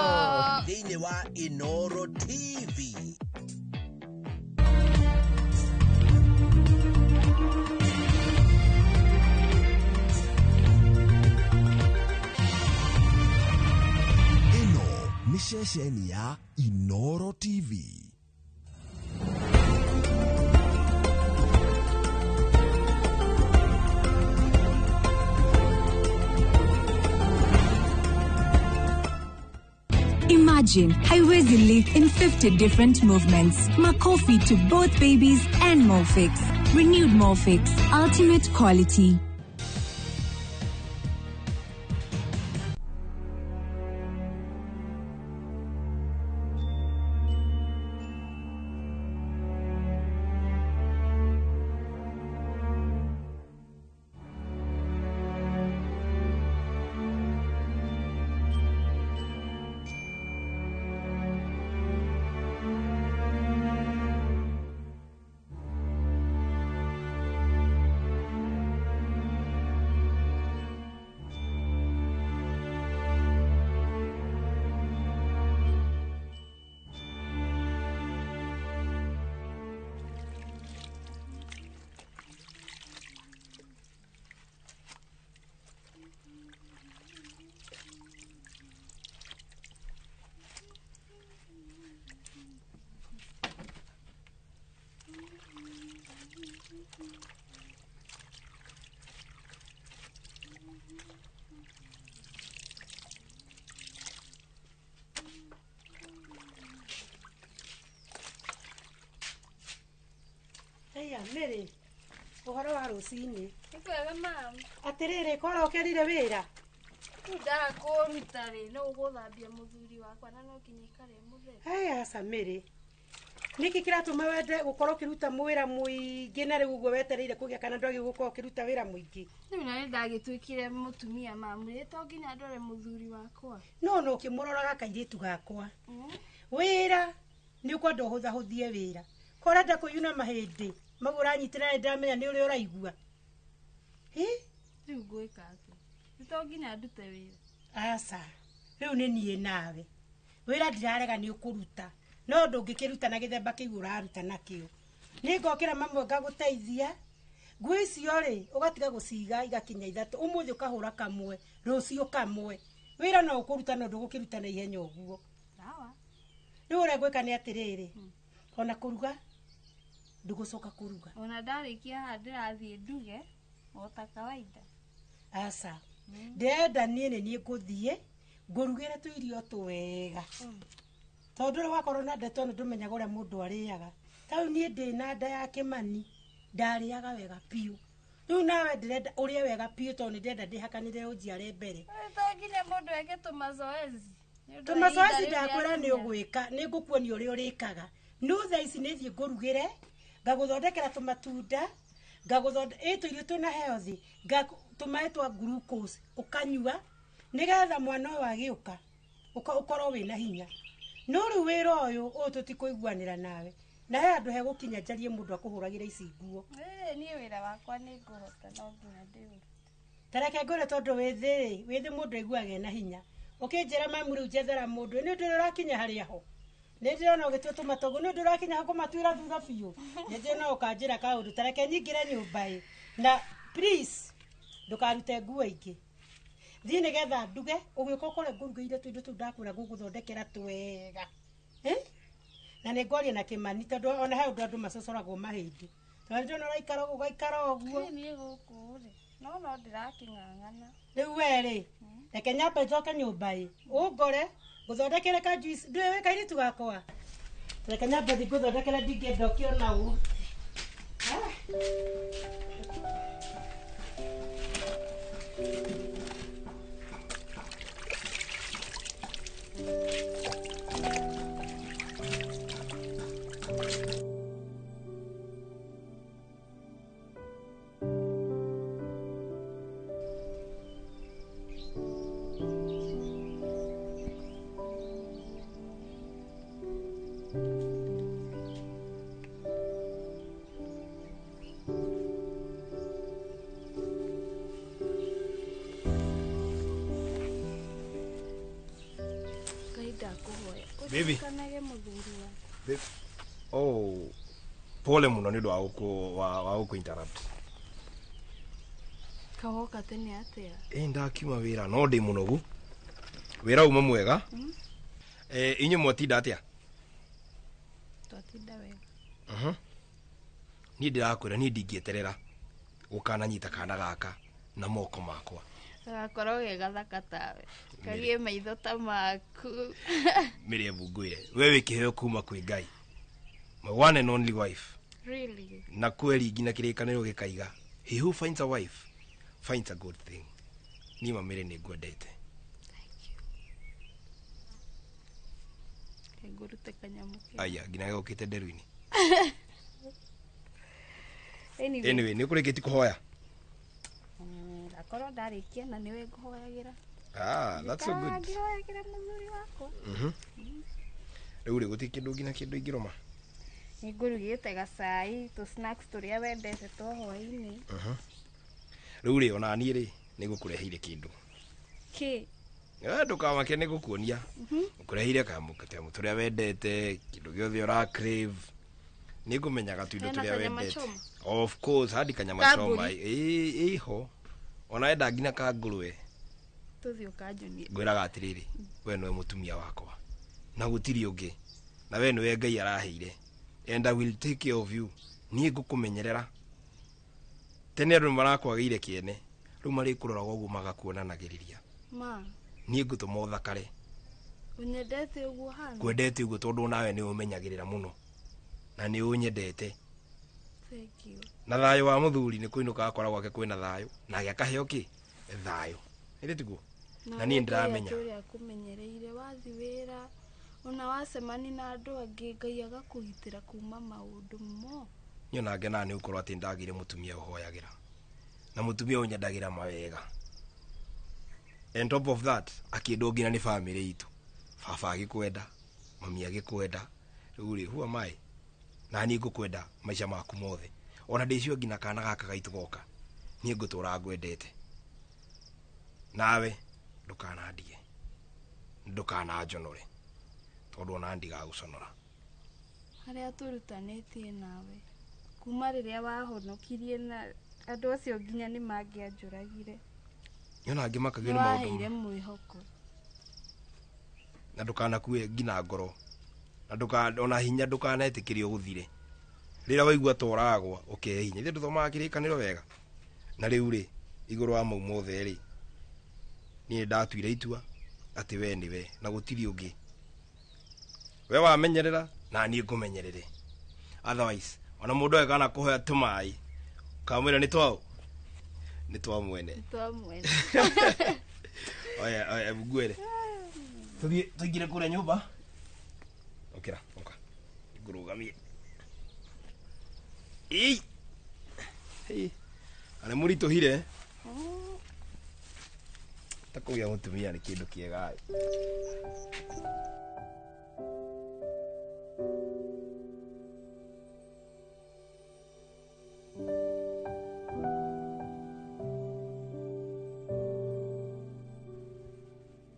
thĩinĩ wa Inooro TV. Ĩno nĩ ceceni ya Inooro TV. Imagine haiwezi leak in 50 different movements. Makofi to both babies and Molfix. Renewed Molfix. Ultimate quality. Eya, Mary, ũhoro wa rũcinĩ. Nĩ kwega mam. Atĩrĩrĩ, korokerire wĩra? Rĩu ndakũruta rĩ, no ũgũthambia mũthuri wakwa na no nginya aikare e mũtheru. Haya, aca Mary. Nĩkĩ kĩratũma wende gũkorwo ũkĩruta wĩra mũingĩ na rĩu ũguo wetereire kũgĩa kana ndwagĩrĩirwo gũkorwo ũkĩruta wĩra mũingĩ? Rĩu na nĩ ndagĩtuĩkire mũtumia mam, rĩ to nginya ndore mũthuri wakwa. No no ũkĩmũroraga kairĩtu gakwa. Wĩra nĩ ũkwenda ũhũthahũthie wĩra. Ko ũrenda kũiyuna mahĩndĩ mau ũranyitĩra nĩ ndamenya nĩ ũrĩa ũraigua. Hĩ? Rĩu ngwĩka atĩa? Nĩ to nginya ndute wĩra. Aca, rĩu nĩ niĩ nawe. Wĩra ndirarega nĩ ũkũruta. No ndũngĩkĩruta na gĩthemba kĩu ũraruta nakĩo. Nĩ ngokĩra mamwe ngagũteithia. Nguo icio rĩ, ũgatiga gũciga igakinya ithatũ. Ũmũthĩ ũkahũra kamwe, rũciũ kamwe. Wĩra no ũkũruta no ndũgũkĩruta na ihenya ũguo. Sawa. Rĩu ũrĩa ngwĩka nĩ atĩrĩrĩ, ona kũruga ndũgũcoka kũruga. Ona ndarĩkia haha ndĩrathiĩ nduge o ta kawaida. Aca, ndĩrenda niĩ nĩ niĩ ngũthiĩ ngũrugĩre tũirio twega. Tondũ rĩu wakorwo na ndeto ĩno ndũmenyaga ũrĩa mũndũ arĩaga. Ta rĩu niĩ ndĩ na nda ya Kĩmani, ndarĩaga wega biũ. Rĩu nawe ndĩrenda ũrĩe wega biũ tondũ nĩ ndĩrenda ndĩhakanĩre ũnjiare mbere. To nginya mũndũ eke tũmazoezi. Tũmazoezi ndakwĩra nĩ ũgwĩka, nĩ ngũkuonia ũrĩa ũrĩkaga. No thaa ici nĩ thiĩ ngũrugĩre, ngagũthondekera tũmatunda, ĩ tũirio twĩna healthy, tũmaĩ twa glucose ũkanyua, nĩgetha mwana ũyũ agĩũka ũkorwo wĩna hinya. No rĩu wĩra ũyũ tũtikũiguanĩra nawe. Na he handũ hegũkinya njarie mũndũ akũhũragĩra ici nguo. Niĩ wĩra wakwa nĩ ngũhota no nginya ndĩũrute. Ta reke ngwĩre tondũ wĩthĩ rĩ, wĩthĩ mũndũ aiguaga ena hinya. Ũkĩnjĩra mamu rĩu njethera mũndũ, nĩ ũndũ ũrĩa ũrakinya harĩa ho. Nĩ ndĩrona ũgĩtua tũmatũngũ, nĩ ũndũ ũrakinya ho kũmatuĩra thutha biũ. Nĩ njũĩ no ũkanjĩra kaũndũ, ta reke nyingĩre nyũmba ĩ. Na please, ndũkarute nguo ingĩ. Thiĩ nĩgetha nduge, ũgĩũka ũkore ngũrugĩire tũindo tũu ndakwĩra ngũgũthondekera twega. Na nĩ ngwaria na Kĩmani tondũ ona he ũndũ andũ macocoragwo mahĩndĩ. Tondũ ndĩrona ũraikara ũguo ũgaikara ũguo. Niĩ gũkũ rĩ, no ndĩrakĩng'ang'ana. Rĩu we rĩ, reke nyambe njoke nyũmba ĩ, ũngore, ngũthondekere ka juice, ndũĩ wĩ kairĩtu gakwa. Reke nyambe thiĩ ngũthondekere ndingĩenda ũkĩona ũũ. Baby. Baby. Oh, pole muno nĩ ũndũ wa gũkũ interrupt. Kawoka tene atĩa? Ĩ ndakiuma wĩra no ndĩ mũnogu. Wĩra uma mwega. Inyuĩ mwatinda atĩa? Twatinda wega. Niĩ ndĩrakwĩra niĩ ndingĩeterera gũkananyita kana gaka na moko makwa. Gakorwo ge gathaka tawe. Kagie maitho ta maku. Mary ngwire we wĩ kĩheo kuma kwĩ Ngai, my one and only wife. Really? Na kweli nginya kĩrĩkanĩro gĩkaiga, he who finds a wife finds a good thing. Niĩ Mamĩrĩ nĩ ngwendete. Ngũrute kanyamũ ke. Aya nginya gokĩte nderu-inĩ. Anyway. Anyway, nĩ ũkũrĩkĩtie kũhoya? Akorwo ndarĩkia na nĩwe ngũhoyagĩra. Ah, that's so good. Ngĩhoyagĩra mũthuri wakwa. Rĩu rĩ gũtirĩ kĩndũ nginya kĩndũ ingĩrũma. Nĩ ngũrugĩte gacai, tũ snacks tũrĩa wendete twa hwaĩ-inĩ. Rĩu rĩ ona niĩ rĩ nĩ ngũkũreheire kĩndũ. Kĩ? Ndũkamake nĩ ngũkuonia. Ngũreheire kamũkate tũrĩa wendete, kĩndũ gĩothe ũra crave. Nĩ ngũmenyaga tuindo Hena tũrĩa kanyama wendete. choma? Of course, hadi kanyama Ka choma. mbũri? Ĩho. Ona enda nginya ka ngũrwe. Tũthiĩ ũkanjonie. Ngwĩraga atĩrĩrĩ, we nĩwe mũtumia wakwa na gũtirĩ ũngĩ, na we nĩwe Ngai araheire, and I will take care of you. Niĩ ngũkũmenyerera. Tene andũ nĩmarakwagĩire kĩene, rĩu marĩkũroraga ũguo magakuonanagĩrĩria. Ma, Niĩ ngũtũma ũthakare. ũnyendete ũguo hana? Ngwendete ũguo tondũ nawe nĩ ũmenyagĩrĩra mũno na nĩ ũnyendete. Thank you. Na thayũ wa mũthuri nĩ kũinũka akora gwake kwĩna thayũ na agĩakaheo kĩ thayũ. Ĩrĩ tiguo? Na niĩ ndĩramenya. Ũrĩa akũmenyereire wathi wĩra ona wacemani na andũ angĩ Ngai agakũgitĩra kuma maũndũ mo. Niĩ ona ngenaga nĩ gũkorwo atĩ ndagĩire mũtumia ũhoyagĩra na mũtumia ũnyendagĩra mawega. And top of that akĩendwo nginya nĩ bamĩrĩ itũ. Baba agĩkwenda, mami agĩkwenda. Rĩu rĩ, who am I? Na niĩ ngũkwenda maica maku mothe. Ona ndĩcio nginya kana gaka gaitũ goka, niĩ ngũtũra ngwendete. Nawe ndũkanandige, ndũkananjonore, tondũ ona ndigagũconora. Harĩa tũrutanĩtie nawe kuma rĩrĩa wahonokirie na andũ acio nginya nĩ mangĩanjũragire. Niĩ ona ngĩmakagio nĩ maũndũ Nĩwaheire mwĩhoko. Na ndũkanakue nginya ngoro, na ona hinya ndũkanetĩkĩrie ũgũthire. Rĩrĩa waigua ta ũragwa ũkehe hinya. Ithuĩ tũthomaga kĩrĩkanĩro wega. Na rĩu rĩ, igũrũ wa mau mothe rĩ, niĩ nĩndatuire itua atĩ we nĩwe na gũtirĩ ũngĩ. We wamenyerera na niĩ ngũmenyerere. Otherwise, ona mũndũ agĩka kũhoya tũmaĩ, ũkamwĩra nĩ twaũ? Nĩ twa mwene. Nĩ twa mwene. Oya, oya, ngwĩre. Tũthiĩ tũingĩre kũrĩa nyũmba. Ũkĩra, ũka. Ngũrũgamie. Ĩi. Ĩi. Arĩ mũritũhire. Ta kũgĩa mũtumia nĩ kĩndũ kĩega.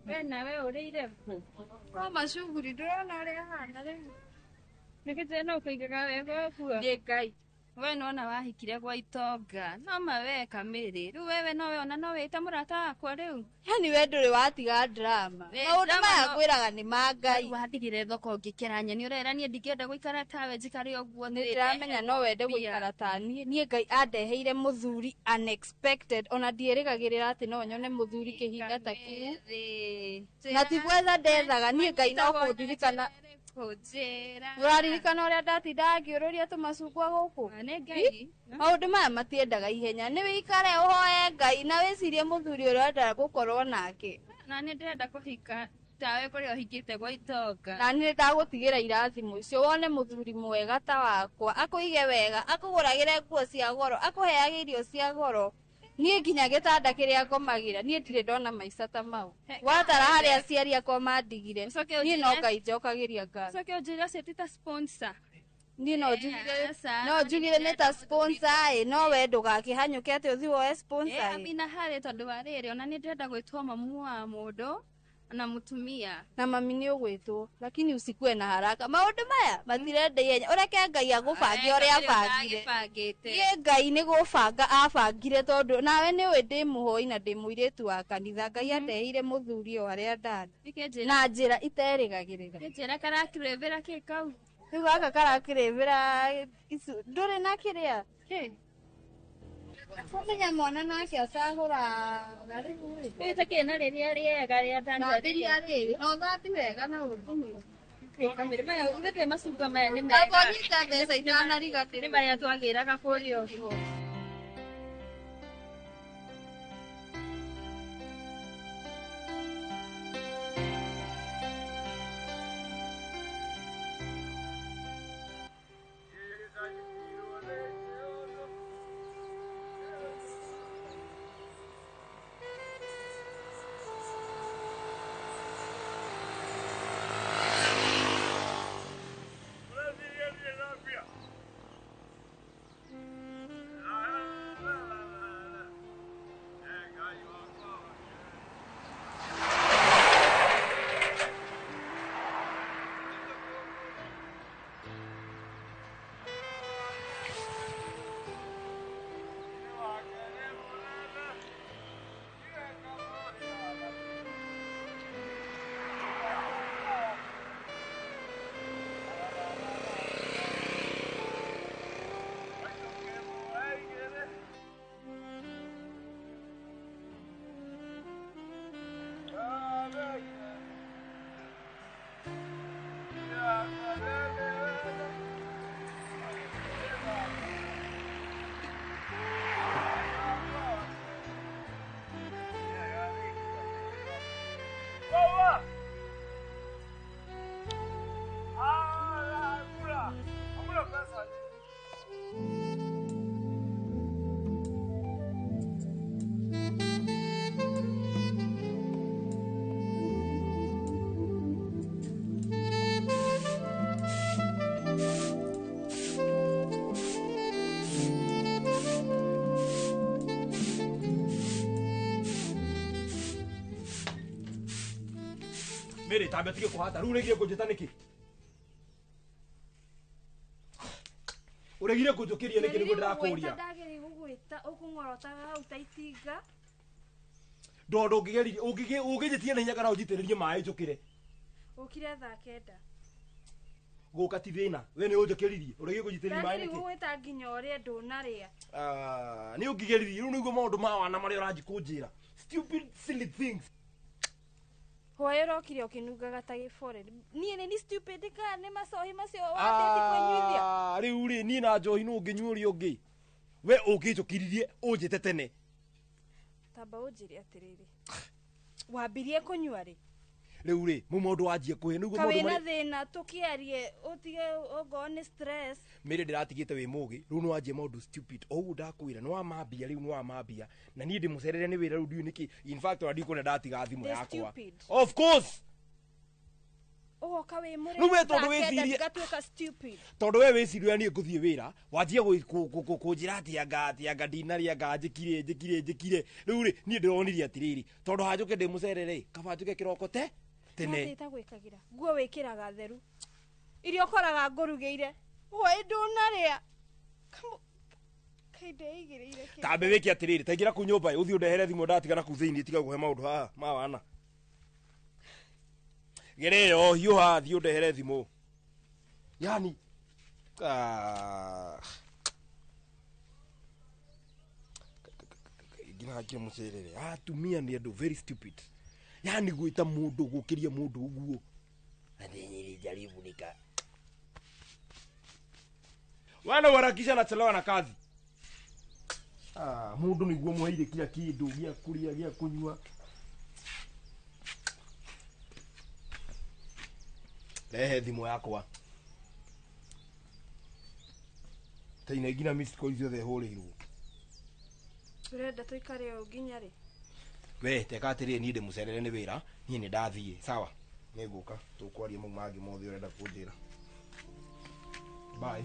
We nawe ũrĩire kwa macuguri ndũrona ũrĩa ahana rĩu. Nĩkĩte no kũigaga wega ũguo. Nĩ Ngai. We nĩwona wahikire gwa itonga no ma we kamĩrĩ rĩu wewe nowe ona no wĩte mũrata wakwa rĩu. Yani we ndũrĩ watiga drama. Maũndũ maya ngwĩraga nĩ ma Ngai. Wathigire thoko ngĩkĩra nyeni ũrera niĩ ndingĩenda gũikara tawe njikare ũguo. Nĩ ndĩramenya no wende gũikara ta niĩ. Niĩ Ngai andeheire mũthuri unexpected, ona ndierĩgagĩrĩra atĩ no nyone mũthuri kĩhinda ta kĩu. Na ti gwetha ndethaga, niĩ Ngai no kũndirikana. Ũraririkana ũrĩa ndatindaga ngĩũrũria tũmacungwa gũkũ? Maũndũ maya matiendaga ihenya. Nĩ wĩikare ũhoe Ngai na wĩcirie mũthuri ũrĩa ũrenda gũkorwo nake. Na nĩ ndĩrenda kũhika tawe kũrĩa ũhikĩte gwa itonga. Na nĩ ndagũtigĩra irathimo icio wone mũthuri mwega ta wakwa, akũige wega, akũgũragĩre nguo cia goro, akũheage irio cia goro. Niĩ nginya gĩtanda kĩrĩa ngomagĩra, niĩ ndirĩ ndona maica ta mau. Watara harĩa aciari akwa mandigire, niĩ no Ngai njokagĩria ngatho. Ũcoke ũnjĩre ũcio ti ta sponsor. Niĩ no njugire, no njugire nĩ ta sponsor ĩ, no we ndũgakĩhanyũke atĩ ũthiĩ woe sponsor ĩ. Amina harĩ tondũ wa rĩrĩ, ona nĩ ndĩrenda gwĩtwo mamu wa mũndũ na mũtumia. Na mami nĩ ũgwĩtwo, lakini usikue na haraka. Maũndũ maya matirenda ihenya. Ũreke Ngai agũbange ũrĩa abangire. Niĩ Ngai nĩ gũbanga abangire tondũ nawe nĩ ũĩ ndĩ mũhoi na ndĩ mũirĩtu wa kanitha. Ngai andeheire mũthuri o harĩa ndarĩ. Na njĩra iterĩgagĩrĩra. Njĩra karakĩrĩbĩra kĩ kau? Rĩu gaka karakĩrĩbĩra ndũrĩ na kĩrĩa? Kĩ? Kumenya mwana nake acagũra rĩu rĩ. Wĩtĩkĩrie na rĩrĩa rĩega rĩa Thambĩria rĩrĩ. No ũthambie wega na ũthime. Maya macungwa maya nĩ mega. Amba nyita mbeca itanariganĩrwo. Nĩ marĩa twagĩraga kũrĩa ũguo. Mary tambe tige kuhata riu uregire kunjita niki uregire kunjukiria niki niguo ndirakuria Ndagĩrĩire gũgwĩta ũkũng'orotaga hau ta itinga. Ndondo ũngĩgeririe ũngĩnjĩtia na hinya kana ũnjitĩrĩrie maĩ njũkĩre. Ũkire thaa 9. Gũka ti thĩna we nĩ ũnjũkĩririe ũregire kũnjitĩrĩria maĩ Ndagĩrĩire nĩkĩ? gũgwĩta nginya ũrĩe ndũnarĩa. Ah, nĩ ũngĩgeririe rĩu nĩguo maũndũ ma wana marĩa ũranji kũnjĩra stupid silly things. Hwaĩ ũrokire ũkĩnungaga ta gĩbore. Niĩ nĩ ni stupid kana nĩ macohi macio wambĩtie kũnyuithia? Ah, rĩu rĩ niĩ na njohi nũ ũngĩnyua ũrĩa ũngĩ we ũngĩnjũkĩririe ũnjĩte tene. Tamba ũnjĩre atĩrĩrĩ. Wambirie kũnyua rĩ? Rĩu rĩ mau maũndũ wanjie kũhe nĩguo Ka maũndũ wĩna marĩa thĩna tũkĩarie ũtige ongorwo nĩ stress. Mary ndĩratigĩte wĩ mũgĩ rĩu nĩ wanjia maũndũ stupid o ũguo ndakwĩra nĩ wamambia rĩu nĩ wamambia na niĩ ndĩmũcerere nĩ wĩra rĩu ndiũĩ nĩkĩ in fact ona ndikuona ndatiga thimũ Ndĩ yakwa. stupid. Of course. Ũgoka wĩ mũrĩu Rĩu we tondũ thaa kenda wĩcirie- ngatuĩka stupid. Tondũ we wĩcirie niĩ ngũthiĩ wĩra wanjia kũnjĩra atĩ anga atĩ anga ndinarĩa anga njĩkire njĩkire njĩkire rĩu rĩ niĩ ndĩronirie atĩrĩrĩ tondũ hanjũke ndĩmũcerere kaba njũke kĩroko te tene. Natĩ itagwĩkagĩra nguo wĩkĩraga theru iria ũkoraga ngũrugĩire hwaĩ ndũnarĩa kaĩ ndeigĩrĩire kĩndũ. Tambe wĩke atĩrĩrĩ taingĩra kuu nyũmba ĩ ũthiĩ ũndehere thimũ ndatigana kuu thĩinĩ tiga gũhe maũndũ haha ma wana gereo hiũha thiĩ ũndehere thimũ yani nginya ngire mũcerere atumia nĩ andũ very stupid yani gwĩta mũndũ gũkĩria mũndũ ũguo ati nilijaribu nika wana uharakisha nachelewa na kazi. Ah, mundu niguo muheire kila kindu gia kuria gia kunyua. Rehe thimu yakwa taina nginya missed call ciothe hũrĩirwo. Ũrenda tũikare ũũ nginya rĩ? We teka atĩrĩrĩ niĩ ndĩmũcerere nĩ wĩra niĩ nĩ ndathiĩ sawa nĩngũka tũkwaria mau mangĩ mothe ũrenda kũnjĩra. Bye.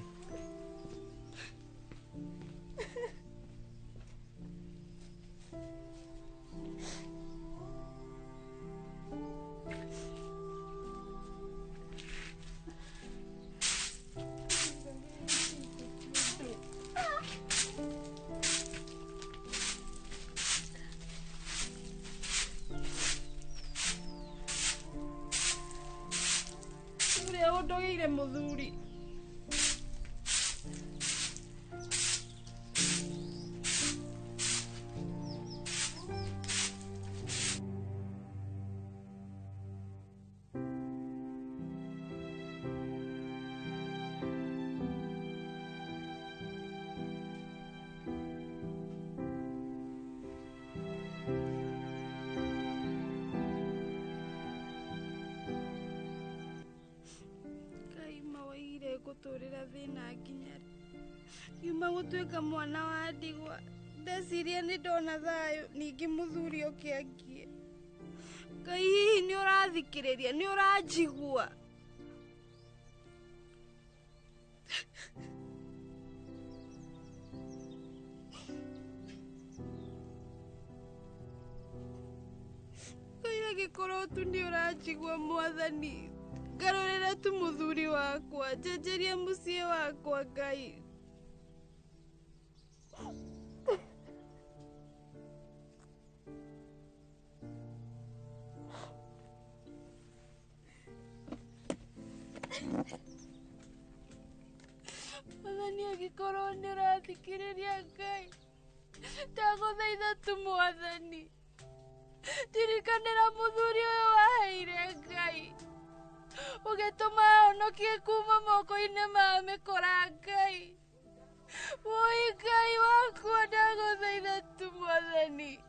Ũrĩa ũndũgĩire mũthuri. Ngũtũrĩra thĩna nginya rĩ? Ngiuma gũtuĩka mwana wa ndigwa. Ndeciria nĩ ndona thayũ, ningĩ mũthuri oke angie. Ngai hihi nĩ ũrathikĩrĩria, nĩ ũranjigua? Ngai angĩkorwo tu nĩ ũranjigua mwathani, ngarũrĩra tu mũthuri wakwa, njenjeria mũciĩ wakwa Ngai. Mwathani angĩkorwo nĩ ũrathikĩrĩria Ngai, ndagũthaitha tu mwathani, ndirikanĩra mũthuri ũyũ waheire Ngai, ũgĩtũma ahonokie kuma moko-inĩ ma mĩkora Ngai. Woi Ngai wakwa, ndagũthaitha tu mwathani.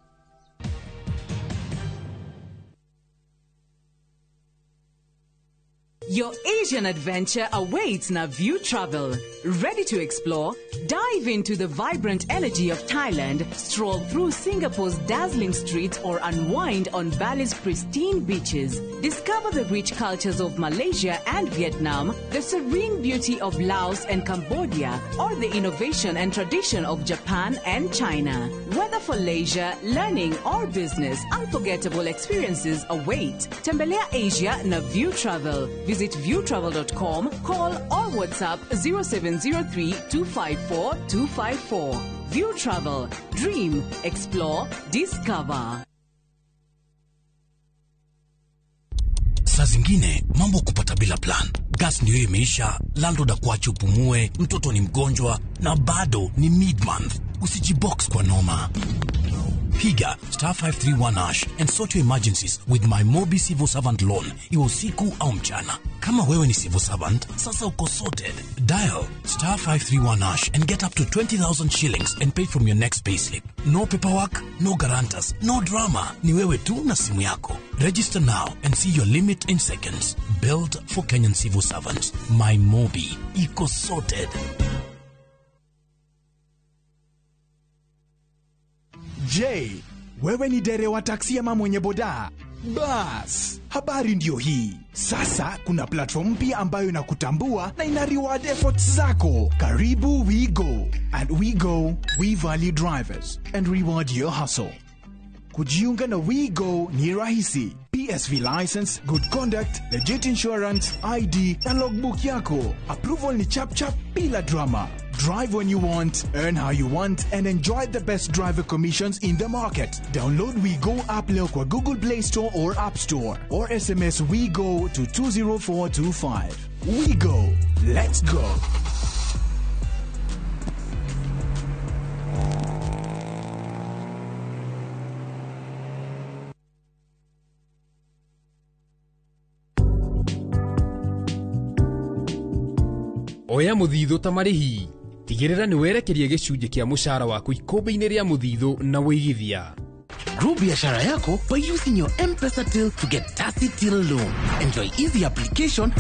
Your Asian adventure awaits na View Travel. Ready to explore? Dive into the vibrant energy of Thailand, stroll through Singapore's dazzling streets, or unwind on Bali's pristine beaches. Discover the rich cultures of Malaysia and Vietnam, the serene beauty of Laos and Cambodia, or the innovation and tradition of Japan and China. Whether for leisure, learning, or business, unforgettable experiences await. Tembelea Asia na View Travel. Visit viewtravel.com, call or WhatsApp 0703 254 254. View Travel. Dream, explore, discover. Saa zingine mambo kupata bila plan. Gas ndio imeisha, landlord akuache upumue, mtoto ni mgonjwa na bado ni mid-month. Usijibox kwa noma. Piga star 531 hash and sort your emergencies with my Mobi Civil Servant Loan, iwe usiku au mchana. Kama wewe ni civil servant, sasa uko sorted. Dial star 531 hash and get up to 20,000 shillings and pay from your next payslip. No paperwork, no guarantors, no drama. Ni wewe tu na simu yako. Register now and see your limit in seconds. Built for Kenyan civil servants. My Mobi. Iko sorted. Je, wewe ni dere wa taksi ama mwenye boda? Bas, habari ndiyo hii. Sasa kuna platform mpya ambayo inakutambua na ina reward efforts zako. Karibu WeGo. At WeGo, we value drivers and reward your hustle. Kujiunga na WeGo ni rahisi. PSV license, good conduct, legit insurance, ID na logbook yako. Approval ni chap chap bila drama. Drive when you want, earn how you want, and enjoy the best driver commissions in the market. Download WeGo app leo kwa Google Play Store or App Store, or SMS WeGo to 20425. WeGo. Let's go. Oya muthithu ta marĩhi tigĩrĩra nĩ werekeria gĩcunjĩ kĩa mũcara waku ikũmbĩ-inĩ rĩa muthithu na wĩigithia. Grow biashara yako by using your M-Pesa till to get Tasi Till Loan. Enjoy easy application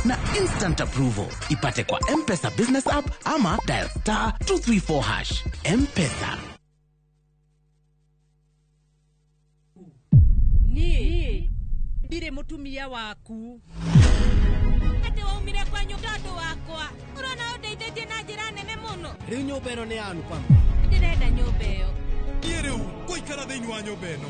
na instant approval. Ipate kwa M-Pesa business app ama dial star 234 hash. M-Pesa. Ni ndire mutumia waku. Ate waumire kwa nyũmba andũ wakwa. Ũrona ũndeithĩtie na njĩra nene mũno. Rĩu nyũmba ĩno nĩ yanu pam. Ndĩrenda nyũmba ĩyo. Niĩ rĩu ngũikara thĩinĩ wa nyũmba ĩno.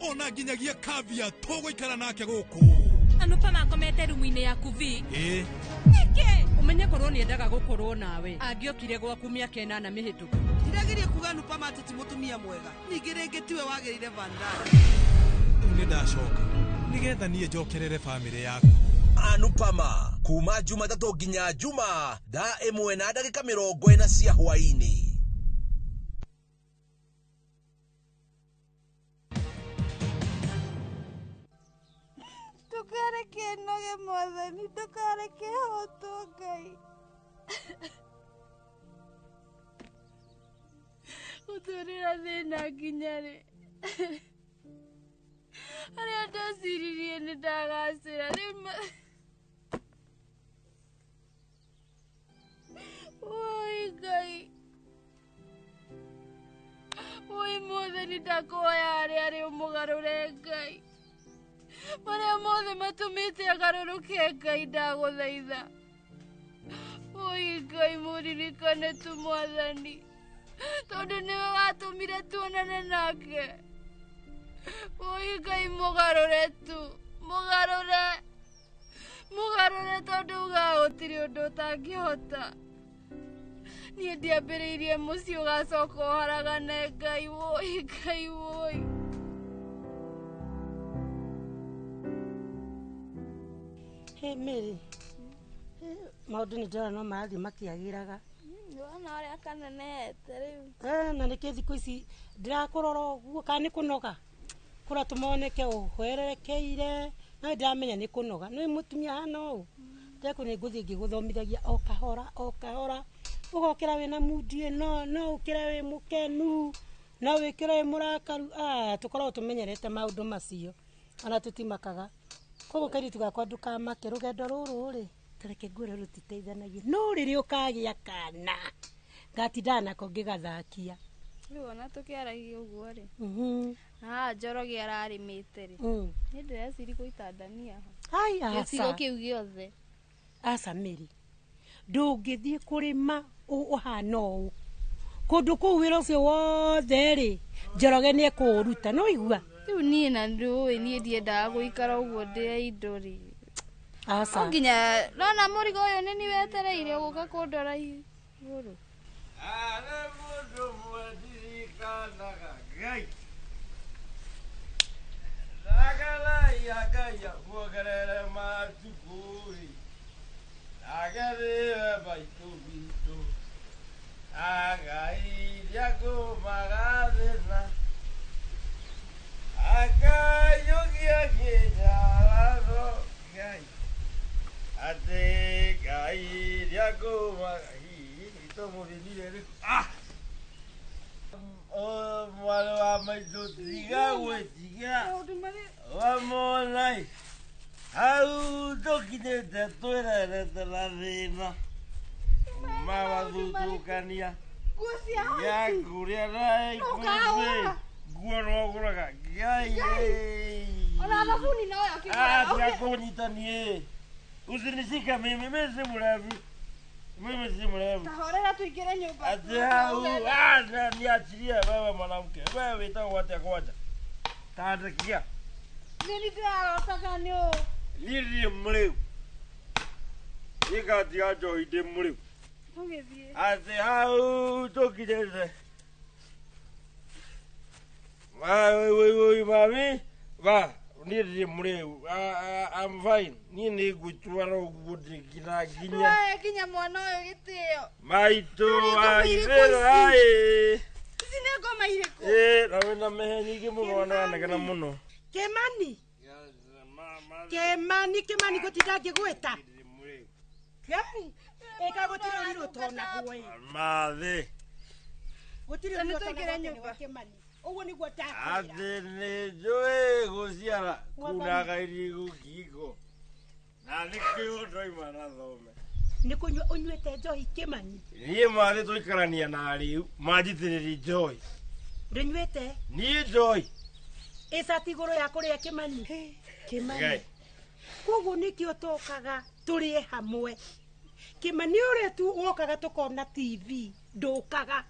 Ona nginyagia kavia tũgũikara nake gũkũ. Anupama akomete rumu-inĩ yaku vi. Ĩĩ. Nĩkĩ? Ũmenye korwo nĩendaga gũkorwo nawe. Angĩokire gwaku mĩaka ĩnana mĩhĩtũku. Ndirageria kuga Anupama atĩ ti mũtumia mwega. Ningĩ rĩngĩ tiwe wagĩrĩire Vandana. Rĩu nĩndacoka nĩgetha niĩ njokerere bamĩrĩ yaku. Anupama kuma Jumatatũ nginya Juma thaa 1:40 cia hwaini. Ndukareke noge mwathani, ndukareke hotwo Ngai. Gũtũrĩra thĩna nginya rĩ? Harĩa ndeciririe nĩ ndagacĩra rĩu Mwathani ndakuhoya harĩa arĩ ũmũgarũre Ngai. Marĩa mothe matũmĩte agarũrũke Ngai ndagũthaitha. Oi Ngai mũririkane tu Mwathani, tondũ nĩwe watũmire tuonane nake. Oi Ngai mũgarũre tu, mũgarũre, mũgarũre tondũ ugaga gũtirĩ ũndũ ũtangĩhota. Niĩ ndiambĩrĩirie mũciĩ ũgacoka ũharagane Ngai woi, Ngai woi. Hey Mary, maũndũ nĩ ndĩrona no marathiĩ makĩagĩraga. Nĩwona ũrĩa kanenehete rĩu. Na nĩkĩo thikũ ici ndĩrakũrora ũguo kana nĩ kũnoga kũratũma woneke ũhwererekeire no ndĩramenya nĩ kũnoga. Nĩ mũtumia hana ũũ ndekũ nĩ ngũthiĩ ngĩgũthomithagia o kahora o kahora, ũgokĩra wĩna mundi ĩno, no ũkĩre wĩ mũkenu, no wĩkĩre wĩ mũrakaru. Tũkoragwo tũmenyerete maũndũ macio ona tũtimakaga. Koguo kairĩtu gakwa ndũkamake, rũgendo rũrũ rĩ tareke ngwĩre rũtiteithanagia, no rĩrĩa ũkagĩa kana ngatindaga nako ngĩgathakia. Rĩu ona tũkĩaragia ũguo rĩ, haha Njoroge ararĩmĩte rĩ, niĩ ndĩreciria gũita ndania ho. Ai, aca. Gĩcigo kĩu gĩothe. Aca Mary, ndũngĩthiĩ kũrĩma ũhana ũũ kũndũ kũu wĩra ũcio wothe rĩ Njoroge nĩ ekũũruta, no igua. Rĩu niĩ na ndũĩ niĩ ndiendaga gũikara ũguo ndĩe indo rĩ. Aca. No nginya nona mũrigo ũyũ nĩ niĩ wetereire gũka kũndora igũrũ. Arĩ mũndũ ũmwe ndirikanaga Ngai. Ndageraia Ngai amuongerere matukũ-ĩ. Ndagerire maitũ witũ. Ngai ndiakũmaga thĩna. Akanyũkia kĩnyararo Ngai. Atĩ Ngai ndiakũmaga hihi tũmũthĩnire rĩu. Mwarĩ wa maitũ tiga gwĩtiga wamona hau tũkinyĩte twĩrerete na thĩna kuma wathutukania ya kũrĩa na ikumbĩ nguo no ũgũraga Ngai. Ona thabuni no yo kĩgũra. Tiga kũnyita niĩ, usinishike mimi, mimi si mlevi, mimi si mlevi. Tahorera tuingĩre nyũmba. Atĩ hau niachilie wewe mwanamke, wewe wĩtagwo atĩa kwanja? Tandikia. Nĩ niĩ ndĩrarotaga nĩ ũũ. Niĩ ndirĩ mũrĩu, niĩ ngatiga njohi ndĩ mũrĩu. Tũgĩthiĩ. Atĩ hau tũkinyĩte mami ba niĩ ndirĩ mũrĩu, I'm fine. Niĩ nĩ ngwĩtwara ũguo ndĩnginya nginya nginya mwana ũyũ gĩtĩo. Maitũ wa itherũ ĩ. Ici nĩ ngoma irĩkũ? Na wĩna mĩhe nyingĩ mũno na nĩwanegena mũno. Kĩmani, Kĩmani, Kĩmani gũtinda ngĩgwĩta. Ngai, ĩka gũtirĩ ũrirũ ũtonagwo ĩ. Mathĩ. Gũtirĩ ũrirũ ũtonagwo nyũmba. Kĩmani. Ũguo nĩguo ndakwĩra. Atĩ nĩ njũĩ gũciara kunaga irigũ ngingo. Na nĩkĩo ndoima na thome. Nĩ kũnyua ũnyuĩte njohi Kĩmani? Niĩ mathĩ tũikarania na arĩu manjitĩrĩri njohi. Ndũnyuĩte? Niĩ njohi. Ĩcati igũrũ ya kũrĩa Kĩmani? Kĩmani. Koguo nĩkĩo tũkaga tũrĩe hamwe. Kĩmani ũrĩa tu wokaga tũkona TV ndũkaga.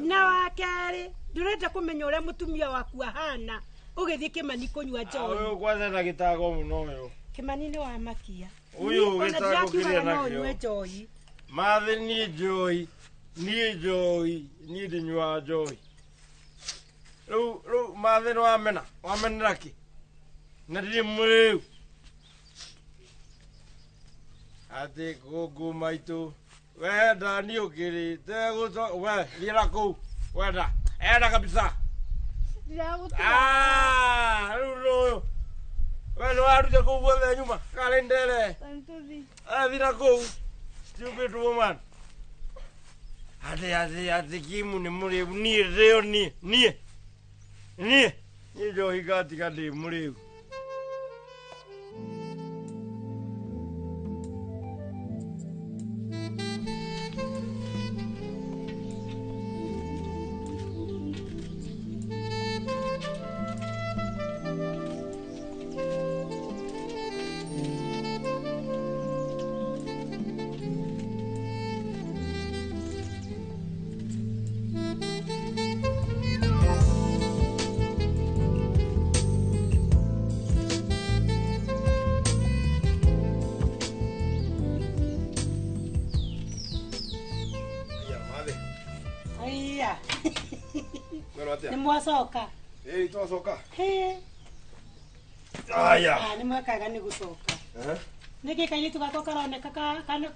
Na wa kerĩ ndũrenda kũmenya ũrĩa mũtumia waku ahana ũgĩthiĩ Kĩmani kũnyua njohi. Ũyũ kwanza na gĩtago mũno ũyũ. Kĩmani nĩ wamakia. Ũyũ gĩtago kĩrĩa no nakĩo. ũnyue njohi. Mathĩ niĩ njohi, niĩ njohi, niĩ ndinyuaga njohi. Rĩu rĩu mathĩ nĩ wamena, wamenera kĩ? Na ndirĩ mũrĩu. Atĩ kũngũ maitũ wenda niĩ ũkĩrĩte gũco we thiĩra kũu wenda enda kabisa. Rĩu nũyũ we nĩ waruta kũu guothe nyuma karĩ ndere thiĩra kũu stupid woman. Atĩ atĩ atĩ Kimu nĩ mũrĩu niĩ ndĩo niĩ niĩ niĩ niĩ njohi ngatiga ndĩ mũrĩu. Aiya. Kwĩrwo atĩa? Nĩ mwacoka. Ĩĩ twacoka. Hĩ. Aya. Ah, nĩ mwekaga nĩ gũcoka. Eh? Nĩkĩ kairĩtu gakwa karoneka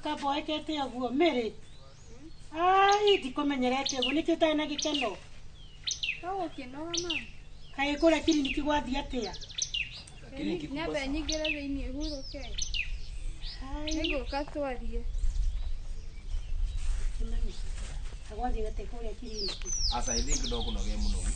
kamboekete ũguo mĩrĩ? Ai, ndikũmenyerete ũguo nĩkĩ ũtarĩ na gĩkeno? No gũkĩnoga mama. Kaĩ kũrĩa kiriniki gwathiĩ atĩa? Nyambe nyingĩre thĩiniĩ hurũke. Nĩngũka twarie. Gwathiĩ atĩa kũrĩa kiriniki? Aca I think no kũnoga mũnogu.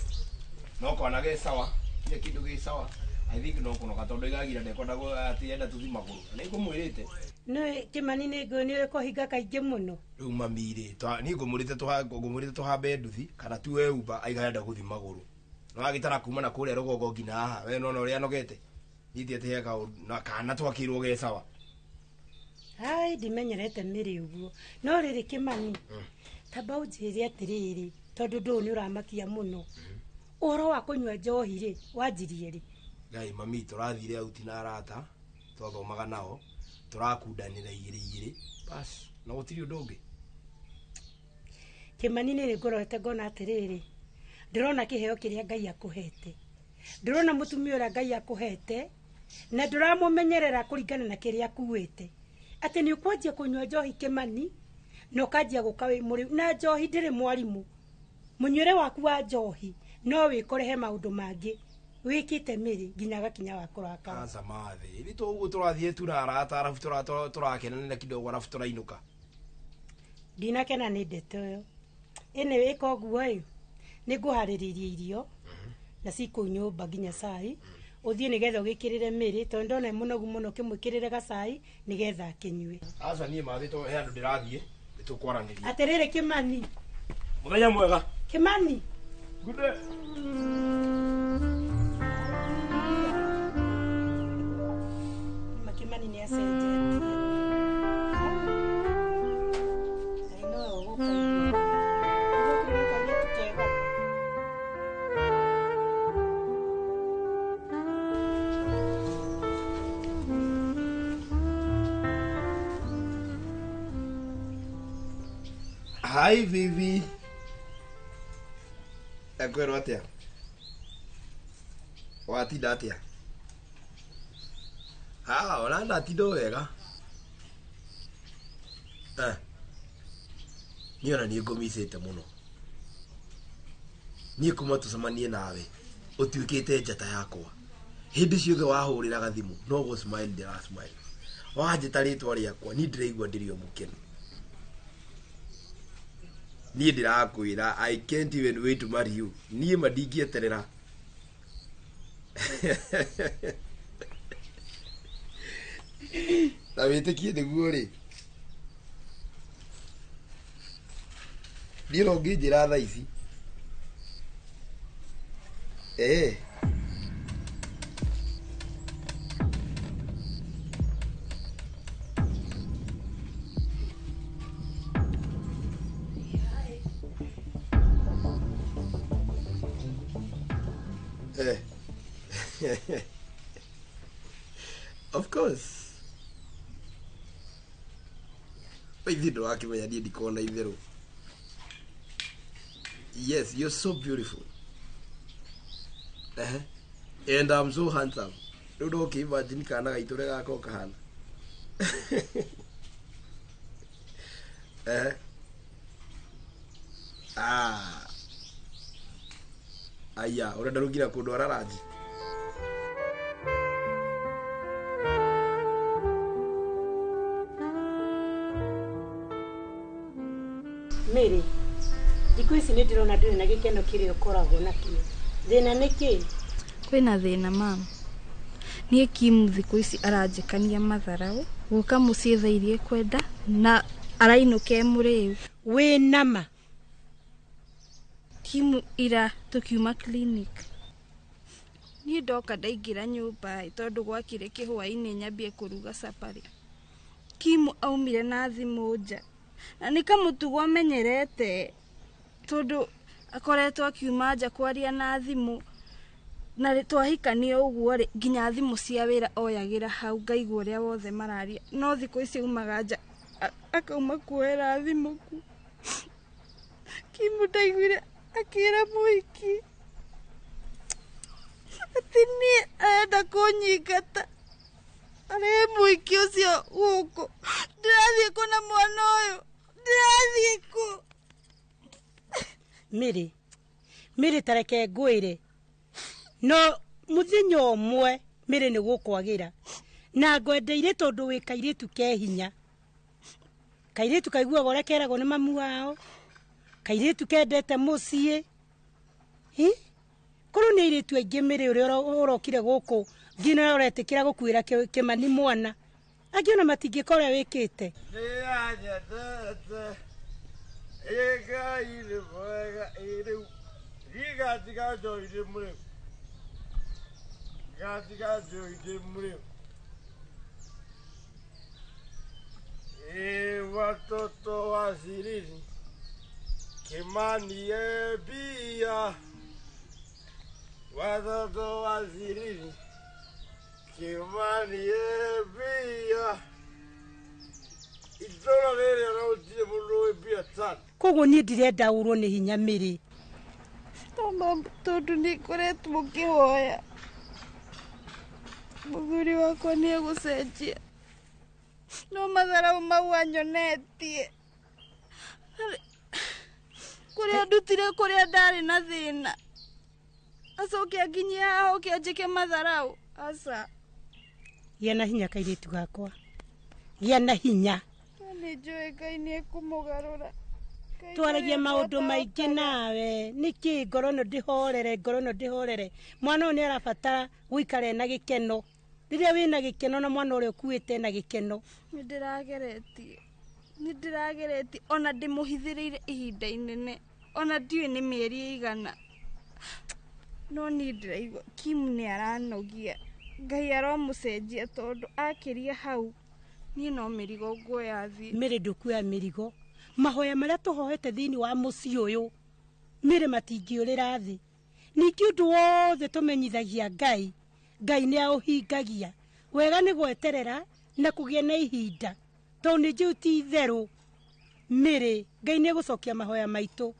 No kona gĩ sawa, kila kĩndũ gĩ sawa. I think no kũnoga tondũ igagira ndekwenda atĩ enda tũthi magũrũ. Na nĩngũmwĩrĩte. Nĩ Kĩmani nĩ ngũĩ nĩ ũkũhinga kaingĩ mũno. Rĩu mami rĩ, niĩ ngũmwĩrĩte tũhambe nduthi kana tuoe Uber aiga enda gũthi magũrũ. No agĩtara kuma na kũrĩa rũgongo nginya haha. We nona ũrĩa anogete. Niĩ ti atĩ he kaũndũ na kana twakĩrwo ge sawa. Ai, ndimenyerete mĩrĩ ũguo. No rĩrĩ Kĩmani, tamba ũnjĩre atĩrĩrĩ, tondũ ndũũ nĩ ũramakia mũno. Ũhoro wa kũnyua njohi rĩ, wanjirie rĩ? Ngai mami tũrathire auti na arata, twathomaga nao, tũrakundanĩra igĩrĩ igĩrĩ, bas, na gũtirĩ ũndũ ũngĩ. Kĩmani nĩ ngorete ngona atĩrĩrĩ, ndĩrona kĩheo kĩrĩa Ngai akũhete. Ndĩrona mũtumia ũrĩa Ngai akũhete, na ndũramũmenyerera kũringana na kĩrĩa akuĩte. Atĩ nĩ ũkwanjia kũnyua njohi Kĩmani, na ũkanjia gũka wĩ mũrĩu. Na njohi ndĩrĩ mwarimũ. Mũnyuĩre waku wa njohi no wĩkore he maũndũ mangĩ wĩkĩte mĩrĩ nginya gakinya wa kũrakara. Aca mathĩ, ithuĩ to ũguo tũrathiĩ tu na arata arabu tũrakenanĩra kidogo arabu tũrainũka. Ndinakena nĩ ndeto ĩyo. Anyway, ĩka ũguo ĩ, nĩ ngũharĩrĩirie irio na cikũu nyũmba nginya cai. Ũthiĩ nĩgetha ũgĩkĩrĩre mĩrĩ tondũ ndona mũnogu mũno ũkĩmwĩkĩrĩre gacai nĩgetha akĩnyue. Aca niĩ mathĩ to he handũ ndĩrathiĩ, nĩ tũkwaranĩria. Atĩrĩrĩ Kĩmani. Mũthenya mwega. Kĩmani. Good day. Kĩmani nĩ acenjetie. Ngai nowe ũgũkaigua. Ũgũkĩrĩre kairĩtu kega. Hi Vivi. Ekwĩrwo atĩa? Watinda atĩa? Ah, ona ndatinda o wega. Eh. Niĩ ona niĩ ngũmicĩte mũno. Niĩ kuma tũcemanie nawe, ũtuĩkĩte njata yakwa. Hĩndĩ ciothe wahũrĩraga thimũ, no gũ smile ndĩra smile. Wanjĩta rĩtwa rĩakwa, niĩ ndĩraigua ndĩrĩ o mũkenu. Niĩ ndĩrakwĩra, I can't even wait to marry you. Niĩ ma ndingĩeterera. Na wĩtĩkie nĩguo rĩ. Niĩ no ũngĩnjĩra thaa ici. Eh. Eh. Of course. Ithuĩ ndũrakĩmenya niĩ ndikoragwo na itherũ. Yes, you're so beautiful. Eh. And I'm so handsome. Rĩu no ũkĩ-imagine kana gaitũ ũrĩa gakorwo kahana. Eh. Ah. Aya, ũrenda rĩu nginya kũndwara ranji. Mary, thikũ ici nĩ ndĩrona ndũrĩ na gĩkeno kĩrĩa ũkoragwo nakĩo. Thĩna nĩ kĩ? Kwĩna thĩna mama. Niĩ Kim thikũ ici aranjĩkania matharaũ, gũka mũciĩ thaa iria ekwenda na arainũka e mũrĩu. Wĩ nama? Kim ira tũkiuma clinic. Niĩ ndoka ndaingĩra nyũmba ĩ, tondũ gwakire kĩhwaĩ-inĩ nyambie kũruga caparĩ. Kim aumire na thimũ nja. Na nĩ kamũtugo amenyerete tondũ akoretwo akiuma nja kwaria na thimũ na twahikania ũguo rĩ, nginya thimũ cia wĩra oyagĩra hau ngaigua ũrĩa wothe mararia. No thikũ ici aumaga nja akauma kuoera thimũ ku. Kimu ndaiguire akĩra mũhiki atĩ niĩ arenda kũnyingata. Arehe mũhiki ũcio gũkũ. Ndĩrathiĩ kũ na mwana ũyũ? Ndĩrathiĩ kũ? Mĩrĩ, Mĩrĩ ta reke ngwĩre. No mũthenya ũmwe Mĩrĩ nĩ gũkwagĩra. Na ngwendeire tondũ wĩ kairĩtu ke hinya. Kairĩtu kaiguaga ũrĩa keragwo nĩ mamu wao. Kairĩtu kendete mũciĩ. Hi? Korwo nĩ airĩtu aingĩ Mĩrĩ ũrĩa ũrokire gũkũ nginya ũretĩkĩra gũkuĩra Kĩmani mwana. Angĩ ona matingĩka ũrĩa wĩkĩte. Nĩanyendete, ĩ Ngai nĩ mwega, ĩ rĩu ndigatiga njohi ndĩ mũrĩu, ngatiga njohi ndĩ mũrĩu. Ĩ watoto wa Sirini, Kimani e mbia, watoto wa Sirini, Kimani e mbia. Itũra rĩrĩ ona gũtirĩ mũndũ wĩ mbia sana. Koguo niĩ ndirenda ũrwo nĩ hinya Mĩrĩ. Tondũ nĩ ngoretwo ngĩhoya mũthuri wakwa nĩ egũcenjia, no matharau mau anyonetie kũrĩa ndutire kũrĩa ndarĩ na thĩna, acoke anginyie haha oke anjĩke matharau. Aca. Gĩa na hinya kairĩtu gakwa, gĩa na hinya. Nĩ njũĩ Ngai nĩ ekũmũgarũra. Twaragia maũndũ maingĩ nawe nĩkĩ ngoro ĩno ndĩhorere, ngoro ĩno ndĩhorere. Mwana ũyũ nĩ arabatara gũikara ena gĩkeno. Rĩrĩa wĩna gĩkeno na mwana ũrĩa ũkuĩte ena gĩkeno. Nĩ ndĩrageretie, nĩ ndĩrageretie ona ndĩmũhithĩrĩire ihinda inene, ona ndiũĩ nĩ mĩeri ĩigana, no niĩ ndĩraigua Kim nĩ aranogia. Ngai aromũcenjia tondũ akĩria hau niĩ no mĩrigo nguoya thiĩ. Mĩrĩ ndũkuoya mĩrigo. Mahoya marĩa tũhoete thĩinĩ wa mũciĩ ũyũ Mĩrĩ matingĩũrĩra thĩ. Ningĩ ũndũ wothe tũmenyithagia Ngai, Ngai nĩ aũhingagia. Wega nĩ gweterera na kũgĩa na ihinda, tondũ nĩ njũĩ ti itherũ Mĩrĩ Ngai nĩ egũcokia mahoya maitũ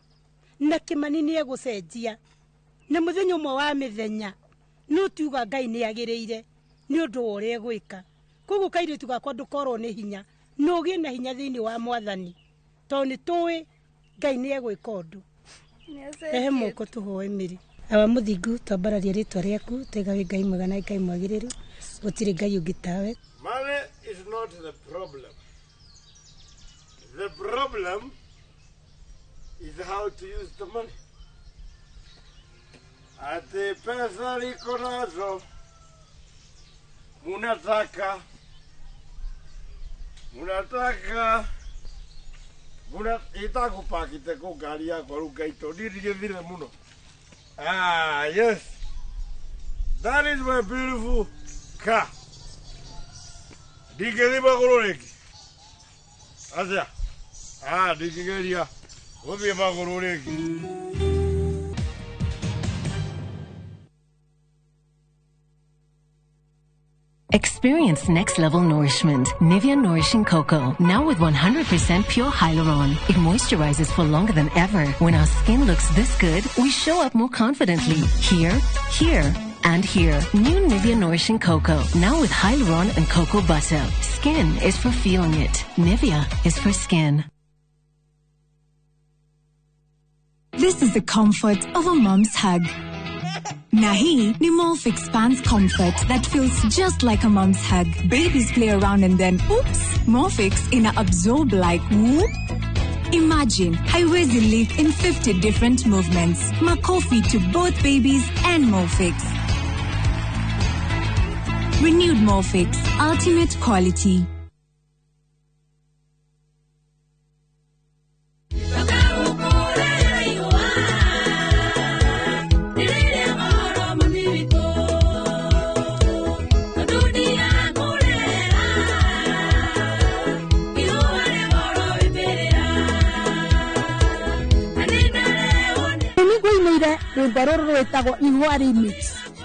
na Kĩmani nĩ egũcenjia. Na mũthenya ũmwe wa mĩthenya no tuga Ngai nĩ agĩrĩire nĩ ũndũ wa ũrĩa egwĩka. Koguo kairĩtu gakwa ndũkorwo nĩ hinya, na ũgĩe na hinya thĩinĩ wa Mwathani, tondũ nĩ tũĩ Ngai nĩ egwĩka ũndũ. Rehe moko tũhoe Mĩrĩ. Awa mũthingu, twambararia rĩtwa rĩaku, twaiga wĩ Ngai mwega na Ngai mwagĩrĩru, gũtirĩ Ngai ũngĩ tawe. Money is not the problem. The problem is how to use the money. Ati pesa liko nazo, munataka, munataka, muna itakupakite ku ngari yakwa rĩu Ngai tondũ niĩ ndigĩthire mũno. Ah, yes. That is my beautiful car. Ndingĩthiĩ magũrũ rĩngĩ. Aca. Ah, ndingĩgeria gũthiĩ magũrũ rĩngĩ. Experience next level nourishment. Nivea Nourishing Cocoa. Now with 100% pure hyaluron. It moisturizes for longer than ever. When our skin looks this good, we show up more confidently. Here, here, and here. New Nivea Nourishing Cocoa. Now with hyaluron and cocoa butter. Skin is for feeling it. Nivea is for skin. This is the comfort of a mom's hug. Na hii ni Molfix Pants Comfort that feels just like a mom's hug. Babies play around and then, oops, Molfix ina absorb like whoop. Imagine haiwezi leak in 50 different movements. Makofi to both babies and Molfix. Renewed Molfix, ultimate quality. Rwĩmbo rũrũ rwĩtagwo Ihũa Remix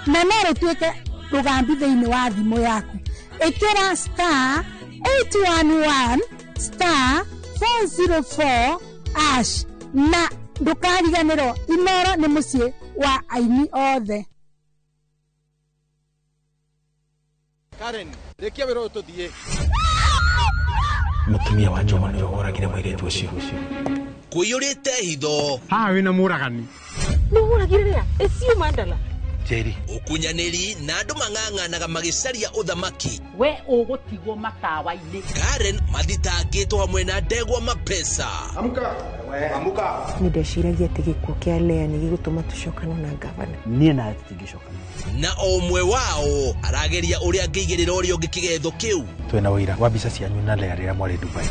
na no rũtuĩke rũgambi thĩinĩ wa thimũ yaku. Ĩkĩra star 811 star 404 hash na Ndũkariganĩrwo Inoro nĩ mũciĩ wa aini othe. Karen, rĩkia wĩra ũyũ tũthiĩ. Mũtumia wa Njoma nĩwe woragire mũirĩtu ũcio. Kũiyũrĩte hitho. Haha wĩna mũragani. Nĩũragire rĩa? Ĩcio Mandala. Njeri. Ũkunyanĩri na andũ mang'ang'anaga magĩcaria ũthamaki. We ũgũtigwo matawa-inĩ. Karen mathitangĩtwo hamwe na ndegwa mapesa. Amka. Amka. Nĩ ndeciragia atĩ gĩkuũ kĩa Lea nĩ gĩgũtũma tũcokane na ngavana. Niĩ nawe tũtingĩcokana. Na o ũmwe wao arageria ũrĩa angĩigĩrĩra ũrĩa ũngĩ kĩgetho kĩu. Twĩna ũira wa mbica cianyu na Lea rĩrĩa mwarĩ Dubai.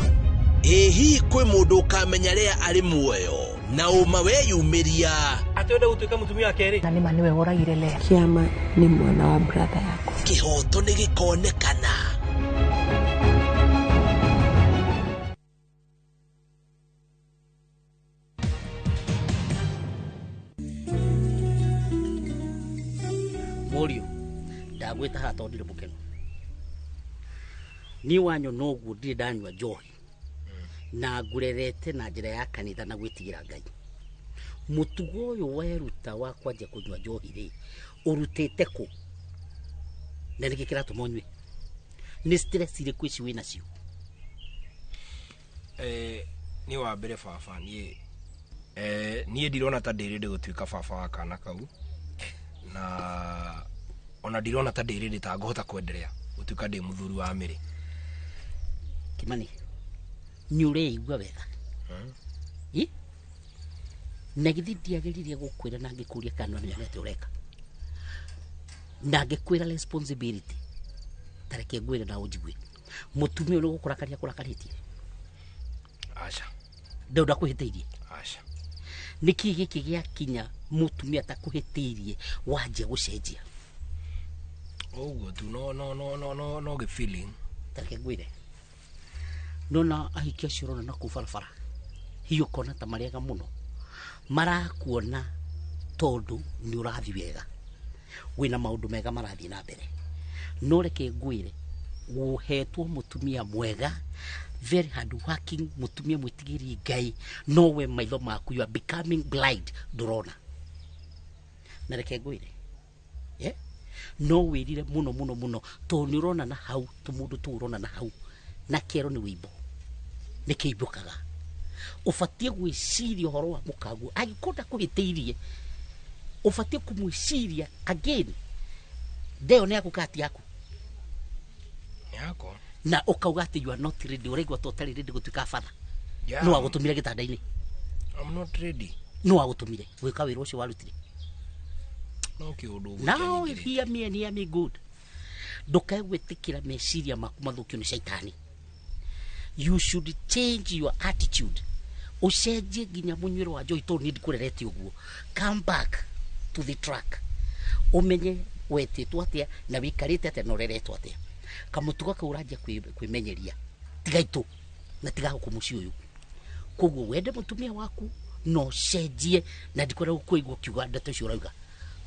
Ĩ hihi kwĩ mũndũ ũkamenya Lea arĩ muoyo na ũma weyumĩria. Atĩ wenda gũtuĩka mũtumia wa kerĩ. Na nĩma nĩwe woragire Lea. Kĩama nĩ mwana wa brother yakwa. Kĩhoto nĩ gĩkonekana. Mũriũ, ndagwĩta haha tondũ ndirĩ mũkenu. Niĩ wanyona ũguo ndirĩ ndanyua njohi na ngũrerete na njĩra ya kanitha na gwĩtigĩra Ngai. Mũtugo ũyũ weruta wa kwanjia kũnyua njohi rĩ, ũrutĩte kũ? Na nĩkĩ kĩratũma ũnyue? Nĩ stress irĩkũ ici wĩ nacio? Niĩ wa mbere baba, niĩ niĩ ndirona ta ndĩ ready gũtuĩka baba wa kana kau, na ona ndirona ta ndĩ ready ta ngũhota kwenderea gũtuĩka ndĩ mũthuri wa Mĩrĩ. Kĩmani, nĩ ũreigua wega? Ĩ? Na githĩ ndiagĩrĩire gũkwĩra na ngĩkũria kana nĩ atĩa ũreka? Na ngĩkwĩra responsibility. Ta reke ngwĩre na ũnjigue. Mũtumia ũyũ nĩ gũkũrakaria kũrakarĩtie? Aca. Ndĩ ndakũhĩtĩirie? Aca. Nĩkĩ gĩkĩ gĩakinya mũtumia atakũhĩtĩirie wanjia gũcenjia? Ũguo tu no no no no no no gĩ feeling. Ta reke ngwĩre. Nona ahiki acio ũrona na kũu barabara hihi ũkona ta marĩega mũno, marakuona tondũ nĩ ũrathiĩ wega, wĩna maũndũ mega marathiĩ na mbere. No reke ngwĩre, ũhetwo mũtumia mwega, very hard working, mũtumia mwĩtigĩri Ngai, no we maitho maku you are becoming blind, ndũrona. Na reke ngwĩre, yeah? No wĩrire mũno mũno mũno tondũ nĩ ũrona na hau, tũmũndũ tũu ũrona na hau, na kĩero nĩ wĩimbo, nĩ kĩimbũkaga. Ũbatiĩ gwĩciria ũhoro wa mũkaguo, angĩkorwo ndakũhĩtĩirie, ũbatiĩ kũmwĩciria again. Ndeo nĩ yaku kana ti yaku? Nĩ yakwa. Na ũkauga atĩ you are not ready, ũraigua ta ũtarĩ ready gũtuĩka batha. Yeah. Nũ wagũtũmire gĩtanda-inĩ? I'm not ready. Nũ wagũtũmire gwĩka wĩra ũcio warutire? No kĩũndũ ũguo Now kĩanyingĩrĩte. hear me and hear me good. Ndũkae gwĩtĩkĩra meciria maku mathũkio nĩ caitani. You should change your attitude. Ũcenjie nginya mũnyuĩre wa njohi tondũ niĩ ndikũrerete ũguo. Come back to the track. Ũmenye wetĩtwo atĩa na wĩikarĩte atĩa na ũreretwo atĩa. Kamũtugo kau ũranjia kwĩmenyeria. Tiga itũ na tiga gũkũ mũciĩ ũyũ. Koguo wende mũtumia waku na ũcenjie, na ndikwenda gũkũigua ũkiuga ndeto icio ũrauga.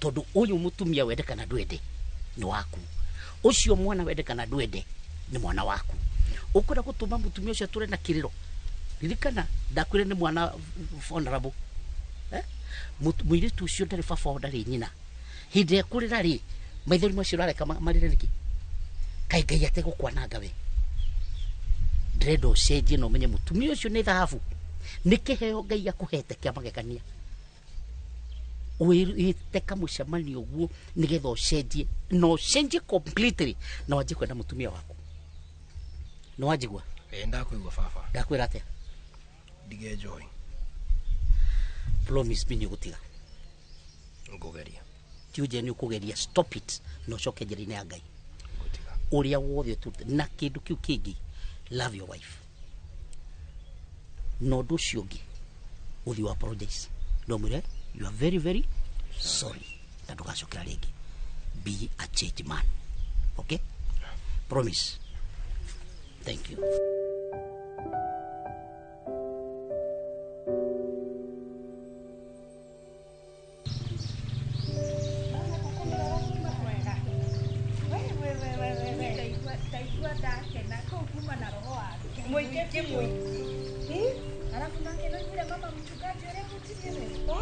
Tondũ ũyũ mũtumia wende kana ndwende nĩ waku. Ũcio mwana wende kana ndwende nĩ mwana waku. Ũkwenda gũtũma mũtumia ũcio atũre na kĩrĩro. Ririkana ndakwĩra nĩ mwana honorable. Mũirĩtu ũcio ndarĩ baba wao, ndarĩ nyina. Hĩndĩ ĩrĩa ekũrĩra rĩ, maithori macio ũrareka marĩre nĩkĩ? Kaĩ Ngai ategũkwananga we? Ndĩrenda ũcenjie na ũmenye mũtumia ũcio nĩ thahabu. Nĩ kĩheo Ngai akũhete kĩa magegania. Wĩte kamũcemanio ũguo nĩgetha ũcenjie, na ũcenjie completely na wanjie kwenda mũtumia waku. Nĩ wanjigua? Ĩ, ndakũigua baba. Ndakwĩra atĩa? Ndige njohi. Promise me nĩ ũgũtiga. Ngũgeria. Ti ũnjĩre nĩ ũkũgeria, stop it na ũcoke njĩra-inĩ ya Ngai. Ũrĩa wothe ũtũrute na kĩndũ kĩu kĩngĩ, love your wife. Na ũndũ ũcio ũngĩ, ũthiĩ wa apologize. Na ũmwĩre you are very very sorry na ndũgacokera rĩngĩ. Be a changed man. Okay? Promise. Thank you. Mũingĩ biũ. Nĩũiguire mama mchungaji ũrĩa ahunjirie wega?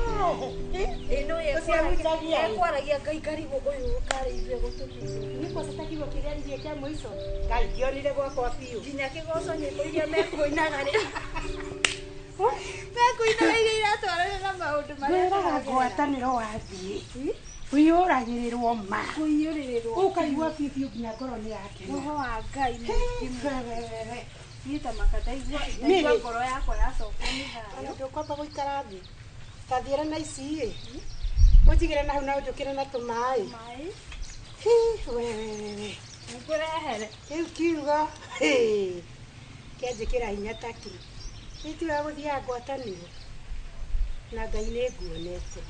Ĩno Ekwaragia Ngai karigũ ũyũ karĩ ithuĩ gũtũmĩrwo. Nĩ kwanza ta kiugo kĩrĩa aririe kĩa mũico Ngai ngĩonire gwakwa biũ. Nginya kĩgoco nyĩmbo iria mekũinaga rĩ. Mekũinaga iria iratwarana na maũndũ marĩa Ngwĩraga ngwatanĩro wathiĩ ũiyũragĩrĩrwo ma kũiyũrĩrĩrwo ũkaigua biũ biũ nginya ngoro nĩ yakena. Roho wa Ngai mũingĩ mũno. Niĩ ta maka ndaigua Mĩrĩ. ngoro yakwa yacokwo nĩ thayũ. Ndũkwamba gũikara thĩ tathiĩra na ici ĩ ũnjigĩre na hau na ũnjũkĩre na tũmaĩ. Maĩ. Wewewewe Ngũrehere. Kĩu kiugo kĩanjĩkĩra hinya taki itiga gũthiaga ngwatanĩro na Ngai nĩ nguonete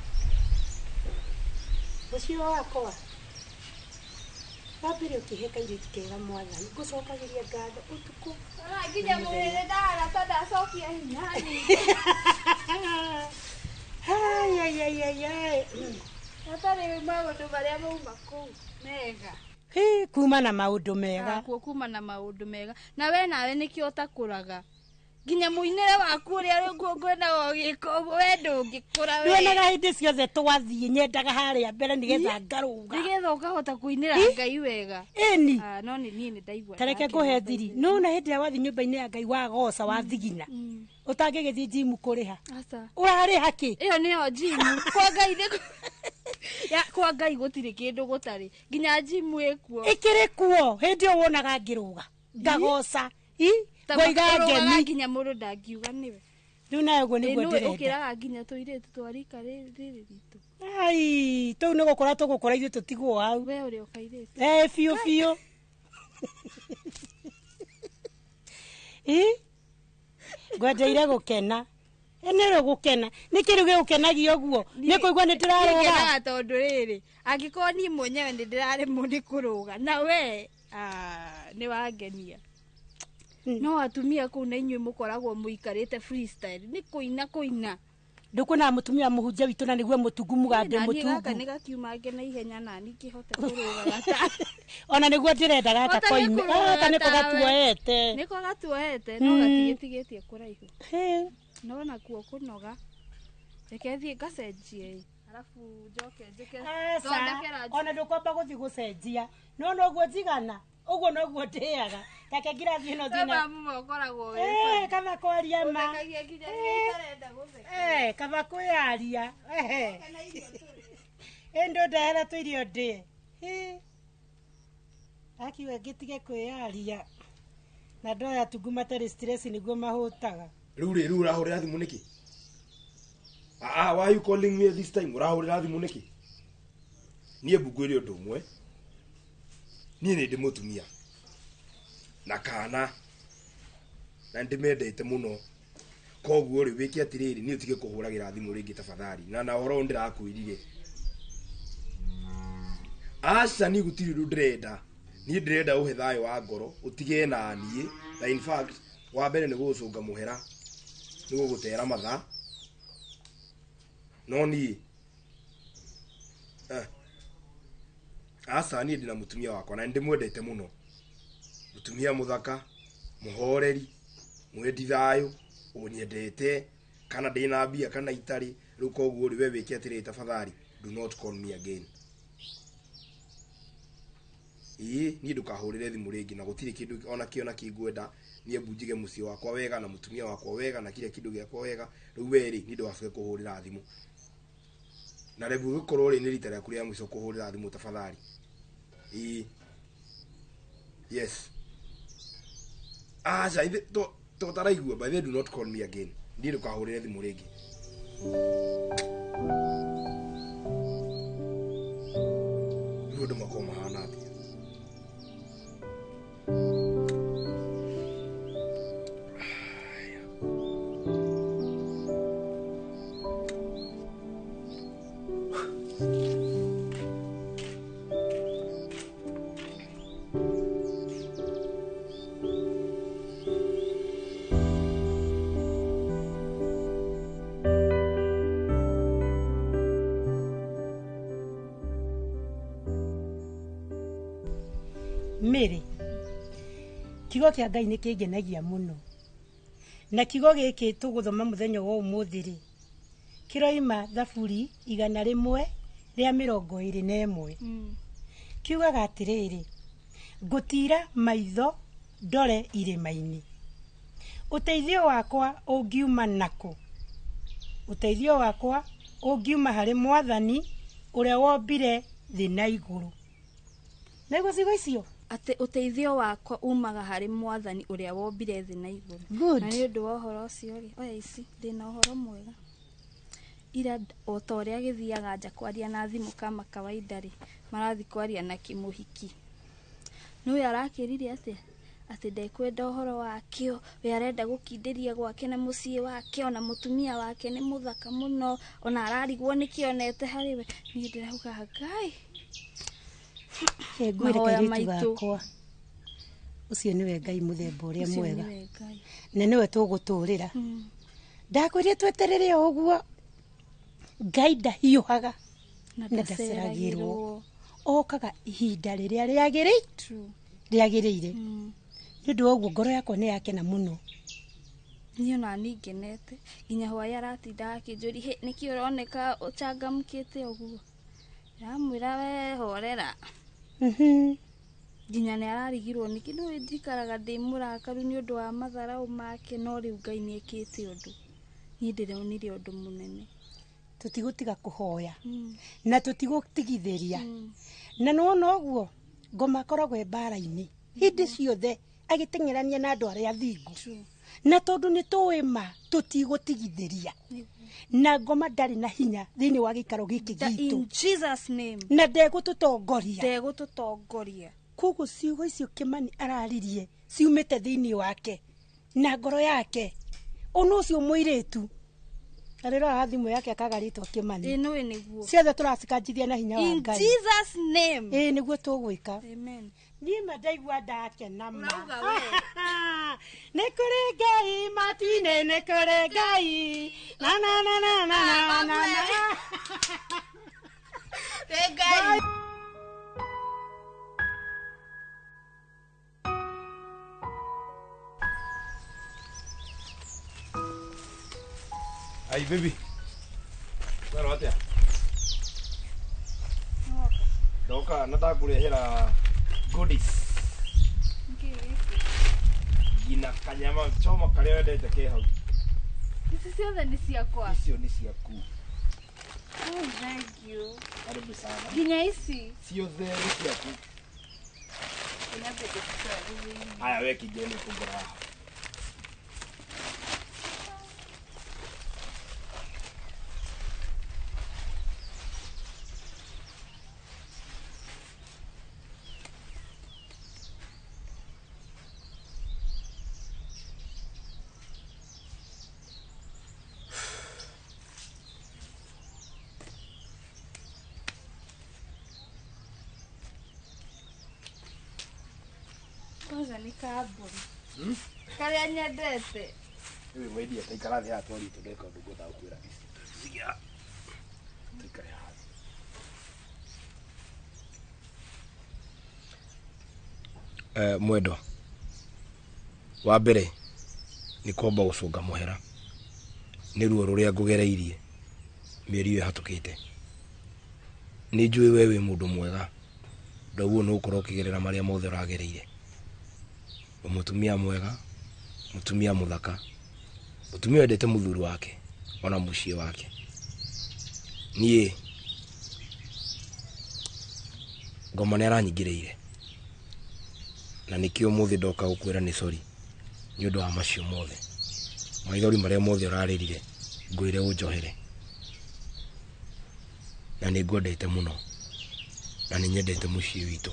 ũcio wakwa wambere ũkĩhe kairĩtu kega mwathani ngũcokagĩria ngatho ũtukũ Ona nginya mwĩrĩ ndahana ta ndacokia hinya hanini. Ai, ai, ai, ai, ai. Hatarĩ maũndũ marĩa mauma kũu mega. Hĩ, kuma na maũndũ mega Kuo kuma na maũndũ mega na we nawe nĩkĩo ũtakũraga nginya mũinĩre waku ũrĩa rĩu ngwendaga ũgĩka ũguo we ndũngĩkũra we. Nĩwonaga hĩndĩ ciothe twathiĩ nyendaga harĩa mbere nĩgetha ngarũga nĩgetha ũkahota kũinĩra Ngai wega. Ĩni. Ah, no nĩ niĩ nĩ ndaigua tareke ndakena. ngũhe thiri nona hĩndĩ ĩrĩa wathiĩ nyũmba-inĩ ya Ngai wagoca wathigina ũtangĩgĩthiĩ njimu kũrĩha Aca. ũrarĩha kĩ ĩyo nĩyo njimu kwa Ngai nĩ ya kwa Ngai gũtirĩ kĩndũ gũtarĩ nginya njimu ĩkuo ĩkĩrĩ kuo hĩndĩ ĩyo wonaga ngĩrũga ngagoca i Ta ngoiga ũrũgaga ngemi nginya mũndũ ndangiuga nĩwe rĩu nayo ũguo nĩguo Ĩ, nũĩ ndĩrenda ũkĩraga nginya tũirĩtu twa rika rĩrĩ ritũ ai tũu nĩ gũkũra tũgũkũra ithuĩ tũtigwo hau we ũrĩ o kairĩtu Eh, biũ biũ ĩ ngwendeire gũkena nĩ rĩ gũkena nĩ kĩ rĩu gĩgũkenagia ũguo nĩ kũigua nĩ ndĩrarũga ngenaga tondũ rĩrĩ angĩkorwo niĩ mwenyewe nĩ ndĩraremwo nĩ kũrũga na we ah, nĩ wangenia no atumia kũu na inyuĩ mũkoragwo mũikarĩte freestyle nĩ kũina kũina ndũkuona mũtumia mũhunjia witũ na nĩguo mũtungu mũgande Naniĩ gaka mũtungu nĩ gakiumange na ihenya nani ngĩhote kũrũga gata ona nĩguo ndĩrenda gaka Hotage koime kũrũga gaka nĩko tawe. gatuoete nĩko gatuoete no gatigĩtigĩtie kũraihu no nakuo kũnoga reke thiĩ ngacenjie arabu njoke njĩke thondeke aca lunch. ona ndũkwamba gũthiĩ gũcenjia no noguo njigana ũguo noguo ndĩaga take ngirathi ĩno We thina mamu ũkoragwo wĩ Eh, funny. kaba kwaria ma Ũthekagia nginya rĩrĩa itarenda gũtheka. Eh, kaba kwĩyaria Ehe. Ĩ ndũndehera tũirio ndĩe Hĩ. Akiuga ngĩtige kwĩyaria na ndoya tungu matarĩ stress nĩguo mahũtaga Rĩu rĩ rĩu ũrahũrĩra thimũ nĩkĩ? Ah, why you calling me this time? Ũrahũrĩra thimũ nĩkĩ? Niĩ mbungũire ũndũ ũmwe. Niĩ nĩ ndĩ mũtumia na kana na nĩndĩmendete mũno koguo rĩ wĩke atĩrĩrĩ niĩ ũtige kũhũragĩra thimũ rĩngĩ tafadhali na na ũhoro ũyũ ndĩrakwĩrire aca niĩ gũtirĩ ũndũ ndĩrenda niĩ ndĩrenda ũhe thayũ wa ngoro ũtige na niĩ na in fact wa mbere nĩ gũgũcũnga mũhera nĩ gũgũtera mathaa no niĩ eh, aca niĩ ndĩna mũtumia wakwa na nĩndĩmwendete mũno mũtumia mũthaka mũhoreri mwendi thayũ ũnyendete kana ndĩna mbia kana itarĩ rĩu koguo rĩ we wĩke atĩrĩrĩ tafadhali do not call me again ĩĩ niĩ ndũkahũrĩre thimũ rĩngĩ na gũtirĩ kĩndũ ona kĩ ona kĩ ngwenda niĩ mbunjige mũciĩ wakwa wega na mũtumia wakwa wega na kila kĩndũ gĩakwa wega rĩu we rĩ niĩ ndũgacoke kũhũrĩra thimũ na rebu gĩkorwo rĩ nĩ rita rĩaku rĩa mũico kũhũrĩra thimũ tafadhali ĩĩ yes aca ithe to taraigua by the way, do not call me again niĩ ndũkahũrĩre thimũ rĩngĩ rĩu andũ makorwo mahana atĩa Mĩrĩ kiugo kĩa Ngai nĩ kĩngenagia mũno Na kiugo gĩkĩ tũgũthoma mũthenya wa ũmũthĩ rĩ, kĩroima Thaburi 121. Kiugaga atĩrĩrĩ, ngũtiira maitho ndore irĩma-inĩ, ũteithio wakwa ũngiuma nakũ? Ũteithio wakwa ũngiuma harĩ Mwathani ũrĩa wombire thĩ na igũrũ. Nĩguo ciugo icio? Atĩ ũteithio wakwa umaga harĩ Mwathani ũrĩa wombire thĩ na igũrũ. Good. Na nĩ ũndũ wa ũhoro ũcio rĩ, oya ici, ndĩna ũhoro mwega. Ira o ta ũrĩa gĩthiaga nja kwaria na thimũ kama kawaida rĩ, marathiĩ kwaria na kĩmũhiki. Nĩũĩ arakĩrire atĩa? Atĩ ndekwenda ũhoro wakĩo, we arenda gũkindĩria gwake na mũciĩ wake, ona mũtumia wake nĩ mũthaka mũno, ona ararigwo nĩkĩ onete harĩ we. Niĩ ndĩrauga Ngai. Ngwĩre Mahoya kairĩtu maitũ. gakwa, ũcio nĩwe Ngai mũthemba ũrĩa Ũcio mwega, nĩwe Ngai. na nĩwe tũgũtũrĩra. Ndakwĩrire tweterere o ũguo, Ngai ndahiũhaga Na na ndaceragĩrwo, okaga ihinda rĩrĩa rĩagĩrĩire. Nĩ ũndũ wa ũguo ngoro yakwa nĩ yakena mũno. Niĩ ona niĩ ngenete nginya hwaĩ aratinda akĩnjũria, "Hĩ, nĩkĩ ũroneka ũcangamũkĩte ũguo?" Ndĩramwĩra we horera. Nginya nĩ ararigirwo nĩkĩ nĩũĩ njikaraga ndĩ mũrakaru nĩ ũndũ wa matharaũ make, no rĩu Ngai nĩ ekĩte ũndũ. Niĩ ndĩronire ũndũ mũnene. Tũtigũtiga kũhoya na tũtigũtigithĩria. Na nĩwona ũguo ngoma akoragwo e mbara-inĩ hĩndĩ ciothe agĩteng'erania na andũ arĩa athingu, na tondũ nĩ tũĩ ma tũtigũtigithĩria, na ngoma ndarĩ na hinya thĩinĩ wa gĩikaro gĩkĩ gitũ. In Jesus name. Na ndegũtũtongoria. Ndegũtũtongoria. Koguo ciugo icio Kĩmani araririe ciumĩte thĩinĩ wake na ngoro yake. Ona ũcio mũirĩtu arĩrora thimũ yake akaga rĩtwa Kĩmani. Ĩĩ nĩũĩ nĩguo. Ciothe tũracikanjithia na hinya wa In Ngai. Jesus name. Ĩĩ nĩguo tũgwĩka. Amen. Niĩ ma ndaigua ndakena ma. Ũrauga we. Nĩ kũrĩ Ngai matu-inĩ, nĩ kũrĩ Ngai. Na na na na na na na na. Nĩ Ngai. Ai baby. Wero atia? Ndoka na ndakũrehera goodies. Nginya kanyama choma karĩa wendete ke hau. Ici ciothe nĩ ciakwa. Icio nĩ ciaku. Oh, thank you. Karibu sana. Nginya ici. Ciothe nĩ ciaku. Nyambe ndĩcitware thĩinĩ. Aya we kĩngĩ nĩ kũngora haha. Kwanza nĩ kambũri. Karĩa nyendete. Rĩu mwendia ta ikara thĩ haha twarie tondũ he kaũndũ ngwendaga gũkwĩra. Tiga. Tũikare haha. Mwendwa, wa mbere nĩ kwamba gũcũnga mũhera nĩ ruo rũrĩa ngũgereirie mĩeri ĩyo ĩhatũkĩte. Nĩ njũĩ we wĩ mũndũ mwega, ndoguo nĩ ũgũkorwo ũkĩgerera marĩa mothe ũragereire. Wĩ mũtumia mwega, mũtumia mũthaka, mũtumia wendete mũthuri wake ona mũciĩ wake. Niĩ ngoma nĩ aranyingĩrĩire na nĩkĩo ũmũthĩ ndoka gũkwĩra nĩ sorry nĩ ũndũ wa macio mothe. Maithori marĩa mothe ũrarĩrire ngwĩre ũnjohere, na nĩ ngwendete mũno na nĩ nyendete mũciĩ witũ,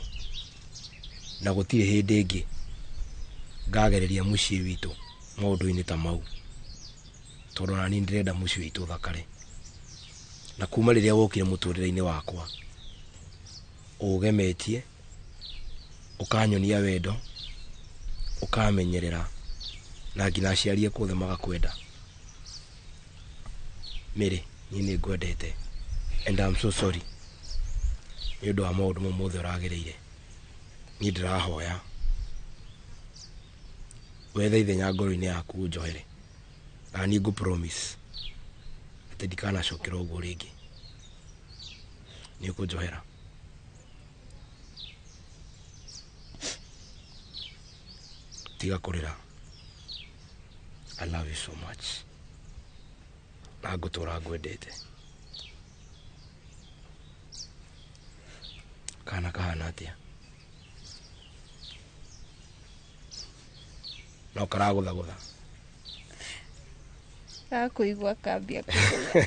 na gũtirĩ hĩndĩ ĩngĩ ngagereria mũciĩ witũ maũndũ-inĩ ta mau, tondũ ona niĩ ndĩrenda mũciĩ witũ ũthakare. Na kuma rĩrĩa wokire mũtũrĩre-inĩ wakwa, ũgemetie, ũkanyonia wendo, ũkamenyerera, na nginya aciari aku othe magakwenda. Mary, niĩ nĩ ngwendete and I'm so sorry nĩ ũndũ wa maũndũ mau mothe ũragereire. Niĩ ndĩrahoya wethe ithenya ngoro-inĩ yaku ũnjohere. Na niĩ ngũ promise atĩ ndikanacokera ũguo rĩngĩ. Nĩ ũkũnjohera. Tiga kũrĩra. I love you so much. Na ngũtũra ngwendete. Kana kahana atĩa? No karagũthagũtha. Gakũigua kambia kũgũtha.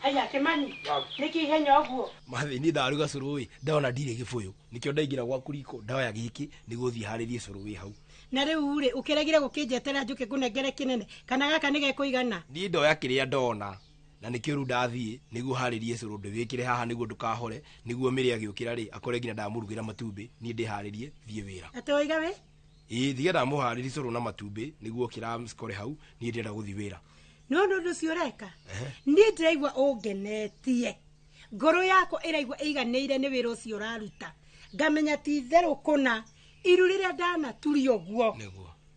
Aya Kimani, nĩkĩ ihenya ũguo? Mathi niĩ ndaruga cũrũ ĩ, ndona ndirĩ gĩbũyũ. Nĩkĩo ndaingĩra gwaku riko ndoya gĩkĩ nĩguo thiĩ harĩrie cũrũ wĩ hau. Na rĩu rĩ, ũkĩregire gũkĩnjetera njũke ngũnengere kĩnene kana gaka nĩ gekũigana? Niĩ ndoya kĩrĩa ndona na nĩkĩo rĩu ndathiĩ nĩguo harĩrie cũrũ ndĩwĩkĩre haha nĩguo ndũkahore nĩguo mĩrĩ agĩũkĩra rĩ akore nginya ndamũrugĩra matumbĩ niĩ ndĩharĩrie thiĩ wĩra. Atĩ waiga wĩ? Ĩĩ thige ndamũharĩria cũrũ na matumbĩ nĩguo okĩra cikore hau niĩ ndĩrenda gũthiĩ wĩra. No no ũndũ ũcio ũreka niĩ ndĩraigua ũngenetie, ngoro yakwa ĩraigua ĩiganĩire nĩ wĩra ũcio ũraruta, ngamenya ti itherũ kũna iru rĩrĩa ndanaturia ũguo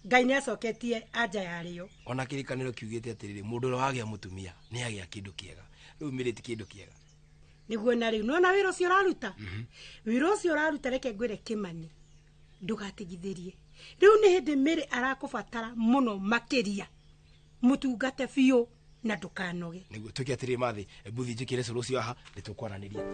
Ngai nĩacoketie anja yarĩo. Ona kĩrĩkanĩro kiugĩte atĩrĩrĩ, mũndũ ũrĩa wagĩa mũtumia nĩagĩa kĩndũ kĩega. Rĩu mĩrĩ ti kĩndũ kĩega. Nĩguo na rĩu nĩwona wĩra ũcio ũraruta, wĩra ũcio ũraruta reke ngwĩre Kĩmani ndũgatigithĩrie. Rĩu nĩ hĩndĩ mĩrĩ arakũbatara mũno makĩria, mũtungate biũ na ndũkanoge. Nĩguo twĩke atĩrĩrĩ Mathi, mbuthi njĩkĩre cũrũ ũcio haha nĩtũkwaranĩria.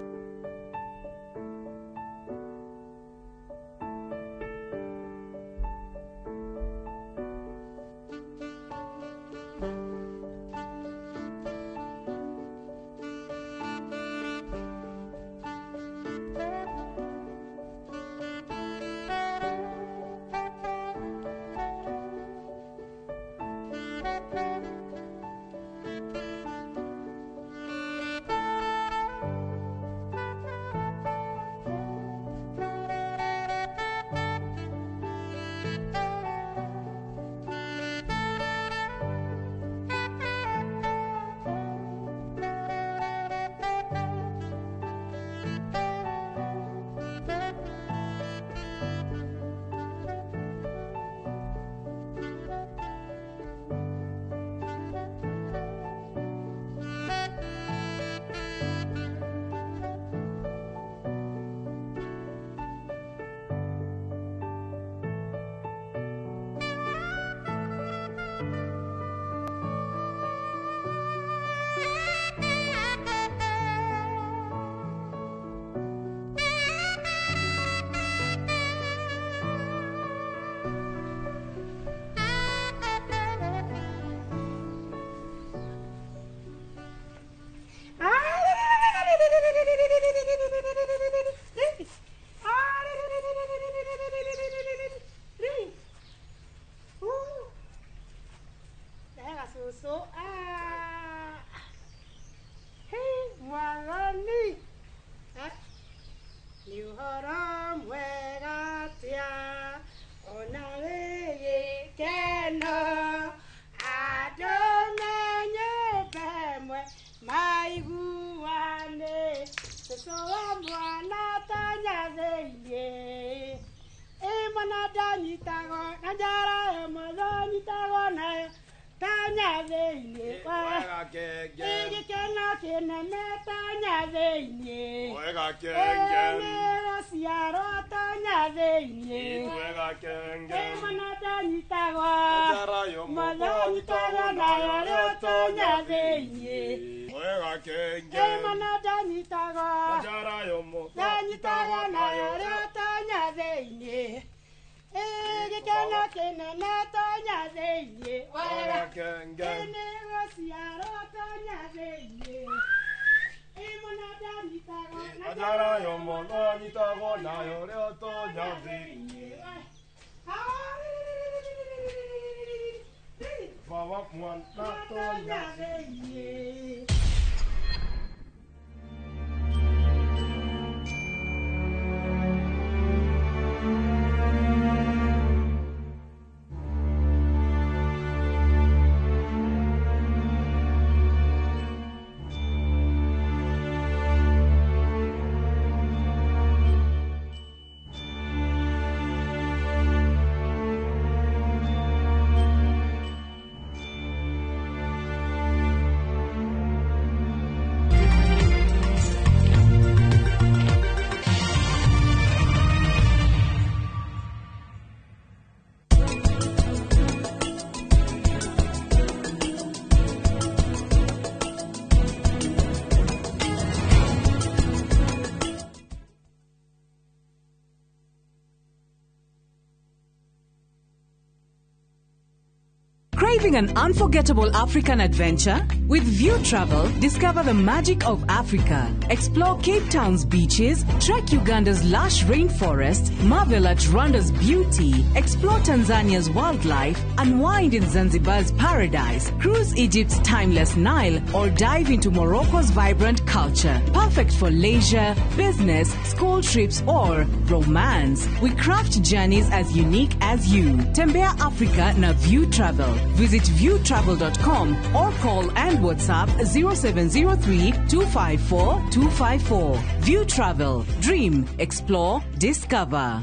Craving an unforgettable African adventure? With View Travel, discover the magic of Africa. Explore Cape Town's beaches, trek Uganda's lush rainforests, marvel at Rwanda's beauty, explore Tanzania's wildlife, unwind in Zanzibar's paradise, cruise Egypt's timeless Nile, or dive into Morocco's vibrant culture. Perfect for leisure, business, school trips, or romance. We craft journeys as unique as you. Tembea Africa na View Travel. Visit viewtravel.com or call and WhatsApp 0703 254 254. View Travel. Dream, explore, discover.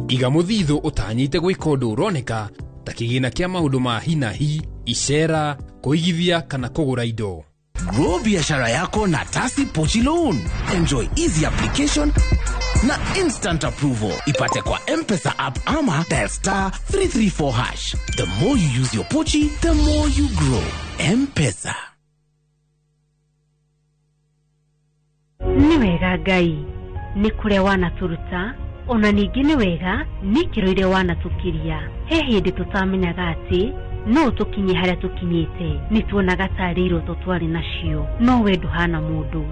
Iga mũthithũ ũtanyĩte gwĩka ũndũ ũroneka ta kĩgĩna kĩa maũndũ ma hi na hi, icera, kũigithia kana kũgũra indo. Grow biashara yako na Tasi Pochi Loan. Enjoy easy application na instant approval. Ipate kwa M-Pesa app ama dial star 334 hash. The more you use your Pochi, the more you grow. M-Pesa. Nĩ wega Ngai nĩ kũrĩa wanatũruta ona ningĩ nĩ wega nĩ ikĩro iria wanatũkiria. He hĩndĩ tũtamenyaga atĩ no tũkinye harĩa tũkinyĩte, nĩ tuonaga tarĩ iroto twarĩ nacio, no we ndũhana mũndũ.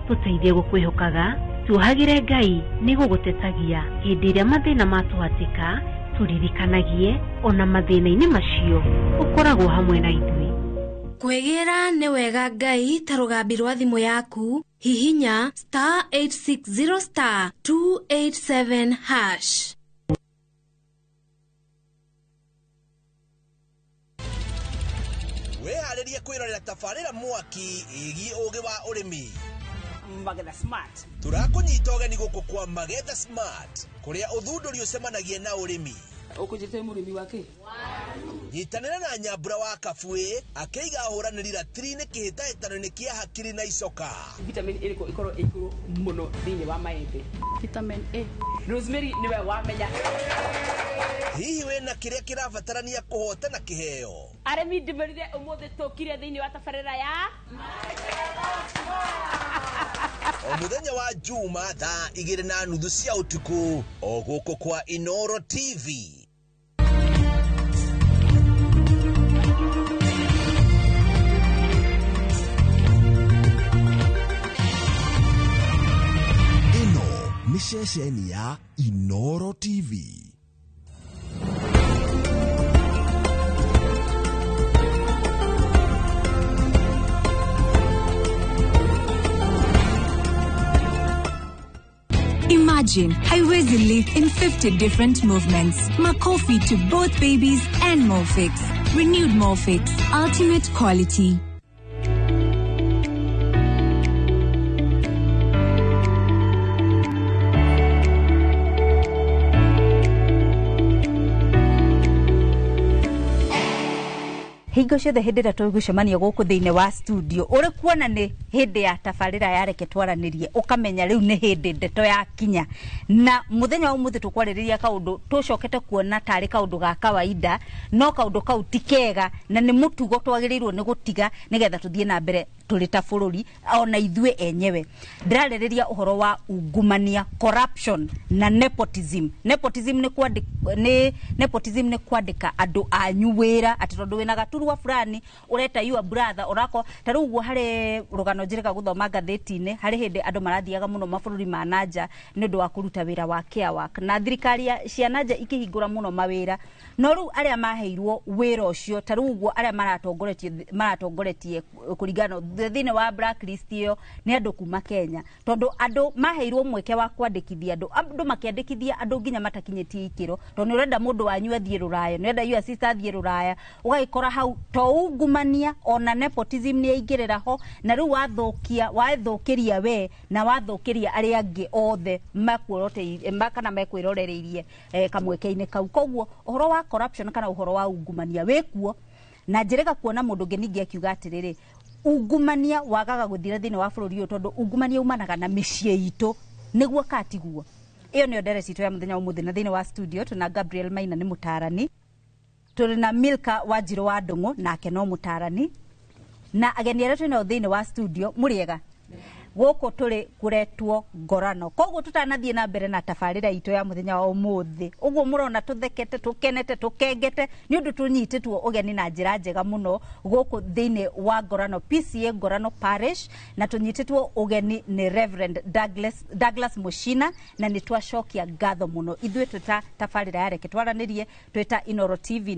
Tũteithie gũkwĩhokaga, tuohagĩre Ngai nĩ gũgũtetagia hĩndĩ ĩrĩa mathĩna matũhatĩka, tũririkanagie ona mathĩna-inĩ macio ũkoragwo hamwe na ithuĩ. Kwĩgĩra nĩ wega Ngai ta rũgambi rwa thimũ yaku, hihinya star 860 star 287 hash. Wĩharĩrie kwĩrorera tabarĩra mwaki ĩgiĩ ũgĩ wa ũrĩmi. Magetha Smart. Tũrakũnyita ũgeni gũkũ kwa Magetha Smart, kũrĩa ũthundũri ũcemanagia na ũrĩmi. Ũkũnjĩte mũrĩmi wake? Nyitanĩra na Nyambura wa Kabuĩ akĩiga ahũranĩri ratiri-inĩ kĩhĩtahĩtano-inĩ kĩa hakiri na icoka. Vitamin ĩrĩkũ ĩkorwo ĩ igũrũ mũno thĩinĩ wa maembe? Vitamin A. Rosemary nĩwe wamenya. Hihi wĩna kĩrĩa kĩrabatarania kũhotana kĩheo? Arĩmi ndĩmerire ũmũthĩ tũkire thĩinĩ wa tabarĩra ya O mũthenya wa Juma thaa 2:30 cia ũtukũ o gũkũ kwa Inoro TV. Ĩno nĩ ceceni ya Inoro TV. Imagine haiwezi live in 50 different movements. Makofi to both babies and Molfix. Renewed Molfix. Ultimate quality. Hingo ciothe hĩndĩ ĩrĩa tũgũcemania gũkũ thĩinĩ wa studio ũrĩ kuona nĩ hĩndĩ ya tabarĩra ya reke twaranĩrie, ũkamenya rĩu nĩ hĩndĩ ndeto ya kinya. Na mũthenya wa ũmũthĩ tũkwarĩrĩria kaũndũ tũcokete kuona tarĩ kaũndũ ga kawaida, no kaũndũ kau ti kega na nĩ mũtugo twagĩrĩirwo nĩ gũtiga nĩgetha tũthiĩ na mbere tũrĩ ta bũrũri ona ithuĩ enyewe. Ndĩrarĩrĩria ũhoro wa ungumania, corruption na nepotism. Nepotism nĩ kwandĩka, nĩ nepotism nĩ kwandĩka andũ anyu wĩra atĩ tondũ wĩna gaturwa fulani ũreta your brother ũrako. Ta rĩu ũguo harĩ rũgano njĩrĩga gũthoma ngathĩti-inĩ, harĩ hĩndĩ andũ marathiaga mũno mabũrũri ma nanja nĩ ũndũ wa kũruta wĩra wa care work, na thirikari cia nanja ikĩhingũra mũno mawĩra, no rĩu arĩa maheirwo wĩra ũcio ta rĩu ũguo arĩa maratongoretie kũringana thĩinĩ wa blacklist ĩyo nĩ andũ kuma Kenya, tondũ andũ maheirwo mweke wa kwandĩkithia andũ makĩandĩkithia andũ nginya matakinyĩtie ikĩro, tondũ nĩ ũrenda mũndũ wanyu athiĩ rũraya, nĩ ũrenda your sister athiĩ rũraya, ũgagĩkora hau to ungumania ona nepotism nĩ yaingĩrĩra ho, na rĩu wathũkia wathũkĩria we na wathũkĩria arĩa angĩ othe makuorote kana mekwĩrorereirie kamweke-inĩ kau. Koguo ũhoro wa corruption kana ũhoro wa ungumania wĩkuo, na njĩrĩga kuona mũndũ ũngĩ ningĩ akiuga atĩrĩrĩ, ungumania wagaga gũthira thĩinĩ wa bũrũri ũyũ tondũ ungumania umanaga na mĩciĩ itũ, nĩguo katiguo. Ĩyo nĩyo ndereti itũ ya mũthenya ũmũthĩ, na thĩinĩ wa studio tũna Gabriel Maina nĩ mũtaarani, tũrĩ na Milka Wanjirũ wa Ndũng'ũ nake no mũtaarani, na ageni arĩa twĩ nao thĩinĩ wa studio mũrĩega. Gũkũ tũrĩ kũretwo Ngorano. Koguo tũtanathiĩ na mbere na tabarĩra itũ ya mũthenya wa ũmũthĩ, ũguo mũrona tũthekete, tũkenete, tũkengete nĩ ũndũ tũnyitĩtwo ũgeni na njĩra njega mũno gũkũ thĩinĩ wa Ngorano PCA Ngorano Parish, na tũnyitĩtwo ũgeni nĩ Reverend Douglas Muchina, na nĩ twacokia ngatho mũno ithuĩ twĩta tabarĩra ya Reke Twaranĩrie, twĩta Inoro TV.